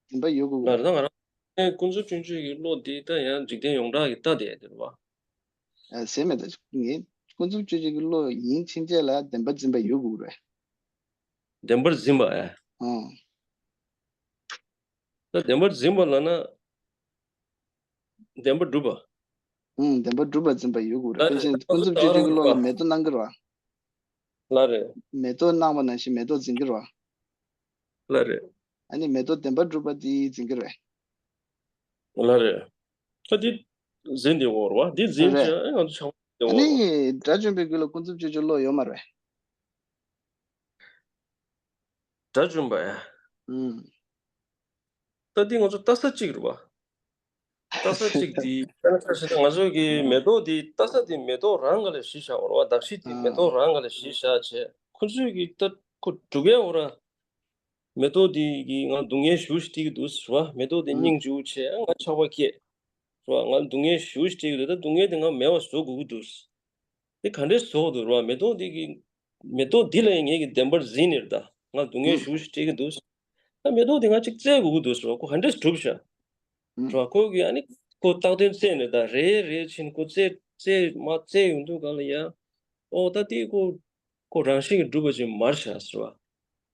འཛིན་པ་ཡོད་དགོས་ང་རེད། ད་ང་རང་ཀུན་རྫོབ་དཔྱོད་བྱེད་ཀྱི་བློ་འདི་ད་ཡང་འཇིག་རྟེན་ཡོངས་གྲགས་ཀྱི་ལྟ་དེ་རེད་བ། ཨ་ཟེར་མེད་ད། ངས་ཀུན་རྫོབ་དཔྱོད་བྱེད་ཀྱི་བློ་ཡིན་ཕྱིན་ཆད་ལ་བདེན་པ་འཛིན་པ་ཡོད་དགོས་རེད། བདེན་པར་འཛིན་པ་ཨེ། ཨང་། ད་བདེན་པར་འཛིན་པ་ལབ་ན། བདེན་པར་སྒྲུབ་པ། ཨང་། བདེན་པར་སྒྲུབ་པར་འཛིན་པ་ཡོད་དགོས་རེད། ལ་ཕལ་ཆེར་ཀུན་རྫོབ་དཔྱོད་བྱེད་ཀྱི་བློ་ལ་མེ་ཏོག་སྣང་གི་རེད་བ། ལ་རེད། མེ་ཏོག་སྣང་བ་ནང་བཞིན་མེ་ཏོག་འཛིན་གི་རེད་བ། ལ་རེད། ཨ་ནི་མེ་ཏོག་བདེན་པར་སྒྲུབ་པ་དེ་འཛིན་གི་རེད། ལ་རེད། ད་དེ་འཛིན་དེ་འོར་བ་དེ་འཛིན་རེད། ཅེས་ང་ཚོ་ཆང་དེ་ཨ་འོར་བ། ནི་དགྲ་བཅོམ་པའི་རྒྱུད་ལ་ཀུན་རྫོབ་དཔྱོད་བྱེད་བློ་ཡོད་མ་རེད། དགྲ་བཅོམ་པ་ཡ། ཨུམ། ད་འདི་ང་ཚོ་ལྟ་ས་གཅིག་རེད་བ། ལྟ་ས་གཅིག་འདི་ད་ང་ཚོ་གི་མེ་ཏོག་འདི་ལྟ་ས་འདི་མེ་ཏོག་རང་ག་ལ་གཞི་བཞག་འོར་བ། གདགས་གཞི་འདི་མེ་ཏོག་རང་ག་ལ་གཞི་བཞག་བྱས་ཁོ་ཚོས་ཀྱི་ད་ཁོ་སྒྲུབ་ཡ་འོ་ར། མེ་ཏོག་འདི་གི་ང་སྡུག་བསྔལ་ཞུ་ཞིག་སྤྲད་ཀྱི་འདུག་ཟེར་བ། མེ་ཏོག་འདི་ཨུམ། སྙིང་རྗེ་བྱས་ང་ཆགས་པ་སྐྱེས། ཟེར་བ། ང་སྡུག་བསྔལ་ཞུ་ཞིག་སྤྲད་ཀྱི་འདུག་ད་སྡུག་བསྔལ་འདི་ང་མེད་པ་བཟོ་དགོས་ཀྱི་འདུག་དེ་ག་འདྲས་བཟོ་དགོས་འདུག་ར། མེ་ཏོག་འདི་གི་མེ་ཏོག་འདི་ལ་ངས་ཀྱི་བདེན་པར་འཛིན་ནས་ར། ད་ང་སྡུག་བསྔལ་ཨུམ། ཞུ་ཞིག་སྤྲད་ཀྱི་འདུག་ད་མེ་ཏོག་འདི་ང་གཅིག་བཙལ་དགོས་ཀྱི་འདུག་ཟེར་བ། ཁོ་ག་འདྲས་གྲུབ་ཤག་ཨུམ། ཟེར་བ། ཁོ་གི་ཨ་ནི་ཁོ་རྟག་དོན་བཙལ་ནས་ད་རེ་རེ་ཕྱིན་ཁོ་བཙལ་བཙལ་མ་བཙལ་ཡོང་དུས་གང་ལ་ཡ། ཨོ་ད་དེ་ཁོ་ཁོ་རང་བཞིན་གྱིས་གྲུབ་པ་ཅིག་མ་རེད་ཤག་ཟེར་བ།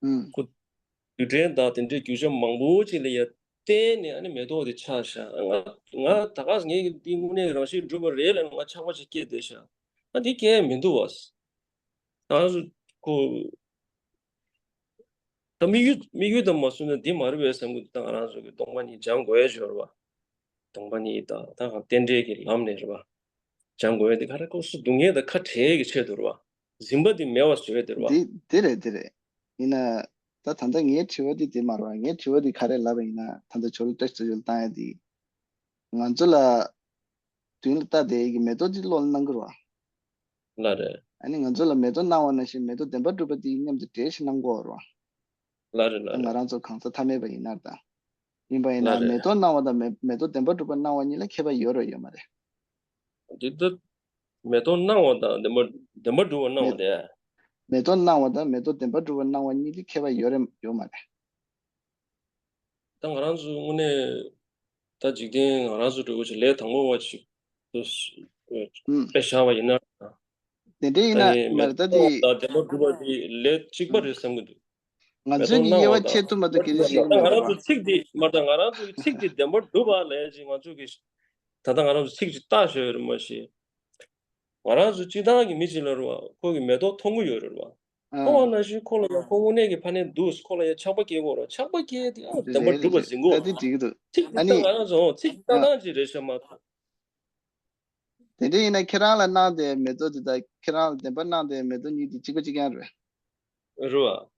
ཨུམ། ཁོ་རྡུལ་ཕྲན་དང་དེ་འདྲའི་རྒྱུ་ཆ་མང་པོ་ཅིག་ལ་ཡ་བརྟེན་ནས་ཨ་ནི་མེ་ཏོག་དེ་ཆགས་ཤག་ང་ང་ད་ག་ངས་ཀྱི་འདི་དངོས་གནས་རང་བཞིན་གྲུབ་པ་རེད་ལབ་ནས་ང་ཆགས་པ་ཅིག་སྐྱེས་བསྡད་ཤག་ང་འདི་སྐྱེ་ཡ་མི་འདུག་བ། ང་ཚོ་ཁོ། ད་དམིགས་ཡུལ་དམིགས་ཡུལ་དང་མ་བསྲུང་ན་འདི་མ་རེད་པས་བསམ་གྱི་འདུག་ད་ང་རང་ཚོ་གི་སྟོང་པ་ཉིད་སྦྱང་དགོས་ཡ་ཅིག་ཡོད་རེད་བ། སྟོང་པ་ཉིད་དང་ད་གང་རྟེན་འབྲེལ་གྱི་ལམ་ནས་རེད་བ། སྦྱང་དགོས་ཡ་འདི་ག་རེ་ཁོ་སུ་སྡུག་བསྔལ་དང་ཁ་བྲལ་གྱི་ཆེད་དུ་རེད་བ། འཛིན་པ་འདི་མེད་པ་བཟོ་ཡ་འདི་རེད་བ། འདི་འདི་རེད་འདི་རེད། ཡིན་ན། ད་ད་ལྟ་ངའི་དྲི་བ་འདི་འདི་མ་རེད་བ། ངའི་དྲི་བ་འདི་ག་རེ་ལབ་པ་ཡིན་ན་ད་ལྟ་ཇོ་ལ་བཀྲ་ཤིས་རྡོ་རྗེ་ལ་བཏང་ཡ་འདི། ང་ཚོ་ལ། མདུན་ལ་ལྟ་བསྡད་ཡ་གི་མེ་ཏོག་འདི་བློ་ལ་སྣང་གི་རེད་བ། ལ་རེད། ཨ་ནི་ང་ཚོ་ལ་མེ་ཏོག་སྣང་བ་ནང་བཞིན་མེ་ཏོག་བདེན་པར་གྲུབ་པ་དེ་མཉམ་དུ་འདྲེས་ཤིག་སྣང་གོ་རོ། ལ་རེད་ལ་ད་ང་རེད། རང་ཚོ་གང་ཟག་ཐ་མལ་པ་ཡིན་ན་ད། ཡིན་པ་ཡིན་ལ་ན་རེད། མེ་ཏོག་སྣང་བ་དང་མེ་མེ་ཏོག་བདེན་པར་གྲུབ་པ་སྣང་བ་གཉིས་ལ་ཁྱད་པར་ཡོད་རེད་ཡོད་མ་རེད། འདི་ལྟ། མེ་ཏོག་སྣང་བ་དང་བདེན་པ་བདེན་པར་གྲུབ་པ་སྣང་བ་དེ། མེ་ཏོག་སྣང་བ་དང་མེ་ཏོག་བདེན་པར་གྲུབ་པ་སྣང་བ་གཉིས་ལ་ཁྱད་པར་ཡོད་རེད་ཡོད་མ་རེད། ད་ང་རང་ཚོ་དངོས་གནས་ད་འཇིག་རྟེན་ང་རང་ཚོ་འདྲ་བོ་ཞིག་ལས་དང་པོ་བ་ཞིག་ཏུ་ཨུམ། དཔེ་བཞག་པ་ཡིན་ན། དེ་འདྲ་ཡིན་ད་ནི་ན་མ་མེ་རེད་ད་ཏོག་དེ། དང་བདེན་པར་གྲུབ་པ་དེ་ལས་གཅིག་པ་རེད་བསམ་གྱི་འདུག་ང་མེ་ཏོག་ཚོས་ཀྱི་སྣང་བ་དབྱེ་བ་དང་ཕྱེ་ཐུབ་མ་ཐུབ་ཀྱི་རེ་ཞིག་ད་ཡིན་ང་པ་རང་རེད་བ། ཚོའི་ཚིག་འདི་མ་ད་ང་རང་ཚོའི་ཚིག་འདི་བདེན་པར་གྲུབ་པ་ལས་ཅིག་ང་ཚོ་གི་ད་ལྟ་ང་རང་ཚོ་ཚིག་ཅིག་བཏགས་ཤོད་རེད་མ་གཞི། ང་རང་ཚོ་སྤྱིར་བཏང་གི་མི་ཅིག་ལ་རེད་བ་ཁོ་གི་མེ་ཏོག་མཐོང་གི་ཡོད་རེད་བ། མཐོང་བ་ནང་བཞིན་ཁོ་ལ་ཡང་ཁོ་དངོས་གནས་ཀྱི་ཕ་ནས་འདུག་ཁོ་ལ་ཡང་ཆགས་པ་སྐྱེ་གོ་རེད་ཆགས་པ་སྐྱེ་དེ་ཡང་བདེན་པར་གྲུབ་པ་འཛིན་གོ་ད་དེ་འགྲིག་གི་འདུག་ཚིག་འདི་ད་ང་རང་ཚོ་ཚིག་ལྟ་སྟངས་ཅིག་རེད་ཤག་མ་གཏོགས། དེ་འདྲ་ཡིན་ན་ཁྱེད་རང་ལ་སྣང་བསྡད་མེ་ཏོག་དེ་དང་ཁྱེད་རང་ལ་བདེན་པར་སྣང་བསྡད་མེ་ཏོག་གཉིས་དེ་གཅིག་པ་གཅིག་རྐྱང་རེད། རེད་བ།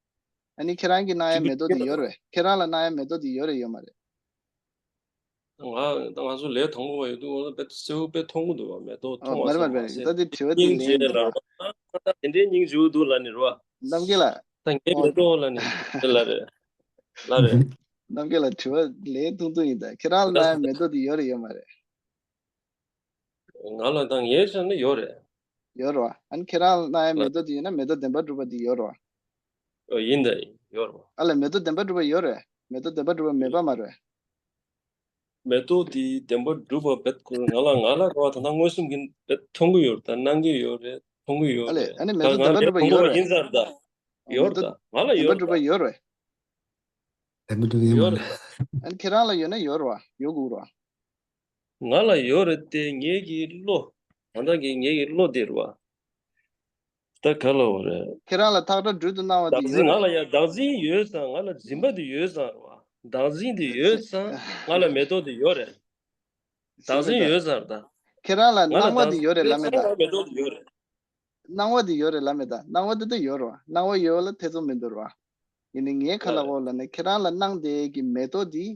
ཨ་ནི་ཁྱེད་རང་གི་སྣང་ཡ་མེ་ཏོག་དེ་ཡོད་རེད་ཁྱེད་རང་ལ་སྣང་ཡ་མེ་ཏོག་དེ་ཡོད་རེད་ཡོད་མ་རེད། ང་ད་ང་ཚོ་ལས་དང་པོ་བ་ཡོད་དུས་ང་ཚོ་དཔེ་གསལ་པོ་དཔེ་མཐོང་གི་འདུག་བ་མེ་ཏོག་ཨོ་མཐོང་བ་མ་རེད་མ་སོང་རེད་མ་མ་རེད་ཟད་ད་དེ་དྲི་བ་དེ་སྙིང་དེ་རྗེ་ལ་ལ་ད་དེ་འདྲའི་སྙིང་རྗེ་པོ་འདུག་ལ་ནི་རེད་བ། རྣམ་རྒྱལ་ལ། ད་ངའི་ཨོ། མེ་ཏོག་ལ་ནི་དེ་ལ་རེད། ལ་རེད། རྣམ་རྒྱལ་ལ་དྲི་བ་ལས་ཐུང་ཐུང་ཡིན་ད་ཁྱེད་རང་ལ་སྣང་ཡ་མེ་ཏོག་དེ་ཡོད་རེད་ཡོད་མ་རེད། ང་ལ་ད་ངའི་ཆ་ནས་ཡོད་རེད། ཡོད་རེད་བ། ཨ་ནི་ཁྱེད་རང་ལ་སྣང་ཡ་མེ་ཏོག་དེ་ཡོད་ན་མེ་ཏོག་བདེན་པར་གྲུབ་པ་དེ་ཡོད་རེད་བ། ཨོ་ཡིན་ད་ཡིན་ཡོད་རེད་བ། ཨ་ལས་མེ་ཏོག་བདེན་པར་གྲུབ་པ་ཡོད་རེད། མེ་ཏོག་བདེན་པར་གྲུབ་པ་མེད་པ་མ་རེད། མེ་ཏོག་དེ་བདེན་པར་གྲུབ་པ་བེད་ཁོ་ང་ལ་ང་ལ་རེད་བ་ད་ལྟ་མངོན་སུམ་གྱིས་བེད་མཐོང་གི་ཡོད་རེད་ད་སྣང་གི་ཡོད་རེད་མཐོང་གི་ཡོད་ཨ་ལས་རེད་ཨ་ནི་མེ་ད་ཏོག་ང་བདེན་པར་ལས་གྲུབ་པ་མཐོང་ཡོད་གི་རེད། ཡིན་ས་རེད་ད། ཨ་ཡོད་མེ་རེད་ཏོག་ད་ང་ལ་བདེན་པར་ཡོད་རེད་གྲུབ་པ་ད། ཡོད་རེད། བདེན་པར་གྲུབ་པ་ཡོད་མ་ཡོད་རེད། རེད། ཨ་ནི་ཁྱེད་རང་ལ་ཡོད་ན་ཡོད་རེད་བ་ཡོད་དགོས་རེད་བ། ང་ལ་ཡོད་རེད་དེ་ངེད་ཀྱི་བློ། ད་ལྟ་གི་ངེད་ཀྱི་བློ་དེ་རེད་བ། ད་ག་ལ་བ་རེད། ཁྱེད་རང་ལ་ཐག་སྒྲ་སྦྲུལ་དུ་སྣང་བ་དེ་བདག་འཛིན་ཡོད་ང་རེད། ལ་ཡ་བདག་འཛིན་ཡོད་ཙང་ང་ལ་འཛིན་པ་དེ་ཡོད་ཙང་རེད་བ། བདག་འཛིན་དེ་ཡོད་ཙང་ང་ལ་མེ་ཏོག་དེ་ཡོད་རེད། བདག་འཛིན་ཡོད་ཙང་རེད་ད། ཁྱེད་རང་ལ་ང་ལ་སྣང་བ་བདག་དེ་ཡོད་རེད་འཛིན་ལབ་མེད་ད། ཡོད་ཙང་ང་ལ་མེ་ཏོག་དེ་ཡོད་རེད། སྣང་བ་དེ་ཡོད་རེད་ལབ་མེད་ད་སྣང་བ་དེ་ད་ཡོད་རེད་བ་སྣང་བ་ཡོད་ལ་ཐེ་ཚོམ་མི་འདུག་རེད་བ། ཡིན་ནའི་ངའི་ཁ་ལ་ལ་འོག་ལ་ནས་ཁྱེད་རང་ལ་སྣང་བསྡད་ཀྱི་མེ་ཏོག་འདི།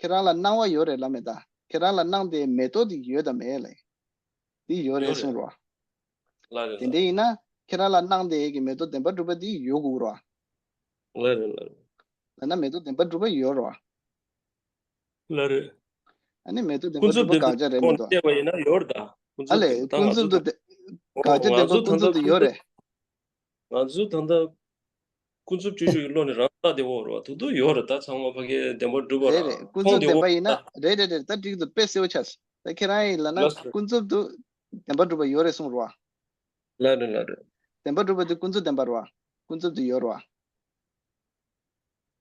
ཁྱེད་རང་ལ་སྣང་བ་ཡོད་རེད་ལབ་མེད་ད། ཁྱེད་རང་ལ་སྣང་བསྡད་མེ་ཏོག་འདི་ཡོད་དམ་མེད་ལབ། འདི་ཡོད་རེད་ཡོད་གསུངས་རེད། རོ། ལ་རེད་དེ་ལ། འདྲ་ཡིན་ན། ཁྱེད་རང་ལ་སྣང་བསྡད་ཀྱི་མེ་ཏོག་བདེན་པར་གྲུབ་པ་འདི་ཡོད་དགོས་རོ། ལ་རེད་ལ་རེད། ལབ་ན་མེ་ཏོག་བདེན་པར་གྲུབ་པ་ཡོད་རོ། ལ་རེད། ཨ་ནི་མེ་ཏོག་བདེན་པར་ཀུན་རྫོབ་གྲུབ་པ་དགག་བྱ་རེད་མི་འདུག་བལྟས་པ་ཡིན་ན་ཡོད་རེད་ད། ཀུན་ཨ་རྫོབ་ལས་ད་ཀུན་ང་རྫོབ་ཚོ་ད་ཏེ། དགག་བྱ་བདེན་པ་ཀུན་རྫོབ་ཏུ་ཡོད་རེད། ང་ཚོ་ད་ལྟ་ཀུན་རྫོབ་སྤྱོད་བཞག་གི་བློ་ནི་རང་ལྟ་བདེ་བོ་རེད་བ་དུ་དུ་ཡོད་རེད་ད་ཚང་མ་ཕ་གའི་བདེན་པར་སྒྲུབ་པ་རེད་རེད་རང་ཀུན་མཐོང་རྫོབ་བདེ་བདེན་པ་བོ་ཡིན་ན་རེད་རེད་རེད་ད་འགྲིག་འདུག་དཔེ་གསལ་བོ་ཆགས་སོང་ད་ཁྱེད་རང་ཡིན་ལབ་ན་ལགས་སོ། ཀུན་རྫོབ་ཏུ་བདེན་པར་སྒྲུབ་པ་ཡོད་རེད་གསུངས་རེད་བ། ལགས་རེད་ལགས་རེད། བདེན་པར་སྒྲུབ་པ་དེ་ཀུན་རྫོབ་བདེན་པ་རེད་བ། ཀུན་རྫོབ་ཏུ་ཡོད་རེད་བ།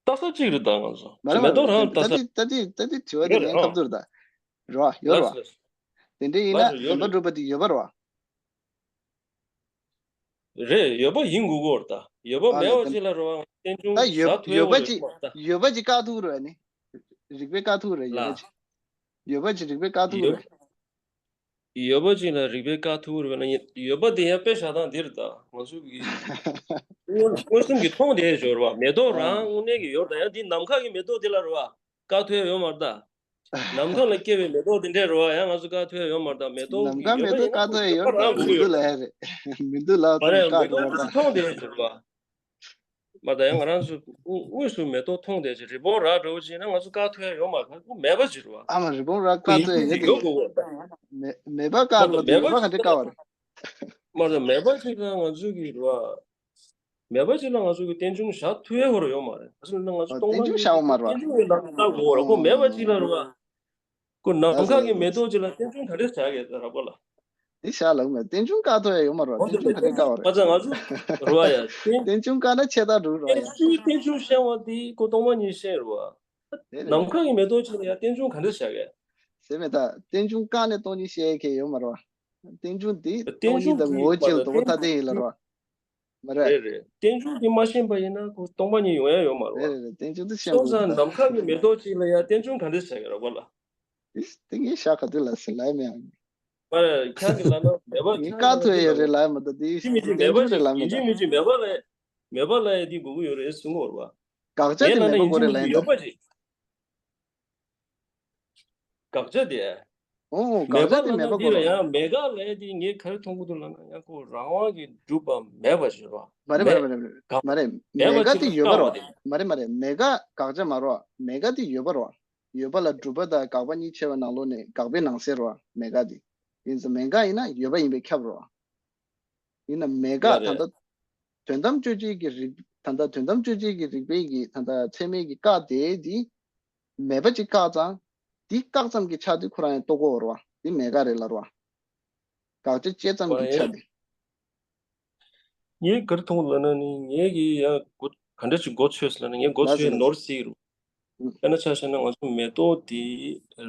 ལྟ་ས་གཅིག་རེད་ད་ང་ཚོ་མ་རེད་མ་མེ་ཏོག་རེད་རང་ལྟ་ད་ས་དེ་ད་དེ་ད་དེ་དྲི་བ་དེ་ཡོད་རེད་ངའི་ཁ་རང་ཐུག་རེད་ད། རེད་བ་ཡོད་རེད་ལགས་བ། སོ་དེ་འདྲ་ཡིན་ན་ལགས་སོ་ཡོད་བདེན་པར་རེད། སྒྲུབ་པ་དེ་ཡོད་པ་རེད་བ། རེད་ཡོད་པ་ཡིན་དགོས་ཀྱི་ཡོད་རེད་ད། ཡོད་པ་ཨ་མེད་ལས་པ་ཅིག་ལ་རེད་བ་རྟེན་འབྱུང་ད་ཡོད་བཞག་ཐུབ་ཡོད་ཡོད་པ་རེད་ཅིག་མ་རེད་ད། ཡོད་པ་ཅིག་བཀག་ཐུབ་རེད་ནི། རིགས་པས་བཀག་ཐུབ་རེད་ཡོད་པ་ལ། ཅིག་ཡོད་པ་ཅིག་རིགས་པས་བཀག་ཐུབ་ཡོད་རེད། ཡོད་པ་ཅིག་ལ་རིགས་པས་བཀག་ཐུབ་རེད་བ་ན་ཡོད་པ་དེ་ཡང་དཔེ་བཞག་སྟངས་འདི་རེད་ད་ང་ཚོ་གི་མངོན་མངོན་སུམ་གྱི་མཐོང་དེ་སྦྱོར་བ་མེ་ཏོག་རང་ཨ་དངོས་གནས་ཀྱི་ཡོད་རེད་ད་ཡང་འདི་ནམ་མཁའ་གི་མེ་ཏོག་དེ་ལ་རེད་བ། བཀག་ཐུབ་ཡ་ཡོད་མ་རེད་ད། ནམ་མཁའ་ལ་སྐྱེ་བའི་མེ་ཏོག་དེ་འདྲས་རེད་བ་ཡང་ང་ཚོ་བཀག་ཐུབ་ཡ་ཡོད་མ་རེད་ད་མེ་ཏོག་ནམ་གི་མཁའ་ཡོད་མེ་པ་ཏོག་ཡིན་ན་བཀག་ཐུབ་ཡ་ཡོད་ཁོ་རང་དགོས་ཀྱི་ཡོད་རེད། མི་འདུག་ལ་ཡ་རེད། མི་འདུག་ལ་མ་རེད་མེ་ཏོག་དེ་ཚོ་མཐོང་དེ་ཟེར་བ། མ་ད་ཡང་ང་རང་ཚོ་དངོས་དངོས་སུ་མེ་ཏོག་མཐོང་དེ་ཅི་རི་བོང་རྭ་འདྲ་བོ་ཅིག་ན་ང་ཚོ་བཀག་ཐུབ་ཡ་ཡོད་མ་རེད་ཁོ་མེད་པ་ཅིག་རེད་བ། ཨ་མ་རི་བོང་རྭ་བཀག་ཐུབ་ཡ་ཡོད་དེ་ཡོད་དགོས་བ། མེ་མེད་པ་བཀག་མ་རེད་ད་བ་དེ་མེད་པ་ཡོད་པ་ག་འདྲ་བཀག་བ་རེད། མ་ད་མེད་པ་ཅིག་ལ་ང་ཚོ་གི་རེད་བ། མེད་པ་ཅིག་ལ་ང་ཚོ་གི་རྟེན་འབྱུང་བཞག་ཐུབ་ཡས་ཧོར་ཡོད་མ་རེད། ང་ཚོ་ལ་ང་ཚོ་སྟོང་པ་ཉིད་རྟེན་འབྱུང་བཞག་ཡོད་མ་རེད་བ། རྟེན་འབྱུང་ཡོད་ལ་ལྟ་དགོས་ར་ཁོ་མེད་པ་ཅིག་ལ་རེད་བ། ཁོ་ནམ་མཁའ་གི་མེ་ཏོག་ཅིག་ལ་རྟེན་འབྱུང་ག་འདྲས་བྱ་གས་ད་ར་པ་ལ། འདི་བཞག་ལ་མེད་རྟེན་འབྱུང་བཀག་ཐུབ་ཡས་ཡོད་མ་རེད་བ་རྟེན་འབྱུང་ག་འདྲས་བཀག་བ་རེད། ང་ཚོ་རེད་བ་ཡ་རྟེན་རྟེན་འབྱུང་བཀག་ན་ཆད་ད་འགྲོ་རེད་བ་ཡ། རྟེན་འབྱུང་ཤེས་པ་འདི་ཁོ་སྟོང་པ་ཉིད་ཤེས་རེད་བ། ནམ་མཁའ་གི་མེ་ཏོག་ཅིག་ལ་ཡ་རྟེན་འབྱུང་ག་འདྲས་བྱ་གས། ཟེར་མེད་ད་རྟེན་འབྱུང་བཀག་ནས་སྟོང་ཉིད་ཤེས་མཁན་ཡོད་མ་རེད་བ། རྟེན་འབྱུང་འདི་རྟེན་སྟོང་ཉིད་འབྱུང་དང་ངོ་བོ་གཅིག་ལ་དོ་པོ་ཐ་དད་ཡིན་ལ་རོ། མ་རེད། རེད་རེད། རྟེན་འབྱུང་འདི་མ་ཤེས་པ་ཡིན་ན་ཁོ་སྟོང་པ་ཉིད་ཡོང་ཡ་ཡོད་མ་རེད་བ། རེད་རེད་རྟེན་འབྱུང་འདི་ཤེས་སོང་དགོས་ཙང་ཀྱི་ད། ནམ་མཁའ་གི་མེ་ཏོག་ཅིག་ལ་ཡ་རྟེན་འབྱུང་ག་འདྲ་བྱ་གི་རེད་པ་ལ། ཏིས་ཏིང་ངེ་ཤ་ག་དུས་ལ་སི་ལའི་མེ་ཨང་། མ་རེད་ཁྱང་གི་ལ་ན་མེད་པ་ངེ་ཁྱང་གི་ལ་ཀ་ཐོས་ཡ་རེད་ལའི་མ་ད་ཏིས་ཡིན་གཅིག་མིན་གཅིག་མེད་པ་རྟེན་འབྱུང་རེད་ཅིག་ལ་མེ་ད། ཡིན་གཅིག་མིན་གཅིག་མེད་པ་ལ་མེད་པ་ལ་ཡ་འདི་དགོས་ཀྱི་ཡོད་རེད་གསུང་གི་ཡོད་རེད་པ། གག་ཆ་ངས་ལ་དེ་ན་མེད་ཡིན་པ་གོ་གཅིག་རེད་མིན་ལའི་གཅིག་ད། ཡོད་པ་ཅིག་དགག་བྱ་དེ། ཨོ། དགག་བྱ་དེ་མེད་པ་གོ་ར། མེད་པ་ལབ་ན་འདི་ལ་ཡང་མེད་དགག་ལབ་དེ་ངས་ག་རེ་མཐོང་གི་འདུག་ལབ་ན། ཡང་ཁོ་རང་དབང་གིས་གྲུབ་པ་མེད་པ་ཞིག་རེད་བ། མ་རེད་མ་རེད་མ་རེད་མ་རེད། མེད་པ་མེད་དགག་པ་དེ་ཡོད་པ་རེད་བ། མ་རེད་མ་རེད། མེད་དགག་དགག་བྱ་མ་རེད་བ། མེད་དགག་དེ་ཡོད་པ་རེད་བ། ཡོད་པ་ལ་གྲུབ་པ་དང་དགག་པ་གཉིས་ཕྱེ་བའི་ནང་ལོགས་ནས་དགག་པའི་ནང་གསེས་རེད་བ། མེད་དགག་དེ། ཡིན་ཙང་མེད་དགག་ཡིན་ན་ཡོད་པ་ཡིན་པས་ཁྱབ་རེད་བ། ཡིན་ན་མེད་དགག་ཡ་རེད། ད་ལྟ་དོན་དམ་དཔྱོད་བྱེད་ཀྱི་རིགས། ད་ལྟ་དོན་དམ་དཔྱོད་བྱེད་ཀྱི་རིགས་པའི་གི་ད་ལྟ་ཚད་མའི་གི་བཀག་དེ་དེ་མེད་པ་ཅིག་བཀག་ཙང་། དེ་བཀག་ཙམ་གྱི་ཆ་དེ་ཁོ་རང་ཡང་རྟོགས་གོ་རེད་བ། དེ་མེད་དགག་རེད་ལབ་རེད་བ། དགག་བྱ་བཅད་ཙམ་གྱི་ཆ་དེ། ངས་ག་རེ་མཐོང་ལབ་ན་ནི། ངས་ཀྱི་ཡང་གོ་ག་འདྲ་ཞིག་མགོ་ཚོས་ལབ་ན། ངས་མགོ་ལ་ཚོས་ཟེར་ནོར་སྲིད་རུ། ཨུ། དཔེར་ན་ཆ་བཞག་ན་ང་ཚོ་མེ་ཏོག་འདི་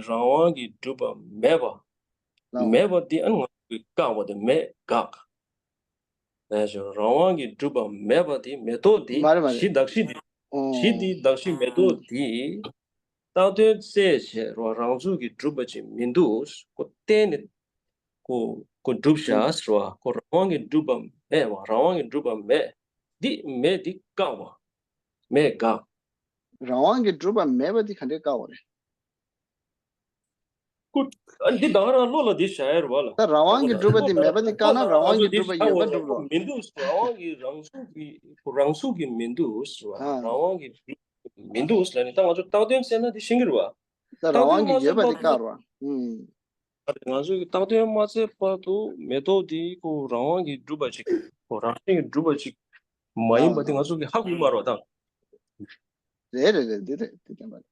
རང་དབང་གིས་གྲུབ་པ་མེད་པ། ལའོ། མེད་པ་འདི་ཨ་ནི་ང་ཚོ་གིས་བཀག་པ་དེ་མེད་དགག་ལས་བྱུང་། རང་དབང་གིས་གྲུབ་པ་མེད་པ་དེ་མེ་ཏོག་འདི། མ་རེད་མ་རེད། གཞི་དག་གཞི་འདི། ཨོ། གཞི་འདི་དག་གཞི་མེ་ཏོག་ཨུ། འདི། བཏགས་དོན་བཙལ་བྱས་རོ། རང་ཚུགས་ཀྱིས་གྲུབ་པ་ཅིག་མི་འདུག་ཁོ་གཏན་ནས་ཁོ་ཁོ་གྲུབ་བཞག་ཟེར་བ། ཁོ་རང་དབང་གིས་གྲུབ་པ་མེད་པ། རང་དབང་གིས་གྲུབ་པ་མེད། འདི་མེད་འདི་བཀག་པ། མེད་དགག་རང་དབང་གིས་གྲུབ་པ་མེད་པ་འདི་ག་འདྲས་བཀག་པ་རེད། ཁོ་ཨ་འདི་ད་ག་རང་བློ་ལ་འདི་བཞག་ཡ་རེད་བ་ལ། ད་རང་དབང་གིས་གྲུབ་པ་འདི་མེད་པ་འདི་བཀག་ན་རང་དབང་གིས་གྲུབ་པ་ཡོད་པ་གྲུབ་རོགས། མི་འདུག་རང་དབང་གིས། རང་ཚུགས་ཀྱིས་ཁོ་རང་ཚུགས་ཀྱིས་མི་འདུག་ཟེར་བ། ཨ། རང་དབང་གིས་མི་འདུག་ལབ་ནས་ད་ང་ཚོ་བཏགས་དོན་བཙལ་ན་དེ་ཤེས་ཀྱི་རེད་བ། ད་རང་དབང་གིས་ཡོད་པ་དེ་བཀག་རེད་བ། ཨུམ། ང་ཚོ་གིས་བཏགས་དོན་མ་བཙལ་བར་དུ་མེ་ཏོག་དེ་ཁོ་རང་དབང་གིས་གྲུབ་པ་ཅིག་ཁོ་རང་བཞིན་གྱིས་གྲུབ་པ་ཅིག་མ་ཡིན་པ་དེ་ང་ཚོ་གིས་ཧ་གོ་གི་མ་རེད་བ་ད། རེད་རེད་རེད། འདི་རེད། འདི་བདེན་པ་རེད།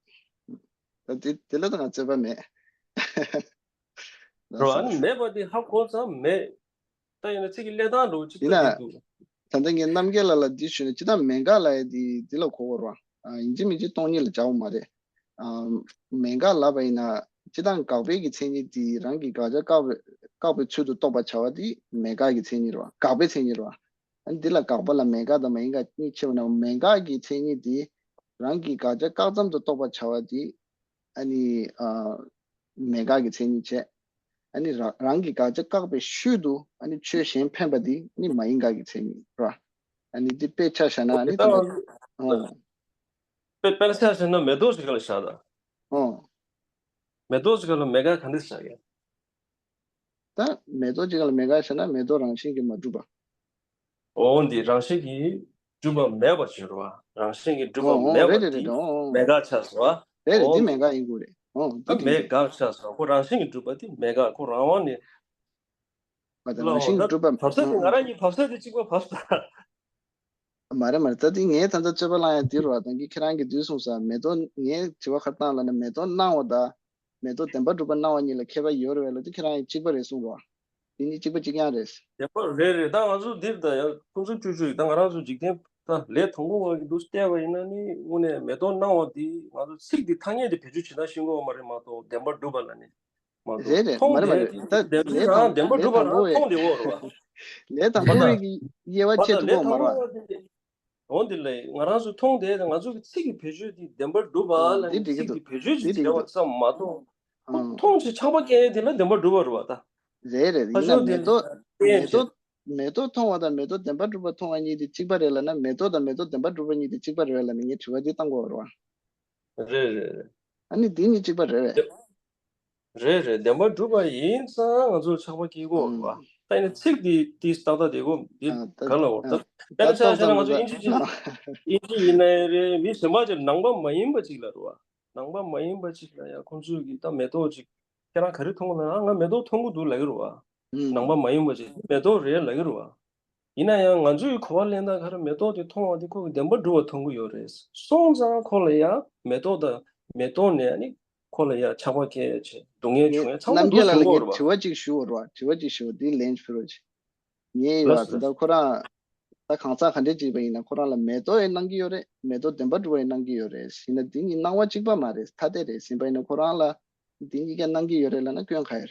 ད་འདི་འདི་ལ་ད་ང་རྩོད་པ་མེད། རོ། ཨ་ནི་མེད་པ་དེ་ཧ་གོ་ཙང་མེད། ད་ཡིན་ན་ཚིག་གི་ཀླད་སྟངས་འདྲ་བོ་ཅིག་ཡིན་ད་ན། འདུག་ད་ལྟ་ངས་རྣམ་རྒྱལ་ལགས་ལ་འདི་ཞུས་ན། སྤྱིར་བཏང་མེད་དགག་ལབ་ཡ་འདི་འདི་ལ་གོ་དགོས་རེད་བ། ཨ། ཡིན་གཅིག་མིན་གཅིག་སྟོང་ཉིད་ལ་སྦྱར་དགོས་མ་རེད། ཨ། མེད་དགག་ལབ་པ་ཡིན་ན། སྤྱིར་བཏང་དགག་པའི་གི་མཚན་ཉིད་དེ་རང་གི་དགག་བྱ་བཀག་པའི་བཀག་པའི་ཚུལ་དུ་རྟོགས་པར་བྱ་བ་དེ་མེད་དགག་གི་མཚན་ཉིད་རེད་བ། དགག་པའི་མཚན་ཉིད་རེད་བ། ཨ་ནི་འདི་ལ་དགག་པ་ལ་མེད་དགག་དང་མ་ཡིན་དགག་གཉིས་ཕྱེ་བ་ན། མེད་དགག་གི་མཚན་ཉིད་དེ་རང་གི་དགག་བྱ་བཀག་ཙམ་དུ་རྟོགས་པར་བྱ་བ་དེ། ཨ་ནི། ཨ། མེད་དགག་གི་མཚན་ཉིད་བྱས། ཨ་ནི་རང་རང་གི་དགག་བྱ་བཀག་པའི་ཤུལ་དུ་ཨ་ནི་ཆོས་གཞན་འཕེན་པ་དེ་ནི་མ་ཡིན་དགག་གི་མཚན་ཉིད་རེད་བ། ཨ་ནི་འདི་དཔེ་ཆ་བཞག་ན། ཨ་ནི་ད་ལྟ། ཨོ། དཔེ་དཔེར་ཆ་བཞག་ན་མེ་ཏོག་ཅིག་ལ་བཞག་ད། ཨོ། མེ་ཏོག་ཅིག་ལ་མེད་དགག་ག་འདྲ་བྱ་གི། ད་མེ་ཏོག་ཅིག་ལ་མེད་དགག་བྱས་ན་མེ་ཏོག་རང་བཞིན་གྱིས་མ་གྲུབ་པ། འོ་འདི་རང་བཞིན་གྱིས་གྲུབ་པ་མེད་པ་ཅིག་རེད་བ། རང་བཞིན་གྱིས་གྲུབ་པ་ཨོ་ཨོ་མེད་པ་རེད་རེད་འདི་རེད། ཨོ་མེད་དགག་ཆགས་སོང་བ། རེད་རེད། འོ་འདི་འདི་མེད་དགག་ཡིན་དགོས་རེད། ཨོ་འདི་ད་རེད་མེད་འདི་རེད། དགག་ཆགས་སོང་། ཁོ་རང་བཞིན་གྱིས་གྲུབ་པ་འདི་མེད་དགག་ཁོ་རང་དབང་ནས། མ་ད་ལ་རང་བཞིན་ད་གྲུབ་པ། བབས་ས་དེ་ང་རང་གཉིས་བབས་ས་དེ་གཅིག་པ་བབས་ས། མ་རེད་མ་རེད། ད་དེ་ངས་ད་ལྟ་རྩོད་པ་གླེང་ཡ་དེ་རེད་བ། ད་གིན་ཁྱེད་རང་གིས་དུས་གསུངས་ས། མེ་ཏོག་ངས་དྲི་བ་ག་རེ་བཏང་ལབ་ན། མེ་ཏོག་སྣང་བ་དང་མེ་ཏོག་བདེན་པར་གྲུབ་པ་སྣང་བ་གཉིས་ལ་ཁྱད་པར་ཡོད་རེད་བས་ལབ་དུས་ཁྱེད་རང་གིས་གཅིག་པ་རེད་གསུངས་རེད་བ། དེ་གཉིས་གཅིག་པ་གཅིག་རྐྱང་རེད། བདེན་པ་རེད་རེད། ད་ང་ཚོ་འདིར་ད་ཡང་ཁོང་ཚོ་བཅུ་བཅུ་ཡིས་ད་ང་རང་ཚོ་འཇིག་རྟེན་ད་ལས་དང་པོ་ང་གི་འདུག་བལྟས་པ་ཡིན་ན་ནི་དངོས་གནས་མེ་ཏོག་སྣང་བ་འདི་ང་ཚོ་ཚིག་འདི་ཐ་སྙད་དེ་བེད་སྤྱོད་བྱེད་སྟངས་ཤེས་དགོས་པ་མ་རེད་མ་གཏོགས། བདེན་པར་གྲུབ་པ་ལ་ནི། མ་གཏོགས་རེད་རེད། མཐོང་མ་རེད་མ་དེ་རེད། ད་བདེན་ལས་པ་དང་དང་བདེན་པར་ལས་གྲུབ་པ་དང་པོ་རང་མཐོང་བདེ་བོ་རེད་བ། ལས་དང་པོ་མ་ད་རེད་གི་དབྱེ་བ་མ་ཕྱེ་ད་ཐུབ་ལས་ཀྱི་མ་དང་རེད་པོ་བ། འོ་འདི་ལས་ང་རང་ཚོ་མཐོང་བདེ་དང་ང་ཚོ་གི་ཚིག་གི་བེད་སྤྱོད་དེ་བདེན་པར་གྲུབ་པ་ཨ་ལ་འདི་ནི་འགྲིག་གི་ཚིག་འདུག་གི་བེད་སྤྱོད་འདི་ཅིག་འགྲིག་བྱས་པ་འདུག་ཙམ་མ་གཏོགས། ཨ་མཐོང་ཆེ་ཆགས་པ་སྐྱེ་དེ་ལ་བདེན་པར་གྲུབ་པ་རེད་བ་ད། རེད་རེད། ཡིན་ན་མེ་ཏོག་མེ་ཏོག་མེ་ཏོག་མཐོང་བ་དང་མེ་ཏོག་བདེན་པར་གྲུབ་པ་མཐོང་བ་གཉིས་དེ་གཅིག་པ་རེད་ལབ་ན། མེ་ཏོག་དང་མེ་ཏོག་བདེན་པར་གྲུབ་པ་གཉིས་དེ་གཅིག་པ་རེད་ལབ་ན་ངས་དྲི་བ་འདི་བཏང་དགོས་རེད་བ། རེད་རེད་རེད། ཨ་ནི་འདི་གཉིས་གཅིག་པ་རེད་བས། རེད་རེད། བདེན་པར་གྲུབ་པ་ཡིན་ཙང་ང་ཚོར་ཆགས་པ་སྐྱེ་གོ་རེད་བ། ཨང་། ད་ཡིན་ན་ཚིག་འདི་འདི་ཏག་ཏག་བསྡད་གོ་འདི་ཨ་ད་ག་ལ་འོ་ད་ཨ་དཔེར་ན་ཆ་བཞག་ན་ང་ཚོ་ཨིན་ཇི་ཅིག་ཨིན་ཇི་ཡིན་ན་ཡང་རེད། མི་གཞན་པ་ཅིག་ནང་པ་མ་ཡིན་པ་ཅིག་ལ་རེད་བ། ནང་པ་མ་ཡིན་པ་ཅིག་ལ་ཡང་ཁོང་ཚོས་ཀྱི་ད་མེ་ཏོག་ཅིག་ཁྱེད་རང་ག་རེ་མཐོང་ལབ་ན་ང་མེ་ཏོག་མཐོང་གི་འདུག་ལབ་ཀྱི་རེད་བ། ཨང་། ནང་པ་མ་ཡིན་པ་ཅིག་མེ་ཏོག་རེད་ལབ་ཀྱི་རེད་བ། ཡིན་ན་ཡང་ང་ཚོའི་གོ་བ་ལེན་སྟངས་ག་རེ་མེ་ཏོག་དེ་མཐོང་བ་དེ་ཁོ་གི་བདེན་པ་གྲུབ་པ་མཐོང་གི་ཡོད་རེད། སོང་ཙང་ཁོ་ལ་ཡང་མེ་ཏོག་དང་མེ་ཏོག་ནས་ཨ་ནི་ཁོ་ལ་ཡང་ཆགས་པ་སྐྱེ་ཡ་བྱེད་སྡུག་བསྔལ་ངས་བྱུང་ཡ་ཚང་མ་རྣམ་རྒྱལ་འདུག་ལགས་ལ་སེམས་ངས་ཁོ་རེད་བ། དྲི་བ་གཅིག་ཞུ་བ་རེད་བ། དྲི་བ་གཅིག་ཞུ་བ་འདི་ལན་ཞིག་ཕུལ་རོགས་བྱེད། ངས་ཡོད་ལགས་ད་སོ། ལྟ་ཁོ་རང་ད་གང་ཟག་ག་འདྲས་བྱས་པ་ཡིན་ན་ཁོ་རང་ལ་མེ་ཏོག་ཡང་གནང་གི་ཡོད་རེད། མེ་ཏོག་བདེན་པ་གྲུབ་པ་ཡང་གནང་གི་ཡོད་རེད། ཡིན་ན་འདི་གཉིས་སྣང་བ་གཅིག་པ་མ་རེད། ཐ་དད་རེད། ཟིན་པ་ཡིན་ན་ཁོ་རང་ལ་འདི་གཉིས་ཀ་གནང་གི་ཡོད་རེད་ལབ་ན་སྐྱོན་ག་རེ་རེད།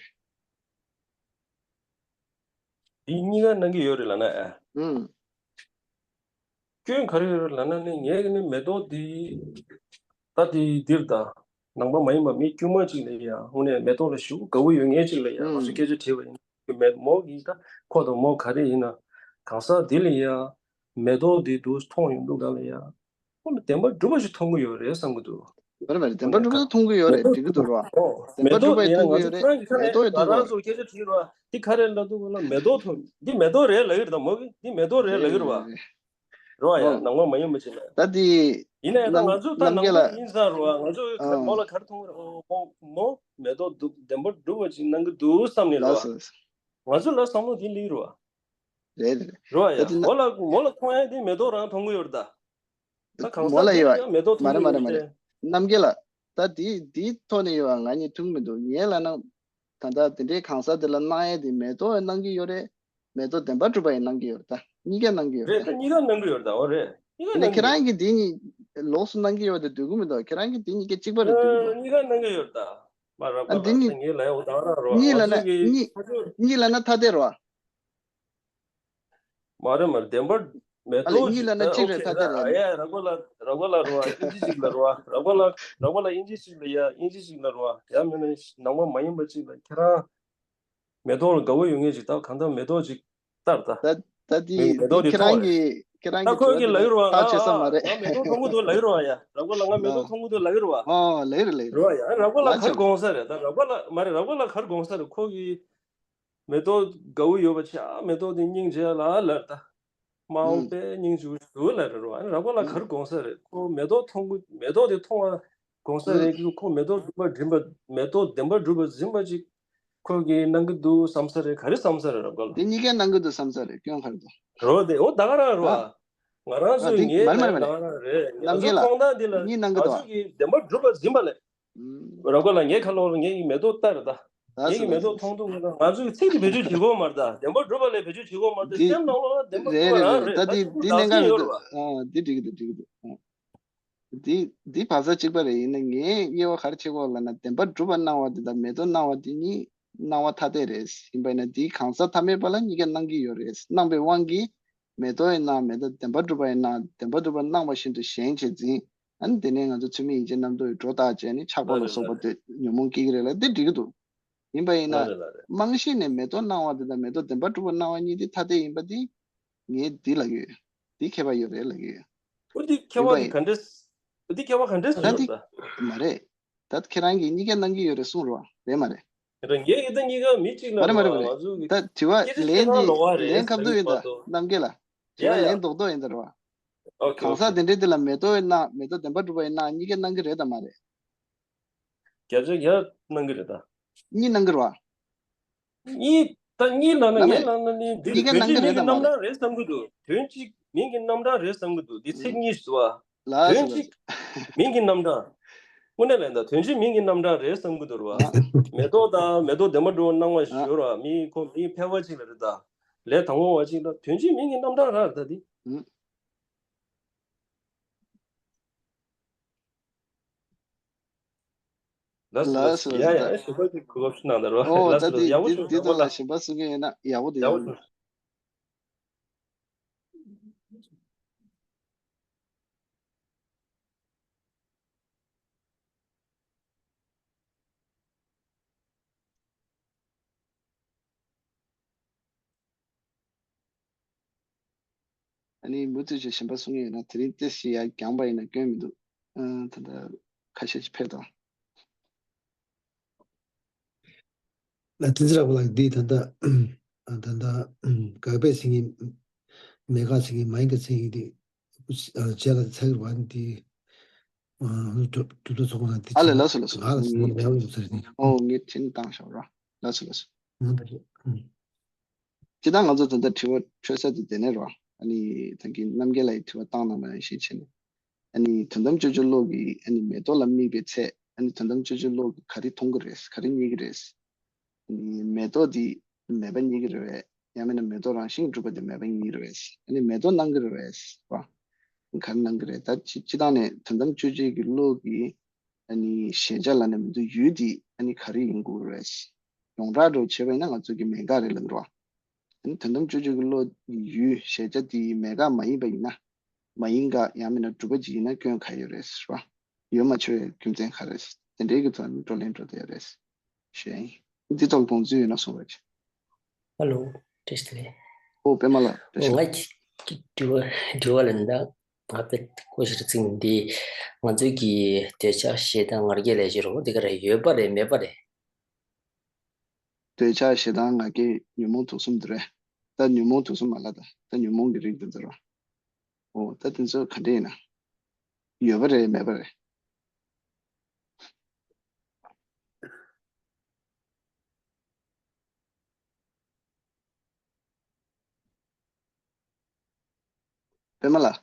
འདི་གཉིས་ཀ་གནང་གི་ཡོད་རེད་ལབ་ན་ཨ། ཨུམ། སྐྱོན་ག་རེ་ཡོད་རེད་ལབ་ན་ནི་ངས་ནི་མེ་ཏོག་འདི་ད་འདི་འདིར་ད་ནང་པ་མ་ཡིན་པ་མི་དཀྱུས་མ་ཅིག་ལ་ཡ་དངོས་གནས་མེ་ཏོག་ལ་ཞེ་པོ་དགའ་བོ་ཡོད་མཁན་ཅིག་ལ་ཡ་ང་ཚོ་ཨུམ། སྐད་ཆ་དྲིས་པ་ཡིན་ན་མེད་མོ་གི་ད་ཁོ་དང་མོ་ག་རེ་ཡིན་ན་གང་ཟག་འདི་ལ་ཡ་མེ་ཏོག་འདི་འདུག་མཐོང་ཡོང་འདུག་ག་ལ་ཡ། ཁོ་ལ་བདེན་པར་གྲུབ་པ་ཞིག་མཐོང་གི་ཡོད་རེད་བསམ་གྱི་འདུག་མ་རེད་མ་རེད། བདེན་པ་གྲུབ་པ་མཐོང་གི་ཡོད་རེད། འགྲིག་གི་འདུག་རོ། ཨོ། བདེན་པ་མེ་ཏོག་གྲུབ་པ་ཡིན་ན་མཐོང་གི་ཡོད་རེད། ང་ཚོ་ཁྱེད་རང་གིས་ཁ་ནས་མེ་ཏོག་ཡིན་ང་རང་ཚོ་སྐད་ཆ་དྲིས་རོ། འདི་ག་རེ་ལབ་འདུག་ལ། མེ་ཏོག་མཐོང་འདི་མེ་ཏོག་རེད་ལབ་ཀྱི་རེད་ད། མོ་གི་འདི་མེ་ཏོག་རེད་ལབ་ཀྱི་རེད་བ། རེད་བ་ཡ། ཨོ། ནང་པ་མ་ཡིན་པ་ཅིག་ལ། ད་དེ་ཡིན་ན་ཡང་ད་ང་ཚོ་ད་ནང་པ་ཡིན་ས་རེད་བ། ང་ཚོ་ག་མོ་ལ་ག་རེ་མཐོང་གི་རེད། ཨོ་མོ་མོ་མེ་ཏོག་འདུག་བདེན་པ་གྲུབ་པ་ཅིག་གནང་གི་འདུག་བསམ་ནས་རེད་བ། ལགས་སོ། ང་ཚོ་ལ་བསམ་བློ་དེ་སླེབས་རེད་བ། རེད་རེད། རེད་བ་ཡ། ད་དེ་ན་མོ་ལ་མོ་ལ་མཐོང་ཡ་དེ་མེ་ཏོག་རང་མཐོང་གི་ཡོད་རེད་ད། ད་གང་མོ་ལ་ཟག་ཡོད་ཡང་མེ་ཏོག་བ། མ་མཐོང་རེད་གི་མ་རེད་མ་ཡོད་རེད་མ་རེད། ཤེས། རྣམ་རྒྱལ་ལགས། ད་དེ་དེའི་ཐོག་ནས་ཡོད་བ་ང་གཉིས་ཐུག་མི་འདུག་ངས་ལབ་ན། ད་ལྟ་དེ་འདྲའི་གང་ཟག་དེ་ལ་གནང་ཡས་དེ་མེ་ཏོག་ཡང་གནང་གི་ཡོད་རེད། མེ་ཏོག་བདེན་པ་གྲུབ་པ་ཡང་གནང་གི་ཡོད་རེད། ད་གཉིས་ཀ་གནང་གི་ཡོད་རེད། རེད་ད། གཉིས་ཀ་གནང་གི་ཡོད་རེད་ད། འོ་རེད། གཉིས་ཀ་ཡིན་ནའི་གནང་གི་ཁྱེད་ཡོད། རང་གིས་དེ་གཉིས་ལོགས་སུ་གནང་གི་ཡོད་དེ་འདོད་གི་མི་འདུག་ཁྱེད་རང་གིས་དེ་གཉིས་ཀ་གཅིག་པ་རེད་འདོད་གི་འདུག་ཨ། གཉིས་ཀ་གནང་གི་ཡོད་རེད་ད། མ་རེད་ཨ། པ་འདི་ལ་ད་ངས་ལབ་ཡོད་ད་ར་རོ། གཉིས་ང་ལབ་ན་ཚོ་གི་གཉིས། ཁ་ཚོ། གཉིས་ལབ་ན་ཐ་དད་རོ། མ་རེད་མ་རེད། བདེན་པར་མེ་ཨ་ལས་ཏོག་གཉིས་ཅིག་ལབ་ན་ད་གཅིག་ཨོ་རེད། ཁེ་ཐ་ད་དད་རེད། ཨ་ཡ་ར་གོ་ལ་ར་གོ་ལ་རོ། ཨ་ཨིན་ཇི་ཅིག་ལ་རོ། ཨ་ར་གོ་ལ་ར་གོ་ལ་ཨིན་ཇི་ཅིག་ལ་ཡ་ཨིན་ཇི་ཅིག་ལ་རོ། ཨ་ཡ་མེད་ན་ནང་པ་མ་ཡིན་པ་ཅིག་ལ་ཁྱེད་རང་མེ་ཏོག་ལ་དགའ་བོ་ཡོད་ངེས་ཅིག་ད་གང་ལྟར་མེ་ཏོག་ཅིག་ལྟར་ད། ད་ད་མི་དེ་མེ་ཏོག་དེ་དེ་ཁྱེད་ཐོག་རང་རེད། གི་ཁྱེད་རང་ད་གི་ཁོས་གི་ལ་ཡོད་རོ། ཐག་ཆོད་ས་མ་རེད། ང་ང་མེ་ཏོག་མཐོང་གི་འདུག་ལ་ཡོད་རོ། ཨ་ཡ་ར་གོ་ལ་ང་མེ་ཏོག་མཐོང་གི་འདུག་ལ་ཡོད་རོ། ཨོ་ལ་ཡོད་རེད་ལ་ཡོད་རོ། ཨ་ཡ་ར་གོ་ལ་ག་རེ་དགོངས་ས་རེད། ད་ར་གོ་ལ་མ་རེད། ར་གོ་ལ་ག་རེ་དགོངས་ས་རེད། ཁོ་གི་མེ་ཏོག་དགའ་བོ་ཡོད་པ་ཆ་མེ་ཏོག་དེ་སྙིང་རྗེ་ལ་ལར་ད། མ་འོངས་ཨུམ། པའི་སྙིང་རྗེ་ཞུ་ལ་རེད་རོ། ཨ་ནི་ར་གོ་ལ་ག་ཨུམ། རེ་དགོངས་ས་རེད། ཁོ་མེ་ཏོག་མཐོང་གི་མེ་ཏོག་དེ་མཐོང་བ་དགོངས་ས་ཨུམ། རེད་ཁོ་མེ་ཏོག་སྒྲུབ་པ་འཛིན་པ་མེ་ཏོག་བདེན་པ་སྒྲུབ་པ་འཛིན་པ་ཅིག་ཁོ་གིས་གནང་གི་འདུག་བསམ་ས་རེད། ག་རེ་བསམ་ས་རེད་ར་གོ་ལ། དེ་གཉིས་ཀས་གནང་གི་འདུག་བསམ་ས་རེད། སྐྱོན་ག་རེ་འདུག་རོ་དེ་ཨོ་ད་ག་རང་རོ། ཨ། ང་རང་ཨ་ཚོའི་དེ་ངའི་མ་རེད་མ་རེད་མ་ལས་རེད། ད་ག་རང་རེད། ང་རྣམ་ཚོ་རྒྱལ་ལགས་མཐོང་སྟངས་འདི་ལ་གཉིས་གནང་གི་ང་འདུག་ཨ། ཚོ་གིས་བདེན་པ་སྒྲུབ་པ་འཛིན་པ་ལས། ཨུམ། ར་གོ་ལ་ངའི་ཁ་ལོ་ལ་ངའི་མེ་ཏོག་ལྟར་ད། ལགས་ངའི་སོ་མེ་ལགས་ཏོག་སོ། མཐོང་འདུག་ང་ཚོས་ཚིག་དེ་བེད་སྤྱོད་བྱེད་དགོས་མ་རེད་ད། བདེན་པ་སྒྲུབ་པ་ལས་བེད་སྤྱོད་བྱེད་དགོས་མ་རེད་ད། འདི་སེམས་ནང་ལོགས་ལ་བདེན་པ་རེད་སྒྲུབ་པ་རེད་རང་རེད་རེད། ད་ད་འདི་འདི་འདྲི་གི་འདུག་འདྲི་གི་འདུག་ཨ། འདི་འདི་འདི་བག་ཆགས་གཅིག་པ་རེད། ཡིན་ན་ངས་དབྱེ་བ་ག་རེ་ཕྱེ་དགོས་ལབ་ན། བདེན་པ་སྒྲུབ་པ་གནང་བ་འདི་དང་མེ་ཏོག་གནང་བ་འདི་གཉིས་སྣང་བ་ཐ་དད་རེད། ཡིན་པ་ཡིན་ན་འདིའི་གང་ཟག་ཐ་མལ་པ་ལ་གཉིས་ཀ་གནང་གི་ཡོད་རེད། གནང་པའི་དབང་གིས་མེ་ཏོག་ཡིན་ན་མེ་ཏོག་བདེན་པ་སྒྲུབ་པ་ཡིན་ན་བདེན་པ་སྒྲུབ་པ་གནང་བ་བཞིན་དུ་གཞན་བྱེད་འཛིན། ཨ་ནི་དེ་ནས་ང་ཚོ་ཚུལ་མིན་ཡིད་བྱེད་རྣམ་རྟོག་གི་སྒྲོ་བཏགས་བྱས་ནས་ཆགས་པ་ལ་སོགས་པ་དེ་ཉོན་མོངས་སྐྱེ་གི་རེད་ལ་དེ་འགྲིག་གི་འདུག་ཡིན་པ་ཡིན་ན་རྨང་གཞི་ནས་མེ་ཏོག་གནང་བ་དེ་དང་མེ་ཏོག་བདེན་པ་སྒྲུབ་པ་གནང་བ་གཉིས་དེ་ཐ་དད་ཡིན་པ་དེ་ངས་འདི་ལབ་ཀྱི་ཡོད། འདི་ཁྱད་པར་ཡོད་རེད་ལབ་ཀྱི་ཡོད། འོ་འདི་ཁྱད་པར་དེ་ག་འདྲས། འོ་འདི་ཁྱད་པར་ག་འདྲས་ད་ཡོད་འདི་ད། མ་རེད། ད་ཁྱེད་རང་གིས་གཉིས་ཀ་གནང་གི་ཡོད་རེད་གསུངས་རོགས་རེད་མ་རེད། རེད་ངས་ཡིན་ད་གཉིས་ཀ་མི་གཅིག་ལ་མ་རེད་མ་རེད་མ་རེད། ང་ཚོ་གི་ད་དྲི་བ་སྐད་ཆ་ལན་ཁྱེད་རང་འདི་ལོག་པ་རེད་ལན་ཁ་ཟེར་མདོག་ཡིན་ད་མ་གཏོགས། རྣམ་རྒྱལ་ལགས། དྲི་ཡ་བ་ཡ། ལན་རྡོག་རྡོག་ཡིན་ད་རེད་བ། ཨོ་ཁེ་ཨོ་གང་ཟག་ཁེ། དེ་འདྲས་དེ་ལ་མེ་ཏོག་ཡིན་ན་མེ་ཏོག་བདེན་པ་སྒྲུབ་པ་ཡིན་ན་གཉིས་ཀ་གནང་གི་རེད་ད་མ་རེད། བརྒྱ་ཆ་བརྒྱ་གནང་གི་རེད་ད། གཉིས་གནང་གི་རེད་བ། གཉིས་ད་གཉིས་ལབ་ན་ལབ་ངས་མེད། ལབ་ན་ནི་འདི་གཉིས་ཀ་གནང་གི་རེད་ད་མ་རེད། དོན་གཅིག་མིང་གི་རྣམ་གྲངས་རེད་བསམ་གི་འདུག་དོན་གཅིག་མིང་གི་རྣམ་གྲངས་རེད་བསམ་གི་འདུག་འདི་ཚིག་གཉིས་སུ་བ། ལགས་དོན་སོ་གཅིག་ལགས་སོ། མིང་གི་རྣམ་གྲངས། དངོས་གནས་ལན་ད་དོན་གཅིག་མིང་གི་རྣམ་གྲངས་རེད་བསམ་གི་འདུག་ར་བ། མེ་ཏོག་དང་མེ་ཏོག་བདེན་པ་འགྲོ་གནང་བ་ཞུ་ར་མི་ཁོ་མི་ཕལ་བ་ཅིག་ལ་རེད་ད། ལས་དང་པོ་བ་ཅིག་ལ་དོན་གཅིག་མིང་གི་རྣམ་གྲངས་ར་རེད་ད་འདི། ལགས་སོ་ལགས་སོ། ཡ་ཡ་ཞུ་བ་ཅིག་གོ་སྐབས་ཞིག་གནང་ད་ར་བ། ཨོ་ལགས་ད་སོ་ལགས་སོ། འདི་ཡག་པོ་འདི་བྱུང་འདི་ཡག་པོ་ཐོག་ལ་ལ་ཞིབ་པ་གསུང་གི་ཡོད་ན་ཡག་པོ་འདུག་ཡག་པོ་ཡག་པོ་བྱུང་། ཨ་ནི་མུ་མཐུད་བྱས་གཞན་པ་གསུང་ཡོད་ན་དེ་རིང་ཏོག་ཙམ་ཡར་བརྐྱངས་པ་ཡིན་ན་སྐྱོན་མི་འདུག་ཨ་ད་ལྟ་ཁ་ཤས་ཤིག་ཕེབས་དང་། ལ་བསྟན་འཛིན་རབ་ལགས་འདི་ད་ལྟ་ད་ལྟ་ག་པའི་ཚིག་ངན་མེད་ག་ཚིག་ངན་མ་ཡིན་ག་ཚིག་ངན་འདི་རྗེས་ལ་ཚེག་རུ་བ་འདི་གྲུབ་གྲུབ་ཐོབ་ཚོགས་པ་ལ་འདི་ཨ་ལས་ལགས་སོ་ལགས་སོ། ང་ལ་ཟེར་ན་ཡག་པོ་ཡོད་ས་རེད། ཨོ་ངས་དྲན་བཏང་ཤག་ར། ལགས་སོ་ལགས་སོ། ང་ད་རེད། ཨུམ། སྤྱིར་བཏང་ང་ཚོ་ད་ལྟ་དྲི་བ་འཕྲོད་ས་དེ་དེ་ནས་རོ། ཨ་ནི་ད་གིན་རྣམ་རྒྱལ་ལགས་ཀྱིས་དྲི་བ་བཏང་གནང་བ་ནང་བཞིན་བྱས་ནས། ཨ་ནི་དོན་དམ་དཔྱོད་བརྗོད་བློ་གིས་ཨ་ནི་མེ་ཏོག་ལ་དམིགས་པའི་ཚེ་ཨ་ནི་དོན་དམ་དཔྱོད་བརྗོད་བློ་གིས་ག་རེ་མཐོང་གི་རེད། ག་རེ་རྙེད་ཀྱི་རེད། ཨ་ནི་མེ་ཏོག་འདི་མེད་པ་རྙེད་ཀྱི་རེད་པས། ཡང་མིན་ན་མེ་ཏོག་རང་བཞིན་གྱིས་གྲུབ་པ་འདི་མེད་པ་རྙེད་ཀྱི་རེད་པས། ཨ་ནི་མེ་ཏོག་གནང་གི་རེད་པས་རོ། ག་རེ་གནང་གི་རེད། ད་སྤྱི་སྤྱིར་བཏང་ནས་དོན་དམ་དཔྱོད་བརྗོད་ཀྱི་བློ་གིས་ཨ་ནི་གཞལ་བྱ་ལབ་ན་མི་འདུག་ཡུལ་འདི་ཨ་ནི་ག་རེ་ཡིན་དགོས་རེད། ཡོངས་གྲགས་འདྲ་བོ་བྱས་པ་ཡིན་ན་ང་ཚོ་གི་མེད་དགག་རེད་ལབ་ཀྱི་རེད་བ། ཨ་ནི་དོན་དམ་དཔྱོད་བརྗོད་ཀྱི་བློ་ཡུལ་གཞལ་བྱ་དེ་མེད་དགག་མ་ཡིན་པ་ཡིན་ན། མ་ཡིན་དགག་ཡང་མིན་ན་གྲུབ་པ་ཅིག་ཡིན་ན་སྐྱོན་ག་ཡོད་རེད་ཟེར་བ། ཡོད་མ་ཆོག་ཡའི་རྒྱུ་མཚན་ག་རེ་རེད། དེ་འདྲའི་གི་ཐོག་ནས་བགྲོ་གླེང་འགྲོ་བསྡད་ཡོད་རེད། ཞུ་ཡ་ཡིན། འདི་ཐོག་དགོངས་ཚུལ་ཡོད་ན་གསུང་རོགས་གྱིས། ཧེ་ལོ། བཀྲ་ཤིས་བདེ་ལེགས། ཨོ་པད་མ་ལགས་བཀྲ་ཤིས། ང་གི་དྲི་བ་དྲི་བ་ལ་ད་ ང་དཔེ་ཀུ་ཤུ་རྩིང་འདི་ང་ཚོའི་གི་འདོད་ཆགས་ཞེ་སྡང་ང་རྒྱལ་ལས་བྱེད་རོགས་འདི་ག་རེ་ཡོད་པ་རེད་མེད་པ་རེད། འདོད་ཆགས་ཞེ་སྡང་ང་རྒྱལ་ཉོན་མོངས་དུག་གསུམ་འདི་རེད། ད་ཉོན་མོངས་དུག་གསུམ་མ་ལ་ད་ད་ཉོན་མོངས་ཀྱི་རིགས་འདི་ཚོ་རེད། འོ་ད་དེ་ཚོ་ག་འདྲ་ཡིན་ན། ཡོད་པ་རེད་མེད་པ་རེད། པད་མ་ལགས།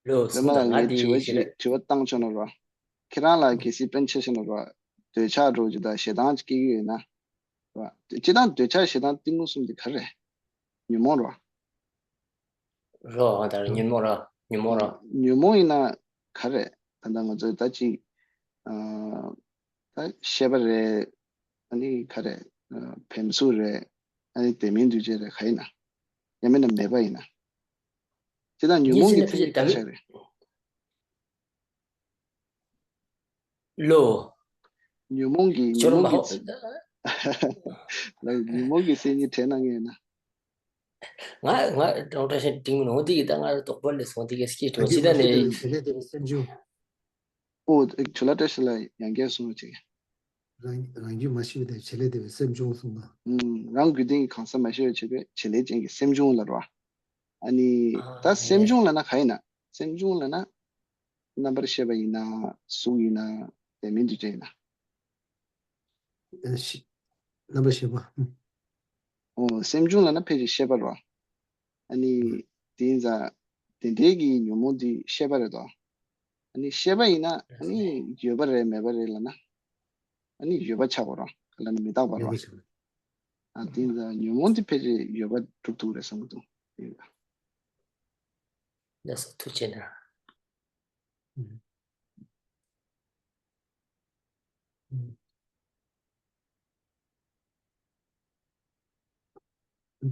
ལོ་པད་མ་ལགས་ངས་དྲི་བ་ཅིག་དྲི་བ་བཏང་ཆོག་ན་རོ། ཁྱེད་རང་ལ་གལ་སྲིད་པཎ་ཆེན་ཞིག་ན་རོ། འདོད་ཆགས་འགྲོ་རྒྱུ་དང་ཞེ་སྡང་སྐྱེ་གི་ཡོད་ན། རོ། སྤྱིར་བཏང་འདོད་ཆགས་ཞེ་སྡང་གཏི་མུག་གསུམ་དེ་ག་རེ། ཉོན་མོངས་རོ། རོ་ཨ་ད་ཉོན་མོངས་རོ་ཉོན་མོངས་རོ། ཉོན་མོངས་ཡིན་ན་ག་རེ། ད་ལྟ་ང་ཚོས་ད་ཅིག་ཨ། ད་ཤེས་པ་རེད། ཨ་ནི་ག་རེ། ཨ། བེམ་གཟུགས་རེད། ཨ་ནི་དེ་མིན་འདུས་བྱས་རེད་ག་ཡིན་ན། ཡང་མིན་ན་མེད་པ་ཡིན་ན། སྤྱིར་བཏང་ཉོན་མོངས་ཀྱི་མཚན་ཉིད་ག་ཤ་རེད། ལོ། ཉོན་མོངས་ཀྱི་ཉོན་མོངས་ཀྱི་ལ་ཉོན་མོངས་ཀྱི་མཚན་ཉིད་དྲན་གནང་ངེས་ན། ང་ང་ཌོག་ཊར་ཤན་ཏིང་མིན་འོང་དེ་གི་ད་ང་དོགས་པ་ལས་སོང་དེ་གི་སྐྱེ་གྲོགས་ཅི་ད་ནས། བྱེད་ལས་དེ་བའི་སེམས་བྱུང་། ཨོ་ཇོ་ལ་བཀྲ་ཤིས་ལ་ཡང་བསྐྱར་གསུངས་པ་ཅིག་རང་རང་རྒྱུད་མ་ཤེས་པའི་དེ་བྱེད་ལས་དེ་བའི་སེམས་བྱུང་གསུངས་ན། རང་རྒྱུད་ལྡན་གྱི་གང་ཟག་མ་ཤེས་པའི་བྱེད་པའི་བྱེད་ལས་ཅན་གྱི་སེམས་བྱུང་ལ་རོ། ཨ་ནི་ད་སེམས་བྱུང་ལ་ན་ག་ཡིན་ན། སེམས་བྱུང་ལ་ན། རྣམ་པར་ཤེས་པ་ཡིན་ན། གཟུགས་ཡིན་ན། དེ་མིན་འདུས་བྱས་ཡིན་ན། ཨ་ཤི། རྣམ་པར་ཤེས་པ། ཨོ་སེམས་བྱུང་ལ་ན་ཕལ་ཆེར་ཤེས་པ་རོ། ཨ་ནི། དེ་ཡིན་ཙང་། དེ་འདྲའི་གི་ཉོན་མོངས་འདི་ཤེས་པ་རེད་དོ། ཨ་ནི་ཤེས་པ་ཡིན་ན་ཨ་ནི་ཡོད་པ་རེད་མེད་པ་རེད་ལབ་ན། ཨ་ནི་ཡོད་པ་ཆགས་པ་རོ། ག་ལ་ནི་མི་རྟག་པ་རོ། ཡོད་པ་ཆགས་པ། ཨ་དེ་ཡིན་ཙང་ཉོན་མོངས་འདི་ཕལ་ཆེར་ཡོད་པ་སྒྲུབ་ཐུབ་རེད་བསམ་གི་འདུག་ལགས་སོ་ཐུགས་རྗེ་གནང་།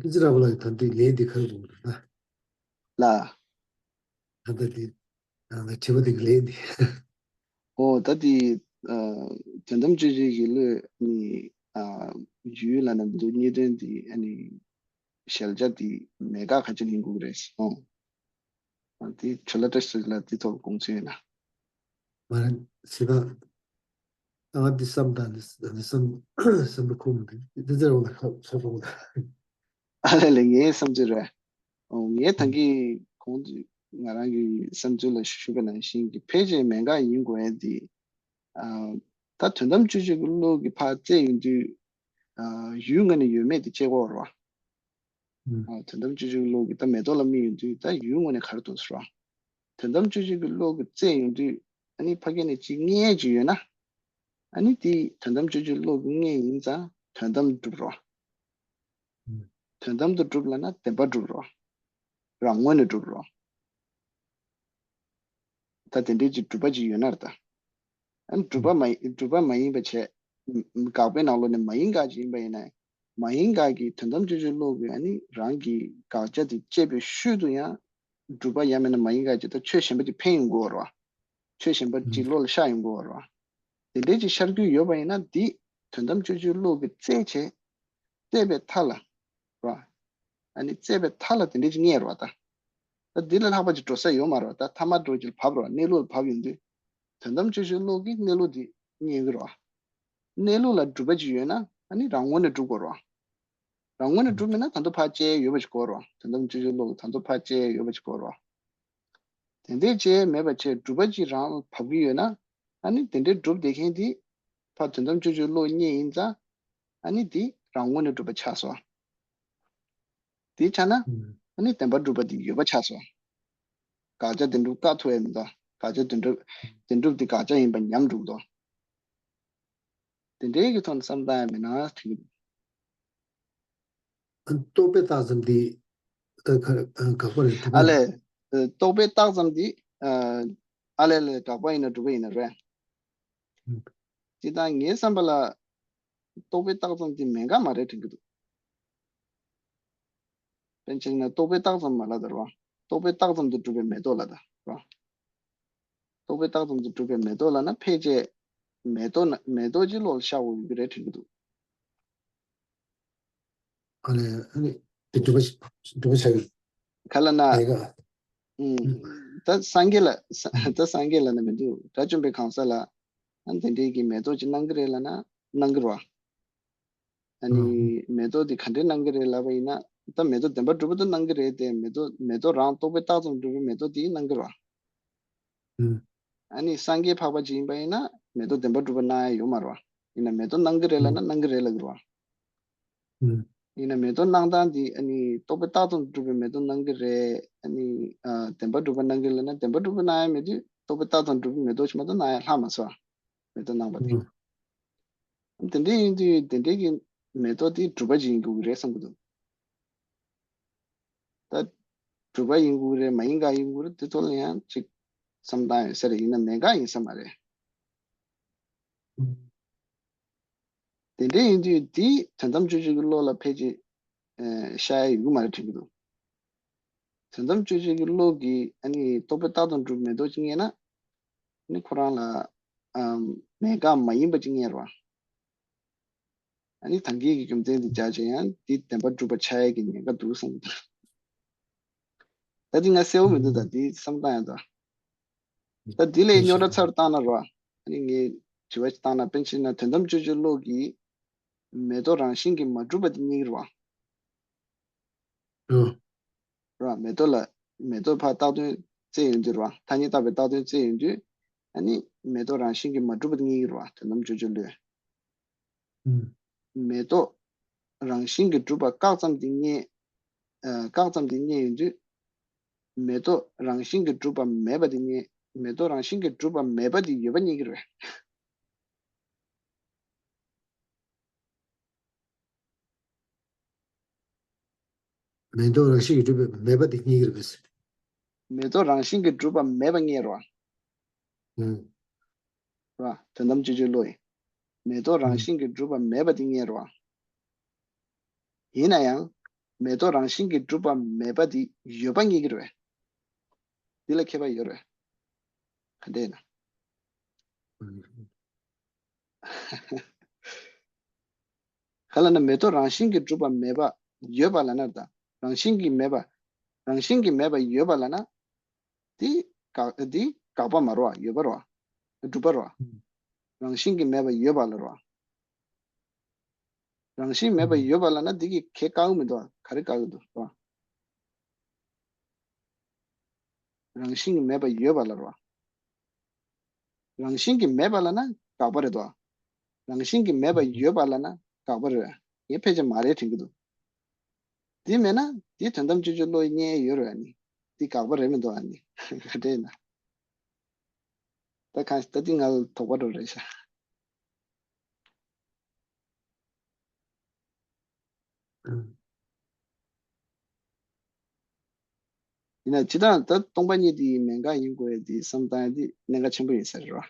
ཀི་ཙི་ར་བ་ལ་ད་ལྟའི་ལན་འདི་ག་རེ་འདུག་ན། ལ། ད་ལྟ་འདི་ང་དྲི་བ་འདི་གི་ལན་འདི། ཨོ་ད་འདི་དོན་དམ་དཔྱོད་བྱེད་ཀྱི་བློས་ནི་ཡུལ་ལ་ན་མི་འདུག་རྙེད་དོན་འདི་ཨ་ནི་གཞལ་བྱ་འདི་མེད་དགག་ག་ཅི་ཡིན་དགོས་ཀྱི་རེད་ཨོ། དེ་ཆོ་ལ་བཀྲ་ཤིས་ལ་དེ་ཐོག་དགོངས་ཚུལ་ཡོད་ན། མ་རེད་སྲིད་པ། ཨ་འདི་བསམ་དང་འདི་འདི་བསམ་བསམ་པ་ཁོམ་འདི་འདི་ཚེ་རོང་ལ་ཁ་ཚོ་སོང་ད། ཨ་ལས་ལས་ངའི་བསམ་ཚུལ་རེད། ཨོ་ངས་ད་གིན་གོང་དུ་ང་རང་གི་བསམ་ཚུལ་ལ་ཞུས་པ་ནང་བཞིན་གྱི་ཕལ་ཆེར་མེད་དགག་ཡིན་དགོས་ཡས་འདི། ཨ་ད་དོན་དམ་དཔྱོད་བྱེད་ཀྱི་བློ་གི་ཕར་བཙལ་ཡོང་དུས། ཨ་ཡུལ་ངོས་ནས་ཡོད་མེད་དེ་དཔྱད་དགོས་རེད་བ། ཨ་དོན་དམ་དཔྱོད་བྱེད་ཀྱི་བློ་གི་ད་མེ་ཏོག་ལ་དམིགས་ཡོང་དུས་ད་ཡུལ་ངོས་ནས་ག་རེ་འདུག་ཟེར་བ། དོན་དམ་དཔྱོད་བྱེད་ཀྱི་བློ་གི་བཙལ་ཡོང་དུས་ཨ་ནི་ཕ་གི་ནས་ཅིག་རྙེད་ཅིག་ཡོད་ན། ཨ་ནི་དེ་དོན་དམ་དཔྱོད་བྱེད་ཀྱི་བློ་གི་རྙེད་ཡིན་ཙང་དོན་དམ་གྲུབ་རོ། དོན་དམ་དུ་གྲུབ་ལབ་ན་བདེན་པ་གྲུབ་རོ། རང་ངོས་ནས་གྲུབ་རོ། ད་དེ་འདྲའི་ཅིག་གྲུབ་པ་ཅིག་ཡོད་ན་རེད་ད། ཨ་ནི་གྲུབ་པ་མ་ཡིན་གྲུབ་པ་མ་ཡིན་པ་བྱས། དགག་པའི་ནང་ལོགས་ནས་མ་ཡིན་དགག་ཅིག་ཡིན་པ་ཡིན་ན། མ་ཡིན་དགག་གི་དོན་དམ་དཔྱོད་བྱེད་བློ་གི་ཨ་ནི་རང་གི་དགག་བྱ་དེ་དཔྱད་པའི་ཤུལ་དུ་ཡང་། གྲུབ་པ་ཡང་མིན་ན་མ་ཡིན་དགག་ཅིག་ད་ཆོས་གཞན་པ་ཅིག་འཕེན་ཡོང་གི་ཡོད་རེད་བ། ཆོས་གཞན་པ་ཅིག་བློ་ལ་ཤར་ཡོང་གི་ཡོད་རེད་བ། དེ་འདྲའི་ཅིག་ཤར་རྒྱུ་ཡོད་པ་ཡིན་ན་འདི་དོན་དམ་དཔྱོད་བྱེད་བློ་གི་རྩལ་བྱས། རྩད་པའི་མཐའ་ལ། རེད་བ། ཨ་ནི་རྩད་པའི་མཐའ་ལ་དེ་འདྲའི་ཅིག་རྙེད་རེད་བ་ད། ད་འདི་ལས་ལྷག་པ་ཅིག་འགྲོ་ས་ཡོད་མ་རེད་བ་ད་ཐ་མ་འགྲོ་ཅིག་ལ་བབས་རེད་བ་གནས་ལུགས་ལ་བབས་ཡོང་དུས། དོན་དམ་དཔྱོད་བྱེད་བློ་གིས་གནས་ལུགས་འདི་རྙེད་ཀྱི་རེད་བ། གནས་ལུགས་ལ་གྲུབ་པ་ཅིག་ཡོད་ན་ཨ་ནི་རང་ངོས་ནས་གྲུབ་དགོས་རེད་བ། རང་ངོས་ནས་གྲུབ་མེད་ན་ད་དུང་ཕར་དཔྱད་ཡོད་པ་ཞིག་དགོས་རེད་བ། དོན་དམ་དཔྱོད་བྱེད་བློ་གིས་ད་དུང་ཕར་དཔྱད་ཡོད་པ་ཞིག་དགོས་རེད་བ། དེ་འདྲའི་དཔྱད་མེད་པ་བྱས་གྲུབ་པ་ཅིག་རང་ལ་བབས་ཀྱི་ཡོད་ན་ཨ་ནི་དེ་འདྲའི་གྲུབ་བསྡད་མཁན་དེ་ཕར་དོན་དམ་དཔྱོད་བྱེད་བློ་རྙེད་ཡིན་ཙང་ཨ་ནི་དེ་རང་ངོས་ནས་གྲུབ་པ་ཆགས་སོང་། དེ་ཆགས་ན་ཨ་ནི་བདེན་པར་གྲུབ་པ་དེ་ཡོད་པ་ཆགས་སོང་། དགག་བྱ་བདེན་གྲུབ་བཀག་ཐུབ་ཡ་མི་འདུག་དགག་བྱ་བདེན་གྲུབ་བདེན་གྲུབ་དེ་དགག་བྱ་ཡིན་པ་ཉམས་འགྲོ་གི་འདུག་དེ་འདྲའི་གི་ཐོག་ནས་བསམ་བཏང་ཡ་མེད་ན་དྲན་གི་འདུག་རྟོག་པས་བཏགས་ཙམ་དེ་ད་ག་རེ་དགག་པ་རེད་གྲུབ་པ་ཨ་ལས། རེད། རྟོག་པས་བཏགས་ཙམ་དེ་ཨ་ལས་ལས་དགག་པ་ཡིན་ན་གྲུབ་པ་ཡིན་ན་རེད། སྤྱིར་བཏང་ངའི་བསམ་པ་ལ་རྟོག་པས་བཏགས་ཙམ་དེ་མེད་དགག་མ་རེད་དྲན་གི་འདུག་དཔེར་ན་ཆ་བཞག་ན་རྟོག་པས་བཏགས་ཙམ་མ་ལབ་ད་རེད་བ། རྟོག་པས་བཏགས་ཙམ་དུ་གྲུབ་པའི་མེ་ཏོག་ལབ་ད་རེད་བ། རྟོག་པས་བཏགས་ཙམ་དུ་གྲུབ་པའི་མེ་ཏོག་ལབ་ན་ཕལ་ཆེར་མེ་ཏོག་ན་མེ་ཏོག་ཅིག་བློ་ལ་ཤར་འོང་གི་རེད་དྲན་གི་འདུག་ཨ་ནི་ཨ་ནི་དེ་གྲུབ་པ་གྲུབ་པ་ཆགས་ཡོད། ག་ལ་ན། མེད་ག་ཨུམ། ད་སངས་རྒྱས་ལ་ས- ད་སངས་རྒྱས་ལ་ན་མི་འདུག་དགྲ་བཅོམ་པའི་གང་ཟག་ལ་ཨ་དེ་འདྲའི་གི་མེ་ཏོག་ཅིག་གནང་གི་རེད་ལབ་ན་གནང་གི་རེད་བ། ཨ་ནི་ཨུམ། མེ་ཏོག་དེ་ག་འདྲས་གནང་གི་རེད་ལབ་པ་ཡིན་ན། ད་མེ་ཏོག་བདེན་པར་གྲུབ་པ་དེ་གནང་གི་རེད་དེ། མེ་ཏོག་མེ་ཏོག་རང་རྟོག་པས་བཏགས་ཙམ་གྲུབ་པའི་མེ་ཏོག་དེ་གནང་གི་རེད་བ། ཨུམ། ཨ་ནི་སངས་རྒྱས་འཕགས་པ་ཅིག་ཡིན་པ་ཡིན་ན་མེ་ཏོག་བདེན་པར་གྲུབ་པ་གནང་ཡ་ཡོད་མ་རེད་བ། ཡིན་ན་མེ་ཏོག་གནང་གི་རེད་ལབ་ན་གནང་གི་རེད་ལབ་ཀྱི་རེད་བ། ཡིན་ན་མེ་ཏོག་གནང་སྟངས་འདི་ཨ་ནི་རྟོག་པས་བཏགས་ཙམ་གྲུབ་པའི་མེ་ཏོག་གནང་གི་རེད། ཨ་ནི་ཨ་བདེན་པར་གྲུབ་པ་གནང་གི་རེད་ལབ་ན་བདེན་པར་གྲུབ་པ་གནང་ཡ་མེད་དུས་རྟོག་པས་བཏགས་ཙམ་གྲུབ་པའི་མེ་ཏོག་ཅིག་མ་གཏོགས་གནང་ཡ་ལྷག་མ་སོང་། མེ་ཏོག་གནང་པ་དེ། དེ་འདྲ་ཡིན་དུས་དེ་འདྲའི་གི་མེ་ཏོག་དེ་གྲུབ་པ་ཅིག་ཡིན་དགོས་ཀྱི་རེད་བསམ་གྱི་འདུག་ད་གྲུབ་པ་ཡིན་དགོས་ཀྱི་རེད་མ་ཡིན་ག་ཡིན་དགོས་རེད་དེ་ཐོག་ལ་ཡང་ཅིག་བསམ་སྟངས་ཡོད་ས་རེད། ཡིན་ན་མེད་ག་ཡིན་ས་མ་རེད། དེ་འདྲ་ཡིན་དུས་དེ་དོན་དམ་དཔྱོད་བརྗོད་ཀྱི་བློ་ལ་ཕལ་ཆེར་ཨ་ཤར་ཡ་ཡོད་ཀྱི་མ་རེད་དྲན་གྱི་འདུག་དོན་དམ་དཔྱོད་བརྗོད་ཀྱི་བློ་གིས་ཨ་ནི་རྟོག་པས་བཏགས་དང་གྲུབ་མེ་ཏོག་ཅིག་རྙེད་ན། ཨ་ནི་ཁོ་རང་ལ་ཨམ་མེད་ག་མ་ཡིན་པ་ཅིག་རྙེད་རེད་བ། ཨ་ནི་ད་གིན་གྱི་རྒྱུ་མཚན་དེ་སྦྱར་བྱས་ཡང་དེ་བདེན་པར་གྲུབ་པ་ཆགས་ཡས་ཀྱི་ཉེན་ཁ་འདུག་བསམ་གྱི་འདུག་ད་དེ་ང་གསལ་བོ་མི་འདུག་ད་དེ་བསམ་སྟངས་ཡང་ད། ད་དེ་ལས་རྙོག་དྲ་ཚ་རུ་བཏང་ན་རེད་བ། ཨ་ནི་ངས་དྲི་བ་ཞིག་བཏང་ན་དཔེར་ན་དོན་དམ་དཔྱོད་བརྗོད་བློ་གིས་མེ་ཏོག་རང་བཞིན་གྱིས་མ་གྲུབ་པ་དེ་རྙེད་ཀྱི་རེད་བ། ཨོ། ར། མེ་ཏོག་ལ་མེ་ཏོག་ཕར་བཏགས་དོན་བཙལ་ཡོང་དུས་ར། ཐ་སྙད་བཏགས་པའི་བཏགས་དོན་བཙལ་ཡོང་དུས། ཨ་ནི་མེ་ཏོག་རང་བཞིན་གྱིས་མ་གྲུབ་པ་དེ་རྙེད་ཀྱི་ར། དོན་དམ་དཔྱོད་བརྗོད་བློས། ཨུམ། མེ་ཏོག་རང་བཞིན་གྱིས་གྲུབ་པ་བཀག་ཙམ་དེ་རྙེད། ཨ། བཀག་ཙམ་དེ་རྙེད་ཡོང་དུས། མེ་ཏོག་རང་བཞིན་གྱིས་གྲུབ་པ་མེད་པ་དེ་རྙེད། མེ་ཏོག་རང་བཞིན་གྱིས་གྲུབ་པ་མེད་པ་དེ་ཡོད་པ་རྙེད་ཀྱི་རེད། མེ་ཏོག་རང་བཞིན་གྱིས་གྲུབ་པའི་མེད་པ་དེ་རྙེད་ཀྱི་རེད་པས། མེ་ཏོག་རང་བཞིན་གྱིས་གྲུབ་པ་མེད་པ་རྙེད་རོ། ཨུམ། ར། དོན་དམ་དཔྱོད་བརྗོད་བློ་ཡིས། མེ་ཏོག་རང་ཨུམ། བཞིན་གྱིས་གྲུབ་པ་མེད་པ་དེ་རྙེད་རོ། ཡིན་ན་ཡང་། མེ་ཏོག་རང་བཞིན་གྱིས་གྲུབ་པ་མེད་པ་དེ་ཡོད་པ་རྙེད་ཀྱི་རེད། འདི་ལ་ཁྱད་པར་ཡོད་རེད། ག་འདྲས་ན། ཨུམ། ག་ལ་ན་མེ་ཏོག་རང་བཞིན་གྱིས་གྲུབ་པ་མེད་པ་ཡོད་པ་ལ་ན་ད། རང་བཞིན་གྱིས་མེད་པ། རང་བཞིན་གྱིས་མེད་པ་ཡོད་པ་ལ་ན། དེ་དགག་དེ་དགག་པ་མ་རོ་ཡོད་པ་རོ། གྲུབ་པ་རོ། རང་བཞིན་གྱིས་མེད་པ་ཡོད་པ་ལ་རོ། རང་བཞིན་མེད་པ་ཡོད་པ་ལ་ན་དེ་གི་གེ་བཀག་མི་འདུག་ག་རེ་བཀག་གི་འདུག་རོ། རང་བཞིན་གྱིས་མེད་པ་ཡོད་པ་ལ་རོ། རང་བཞིན་གྱིས་མེད་པ་ལ་ན་དགག་པ་རེད་དོ། རང་བཞིན་གྱིས་མེད་པ་ཡོད་པ་ལ་ན་དགག་པ་རེད། ངས་ཕལ་ཆེར་མ་རེད་དྲན་གྱི་འདུག་དེ་མེད་ན་དེ་དོན་དམ་དཔྱོད་བརྗོད་བློ་ཡི་རྙེད་ཡོད་རེད་ཨ་ནི། དེ་དགག་པ་རེད་མི་འདུག་ཨ་ནི། ག་འདྲས་ན། ད་གང་ད་དེ་ང་ལ་དོགས་པ་འགྲོ་རེད་ཤག་ཡིན་ན་སྤྱིར་བཏང་ད་སྟོང་པ་ཉིད་དེ་མེད་འགག་ཡིན་དགོས་ཡ་དེ་བསམ་བཏང་ཡ་དེ་གནད་འགག་ཆེན་པོ་ཡིན་ས་རེད་བ།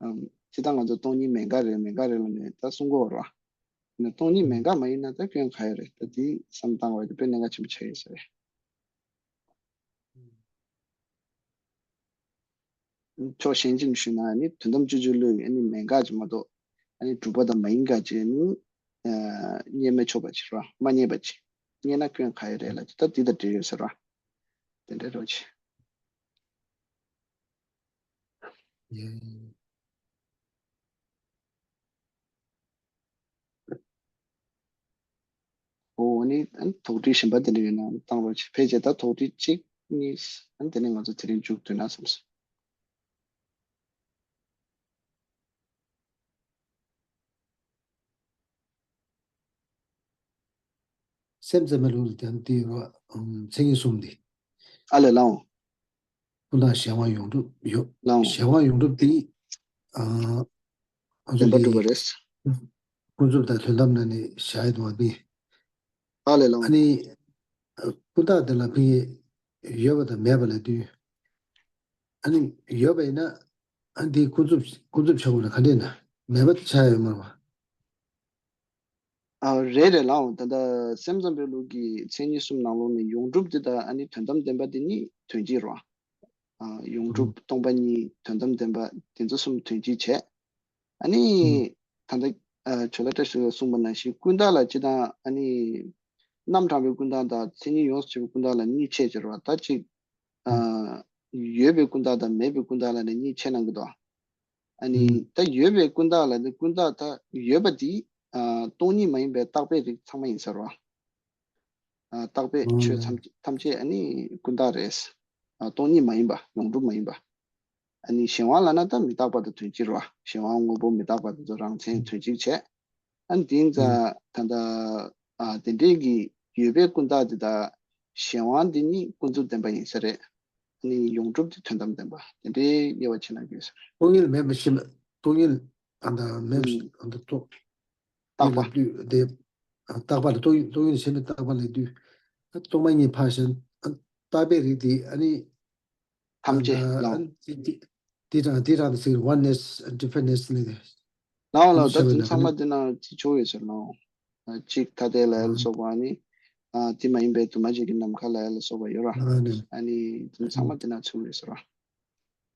ཨམ། སྤྱིར་བཏང་ང་ཚོ་སྟོང་ཉིད་མེད་འགག་རེད་མེད་འགག་རེད་ལབ་ནས་ད་གསུང་གི་ཡོད་རེད་བ། ཡིན་ན་སྟོང་ཉིད་མེད་འགག་མ་ཡིན་ན་ད་སྐྱོན་ག་ཡོད་རེད། ད་དེ་བསམ་བཏང་བ་དེ་དཔེ་གནད་འགག་ཆེན་པོ་ཆགས་ཡོད་ས་རེད། ཕྱོགས་གཞན་ཅིག་ནས་ཞུས་ན་ནི་དོན་དམ་དཔྱོད་བརྗོད་བློ་ཡི་ནི་མེད་འགག་ཅིག་མ་གཏོགས་ཨ་ནི་གྲུབ་པ་དང་མ་ཡིན་འགག་ཅིག་ནི་རྙེད་མི་ཆོག་པ་ཅིག་ར་མ་རྙེད་པ་ཅིག་རྙེད་ན་སྐྱོན་ག་ཡོད་རེད་ལ་ད་འདི་དང་འབྲེལ་ཡོད་ཟེར་བ་དེ་འདྲའི་རོ་ཅིག་ཨོ་ནི་དོགས་འདྲི་གཞན་པ་དེ་འདྲ་ཡོད་ན་བཏང་རོགས་བྱེད། ཕལ་ཆེར་ད་དོགས་འདྲི་གཅིག་གཉིས་དེ་ནས་ང་ཚོ་དེ་རིང་མཇུག་བསྡུ་ན་བསམ་སོང་། སེམས་ཙམ་པའི་ལུགས་ལ་དེ་འདི་ཡོད་ར། མཚན་ཉིད་གསུམ་འདི། ཨ་ལས་ལའོ། ཀུན་བཏགས་གཞན་དབང་ཡོངས་གྲུབ་ཡོད། ལའོ། གཞན་དབང་ཡོངས་གྲུབ་འདི། ཨ། ང་ཚོ་བདེན་པར་གྲུབ་པ་རེད། ཀུན་རྫོབ་དང་དོན་དམ་ན་ནི་བཞག་ཡོད་དུ་བ་འདི། ཨ་ལས་ལའོ། ཨ་ནི། ཀུན་བཏགས་དེ་ལ་ཕ་གི་ཡོད་པ་དང་མེད་པ་ལ་ལྟོས། ཨ་ནི་ཡོད་པ་ཡིན་ན། ཨ་འདི་ཀུན་རྫོབ་ཀུན་རྫོབ་ཆགས་པ་ལ་ག་འདྲས་ན་མེད་པ་དེ་ཆགས་ཡོད་མ་རེད་བ། ཨ་རེད་རེད་ལའོ། ད་ལྟ་སེམས་ཙམ་པའི་ལུགས་ཀྱི་མཚན་ཉིད་གསུམ་ནང་ལོགས་ནས་ཡོངས་གྲུབ་འདི་དང་ཨ་ནི་དོན་དམ་བདེན་པ་འདི་གཉིས་དོན་གཅིག་རེད་བ། ཨ་ཡོངས་གྲུབ་སྟོང་པ་ཉིད་དོན་དམ་བདེན་པ་འདི་ཚོ་གསུམ་དོན་གཅིག་བྱས། ཨ་ནི་ད་ལྟ་ཇོ་ལ་བཀྲ་ཤིས་ལ་གསུངས་པ་ནང་བཞིན་ཀུན་བཏགས་ལ་སྤྱིར་བཏང་ཨ་ནི་ རྣམ་གྲངས་པའི་ཀུན་བཏགས་དང་མཚན་ཉིད་ཡོངས་སུ་གཅོད་པའི་ཀུན་བཏགས་ལ་གཉིས་ཕྱེ་ཕྱེ་རེད་བ། ད་གཅིག་ཨ། ཡོད་པའི་ཀུན་བཏགས་དང་མེད་པའི་ཀུན་བཏགས་ལ་ནི་གཉིས་ཕྱེ་གནང་གི་འདུག་ཨ་ནི་ད་ཡོད་པའི་ཀུན་བཏགས་ལ་ནི་ཀུན་བཏགས་ད་ཡོད་པ་འདི་ཨ། སྟོང་ཉིད་མ་ཡིན་པའི་རྟག་པའི་རིགས་ཚང་མ་ཡིན་ས་རེད་བ། ཨ། རྟག་པའི་ཆོས་ཐམས་ཐམས་ཅད་ཨ་ནི་ཀུན་བཏགས་རེད། ཨ། སྟོང་ཉིད་མ་ཡིན་པ། ཡོངས་གྲུབ་མ་ཡིན་པ། ཨ་ནི་གཞན་དབང་ལབ་ན་ད་མི་རྟག་པ་དང་དོན་སྤྱིར་བ། གཞན་དབང་དངོས་པོ་མི་རྟག་པ་དེ་ཚོ་རང་མཚན་དོན་སྤྱིར་བྱས། ཨ་ནི་དེ་ཡིན་ཙང་ད་ལྟ་ཨ། དེ་འདྲའི་གི་ཡོད་པའི་ཀུན་བཏགས་དེ་དང་གཞན་དབང་དེ་གཉིས་ཀུན་རྫོབ་བདེན་པ་ཡིན་ས་རེད། ཨ་ནི་ཡོངས་གྲུབ་དེ་དོན་དམ་བདེན་པ། དེ་འདྲའི་དབྱེ་བ་ཕྱེ་ན་དགོས་ས་རེད། སྟོང་ཉིད་མེད་པ་ཤེས་པ། སྟོང་ཉིད་ཨ་ད་མེད་པ་ཨ་ད་སྟོང་རྟག་པ། དེ་ལ་དུས་དེ་རྟག་པ་ལ་སྟོང་ཉིད། སྟོང་ཉིད་ཤེས་པའི་རྟག་པ་ལ་དུས། སྟོང་པ་ཉིད་ཕར་ཞོག་རྟག་པའི་རིགས་དེ་ཨ་ནི་ཐམས་ཅད་ལའོ། དེ་དང་དེ་དང་ཟེར་oneness and differentness ནི། ལའོ་ལའོ། ད་དེ་ཚང་མ་དེ་ན་ཅི་ཆོག་ཡོད་ཟེར་ནའོ། གཅིག་ཐ་དད་ལ་ཡ་ལ་སོགས་པ་ནི། དེ་མ་ཡིན་པའི་དུ་མ་གཅིག་གི་ནམ་མཁའ་ལ་ཡ་ལ་སོགས་པ་ཡོད་ར། ཨ་ནི་དེ་ཚང་མ་དེ་ན་ཆོག་ཡོད་ཟེར་ར།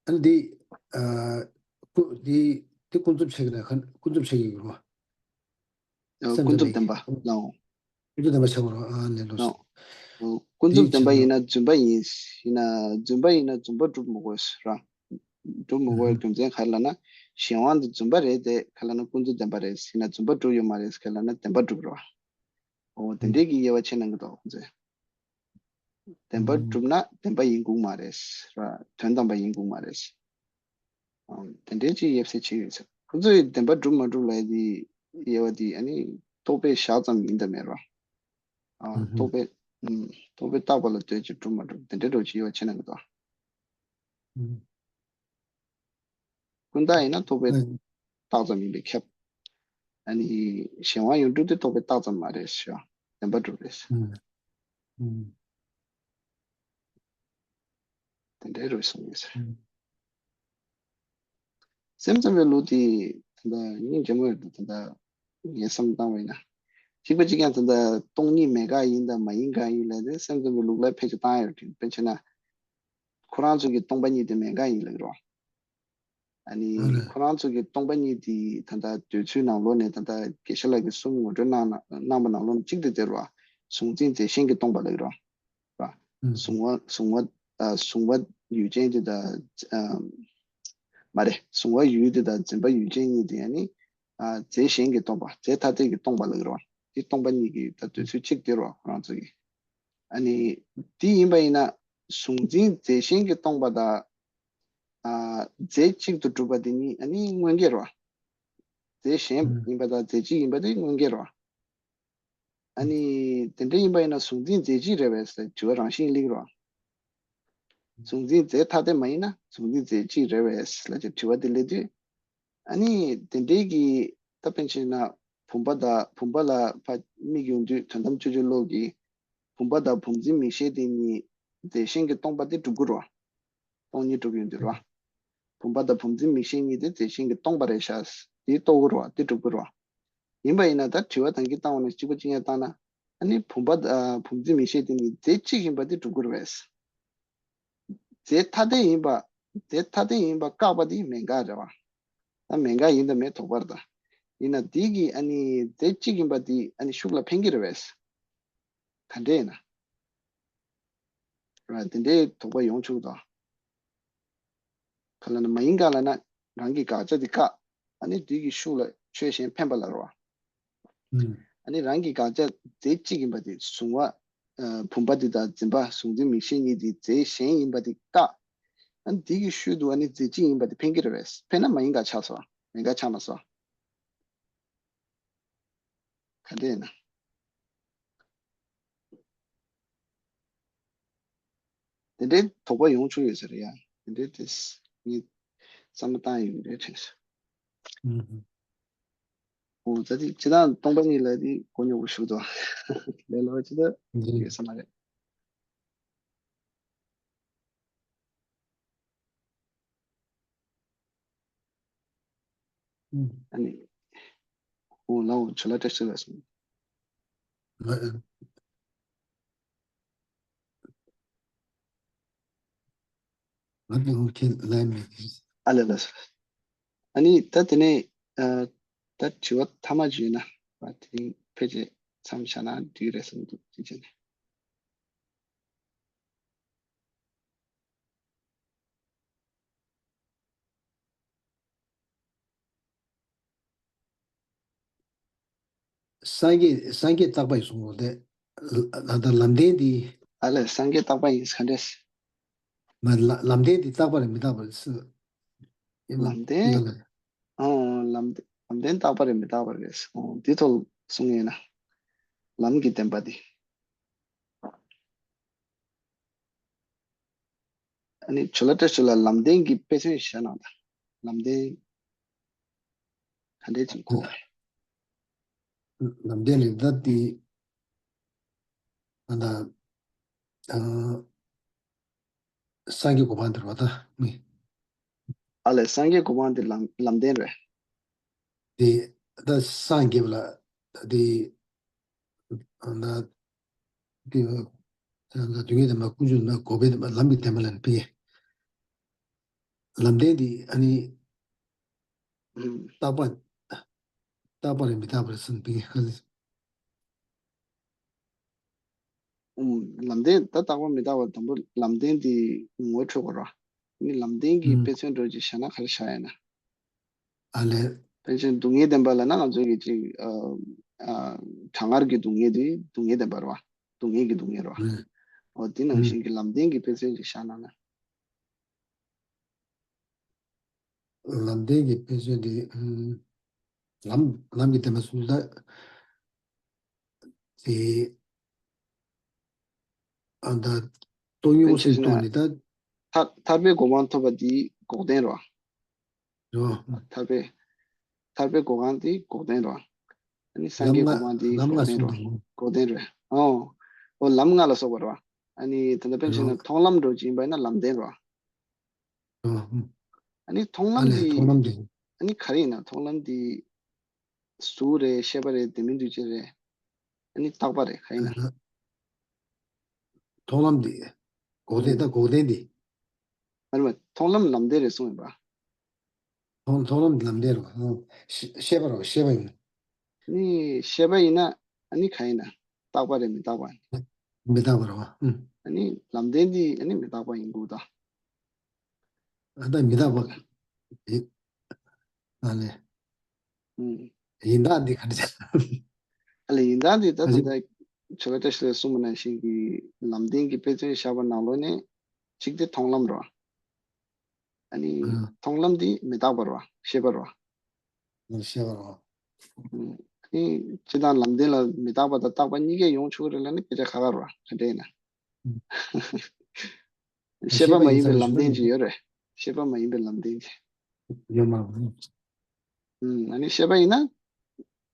ཨ་ནི་དེ་ཀུན་དེ་དེ་ཀུན་རྫོབ་ཆགས་ཀྱི་ན་ཀུན་རྫོབ་ཆགས་ཀྱི་ཡོད་ར། ཀུན་རྫོབ་བདེན་པ་ལའོ། ཀུན་རྫོབ་བདེན་པ་ཆགས་པ་རེད། ཨ་ནི་ལོ། ཀུན་རྫོབ་བདེན་པ་ཡིན་ན་རྫུན་པ་ཡིན། ཡིན་ན་རྫུན་པ་ཡིན་ན་རྫུན་པ་སྒྲུབ་མི་དགོས་ར། སྒྲུབ་མི་དགོས་པའི་རྒྱུ་མཚན་ག་རེ་ལབ་ན། གཞན་དབང་དུ་རྫུན་པ་རེད་དེ་ག་ལབ་ན་ཀུན་རྫོབ་བདེན་པ་རེད། ཡིན་ན་རྫུན་པ་སྒྲུབ་ཡོད་མ་རེད་ག་ལབ་ན་བདེན་པ་སྒྲུབ་རེད་བ། འོ་དེ་འདྲའི་གི་དབྱེ་བ་ཕྱེ་གནང་གི་འདུག་ཁོང་ཚོས། བདེན་པ་སྒྲུབ་ན་བདེན་པ་ཡིན་དགོས་མ་རེད་ར། དོན་དམ་པ་ཡིན་དགོས་མ་རེད། དེ་འདྲའི་ཅིག་དབྱེ་བ་ཕྱེ་ཡོད་ཟེར། ཁོ་ཚོས་བདེན་པ་སྒྲུབ་མ་སྒྲུབ་ལབ་ཡ་དེ་དབྱེ་བ་དེ་ཨ་ནི་རྟོག་པས་བཞག་ཙམ་ཡིན་དང་མེད་རོ། ཨ། རྟོག་པས། ཨུམ། རྟོག་པས་བཏགས་པ་ལ་ལྟོས་ཀྱི་སྒྲུབ་མ་སྒྲུབ་དེ་འདྲའི་འགྲོ་ཅིག་དབྱེ་བ་ཕྱེ་ན་གི་དོ། ཀུན་བཏགས་ཡིན་ན་རྟོག་པས་བཏགས་ཙམ་ཡིན་པས་ཁྱབ། ཨ་ནི་གཞན་དབང་ཡོངས་གྲུབ་དེ་རྟོག་པས་བཏགས་ཙམ་མ་རེད་ཤག་བདེན་པ་སྒྲུབ་རེད། དེ་འདྲའི་རུ་གསུངས་ཡོད་ཟེར། སེམས་ཙམ་པའི་ལུགས་དེ་ད་ལྟ་སྙིང་རྗེ་མོ་ཡོད་འདུག་ད་ལྟ་ངས་བསམ་བཏང་བ་ཡིན་ན། གཅིག་པ་གཅིག་རྐྱང་ད་ལྟ་སྟོང་ཉིད་མེད་དགག་ཡིན་དང་མ་ཡིན་དགག་ཡིན་ལབ་དེ་སེམས་ཙམ་པའི་ལུགས་ལ་ཕལ་ཆེར་བཏང་ཡོད་དྲན། དཔེ་བྱས་ན། ཁོ་རང་ཚོ་གི་སྟོང་པ་ཉིད་དེ་མེད་དགག་ཡིན་ལབ་ཀྱི་རེད། ཨ་ནི་ཨ་ལས། ཁོ་རང་ཚོ་གི་སྟོང་པ་ཉིད་དེ་ད་ལྟ་འདོད་ཚུལ་ནང་ལོགས་ནས་ད་ལྟ་དགེ་བཤེས་ལགས་ཀྱིས་གསུམ་ངོ་སྤྲོད་གནང་གནང་པ་ནང་ལོགས་ནས་གཅིག་དེ་དེ་རེད་བ། གཟུང་འཛིན་རྫས་གཞན་གྱིས་སྟོང་པ་ལབ་ཀྱི་རེད་བ། ཨུ། གཟུང་བ་གཟུང་བ་ཨ་གཟུང་བ་ཡུལ་ཅན་དེ་དང་ཨ་མ་རེད། གཟུང་བ་ཡུལ་དེ་དང་འཛིན་པ་ཡུལ་ཅན་གཉིས་དེ་ཨ་ནི་ཨ་རྫས་གཞན་གྱིས་སྟོང་པ། རྫས་ཐ་དད་ཀྱིས་སྟོང་པ་ལབ་ཀྱི་རེད་བ། དེ་སྟོང་པ་ཉིད་ཀྱི་ད་འདོད་ཚུལ་གཅིག་དེ་རེད་བ་ཁོ་རང་ཚོ་གི། ཨ་ནི་དེ་ཡིན་པ་ཡིན་ན་གཟུང་འཛིན་རྫས་གཞན་གྱིས་སྟོང་པ་དང་། ཨ་རྫས་གཅིག་ཏུ་གྲུབ་པ་དེ་གཉིས་ཨ་ནི་དངོས་འགལ་རེད་བ། རྫས་གཞན་ཨུ། ཡིན་པ་དང་རྫས་གཅིག་ཡིན་པ་དེ་དངོས་འགལ་རེད་བ། ཨ་ནི་དེ་འདྲ་ཡིན་པ་ཡིན་ན་གཟུང་འཛིན་རྫས་གཅིག་རེད་པས་ཟེར་དྲི་བ་རང་བཞིན་སླེབས་རོ། གཟུང་འཛིན་རྫས་ཐ་དད་མ་ཡིན་ན་གཟུང་འཛིན་རྫས་གཅིག་རེད་པས་ལབ་ཀྱི་དྲི་བ་དེ་སླེབས་དུས། ཨ་ནི་དེ་འདྲའི་གི་ད་དཔེ་བྱས་ན་བུམ་པ་དང་བུམ་པ་ལ་ཕར་དམིགས་ཡོང་དུས་དོན་དམ་དཔྱོད་བྱེད་བློ་གིས་བུམ་པ་དང་བུམ་འཛིན་མིག་ཤེས་དེ་གཉིས་རྫས་གཞན་གྱིས་སྟོང་པ་དེ་གྲུབ་ཀྱི་རེད་བ། སྟོང་ཉིད་གྲུབ་ཡོང་དུས་རེད་བ། བུམ་པ་དང་བུམ་འཛིན་མིག་ཤེས་གཉིས་དེ་རྫས་གཞན་གྱིས་སྟོང་པ་རེད་ཤག་དེ་རྟོགས་ཀྱི་རེད་བ། དེ་གྲུབ་ཀྱི་རེད་བ། ཡིན་པ་ཡིན་ན་ད་དྲི་བ་ད་གིན་བཏང་བ་ནས་གཅིག་པ་གཅིག་རྐྱང་བཏང་ན། ཨ་ནི་བུམ་པ་ཨ་བུམ་འཛིན་མིག་ཤེས་དེ་ནི་རྫས་གཅིག་ཡིན་པ་དེ་གྲུབ་ཀྱི་རེད་པས། རྫས་ཐ་དད་ཡིན་པ། རྫས་ཐ་དད་ཡིན་པ་བཀག་པ་དེ་མེད་དགག་རེད་བ། ད་མེད་དགག་ཡིན་དང་མེད་དོགས་པ་རེད་ད། ཡིན་ན་དེ་གི་ཨ་ནི་རྫས་གཅིག་ཡིན་པ་དེ་ཨ་ནི་ཤུགས་ལ་འཕེན་གྱི་རེད་པས། ག་འདྲས་ཡིན་ན། ར་དེ་འདྲའི་དོགས་པ་ཡོང་ཆོག་དང་། ག་ལ་ན་མ་ཡིན་ག་ལ་ན་རང་གི་དགག་བྱ་དེ་བཀག་ཨ་ནི་དུས་ཀྱི་ཤུགས་ལ་ཆོས་གཞན་འཕེན་པ་ལ་རོ། ཨ་ནི་རང་གི་དགག་བྱ་རྫས་གཅིག་ཡིན་པ་དེ་གཟུང་བ། བུམ་པ་དེ་དང་འཛིན་པ་གཟུང་འཛིན་མིག་ཤེས་གཉིས་དེ་རྫས་གཞན་ཡིན་པ་དེ་བཀག་ཨ་ནི་དེ་གི་ཤུལ་དུ་ཨ་ནི་རྫས་གཅིག་ཡིན་པ་དེ་འཕེན་གྱི་རེད་པས། འཕེན་ན་མ་ཡིན་ག་ཆགས་སོ། མེད་ག་ཆགས་མ་སོ། ག་འདྲས་ཡིན་ན། དེ་འདྲའི་དོགས་པ་ཡོང་ཆོག་ཡོད་ས་རེད་ཡ། དེ་འདྲའི་དེ་ངས་བསམ་བློ་བཏང་ཡོད་རེད་དྲན་སོང་། ཨོ་ད་དེ་ཅི་ད་སྟོང་པ་ཉིད་ལ་དེ་གོ་མྱོང་བ་ཞིག་འདུག་ལས་སླ་བ་ཅི་ད་ཡོད་ས་མ་རེད། ཨ་ནི། ཨོ་ལའོ་ཆུ་ལ་བཀྲ་ཤིས་ལ་སོང་། ང་ནི་ཧུ་ཁེ་ལ་མེད། ཨ་ལ་ལ་སོ། ཨ་ནི་ད་དེ་ནས་ཨ་ད་དྲི་བ་ཐ་མ་བརྗོད་ན་ཨ་དེ་རིང་ཕལ་ཆེར་ མཚམས་བཞག་ན་འགྲིག་རེད་བསམ་འདུག་དེ་བྱས་ནས། སངས་རྒྱས་སངས་རྒྱས་རྟག་པ་ཡིན་གསུངས་པ་དེ། ལ་ད་ལམ་བདེན་འདི། ཨ་ལས་སངས་རྒྱས་རྟག་པ་ཡིན་ག་འདྲས། མ་ལ་ལམ་བདེན་འདི་རྟག་པ་རེད་མི་རྟག་པ་རེད་ཟེར། ཡིན་ལམ་བདེན། ཡིན་ལ། ཨོ་ལམ་བདེན་ལམ་བདེན་རྟག་པ་རེད་མི་རྟག་པ་རེད། ཨོ་འདི་ཐོག་གསུང་ཡིན་ན། ལམ་གྱི་བདེན་པ་འདི། ཨ་ནི་ཇོ་ལ་བཀྲ་ཤིས་ལ་ལམ་བདེན་གྱི་དཔེ་མཚོན་བཞག་གནང་དང་། ལམ་བདེན་ག་འདྲས་ཅིག་གོ། ལམ་བདེན་ལས་ད་དེ་ཨ་ད་ཨ་སངས་རྒྱས་གོ་འཕང་དེ་རེད་བ་ད་མི། ཨ་ལས་སངས་རྒྱས་གོ་འཕང་དེ་ལམ་ལམ་བདེན་རེད། དེ་ད་སངས་རྒྱས་པ་ལ་ད་དེ་ཨ་ད། དེ་ད་སྡུག་བསྔལ་དང་མ་ཀུན་འབྱུང་དང་འགོག་པའི་དང་ལམ་གྱི་བདེན་པ་ལ་ནི་ཕི། ལམ་བདེན་དེ་ཨ་ནི་ཨུམ། རྟག་པ་རྟག་པ་རེད་མི་རྟག་པ་རེད་ཟེར་ནས་ཕི། ཨུམ། ལམ་བདེན་ད་རྟག་པ་མི་རྟག་པ་དང་པོ་ལམ་བདེན་དེ་ངོ་འཕྲོད་དགོས་ར། ཨ་ནི་ལམ་བདེན་གྱི་ཨུམ། དཔེ་མཚོན་འགྲོ་ཅིག་བཞག་ན་ག་རེ་བཞག་ཡ་ན། ཨ་ལས། ཕལ་ཆེར་སྡུག་བསྔལ་བདེན་པ་ལབ་ན་ང་ཚོའི་གི་ཅིག་ཨ་ཨ་གྲང་ངར་གྱི་སྡུག་བསྔལ་དེ་སྡུག་བསྔལ་བདེན་པ་རེད་བ། སྡུག་བསྔལ་གྱི་སྡུག་བསྔལ་རེད་བ། ཨུ། འོ་དེ་ནང་ཨུ། བཞིན་གྱི་ལམ་བདེན་གྱི་དཔེ་མཚོན་ཅིག་བཞག་གནང་ན། ལམ་བདེན་གྱི་དཔེ་མཚོན་དེ་ཨུམ། ལམ་ལམ་གྱི་བདེན་པ་གསུམ་ད། དེ་ཨ་ད་སྟོང་ཉིད་དབང་ཤེས་སྟོང་ནི་ད། ཐར་ཐར་པའི་གོ་འཕང་ཐོབ་པ་དེ་འགོག་བདེན་རེད་བ། རེད་བ། ཐར་པའི་ཐར་པའི་གོ་འཕང་དེ་འགོག་བདེན་རེད་བ། ཨ་ནི་སངས་རྒྱས་གོ་འཕང་དེ་ལམ་ལྔ་འགོག་བདེན་སོགས་རེད་བ། འགོག་བདེན་རེད། ཨོ། ཨོ་ལམ་ལྔ་ལ་སོགས་པ་རེད་བ། ཨ་ནི་ད་ལྟ་དཔེར་བྱས་ན་རེད་བ། མཐོང་ལམ་འགྲོ་ཅིག་ཡིན་པ་ཡིན་ན་ལམ་བདེན་རེད་བ། རེད་བ། ཨ་ནི་མཐོང་ཨ་ལམ་ལས་དེ་མཐོང་ལམ་དེ། ཨ་ནི་ག་རེ་ཡིན་ན་མཐོང་ལམ་དེ། གཟུགས་རེད་ཤེས་པ་རེད་ལྡན་མིན་འདུས་བྱས་རེད། ཨ་ནི་རྟག་པ་རེད་ག་ཡིན་ན། མཐོང་ལམ་དེ། འགོག་བདེན་ཨུ། ད་འགོག་བདེན་དེ། ཨ་ནི་མ་མཐོང་ལམ་ལམ་བདེན་རེད་གསུངས་ཡོད་པ། མཐོང་མཐོང་ལམ་ལམ་བདེན་རེད་པ། ཨང་། ཤེས་ཤེས་པ་རེད་པ་ཤེས་པ་ཡིན། ཨ་ནི་ཤེས་པ་ཡིན་ན་ཨ་ནི་ག་ཡིན་ན་རྟག་པ་རེད་མི་རྟག་པ་ཡིན། མི་རྟག་པ་རེད་པ། ཨང་། ཨ་ནི་ལམ་བདེན་དེ་ཨ་ནི་མི་རྟག་པ་ཡིན་དགོས་ད། ཨ་ད་མི་རྟག་པ་ཡིན། ཨ་ལས། ཨང་། ཡིན་དག་འདི་ག་འདྲ་བྱ། ཨ་ལས་ཡིན་དག་འདི་ད་ད་ད་ཆོ་ག་བཀྲ་ཤིས་ལ་གསུངས་པ་ནང་བཞིན་གྱི་ལམ་བདེན་གྱི་དཔེ་མཚོན་བཞག་པ་ནང་ལོགས་ནས་གཅིག་དེ་མཐོང་ལམ་རེད་པ། ཨ་ནི་ཨ། མཐོང་ལམ་འདི་མི་རྟག་པ་རེད་པ་ཤེས་པ་རེད་པ། ཨ་ཤེས་པ་རེད་པ། ཨ་ནི་སྤྱིར་བཏང་ལམ་བདེན་ལ་མི་རྟག་པ་དང་རྟག་པ་གཉིས་ཀས་ཡོང་ཆོག་གི་རེད་ལབ་ན་སྐད་ཆ་ཁག་ཁག་རེད་པ་ག་འདྲ་ཡིན་ན། ཨ་ཤེས་པ་མ་ཡིན་པའི་ལམ་བདེན་ཅིག་ཡོད་རེད། ཤེས་པ་མ་ཡིན་པའི་ལམ་བདེན་ཅིག་ཡོད་མ་རེད། ཨ་ནི་ཤེས་པ་ཡིན་ན་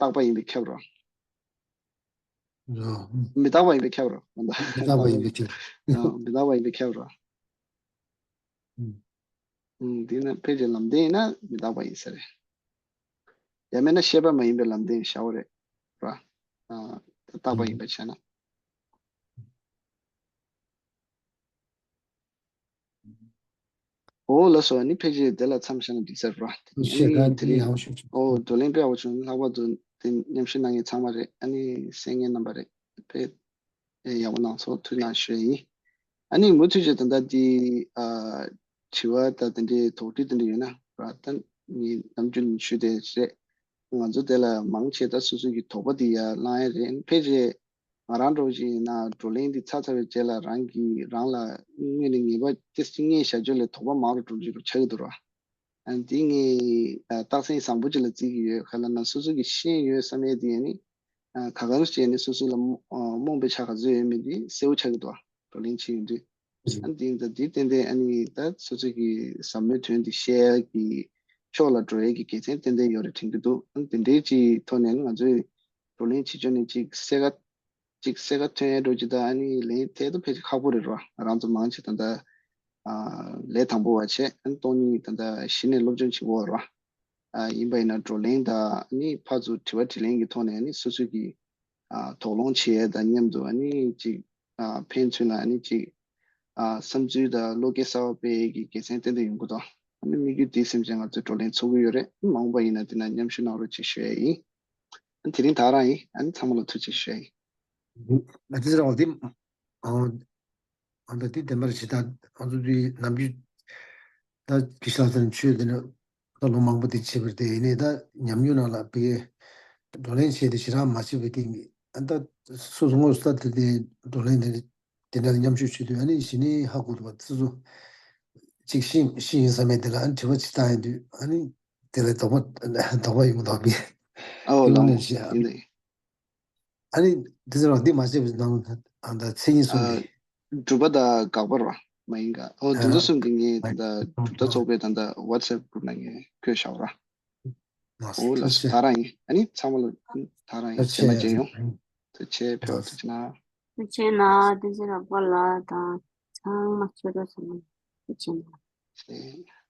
རྟག་པ་ཡིན་པས་ཁྱབ་རེད་པ། རོ། མི་རྟག་པ་ཡིན་པས་ཁྱབ་རོ། མི་རྟག་པ་ཡིན་པས་ཁྱབ། ཨ། མི་རྟག་པ་ཡིན་པས་ཁྱབ་རོ། ཨུམ། ཨུམ། འདི་ནི་ཕལ་ཆེར་ལམ་བདེན་ཡིན་ན་མི་རྟག་པ་ཡིན་ས་རེད། ཡང་མིན་ན་ཤེས་པ་མ་ཡིན་པའི་ལམ་བདེན་ཤའོ་རེད། ར། ཨ། རྟག་པ་ཡིན་པ་བྱས་ན། འོ་ལགས་སོ། ཨ་ནི་ཕལ་ཆེར་དེ་ལ་མཚམས་བཞག་ན་འགྲིག་ས་རེད་པ། ཨ་ནི་དེ་རིང་ཨོ་བགྲོ་གླེང་དཔེ་ཡག་པོ་བྱུང་། ལྷག་པར་དུ་དེ་མཉམ་ཞུགས་གནང་མཁན་ཚང་མ་རེད། ཨ་ནི་གསན་མཁན་རྣམ་པ་རེད། དཔེ་ཡག་པོ་གནང་སོང་། ཐུགས་རྗེ་གནང་ཞུ་ཡ་ཡིན། ཨ་ནི་མུ་མཐུད་ཀྱིས་ད་ལྟ་དེ་ཨ་དྲི་བ་དང་དེ་འདྲའི་དོགས་འདྲི་དེ་འདྲ་ཡོད་ན་ར། ད་ངས་ནམ་རྒྱུན་ཞུ་བསྡད་རེད། ང་ཚོ་དེ་ལ་མང་ཆེ་ད་སོ་སོ་གི་དོགས་པ་དེ་ཡར་བསླང་ཡ་རེད། ཨ་ནི་ཕལ་ཆེར་ང་རང་འདྲ་བོ་ཞིག་ཡིན་ན་བགྲོ་གླེང་འདི་ཚར་ཚར་བའི་རྗེས་ལ་རང་གིས་རང་ལ་དངོས་ནས་ངེས་པ་ཏོག་ཙམ་རྙེད་བཞག་རྒྱུ་ལས་དོགས་པ་མང་རུ་འགྲོ་རྒྱུ་རུ་ཆགས་ཀྱི་འདུག་ར། ཨ་འདི་ངས་ཨ་རྟགས་མཚན་བཟང་པོ་ཅིག་ལ་བརྩི་གི་ཡོད། ག་ལབ་ན་སོ་སོ་གིས་ཤེས་ཡོད་བསམ་ཡས་དེ་ནི་ཨ་ག་ག་རུ་བྱས་ནས་སོ་སོ་ལ་རྨོངས་པའི་ཆ་ག་ཚོད་ཡོད་མེད་དེ་གསལ་པོ་ཆགས་ཀྱི་འདུག་བགྲོ་གླེང་བྱེད་ཡོང་དུས། ཨ་འདི་ད་འདི་ཏན་ཏན་ཨ་ནི་ད་སོ་སོ་གི་ཟབ་མོའི་དོན་འདི་ཤེས་ཡ་གི་ཕྱོགས་ལ་འགྲོ་ཡ་གི་དགེ་མཚན་ཏན་ཏན་ཡོད་རེད་དྲན་གྱི་འདུག་ཨ་འདི་འདྲའི་ཅིག་ཐོག་ནས་ང་ཚོས་བགྲོ་གླེང་བྱེད་ཕྱོགས་ནས་ཅིག་གསལ་ཁ་ཅིག་གསལ་ཁ་ཐོན་ཡ་འགྲོ་ཅིག་ད་ཨ་ནི་ལན་ཐད་གཏོང་ཕལ་ཆེར་ཁག་པོ་རེད་ར། ང་རང་ཚོ་མང་ཆེ་ད་ལྟ་ཨ་ལས་དང་པོ་བ་བྱས། ཨ་ནི་སྟོང་ཉིད་ད་ལྟ་གཞི་ནས་སློབ་སྦྱོང་བྱེད་དགོས་ར། ཨ་ཡིན་པ་ཡིན་ན་བགྲོ་གླེང་དང་ཨ་ནི་ཕར་ཚུར་དྲི་བ་དྲིས་ལན་གྱི་ཐོག་ནས་ཨ་ནི་སོ་སོ་གི་ཨ་དོགས་སློང་བྱེད་ཡས་དང་མཉམ་དུ་ཨ་ནི་ཅིག་ཨ་ཕན་ཚུན་ལ་ཨ་ནི་ཅིག་ཨ་བསམ་ཚུལ་དང་བློ་སྐྱེད་གསར་པ་སྤེལ་ཡས་ཀྱི་དགེ་མཚན་ཏན་ཏན་ཡོང་གི་འདུག་ཨ་ནི་དམིགས་ཡུལ་དེ་སེམས་ཅན་ང་ཚོས་བགྲོ་གླེང་ཚོགས་ཀྱི་ཡོད་རེད། མ་འོངས་པ་ཡིན་ན་དེ་ན་མཉམ་ཞུགས་གནང་རོགས་ཅེས་ཞུ་ཡས་ཡིན། ཨ་ནི་དེ་རིང་ད་རང་ཡིན། ཨ་ནི་ཚང་མ་ལ་ཐུགས་རྗེ་ཆེ་ཞུ་ཡ་ཡིན། ང་ཚོ་རང་འདི་ཨང་ཨང་ད་འདི་བདེན་པར་ཇི་ལྟར་ང་ཚོ་འདི་ནམ་རྒྱུན་ད་དགེ་བཤེས་ལགས་ཚོ་ནས་ཆོས་འདི་ནས་ད་ལོ་མང་པོ་འདི་བྱས་པ་རེད་དེ། ཡིན་ནའི་ད་ཉམས་མྱོང་ནང་ལ་བི་བགྲོ་གླེང་བྱས་ཏེ་ཞེ་དྲག་མ་བྱས་པའི་སྟེང་གི་ཨ་ད་སོ་སོ་དངོས་སུ་ད་དེ་དེ་བགྲོ་གླེང་དེ་དེ་འདྲ་ལ་མཉམ་ཞུགས་བྱེད་དུས་ཨ་ནི་གཞི་ནས་ཧ་གོ་འདུག་པ། སོ་སོ་གཅིག་ཤེས་ཤེས་ཡིན་བསམ་མེད་དེ་ལ་ཨ་ནི་དྲི་བ་ཅིག་བཏང་ཡོང་དུས་ཨ་ནི་དེ་ལ་དོགས་པ་དོགས་པ་ཡོང་གི་འདུག་པས། ཨའོ་དེ་ལ་ལགས་ནས་ཤེས་ཡིན་ནའི། ཨ་ནི་འདི་ཚོ་རང་འདི་མ་བྱས་པའི་ནང་ཨ་ད་མཚན་ཉིད་གསུམ་དེ། སྒྲུབ་པ་དང་དགག་པ་ར་མ་ཡིན་ག། ཨོ་དེ་ཚོ་གསུམ་གྱི་ངས་ད་ལྟ་གྲུབ་མཐའ་ཚོགས་པའི་ད་ལྟ་WhatsApp group་ནང་ངས་བཀོད་བཞག་ར། ཨོ་ལགས་སོ། ད་རང་ཡིན། ཨ་ནི་ཚང་མ་ལ་ད་རང་ཡིན། ཚང་མ་མཇལ་ཡོང་། ཐུགས་རྗེ་ཆེ། ཕེབས་ཐུགས་རྗེ་གནང་། ཐུགས་རྗེ་གནང་། བསྟན་འཛིན་རབ་དགའ་ལགས་དང་ཚང་མ་ཆོས་གྲོགས་ཚང་མ་ཐུགས་རྗེ་གནང་།